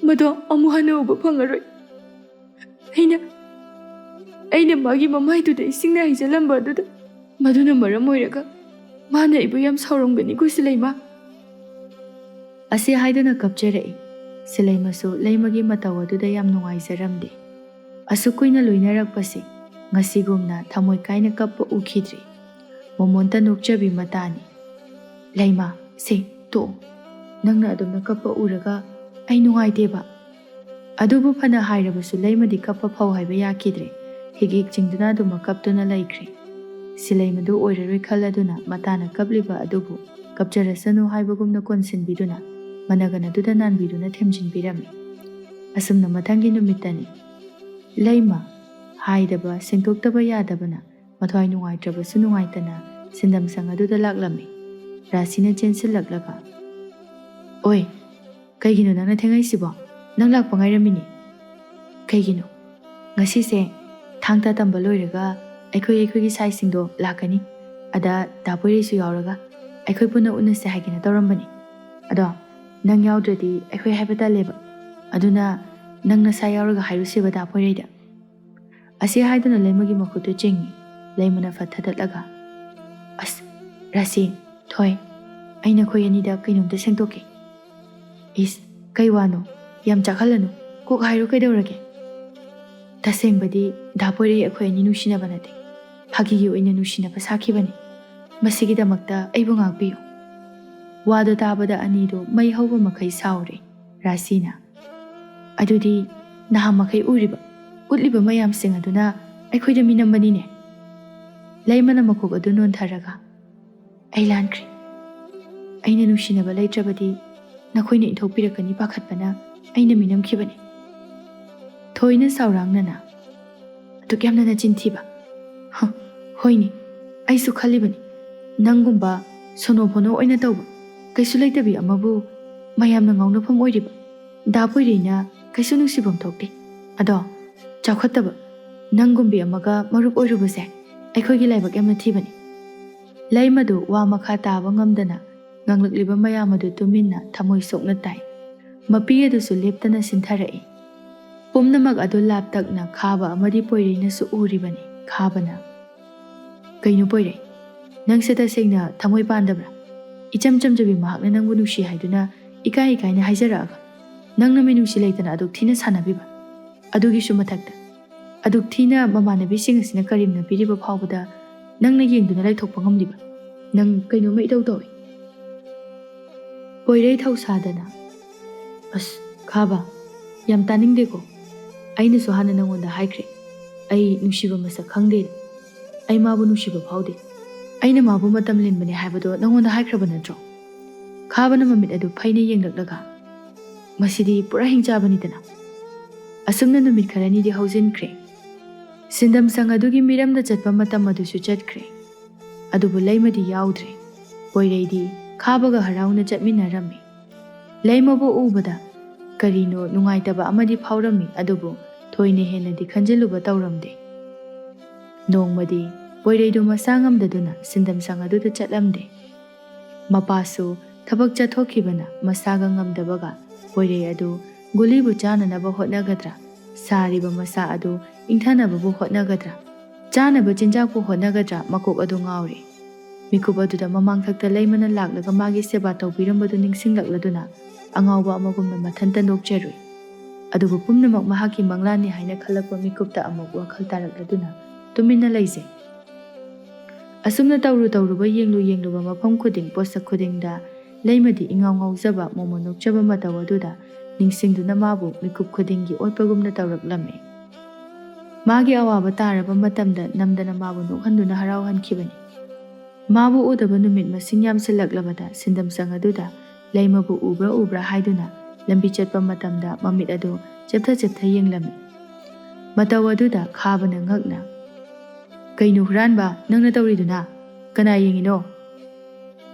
ꯃꯗꯣ ꯑꯃꯨꯛ ꯍꯟꯅ ꯎꯕ ꯐꯪꯉꯔꯣꯏ꯫ ꯑꯩꯅ, ꯑꯩꯅ ꯃꯥꯒꯤ ꯃꯃꯥꯏꯗꯨꯗ ꯏꯁꯤꯡꯅ ꯍꯩꯖꯤꯜꯂꯝꯕ ꯑꯗꯨꯗ, ꯃꯗꯨꯅ ꯃꯔꯝ ꯑꯣꯏꯔꯒ ꯃꯥꯅ ꯑꯩꯕꯨ ꯌꯥꯝ ꯁꯥꯎꯔꯝꯒꯅꯤꯀꯣ ꯁꯤꯂꯩꯃ꯫" ꯑꯁꯤ ꯍꯥꯏꯗꯨꯅ ꯀꯞꯆꯔꯛꯏ꯫ ꯁꯤꯂꯩꯃꯁꯨ ꯂꯩꯃꯒꯤ ꯃꯇꯧ ꯑꯗꯨꯗ ꯌꯥꯝ ꯅꯨꯡꯉꯥꯏꯖꯔꯝꯗꯦ꯫ ꯑꯁꯨꯛ ꯀꯨꯏꯅ ꯂꯣꯏꯅꯔꯛꯄꯁꯦ ꯉꯁꯤꯒꯨꯝꯅ ꯊꯃꯣꯏ ꯀꯥꯏꯅ ꯀꯞꯄ ꯎꯈꯤꯗ꯭ꯔꯤ꯫ ꯃꯣꯃꯣꯟꯇ ꯅꯣꯛꯆꯕꯤ ꯃꯇꯥꯅꯤ꯫ "ꯂꯩꯃ, ꯁꯦ, ꯇꯣꯛꯑꯣ꯫ ꯅꯪꯅ ꯑꯗꯨꯝꯅ ꯀꯞꯄ ꯎꯔꯒ ꯑꯩ ꯅꯨꯡꯉꯥꯏꯇꯦꯕ꯫" ꯑꯗꯨꯕꯨ ꯐꯅ ꯍꯥꯏꯔꯕꯁꯨ ꯂꯩꯃꯗꯤ ꯀꯞꯄ ꯐꯧ ꯍꯥꯏꯕ ꯌꯥꯈꯤꯗ꯭ꯔꯦ꯫ ꯍꯤꯛ ꯍꯤꯛ ꯆꯤꯡꯗꯨꯅ ꯑꯗꯨꯃꯛ ꯀꯞꯇꯨꯅ ꯂꯩꯈ꯭ꯔꯦ꯫ ꯁꯤꯂꯩꯃꯗꯨ ꯑꯣꯏꯔꯔꯣꯏ ꯈꯜꯂꯗꯨꯅ ꯃꯇꯥꯅ ꯀꯞꯂꯤꯕ ꯑꯗꯨꯕꯨ ꯀꯞꯆꯔꯁꯅꯨ ꯍꯥꯏꯕꯒꯨꯝꯅ ꯀꯣꯟꯁꯤꯟꯕꯤꯗꯨꯅ ꯃꯅꯒꯟ ꯑꯗꯨꯗ ꯅꯥꯟꯕꯤꯗꯨꯅ ꯊꯦꯝꯖꯤꯟꯕꯤꯔꯝꯃꯤ꯫ ꯑꯁꯨꯝꯅ ꯃꯊꯪꯒꯤ ꯅꯨꯃꯤꯠꯇꯅꯤ꯫ ꯂꯩꯃ, ꯍꯥꯏꯗꯕ, ꯁꯦꯡꯗꯣꯛꯇꯕ ꯌꯥꯗꯕꯅ ꯃꯊ꯭ꯋꯥꯏ ꯅꯨꯡꯉꯥꯏꯇ꯭ꯔꯕꯁꯨ ꯅꯨꯡꯉꯥꯏꯇꯅ ꯁꯤꯟꯗꯝꯁꯪ ꯑꯗꯨꯗ ꯂꯥꯛꯂꯝꯃꯤ꯫ ꯔꯥꯁꯤꯅ ꯆꯦꯟꯁꯤꯜꯂꯛꯂꯒ, "ꯑꯣꯏ, "ꯀꯩꯒꯤꯅꯣ ꯅꯪꯅ ꯊꯦꯡꯉꯛꯏꯁꯤꯕꯣ? ꯅꯪ ꯂꯥꯛꯄ ꯉꯥꯏꯔꯝꯃꯤꯅꯦ꯫ ꯀꯩꯒꯤꯅꯣ?" "ꯉꯁꯤꯁꯦ ꯊꯥꯡ ꯇꯥ ꯇꯝꯕ ꯂꯣꯏꯔꯒ ꯑꯩꯈꯣꯏ ꯑꯩꯈꯣꯏꯒꯤ ꯁꯥꯏꯁꯤꯡꯗꯣ ꯂꯥꯛꯀꯅꯤ꯫ ꯑꯗ ꯗꯥ ꯄꯣꯏꯔꯩꯁꯨ ꯌꯥꯎꯔꯒ ꯑꯩꯈꯣꯏ ꯄꯨꯟꯅ ꯎꯅꯁꯦ ꯍꯥꯏꯒꯦꯅ ꯇꯧꯔꯝꯕꯅꯤ꯫ ꯑꯗꯣ ꯅꯪ ꯌꯥꯎꯗ꯭ꯔꯗꯤ ꯑꯩꯈꯣꯏ ꯍꯥꯏꯕ ꯇꯜꯂꯦꯕ꯫ ꯑꯗꯨꯅ ꯅꯪ ꯅꯁꯥ ꯌꯥꯎꯔꯒ ꯍꯥꯏꯔꯨꯁꯦꯕ ꯗꯥ ꯄꯣꯏꯔꯩꯗ꯫" ꯑꯁꯤ ꯍꯥꯏꯗꯨꯅ ꯂꯩꯃꯒꯤ ꯃꯈꯨꯠꯇꯨ ꯆꯤꯡꯏ꯫ ꯂꯩꯃꯅ ꯐꯠ ꯊꯗꯠꯂꯒ, "ꯑꯁ, ꯔꯥꯁꯤ, ꯊꯣꯏ, ꯑꯩ ꯅꯈꯣꯏ ꯑꯅꯤꯗ ꯀꯩꯅꯣꯝꯇ ꯁꯦꯡꯗꯣꯛꯀꯦ꯫" "ꯏꯁ, ꯀꯩ ꯋꯥꯅꯣ? ꯌꯥꯝ ꯆꯥꯛꯍꯜꯂꯅꯨ꯫ ꯀꯣꯛ ꯍꯥꯏꯔꯣ ꯀꯩꯗꯧꯔꯒꯦ?" "ꯇꯁꯦꯡꯕꯗꯤ ꯗꯥ ꯄꯣꯏꯔꯩ ꯑꯩꯈꯣꯏ ꯑꯅꯤ ꯅꯨꯡꯁꯤꯅꯕ ꯅꯠꯇꯦ꯫ ꯐꯥꯒꯤꯒꯤ ꯑꯣꯏꯅ ꯅꯨꯡꯁꯤꯅꯕ ꯁꯥꯈꯤꯕꯅꯤ꯫ ꯃꯁꯤꯒꯤꯗꯃꯛꯇ ꯑꯩꯕꯨ ꯉꯥꯛꯄꯤꯌꯨ꯫" ꯋꯥꯗꯣ ꯇꯥꯕꯗ ꯑꯅꯤꯗꯣ ꯃꯩ ꯍꯧꯕ ꯃꯈꯩ ꯁꯥꯎꯔꯦ꯫ ꯔꯥꯁꯤꯅ, "ꯑꯗꯨꯗꯤ ꯅꯍꯥꯟ ꯃꯈꯩ ꯎꯔꯤꯕ, ꯎꯠꯂꯤꯕ ꯃꯌꯥꯝꯁꯤꯡ ꯑꯗꯨꯅ ꯑꯩꯈꯣꯏꯗ ꯃꯤꯅꯝꯕꯅꯤꯅꯦ꯫" ꯂꯩꯃꯅ ꯃꯀꯣꯛ ꯑꯗꯨ ꯅꯣꯟꯊꯔꯒ, "ꯑꯩ ꯂꯥꯟꯈ꯭ꯔꯦ꯫ ꯑꯩꯅ ꯅꯨꯡꯁꯤꯅꯕ ꯂꯩꯇ꯭ꯔꯕꯗꯤ ꯅꯈꯣꯏꯅ ꯏꯟꯊꯣꯛꯄꯤꯔꯛꯀꯅꯤ ꯄꯥꯈꯠꯄꯅ ꯑꯩꯅ ꯃꯤꯅꯝꯈꯤꯕꯅꯤ꯫" ꯊꯣꯏꯅ ꯁꯥꯎꯔꯥꯡꯅꯅ, "ꯑꯗꯨꯛ ꯌꯥꯝꯅ ꯅꯆꯤꯟ ꯊꯤꯕ? ꯍ, ꯍꯣꯏꯅꯦ, ꯑꯩꯁꯨ ꯈꯜꯂꯤꯕꯅꯤ꯫ ꯅꯪꯒꯨꯝꯕ ꯁꯣꯅꯣ ꯐꯣꯅꯣ ꯑꯣꯏꯅ ꯇꯧꯕ, ꯀꯩꯁꯨ ꯂꯩꯇꯕꯤ ꯑꯃꯕꯨ ꯃꯌꯥꯝꯅ ꯉꯥꯎꯅꯐꯝ ꯑꯣꯏꯔꯤꯕ ꯗꯥ ꯄꯣꯏꯔꯩꯅ ꯀꯩꯁꯨ ꯅꯨꯡꯁꯤꯐꯝ ꯊꯣꯛꯇꯦ꯫ ꯑꯗꯣ ꯆꯥꯎꯈꯠꯇꯕ ꯅꯪꯒꯨꯝꯕꯤ ꯑꯃꯒ ꯃꯔꯨꯞ ꯑꯣꯏꯔꯨꯕꯁꯦ ꯑꯩꯈꯣꯏꯒꯤ ꯂꯥꯏꯕꯛ ꯌꯥꯝꯅ ꯊꯤꯕꯅꯤ꯫" ꯂꯩꯃꯗꯨ ꯋꯥ ꯃꯈꯥ ꯇꯥꯕ ꯉꯝꯗꯅ ꯉꯥꯡꯂꯛꯂꯤꯕ ꯃꯌꯥꯝ ꯑꯗꯨ ꯇꯨꯃꯤꯟꯅ ꯊꯃꯣꯏ ꯁꯣꯛꯅ ꯇꯥꯏ꯫ ꯃꯄꯤ ꯑꯗꯨꯁꯨ ꯂꯦꯞꯇꯅ ꯁꯤꯟꯊꯔꯛꯏ꯫ ꯄꯨꯝꯅꯃꯛ ꯑꯗꯨ ꯂꯥꯞꯇꯛꯅ ꯈꯥꯕ ꯑꯃꯗꯤ ꯄꯣꯏꯔꯩꯅꯁꯨ ꯎꯔꯤꯕꯅꯤ꯫ ꯈꯥꯕꯅ, "ꯀꯩꯅꯣ ꯄꯣꯏꯔꯩ, ꯅꯪꯁꯦ ꯇꯁꯦꯡꯅ ꯊꯃꯣꯏ ꯄꯥꯟꯗꯕ꯭ꯔꯥ? ꯏꯆꯝ ꯆꯝꯖꯕꯤ ꯃꯍꯥꯛꯅ ꯅꯪꯕꯨ ꯅꯨꯡꯁꯤ ꯍꯥꯏꯗꯨꯅ ꯏꯀꯥꯏ ꯏꯀꯥꯏꯅ ꯍꯥꯏꯖꯔꯛꯑꯒ ꯅꯪꯅ ꯃꯤꯅꯨꯡꯁꯤ ꯂꯩꯇꯅ ꯑꯗꯨꯛ ꯊꯤꯅ ꯁꯥꯟꯅꯕꯤꯕ? ꯑꯗꯨꯒꯤꯁꯨ ꯃꯊꯛꯇ ꯑꯗꯨꯛ ꯊꯤꯅ ꯃꯃꯥꯟꯅꯕꯤꯁꯤꯡ ꯑꯁꯤꯅ ꯀꯔꯦꯝꯅꯕꯤꯔꯤꯕ ꯐꯥꯎꯕꯗ ꯅꯪꯅ ꯌꯦꯡꯗꯨꯅ ꯂꯩꯊꯣꯛꯄ ꯉꯝꯂꯤꯕ? ꯅꯪ ꯀꯩꯅꯣꯝꯃ ꯏꯇꯧ ꯇꯧꯏ꯫" ꯄꯣꯏꯔꯩ ꯊꯧꯁꯥꯗꯅ, "ꯑꯁ, ꯈꯥꯕ, ꯌꯥꯝ ꯇꯥꯅꯤꯡꯗꯦꯀꯣ꯫ ꯑꯩꯅꯁꯨ ꯍꯥꯟꯅ ꯅꯪꯉꯣꯟꯗ ꯍꯥꯏꯈ꯭ꯔꯦ, ꯑꯩ ꯅꯨꯡꯁꯤꯕ ꯃꯁꯛ ꯈꯪꯗꯦ꯫ ꯑꯩ ꯃꯥꯕꯨ ꯅꯨꯡꯁꯤꯕ ꯐꯥꯎꯗꯦ꯫ ꯑꯩꯅ ꯃꯥꯕꯨ ꯃꯇꯝ ꯂꯦꯟꯕꯅꯦ ꯍꯥꯏꯕꯗꯣ ꯅꯪꯉꯣꯟꯗ ꯍꯥꯏꯈ꯭ꯔꯕ ꯅꯠꯇ꯭ꯔꯣ?" ꯈꯥꯕꯅ ꯃꯃꯤꯠ ꯑꯗꯨ ꯐꯩꯅ ꯌꯦꯡꯂꯛꯂꯒ, "ꯃꯁꯤꯗꯤ ꯄꯨꯔꯥ ꯍꯤꯡꯆꯥꯕꯅꯤꯗꯅ꯫" ꯑꯁꯨꯝꯅ ꯅꯨꯃꯤꯠ ꯈꯔꯅꯤꯗꯤ ꯍꯧꯖꯤꯟꯈ꯭ꯔꯦ꯫ ꯁꯤꯟꯗꯝ ꯁꯪ ꯑꯗꯨꯒꯤ ꯃꯤꯔꯝꯗ ꯆꯠꯄ ꯃꯇꯝ ꯑꯗꯨꯁꯨ ꯆꯠꯈ꯭ꯔꯦ꯫ ꯑꯗꯨꯕꯨ ꯂꯩꯃꯗꯤ ꯌꯥꯎꯗ꯭ꯔꯦ꯫ ꯄꯣꯏꯔꯩꯗꯤ ꯈꯥꯕꯒ ꯍꯔꯥꯎꯅ ꯆꯠꯃꯤꯟꯅꯔꯝꯃꯤ꯫ ꯂꯩꯃꯕꯨ ꯎꯕꯗ ꯀꯔꯤꯅꯣ ꯅꯨꯡꯉꯥꯏꯇꯕ ꯑꯃꯗꯤ ꯐꯥꯎꯔꯝꯃꯤ, ꯑꯗꯨꯕꯨ ꯊꯣꯏꯅ ꯍꯦꯟꯅꯗꯤ ꯈꯟꯖꯤꯜꯂꯨꯕ ꯇꯧꯔꯝꯗꯦ꯫ ꯅꯣꯡꯃꯗꯤ ꯄꯣꯏꯔꯩꯗꯨ ꯃꯁꯥ ꯉꯝꯗꯗꯨꯅ ꯁꯤꯟꯗꯝꯁꯪ ꯑꯗꯨꯗ ꯆꯠꯂꯝꯗꯦ꯫ ꯃꯄꯥꯁꯨ ꯊꯕꯛ ꯆꯠꯊꯣꯛꯈꯤꯕꯅ ꯃꯁꯥꯒ ꯉꯝꯗꯕꯒ ꯄꯣꯏꯔꯩ ꯑꯗꯨ ꯒꯨꯂꯤꯕꯨ ꯆꯥꯅꯅꯕ ꯍꯣꯠꯅꯒꯗ꯭ꯔꯥ, ꯁꯥꯔꯤꯕ ꯃꯁꯥ ꯑꯗꯨ ꯏꯪꯊꯅꯕꯕꯨ ꯍꯣꯠꯅꯒꯗ꯭ꯔꯥ, ꯆꯥꯅꯕ ꯆꯤꯟꯖꯥꯛꯄꯨ ꯍꯣꯠꯅꯒꯗ꯭ꯔꯥ, ꯃꯀꯣꯛ ꯑꯗꯨ ꯉꯥꯎꯔꯦ꯫ ꯃꯤꯀꯨꯞ ꯑꯗꯨꯗ ꯃꯃꯥꯡꯊꯛꯇ ꯂꯩꯃꯅ ꯂꯥꯛꯂꯒ ꯃꯥꯒꯤ ꯁꯦꯕꯥ ꯇꯧꯕꯤꯔꯝꯕꯗꯨ ꯅꯤꯡꯁꯤꯡꯂꯛꯂꯗꯨꯅ ꯑꯉꯥꯎꯕ ꯑꯃꯒꯨꯝꯅ ꯃꯊꯟꯇ ꯅꯣꯛꯆꯔꯨꯏ꯫ ꯑꯗꯨꯕꯨ ꯄꯨꯝꯅꯃꯛ ꯃꯍꯥꯛꯀꯤ ꯃꯪꯂꯥꯟꯅꯤ ꯍꯥꯏꯅ ꯈꯜꯂꯛꯄ ꯃꯤꯀꯨꯞꯇ ꯑꯃꯨꯛ ꯋꯥꯈꯜ ꯇꯥꯔꯛꯂꯗꯨꯅ ꯇꯨꯃꯤꯟꯅ ꯂꯩꯖꯩ꯫ ꯑꯁꯨꯝꯅ ꯇꯧꯔꯨ ꯇꯧꯔꯨꯕ, ꯌꯦꯡꯂꯨ ꯌꯦꯡꯂꯨꯕ, ꯃꯐꯝ ꯈꯨꯗꯤꯡ, ꯄꯣꯠꯁꯛ ꯈꯨꯗꯤꯡꯗ ꯂꯩꯃꯗꯤ ꯏꯉꯥꯎ ꯉꯥꯎꯖꯕ, ꯃꯣꯃꯣ ꯅꯣꯛꯆꯕ ꯃꯇꯧ ꯑꯗꯨꯗ ꯅꯤꯡꯁꯤꯡꯗꯨꯅ ꯃꯥꯕꯨ ꯃꯤꯀꯨꯞ ꯈꯨꯗꯤꯡꯒꯤ ꯑꯣꯠꯄꯒꯨꯝꯅ ꯇꯧꯔꯛꯂꯝꯃꯤ꯫ ꯃꯥꯒꯤ ꯑꯋꯥꯕ ꯇꯥꯔꯕ ꯃꯇꯝꯗ ꯅꯝꯗꯅ ꯃꯥꯕꯨ ꯅꯣꯛꯍꯟꯗꯨꯅ ꯍꯔꯥꯎꯍꯟꯈꯤꯕꯅꯤ꯫ ꯃꯥꯕꯨ ꯎꯗꯕ ꯅꯨꯃꯤꯠ ꯃꯁꯤꯡ ꯌꯥꯝꯁꯤꯜꯂꯛꯂꯕꯗ ꯁꯤꯟꯗꯝꯁꯪ ꯑꯗꯨꯗ ꯂꯩꯃꯕꯨ ꯎꯕ꯭ꯔꯥ ꯎꯕ꯭ꯔꯥ ꯍꯥꯏꯗꯨꯅ ꯂꯝꯕꯤ ꯆꯠꯄ ꯃꯇꯝꯗ ꯃꯃꯤꯠ ꯑꯗꯨ ꯆꯦꯞꯊ ꯆꯦꯞꯊ ꯌꯦꯡꯂꯝꯃꯤ꯫ ꯃꯇꯧ ꯑꯗꯨꯗ ꯈꯥꯕꯅ ꯉꯛꯅ, "ꯀꯩꯅꯣ ꯍꯨꯔꯥꯟꯕ, ꯅꯪꯅ ꯇꯧꯔꯤꯗꯨꯅ? ꯀꯅꯥ ꯌꯦꯡꯉꯤꯅꯣ?"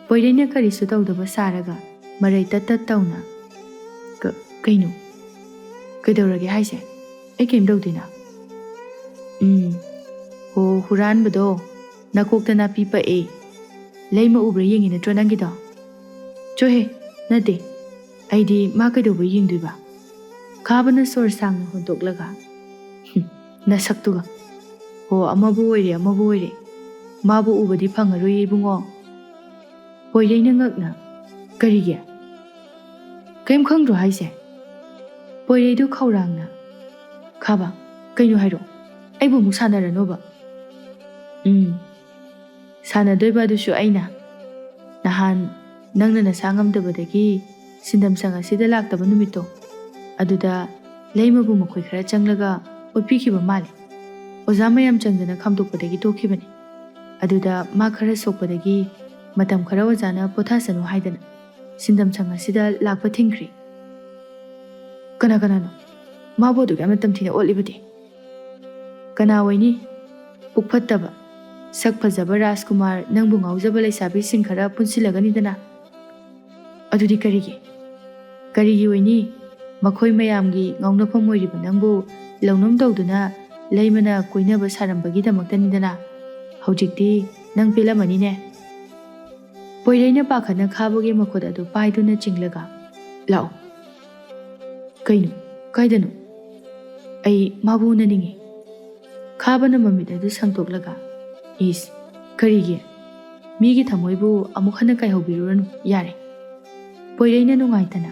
ꯄꯣꯏꯔꯩꯅ ꯀꯔꯤꯁꯨ ꯇꯧꯗꯕ ꯁꯥꯔꯒ ꯃꯔꯩ ꯇꯠ ꯇꯠ ꯇꯧꯅ, "ꯀ-, ꯀꯩꯅꯣ? ꯀꯩꯗꯧꯔꯒꯦ ꯍꯥꯏꯁꯦ? ꯑꯩ ꯀꯩꯝ ꯇꯧꯗꯦꯅ?" "ꯎꯝ, ꯍꯣ, ꯍꯨꯔꯥꯟꯕꯗꯣ, ꯅꯀꯣꯛꯇ ꯅꯥꯄꯤ ꯄꯛꯑꯦ꯫ ꯂꯩꯃ ꯎꯕ꯭ꯔꯥ ꯌꯦꯡꯉꯤ ꯅꯠꯇ꯭ꯔꯣ ꯅꯪꯒꯤꯗꯣ?" "ꯆꯣꯍꯦ, ꯅꯠꯇꯦ, ꯑꯩꯗꯤ ꯃꯥ ꯀꯩꯗꯧꯕ ꯌꯦꯡꯗꯣꯏꯕ?" ꯈꯥꯕꯅ ꯁꯣꯔ ꯁꯥꯡꯅ ꯍꯣꯟꯗꯣꯛꯂꯒ, "ꯍꯨꯝ, ꯅꯁꯛꯇꯨꯒ꯫ ꯍꯣ, ꯑꯃꯕꯨ ꯑꯣꯏꯔꯦ, ꯑꯃꯕꯨ ꯑꯣꯏꯔꯦ꯫ ꯃꯥꯕꯨ ꯎꯕꯗꯤ ꯐꯪꯉꯔꯣꯏꯌꯦ, ꯏꯕꯨꯡꯉꯣ꯫" ꯄꯣꯏꯔꯩꯅ ꯉꯛꯅ, "ꯀꯔꯤꯒꯤ? ꯀꯔꯤꯝ ꯈꯪꯗ꯭ꯔꯣ ꯍꯥꯏꯁꯦ?" ꯄꯣꯏꯔꯩꯗꯨ ꯈꯧꯔꯥꯡꯅ, "ꯈꯥꯕ, ꯀꯩꯅꯣ ꯍꯥꯏꯔꯣ? ꯑꯩꯕꯨ ꯑꯃꯨꯛ ꯁꯥꯟꯅꯔꯅꯣꯕ?" "ꯎꯝ, ꯁꯥꯟꯅꯗꯣꯏꯕ ꯑꯗꯨꯁꯨ ꯑꯩꯅ꯫ ꯅꯍꯥꯟ ꯅꯪꯅ ꯅꯁꯥ ꯉꯝꯗꯕꯗꯒꯤ ꯁꯤꯟꯗꯝꯁꯪ ꯑꯁꯤꯗ ꯂꯥꯛꯇꯕ ꯅꯨꯃꯤꯠꯇꯣ, ꯑꯗꯨꯗ ꯂꯩꯃꯕꯨ ꯃꯈꯣꯏ ꯈꯔ ꯆꯪꯂꯒ ꯑꯣꯠꯄꯤꯈꯤꯕ ꯃꯥꯜꯂꯦ꯫ ꯑꯣꯖꯥ ꯃꯌꯥꯝ ꯆꯪꯗꯅ ꯈꯥꯝꯗꯣꯛꯄꯗꯒꯤ ꯇꯣꯛꯈꯤꯕꯅꯤ꯫ ꯑꯗꯨꯗ ꯃꯥ ꯈꯔ ꯁꯣꯛꯄꯗꯒꯤ ꯃꯇꯝ ꯈꯔ ꯑꯣꯖꯥꯅ ꯄꯣꯊꯥꯁꯅꯨ ꯍꯥꯏꯗꯅ ꯁꯤꯟꯗꯝꯁꯪ ꯑꯁꯤꯗ ꯂꯥꯛꯄ ꯊꯤꯡꯈ꯭ꯔꯦ꯫" "ꯀꯅꯥ ꯀꯅꯥꯅꯣ ꯃꯥꯕꯨ ꯑꯗꯨꯛ ꯌꯥꯝꯅ ꯇꯝꯊꯤꯅ ꯑꯣꯠꯂꯤꯕꯗꯤ?" "ꯀꯅꯥ ꯑꯣꯏꯅꯤ? ꯄꯨꯛ ꯐꯠꯇꯕ, ꯁꯛ ꯐꯖꯕ ꯔꯥꯖꯀꯨꯃꯥꯔ, ꯅꯪꯕꯨ ꯉꯥꯎꯖꯕ ꯂꯩꯁꯥꯕꯤꯁꯤꯡ ꯈꯔ ꯄꯨꯟꯁꯤꯜꯂꯒꯅꯤꯗꯅ꯫ ꯑꯗꯨꯗꯤ ꯀꯔꯤꯒꯤ?" "ꯀꯔꯤꯒꯤ ꯑꯣꯏꯅꯤ? ꯃꯈꯣꯏ ꯃꯌꯥꯝꯒꯤ ꯉꯥꯎꯅꯐꯝ ꯑꯣꯏꯔꯤꯕ ꯅꯪꯕꯨ ꯂꯧꯅꯝ ꯇꯧꯗꯨꯅ ꯂꯩꯃꯅ ꯀꯣꯏꯅꯕ ꯁꯥꯔꯝꯕꯒꯤꯗꯃꯛꯇꯅꯤꯗꯅ꯫ ꯍꯧꯖꯤꯛꯇꯤ ꯅꯪ ꯄꯦꯜꯂꯝꯃꯅꯤꯅꯦ?" ꯄꯣꯏꯔꯩꯅ ꯄꯥꯈꯠꯅ ꯈꯥꯕꯒꯤ ꯃꯈꯨꯠ ꯑꯗꯨ ꯄꯥꯏꯗꯨꯅ ꯆꯤꯡꯂꯒ, "ꯂꯥꯛꯑꯣ꯫" "ꯀꯩꯅꯣ? ꯀꯥꯏꯗꯅꯣ? ꯑꯩ ꯃꯥꯕꯨ ꯎꯅꯅꯤꯡꯉꯤ꯫" ꯈꯥꯕꯅ ꯃꯃꯤꯠ ꯑꯗꯨ ꯁꯪꯗꯣꯛꯂꯒ, "ꯏꯁ, ꯀꯔꯤꯒꯤ? ꯃꯤꯒꯤ ꯊꯃꯣꯏꯕꯨ ꯑꯃꯨꯛ ꯍꯟꯅ ꯀꯥꯏꯍꯧꯕꯤꯔꯨꯔꯅꯨ, ꯌꯥꯔꯦ꯫" ꯄꯣꯏꯔꯩꯅ ꯅꯨꯡꯉꯥꯏꯇꯅ,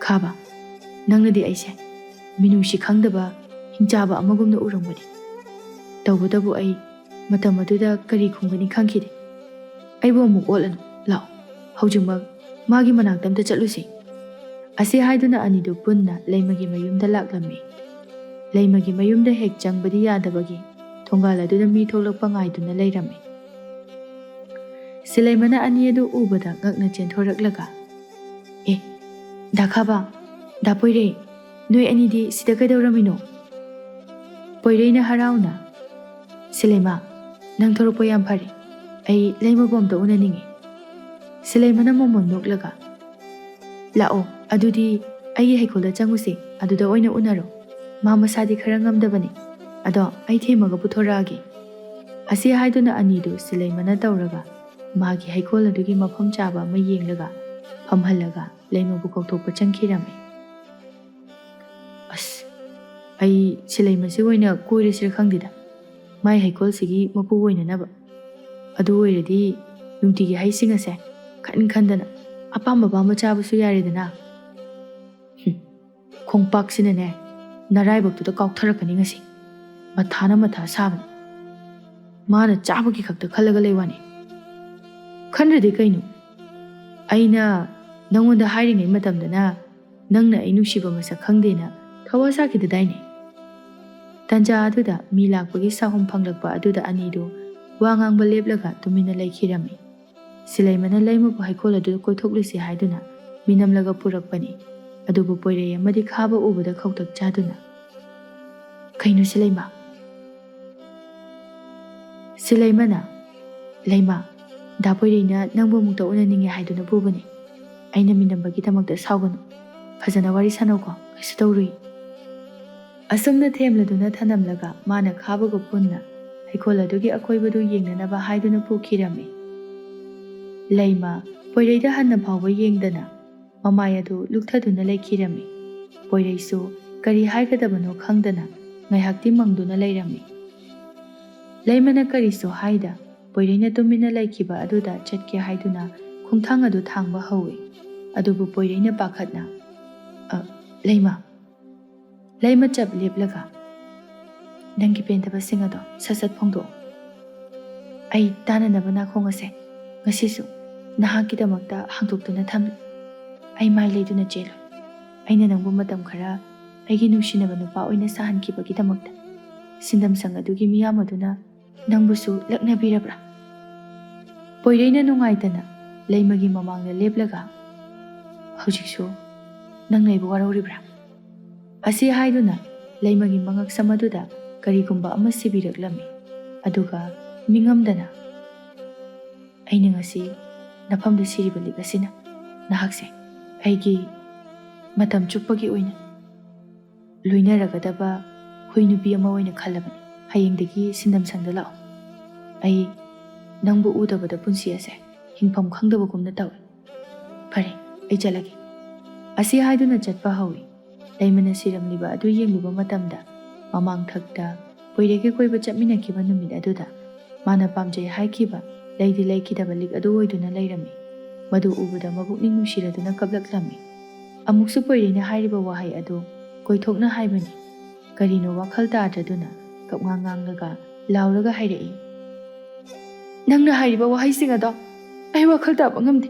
"ꯈꯥꯕ, ꯅꯪꯅꯗꯤ ꯑꯩꯁꯦ ꯃꯤꯅꯨꯡꯁꯤ ꯈꯪꯗꯕ ꯍꯤꯡꯆꯥꯕ ꯑꯃꯒꯨꯝꯅ ꯎꯔꯝꯒꯅꯤ꯫ ꯇꯧꯕꯇꯕꯨ ꯑꯩ ꯃꯇꯝ ꯑꯗꯨꯗ ꯀꯔꯤ ꯈꯨꯝꯒꯅꯤ ꯈꯪꯈꯤꯗꯦ꯫ ꯑꯩꯕꯨ ꯑꯃꯨꯛ ꯑꯣꯠꯂꯅꯨ, ꯂꯥꯛꯑꯣ, ꯍꯧꯖꯤꯛꯃꯛ ꯃꯥꯒꯤ ꯃꯅꯥꯛꯇ ꯑꯝꯇ ꯆꯠꯂꯨꯁꯤ꯫" ꯑꯁꯤ ꯍꯥꯏꯗꯨꯅ ꯑꯅꯤꯗꯨ ꯄꯨꯟꯅ ꯂꯩꯃꯒꯤ ꯃꯌꯨꯝꯗ ꯂꯥꯛꯂꯝꯃꯤ꯫ ꯂꯩꯃꯒꯤ ꯃꯌꯨꯝꯗ ꯍꯦꯛ ꯆꯪꯕꯗꯤ ꯌꯥꯗꯕꯒꯤ ꯊꯣꯡꯒꯥꯜ ꯑꯗꯨꯗ ꯃꯤ ꯊꯣꯛꯂꯛꯄ ꯉꯥꯏꯗꯨꯅ ꯂꯩꯔꯝꯃꯤ꯫ ꯁꯤꯂꯩꯃꯅ ꯑꯅꯤ ꯑꯗꯨ ꯎꯕꯗ ꯉꯛꯅ ꯆꯦꯟꯊꯣꯔꯛꯂꯒ, "ꯑꯦ, ꯗꯥ ꯈꯥꯕ, ꯗꯥ ꯄꯣꯏꯔꯩ, ꯅꯣꯏ ꯑꯅꯤꯗꯤ ꯁꯤꯗ ꯀꯩꯗꯧꯔꯝꯃꯤꯅꯣ?" ꯄꯣꯏꯔꯩꯅ ꯍꯔꯥꯎꯅ, "ꯁꯤꯂꯩꯃ, ꯅꯪ ꯊꯣꯔꯛꯄ ꯌꯥꯝ ꯐꯔꯦ꯫ ꯑꯩ ꯂꯩꯃꯕꯨ ꯑꯝꯇ ꯎꯅꯅꯤꯡꯉꯤ꯫" ꯁꯤꯂꯩꯃꯅ ꯃꯣꯃꯣꯟ ꯅꯣꯛꯂꯒ, "ꯂꯥꯛꯑꯣ, ꯑꯗꯨꯗꯤ ꯑꯩꯒꯤ ꯍꯩꯀꯣꯜꯗ ꯆꯪꯉꯨꯁꯦ, ꯑꯗꯨꯗ ꯑꯣꯏꯅ ꯎꯅꯔꯣ꯫ ꯃꯥ ꯃꯁꯥꯗꯤ ꯈꯔ ꯉꯝꯗꯕꯅꯤ꯫ ꯑꯗꯣ ꯑꯩ ꯊꯦꯝꯃꯒ ꯄꯨꯊꯣꯔꯛꯑꯒꯦ꯫" ꯑꯁꯤ ꯍꯥꯏꯗꯨꯅ ꯑꯅꯤꯗꯨ ꯁꯤꯂꯩꯃꯅ ꯇꯧꯔꯒ ꯃꯥꯒꯤ ꯍꯩꯀꯣꯜ ꯑꯗꯨꯒꯤ ꯃꯐꯝ ꯆꯥꯕ ꯑꯃ ꯌꯦꯡꯂꯒ ꯐꯝꯍꯜꯂꯒ ꯂꯩꯃꯕꯨ ꯀꯧꯊꯣꯛꯄ ꯆꯪꯈꯤꯔꯝꯃꯤ꯫ "ꯑꯁ, ꯑꯩ ꯁꯤꯂꯩꯃꯁꯤ ꯑꯣꯏꯅ ꯀꯣꯏꯔꯁꯤꯔ ꯈꯪꯗꯦꯗ, ꯃꯥꯏ ꯍꯩꯀꯣꯜꯁꯤꯒꯤ ꯃꯄꯨ ꯑꯣꯏꯅꯅꯕ꯫ ꯑꯗꯨ ꯑꯣꯏꯔꯗꯤ ꯅꯨꯡꯇꯤꯒꯤ ꯍꯩꯁꯤꯡ ꯑꯁꯦ ꯈꯟ ꯈꯟꯗꯅ ꯑꯄꯥꯝ ꯑꯄꯥꯝꯕ ꯆꯥꯕꯁꯨ ꯌꯥꯔꯦꯗꯅ꯫" ꯍꯨꯝ, ꯈꯣꯡꯄꯥꯛꯁꯤꯅꯅꯦ, ꯅꯔꯥꯏꯕꯛꯇꯨꯗ ꯀꯥꯎꯊꯔꯛꯀꯅꯤ ꯉꯁꯤ꯫ ꯃꯊꯥꯅ ꯃꯊꯥ ꯁꯥꯕꯅꯤ꯫ ꯃꯥꯅ ꯆꯥꯕꯒꯤ ꯈꯛꯇ ꯈꯜꯂꯒ ꯂꯩ ꯋꯥꯅꯤ꯫ ꯈꯟꯗ꯭ꯔꯗꯤ ꯀꯩꯅꯣ? ꯑꯩꯅ ꯅꯪꯉꯣꯟꯗ ꯍꯥꯏꯔꯤꯉꯩ ꯃꯇꯝꯗꯅ ꯅꯪꯅ ꯑꯩ ꯅꯨꯡꯁꯤꯕ ꯃꯁꯛ ꯈꯪꯗꯦꯅ ꯊꯋꯥ ꯁꯥꯈꯤꯗꯗꯥꯏꯅꯦ? ꯇꯟꯖꯥ ꯑꯗꯨꯗ ꯃꯤ ꯂꯥꯛꯄꯒꯤ ꯁꯥꯍꯨꯝ ꯐꯪꯂꯛꯄ ꯑꯗꯨꯗ ꯑꯅꯤꯗꯨ ꯋꯥ ꯉꯥꯡꯕ ꯂꯦꯞꯂꯒ ꯇꯨꯃꯤꯟꯅ ꯂꯩꯈꯤꯔꯝꯃꯤ꯫ ꯁꯤꯂꯩꯃꯅ ꯂꯩꯃꯕꯨ ꯍꯩꯀꯣꯜ ꯑꯗꯨꯗ ꯀꯣꯏꯊꯣꯛꯂꯨꯁꯤ ꯍꯥꯏꯗꯨꯅ ꯃꯤꯅꯝꯂꯒ ꯄꯨꯔꯛꯄꯅꯤ꯫ ꯑꯗꯨꯕꯨ ꯄꯣꯏꯔꯩ ꯑꯃꯗꯤ ꯈꯥꯕ ꯎꯕꯗ ꯈꯧꯇꯛ ꯆꯥꯗꯨꯅ, "ꯀꯩꯅꯣ ꯁꯤꯂꯩꯃ?" ꯁꯤꯂꯩꯃꯅ, "ꯂꯩꯃ, ꯗꯥ ꯄꯣꯏꯔꯩꯅ ꯅꯪꯕꯨ ꯑꯃꯨꯛꯇ ꯎꯅꯅꯤꯡꯉꯦ ꯍꯥꯏꯗꯨꯅ ꯄꯨꯕꯅꯤ꯫ ꯑꯩꯅ ꯃꯤꯅꯝꯕꯒꯤꯗꯃꯛꯇ ꯁꯥꯎꯒꯅꯨ꯫ ꯐꯖꯅ ꯋꯥꯔꯤ ꯁꯥꯟꯅꯧꯀꯣ, ꯀꯩꯁꯨ ꯇꯧꯔꯨꯏ꯫" ꯑꯁꯨꯝꯅ ꯊꯦꯝꯂꯗꯨꯅ ꯊꯅꯝꯂꯒ ꯃꯥꯅ ꯈꯥꯕꯒ ꯄꯨꯟꯅ ꯍꯩꯀꯣꯜ ꯑꯗꯨꯒꯤ ꯑꯀꯣꯏꯕꯗꯨ ꯌꯦꯡꯅꯅꯕ ꯍꯥꯏꯗꯨꯅ ꯄꯨꯈꯤꯔꯝꯃꯤ꯫ ꯂꯩꯃ ꯄꯣꯏꯔꯩꯗ ꯍꯟꯅ ꯐꯥꯎꯕ ꯌꯦꯡꯗꯅ ꯃꯃꯥꯏ ꯑꯗꯨ ꯂꯨꯛꯊꯗꯨꯅ ꯂꯩꯈꯤꯔꯝꯃꯤ꯫ ꯄꯣꯏꯔꯩꯁꯨ ꯀꯔꯤ ꯍꯥꯏꯒꯗꯕꯅꯣ ꯈꯪꯗꯅ ꯉꯥꯏꯍꯥꯛꯇꯤ ꯃꯪꯗꯨꯅ ꯂꯩꯔꯝꯃꯤ꯫ ꯂꯩꯃꯅ ꯀꯔꯤꯁꯨ ꯍꯥꯏꯗ ꯄꯣꯏꯔꯩꯅ ꯇꯨꯃꯤꯟꯅ ꯂꯩꯈꯤꯕ ꯑꯗꯨꯗ ꯆꯠꯀꯦ ꯍꯥꯏꯗꯨꯅ ꯈꯣꯡꯊꯥꯡ ꯑꯗꯨ ꯊꯥꯡꯕ ꯍꯧꯏ꯫ ꯑꯗꯨꯕꯨ ꯄꯣꯏꯔꯩꯅ ꯄꯥꯈꯠꯅ, "ꯑ, ꯂꯩꯃ꯫" ꯂꯩꯃ ꯆꯞ ꯂꯦꯞꯂꯒ, "ꯅꯪꯒꯤ ꯄꯦꯟꯗꯕꯁꯤꯡ ꯑꯗꯣ ꯁꯠ ꯁꯠ ꯐꯣꯡꯗꯣꯛꯑꯣ꯫ ꯑꯩ ꯇꯥꯅꯅꯕ ꯅꯥꯈꯣꯡ ꯑꯁꯦ ꯉꯁꯤꯁꯨ ꯅꯍꯥꯛꯀꯤꯗꯃꯛꯇ ꯍꯥꯡꯗꯣꯛꯇꯨꯅ ꯊꯝꯂꯤ꯫ ꯑꯩ ꯃꯥꯏ ꯂꯩꯗꯨꯅ ꯆꯦꯜꯂꯣꯏ꯫ ꯑꯩꯅ ꯅꯪꯕꯨ ꯃꯇꯝ ꯈꯔ ꯑꯩꯒꯤ ꯅꯨꯡꯁꯤꯅꯕ ꯅꯨꯄꯥ ꯑꯣꯏꯅ ꯁꯥꯍꯟꯈꯤꯕꯒꯤꯗꯃꯛꯇ ꯁꯤꯟꯗꯝꯁꯪ ꯑꯗꯨꯒꯤ ꯃꯤꯌꯥꯝ ꯑꯗꯨꯅ ꯅꯪꯕꯨꯁꯨ ꯂꯛꯅꯕꯤꯔꯕ꯭ꯔꯥ?" ꯄꯣꯏꯔꯩꯅ ꯅꯨꯡꯉꯥꯏꯇꯅ ꯂꯩꯃꯒꯤ ꯃꯃꯥꯡꯗ ꯂꯦꯞꯂꯒ, "ꯍꯧꯖꯤꯛꯁꯨ ꯅꯪꯅ ꯑꯩꯕꯨ ꯋꯥꯔꯧꯔꯤꯕ꯭ꯔꯥ?" ꯑꯁꯤ ꯍꯥꯏꯗꯨꯅ ꯂꯩꯃꯒꯤ ꯃꯉꯛꯁꯝ ꯑꯗꯨꯗ ꯀꯔꯤꯒꯨꯝꯕ ꯑꯃ ꯁꯤꯕꯤꯔꯛꯂꯝꯃꯤ꯫ ꯑꯗꯨꯒ ꯃꯤꯉꯝꯗꯅ, "ꯑꯩꯅ ꯉꯁꯤ ꯅꯐꯝꯗ ꯁꯤꯔꯤꯕ ꯂꯤꯛ ꯑꯁꯤꯅ ꯅꯍꯥꯛꯁꯦ ꯑꯩꯒꯤ ꯃꯇꯝ ꯆꯨꯞꯄꯒꯤ ꯑꯣꯏꯅ ꯂꯣꯏꯅꯔꯒꯗꯕ ꯍꯨꯏ ꯅꯨꯄꯤ ꯑꯃ ꯑꯣꯏꯅ ꯈꯜꯂꯕꯅꯤ꯫ ꯍꯌꯦꯡꯗꯒꯤ ꯁꯤꯟꯗꯝꯁꯪꯗ ꯂꯥꯛꯑꯣ꯫ ꯑꯩ ꯅꯪꯕꯨ ꯎꯗꯕꯗ ꯄꯨꯟꯁꯤ ꯑꯁꯦ ꯍꯤꯡꯐꯝ ꯈꯪꯗꯕꯒꯨꯝꯅ ꯇꯧꯏ꯫ ꯐꯔꯦ, ꯑꯩ ꯆꯠꯂꯒꯦ꯫" ꯑꯁꯤ ꯍꯥꯏꯗꯨꯅ ꯆꯠꯄ ꯍꯧꯏ꯫ ꯂꯩꯃꯅ ꯁꯤꯔꯝꯂꯤꯕ ꯑꯗꯨ ꯌꯦꯡꯂꯨꯕ ꯃꯇꯝꯗ, ꯃꯃꯥꯡꯊꯛꯇ ꯄꯣꯏꯔꯩꯒ ꯀꯣꯏꯕ ꯆꯠꯃꯤꯟꯅꯈꯤꯕ ꯅꯨꯃꯤꯠ ꯑꯗꯨꯗ ꯃꯥꯅ ꯄꯥꯝꯖꯩ ꯍꯥꯏꯈꯤꯕ ꯂꯩꯗꯤ ꯂꯩꯈꯤꯗꯕ ꯂꯤꯛ ꯑꯗꯨ ꯑꯣꯏꯗꯨꯅ ꯂꯩꯔꯝꯃꯤ꯫ ꯃꯗꯨ ꯎꯕꯗ ꯃꯄꯨꯛꯅꯤꯡ ꯅꯨꯡꯁꯤꯔꯗꯨꯅ ꯀꯞꯂꯛꯂꯝꯃꯤ꯫ ꯑꯃꯨꯛꯁꯨ ꯄꯣꯏꯔꯩꯅ ꯍꯥꯏꯔꯤꯕ ꯋꯥꯍꯩ ꯑꯗꯨ ꯀꯣꯏꯊꯣꯛꯅ ꯍꯥꯏꯕꯅꯤ꯫ ꯀꯔꯤꯅꯣ ꯋꯥꯈꯜ ꯇꯥꯗ꯭ꯔꯗꯨꯅ ꯀꯞꯉꯥꯡ ꯉꯥꯡꯂꯒ ꯂꯥꯎꯔꯒ ꯍꯥꯏꯔꯛꯏ, "ꯅꯪꯅ ꯍꯥꯏꯔꯤꯕ ꯋꯥꯍꯩꯁꯤꯡ ꯑꯗꯣ ꯑꯩ ꯋꯥꯈꯜ ꯇꯥꯕ ꯉꯝꯗꯦ꯫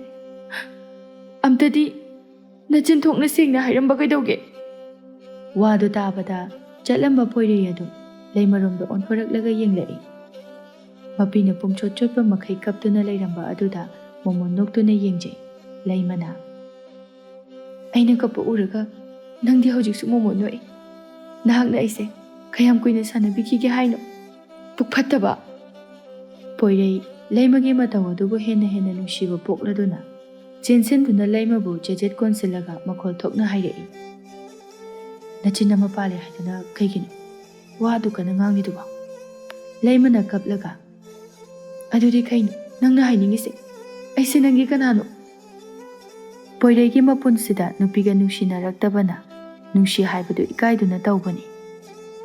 ꯑꯝꯇꯗꯤ ꯅꯆꯤꯟ ꯊꯣꯛꯅ ꯁꯦꯡꯅ ꯍꯥꯏꯔꯝꯕ ꯀꯩꯗꯧꯒꯦ?" ꯋꯥꯗꯨ ꯇꯥꯕꯗ ꯆꯠꯂꯝꯕ ꯄꯣꯏꯔꯩ ꯑꯗꯨ ꯂꯩꯃꯔꯣꯝꯗ ꯑꯣꯟꯊꯣꯔꯛꯂꯒ ꯌꯦꯡꯂꯛꯏ꯫ ꯃꯄꯤꯅ ꯄꯨꯝꯆꯣꯠ ꯆꯣꯠꯄ ꯃꯈꯩ ꯀꯞꯇꯨꯅ ꯂꯩꯔꯝꯕ ꯑꯗꯨꯗ ꯃꯣꯃꯣꯟ ꯅꯣꯛꯇꯨꯅ ꯌꯦꯡꯖꯩ꯫ ꯂꯩꯃꯅ, "ꯑꯩꯅ ꯀꯞꯄ ꯎꯔꯒ ꯅꯪꯗꯤ ꯍꯧꯖꯤꯛꯁꯨ ꯃꯣꯃꯣꯟ ꯅꯣꯛꯏ꯫ ꯅꯍꯥꯛꯅ ꯑꯩꯁꯦ ꯀꯌꯥꯝ ꯀꯨꯏꯅ ꯁꯥꯟꯅꯕꯤꯈꯤꯒꯦ ꯍꯥꯏꯅꯣ? ꯄꯨꯛ ꯐꯠꯇꯕ!" ꯄꯣꯏꯔꯩ ꯂꯩꯃꯒꯤ ꯃꯇꯧ ꯑꯗꯨꯕꯨ ꯍꯦꯟꯅ ꯍꯦꯟꯅ ꯅꯨꯡꯁꯤꯕ ꯄꯣꯛꯂꯗꯨꯅ, ꯆꯦꯟꯁꯤꯟꯗꯨꯅ ꯂꯩꯃꯕꯨ ꯆꯦꯖꯦꯠ ꯀꯣꯟꯁꯤꯜꯂꯒ ꯃꯈꯣꯜ ꯊꯣꯛꯅ ꯍꯥꯏꯔꯛꯏ, "ꯅꯆꯤꯟ ꯑꯃ ꯄꯥꯜꯂꯦ ꯍꯥꯏꯗꯨꯅ ꯀꯩꯒꯤꯅꯣ ꯋꯥꯗꯨ ꯀꯟꯅ ꯉꯥꯡꯂꯤꯗꯨꯕꯣ?" ꯂꯩꯃꯅ ꯀꯞꯂꯒ, "ꯑꯗꯨꯗꯤ ꯀꯩꯅꯣ ꯅꯪꯅ ꯍꯥꯏꯅꯤꯡꯉꯤꯁꯦ? ꯑꯩꯁꯦ ꯅꯪꯒꯤ ꯀꯅꯥꯅꯣ?" ꯄꯣꯏꯔꯩꯒꯤ ꯃꯄꯨꯟꯁꯤꯗ ꯅꯨꯄꯤꯒ ꯅꯨꯡꯁꯤꯅꯔꯛꯇꯕꯅ ꯅꯨꯡꯁꯤ ꯍꯥꯏꯕꯗꯨ ꯏꯀꯥꯏꯗꯨꯅ ꯇꯧꯕꯅꯤ꯫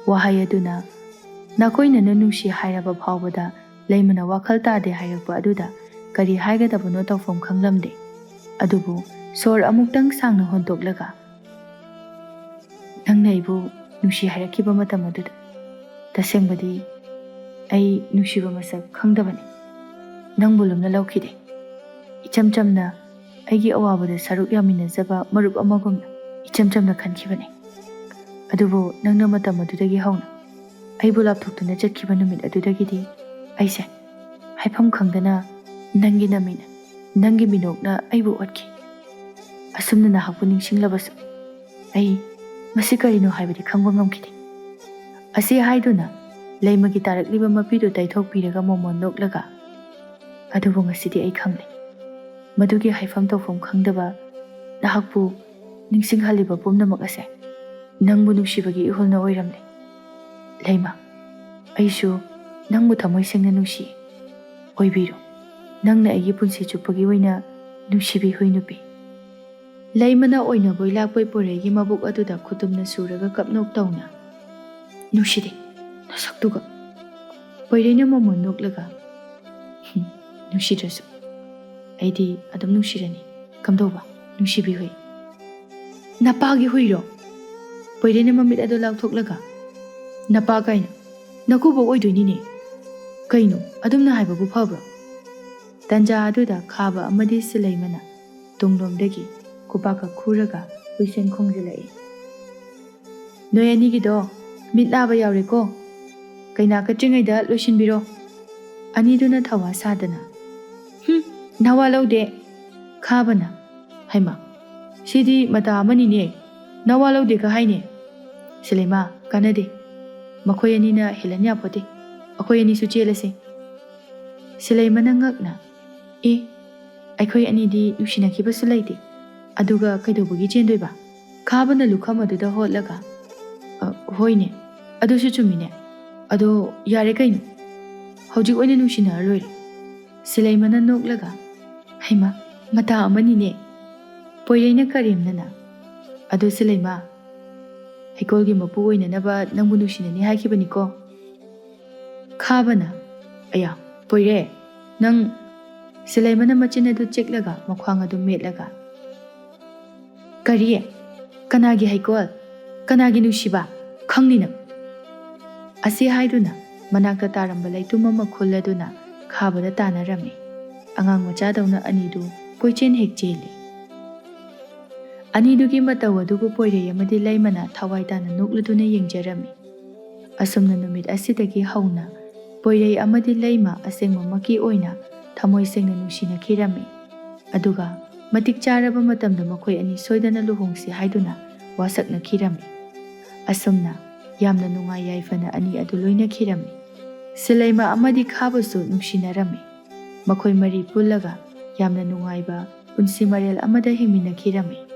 ꯋꯥꯍꯩ ꯑꯗꯨꯅ ꯅꯥꯀꯣꯏꯅꯅ ꯅꯨꯡꯁꯤ ꯍꯥꯏꯔꯕ ꯐꯥꯎꯕꯗ ꯂꯩꯃꯅ ꯋꯥꯈꯜ ꯇꯥꯗꯦ ꯍꯥꯏꯔꯛꯄ ꯑꯗꯨꯗ ꯀꯔꯤ ꯍꯥꯏꯒꯗꯕꯅꯣ ꯇꯧꯐꯝ ꯈꯪꯂꯝꯗꯦ꯫ ꯑꯗꯨꯕꯨ ꯁꯣꯔ ꯑꯃꯨꯛꯇꯪ ꯁꯥꯡꯅ ꯍꯣꯟꯗꯣꯛꯂꯒ, "ꯅꯪꯅ ꯑꯩꯕꯨ ꯅꯨꯡꯁꯤ ꯍꯥꯏꯔꯛꯈꯤꯕ ꯃꯇꯝ ꯑꯗꯨꯗ ꯇꯁꯦꯡꯕꯗꯤ ꯑꯩ ꯅꯨꯡꯁꯤꯕ ꯃꯁꯛ ꯈꯪꯗꯕꯅꯤ꯫ ꯅꯪꯕꯨ ꯂꯨꯝꯅ ꯂꯧꯈꯤꯗꯦ꯫ ꯏꯆꯝ ꯆꯝꯅ ꯑꯩꯒꯤ ꯑꯋꯥꯕꯗ ꯁꯔꯨꯛ ꯌꯥꯃꯤꯟꯅꯖꯕ ꯃꯔꯨꯞ ꯑꯃꯒꯨꯝꯅ ꯏꯆꯝ ꯆꯝꯅ ꯈꯟꯈꯤꯕꯅꯤ꯫ ꯑꯗꯨꯕꯨ ꯅꯪꯅ ꯃꯇꯝ ꯑꯗꯨꯗꯒꯤ ꯍꯧꯅ ꯑꯩꯕꯨ ꯂꯥꯞꯊꯣꯛꯇꯨꯅ ꯆꯠꯈꯤꯕ ꯅꯨꯃꯤꯠ ꯑꯗꯨꯗꯒꯤꯗꯤ ꯑꯩꯁꯦ ꯍꯥꯏꯐꯝ ꯈꯪꯗꯅ ꯅꯪꯒꯤ ꯅꯃꯤꯅ, ꯅꯪꯒꯤ ꯃꯤꯅꯣꯛꯅ ꯑꯩꯕꯨ ꯑꯣꯠꯈꯤ꯫ ꯑꯁꯨꯝꯅ ꯅꯍꯥꯛꯄꯨ ꯅꯤꯡꯁꯤꯡꯂꯕꯁꯨ ꯑꯩ ꯃꯁꯤ ꯀꯔꯤꯅꯣ ꯍꯥꯏꯕꯗꯤ ꯈꯪꯕ ꯉꯝꯈꯤꯗꯦ꯫" ꯑꯁꯤ ꯍꯥꯏꯗꯨꯅ ꯂꯩꯃꯒꯤ ꯇꯥꯔꯛꯂꯤꯕ ꯃꯄꯤꯗꯨ ꯇꯩꯊꯣꯛꯄꯤꯔꯒ ꯃꯣꯃꯣꯟ ꯅꯣꯛꯂꯒ, "ꯑꯗꯨꯕꯨ ꯉꯁꯤꯗꯤ ꯑꯩ ꯈꯪꯂꯦ꯫ ꯃꯗꯨꯒꯤ ꯍꯥꯏꯐꯝ ꯇꯧꯐꯝ ꯈꯪꯗꯕ ꯅꯍꯥꯛꯄꯨ ꯅꯤꯡꯁꯤꯡꯍꯜꯂꯤꯕ ꯄꯨꯝꯅꯃꯛ ꯑꯁꯦ ꯅꯪꯕꯨ ꯅꯨꯡꯁꯤꯕꯒꯤ ꯏꯍꯨꯜꯅ ꯑꯣꯏꯔꯝꯂꯦ꯫ ꯂꯩꯃ, ꯑꯩꯁꯨ ꯅꯪꯕꯨ ꯊꯃꯣꯏ ꯁꯦꯡꯅ ꯅꯨꯡꯁꯤ꯫ ꯑꯣꯏꯕꯤꯔꯣ ꯅꯪꯅ ꯑꯩꯒꯤ ꯄꯨꯟꯁꯤ ꯆꯨꯞꯄꯒꯤ ꯑꯣꯏꯅ ꯅꯨꯡꯁꯤꯕꯤ ꯍꯨꯏ ꯅꯨꯄꯤ꯫" ꯂꯩꯃꯅ ꯑꯣꯏꯅꯕꯣꯏ ꯂꯥꯛꯄꯣꯏ ꯄꯣꯏꯔꯩꯒꯤ ꯃꯕꯨꯛ ꯑꯗꯨꯗ ꯈꯨꯇꯨꯝꯅ ꯁꯨꯔꯒ ꯀꯞꯅꯣꯛ ꯇꯧꯅ, "ꯅꯨꯡꯁꯤꯗꯦ ꯅꯁꯛꯇꯨꯒ꯫" ꯄꯣꯏꯔꯩꯅ ꯃꯃꯣꯟ ꯅꯣꯛꯂꯒ, "ꯍꯨꯝ, ꯅꯨꯡꯁꯤꯗ꯭ꯔꯁꯨ ꯑꯩꯗꯤ ꯑꯗꯨꯝ ꯅꯨꯡꯁꯤꯔꯅꯤ꯫ ꯀꯝꯗꯧꯕ, ꯅꯨꯡꯁꯤꯕꯤ ꯍꯨꯏ?" "ꯅꯄꯥꯒꯤ ꯍꯨꯏꯔꯣ?" ꯄꯣꯏꯔꯩꯅ ꯃꯃꯤꯠ ꯑꯗꯨ ꯂꯥꯎꯊꯣꯛꯂꯒ, "ꯅꯄꯥ ꯀꯥꯏꯅ? ꯅꯀꯨꯕꯣꯛ ꯑꯣꯏꯗꯣꯏꯅꯤꯅꯦ꯫ ꯀꯩꯅꯣ, ꯑꯗꯨꯝꯅ ꯍꯥꯏꯕꯕꯨ ꯐꯕ꯭ꯔꯣ?" ꯇꯟꯖꯥ ꯑꯗꯨꯗ ꯈꯥꯕ ꯑꯃꯗꯤ ꯁꯤꯂꯩꯃꯅ ꯇꯨꯡꯂꯣꯝꯗꯒꯤ ꯈꯨꯄꯥꯛꯀ ꯈꯨꯔꯒ ꯍꯨꯏꯁꯦꯟ ꯈꯣꯡꯖꯤꯜꯂꯛꯏ꯫ "ꯅꯣꯏ ꯑꯅꯤꯒꯤꯗꯣ ꯃꯤꯠ ꯅꯥꯕ ꯌꯥꯎꯔꯦꯀꯣ꯫ ꯀꯩꯅꯥ ꯀꯠꯇ꯭ꯔꯤꯉꯩꯗ ꯂꯣꯏꯁꯤꯟꯕꯤꯔꯣ꯫" ꯑꯅꯤꯗꯨꯅ ꯊꯧꯋꯥ ꯁꯥꯗꯅ, "ꯍꯨꯝ, ꯅꯋꯥ ꯂꯧꯗꯦ꯫" ꯈꯥꯕꯅ, "ꯍꯩꯃꯥ, ꯁꯤꯗꯤ ꯃꯇꯥ ꯑꯃꯅꯤꯅꯦ, ꯅꯋꯥ ꯂꯧꯗꯦꯒ ꯍꯥꯏꯅꯦ꯫" "ꯁꯤꯂꯩꯃ, ꯀꯥꯟꯅꯗꯦ꯫ ꯃꯈꯣꯏ ꯑꯅꯤꯅ ꯍꯦꯜꯍꯟ ꯌꯥꯄꯣꯠꯇꯦ꯫ ꯑꯩꯈꯣꯏ ꯑꯅꯤꯁꯨ ꯆꯦꯜꯂꯁꯦ꯫" ꯁꯤꯂꯩꯃꯅ ꯉꯛꯅ, "ꯑꯦ, ꯑꯩꯈꯣꯏ ꯑꯅꯤꯗꯤ ꯅꯨꯡꯁꯤꯅꯈꯤꯕꯁꯨ ꯂꯩꯇꯦ꯫ ꯑꯗꯨꯒ ꯀꯩꯗꯧꯕꯒꯤ ꯆꯦꯟꯗꯣꯏꯕ?" ꯈꯥꯕꯅ ꯂꯨꯈꯝ ꯑꯗꯨꯗ ꯍꯣꯠꯂꯒ, "ꯑ, ꯍꯣꯏꯅꯦ, ꯑꯗꯨꯁꯨ ꯆꯨꯝꯃꯤꯅꯦ꯫ ꯑꯗꯣ ꯌꯥꯔꯦ ꯀꯩꯅꯣ, ꯍꯧꯖꯤꯛ ꯑꯣꯏꯅ ꯅꯨꯡꯁꯤꯅꯔ ꯂꯣꯏꯔꯦ꯫" ꯁꯤꯂꯩꯃꯅ ꯅꯣꯛꯂꯒ, "ꯍꯩꯃ, ꯃꯇꯥ ꯑꯃꯅꯤꯅꯦ꯫ ꯄꯣꯏꯔꯩꯅ ꯀꯔꯦꯝꯅꯅ, "ꯑꯗꯣ ꯁꯤꯂꯩꯃ, ꯍꯩꯀꯣꯜꯒꯤ ꯃꯄꯨ ꯑꯣꯏꯅꯅꯕ ꯅꯪꯕꯨ ꯅꯨꯡꯁꯤꯅꯅꯤ ꯍꯥꯏꯈꯤꯕꯅꯤꯀꯣ꯫" ꯈꯥꯕꯅ, "ꯑꯌꯥ, ꯄꯣꯏꯔꯦ, ꯅꯪ꯫" ꯁꯤꯂꯩꯃꯅ ꯃꯆꯤꯟ ꯑꯗꯨ ꯆꯤꯛꯂꯒ ꯃꯈ꯭ꯋꯥꯡ ꯑꯗꯨ ꯃꯦꯠꯂꯒ, "ꯀꯔꯤ? ꯀꯅꯥꯒꯤ ꯍꯩꯀꯣꯜ? ꯀꯅꯥꯒꯤ ꯅꯨꯡꯁꯤꯕ? ꯈꯪꯅꯤ ꯅꯪ!" ꯑꯁꯤ ꯍꯥꯏꯗꯨꯅ ꯃꯅꯥꯛꯇ ꯇꯥꯔꯝꯕ ꯂꯩꯇꯨꯝ ꯑꯃ ꯈꯨꯜꯂꯗꯨꯅ ꯈꯥꯕꯗ ꯇꯥꯟꯅꯔꯝꯃꯤ꯫ ꯑꯉꯥꯡ ꯃꯆꯥꯗꯧꯅ ꯑꯅꯤꯗꯨ ꯀꯣꯏꯆꯦꯟ ꯍꯦꯛ ꯆꯦꯜꯂꯤ꯫ ꯑꯅꯤꯗꯨꯒꯤ ꯃꯇꯧ ꯑꯗꯨꯕꯨ ꯄꯣꯏꯔꯩ ꯑꯃꯗꯤ ꯂꯩꯃꯅ ꯊꯋꯥꯏ ꯇꯥꯅ ꯅꯣꯛꯂꯗꯨꯅ ꯌꯦꯡꯖꯔꯝꯃꯤ꯫ ꯑꯁꯨꯝꯅ ꯅꯨꯃꯤꯠ ꯑꯁꯤꯗꯒꯤ ꯍꯧꯅ ꯄꯣꯏꯔꯩ ꯑꯃꯗꯤ ꯂꯩꯃ ꯑꯁꯦꯡꯕꯃꯛꯀꯤ ꯑꯣꯏꯅ ꯊꯃꯣꯏ ꯁꯦꯡꯅ ꯅꯨꯡꯁꯤꯅꯈꯤꯔꯝꯃꯤ꯫ ꯑꯗꯨꯒ ꯃꯇꯤꯛ ꯆꯥꯔꯕ ꯃꯇꯝꯗ ꯃꯈꯣꯏ ꯑꯅꯤ ꯁꯣꯏꯗꯅ ꯂꯨꯍꯣꯡꯁꯤ ꯍꯥꯏꯗꯨꯅ ꯋꯥꯁꯛꯅꯈꯤꯔꯝꯃꯤ꯫ ꯑꯁꯨꯝꯅ ꯌꯥꯝꯅ ꯅꯨꯡꯉꯥꯏ ꯌꯥꯏꯐꯅ ꯑꯅꯤ ꯑꯗꯨ ꯂꯣꯏꯅꯈꯤꯔꯝꯃꯤ꯫ ꯁꯤꯂꯩꯃ ꯑꯃꯗꯤ ꯈꯥꯕꯁꯨ ꯅꯨꯡꯁꯤꯅꯔꯝꯃꯤ꯫ ꯃꯈꯣꯏ ꯃꯔꯤ ꯄꯨꯜꯂꯒ ꯌꯥꯝꯅ ꯅꯨꯡꯉꯥꯏꯕ ꯄꯨꯟꯁꯤ ꯃꯔꯦꯜ ꯑꯃꯗ ꯍꯤꯡꯃꯤꯟꯅꯈꯤꯔꯝꯃꯤ꯫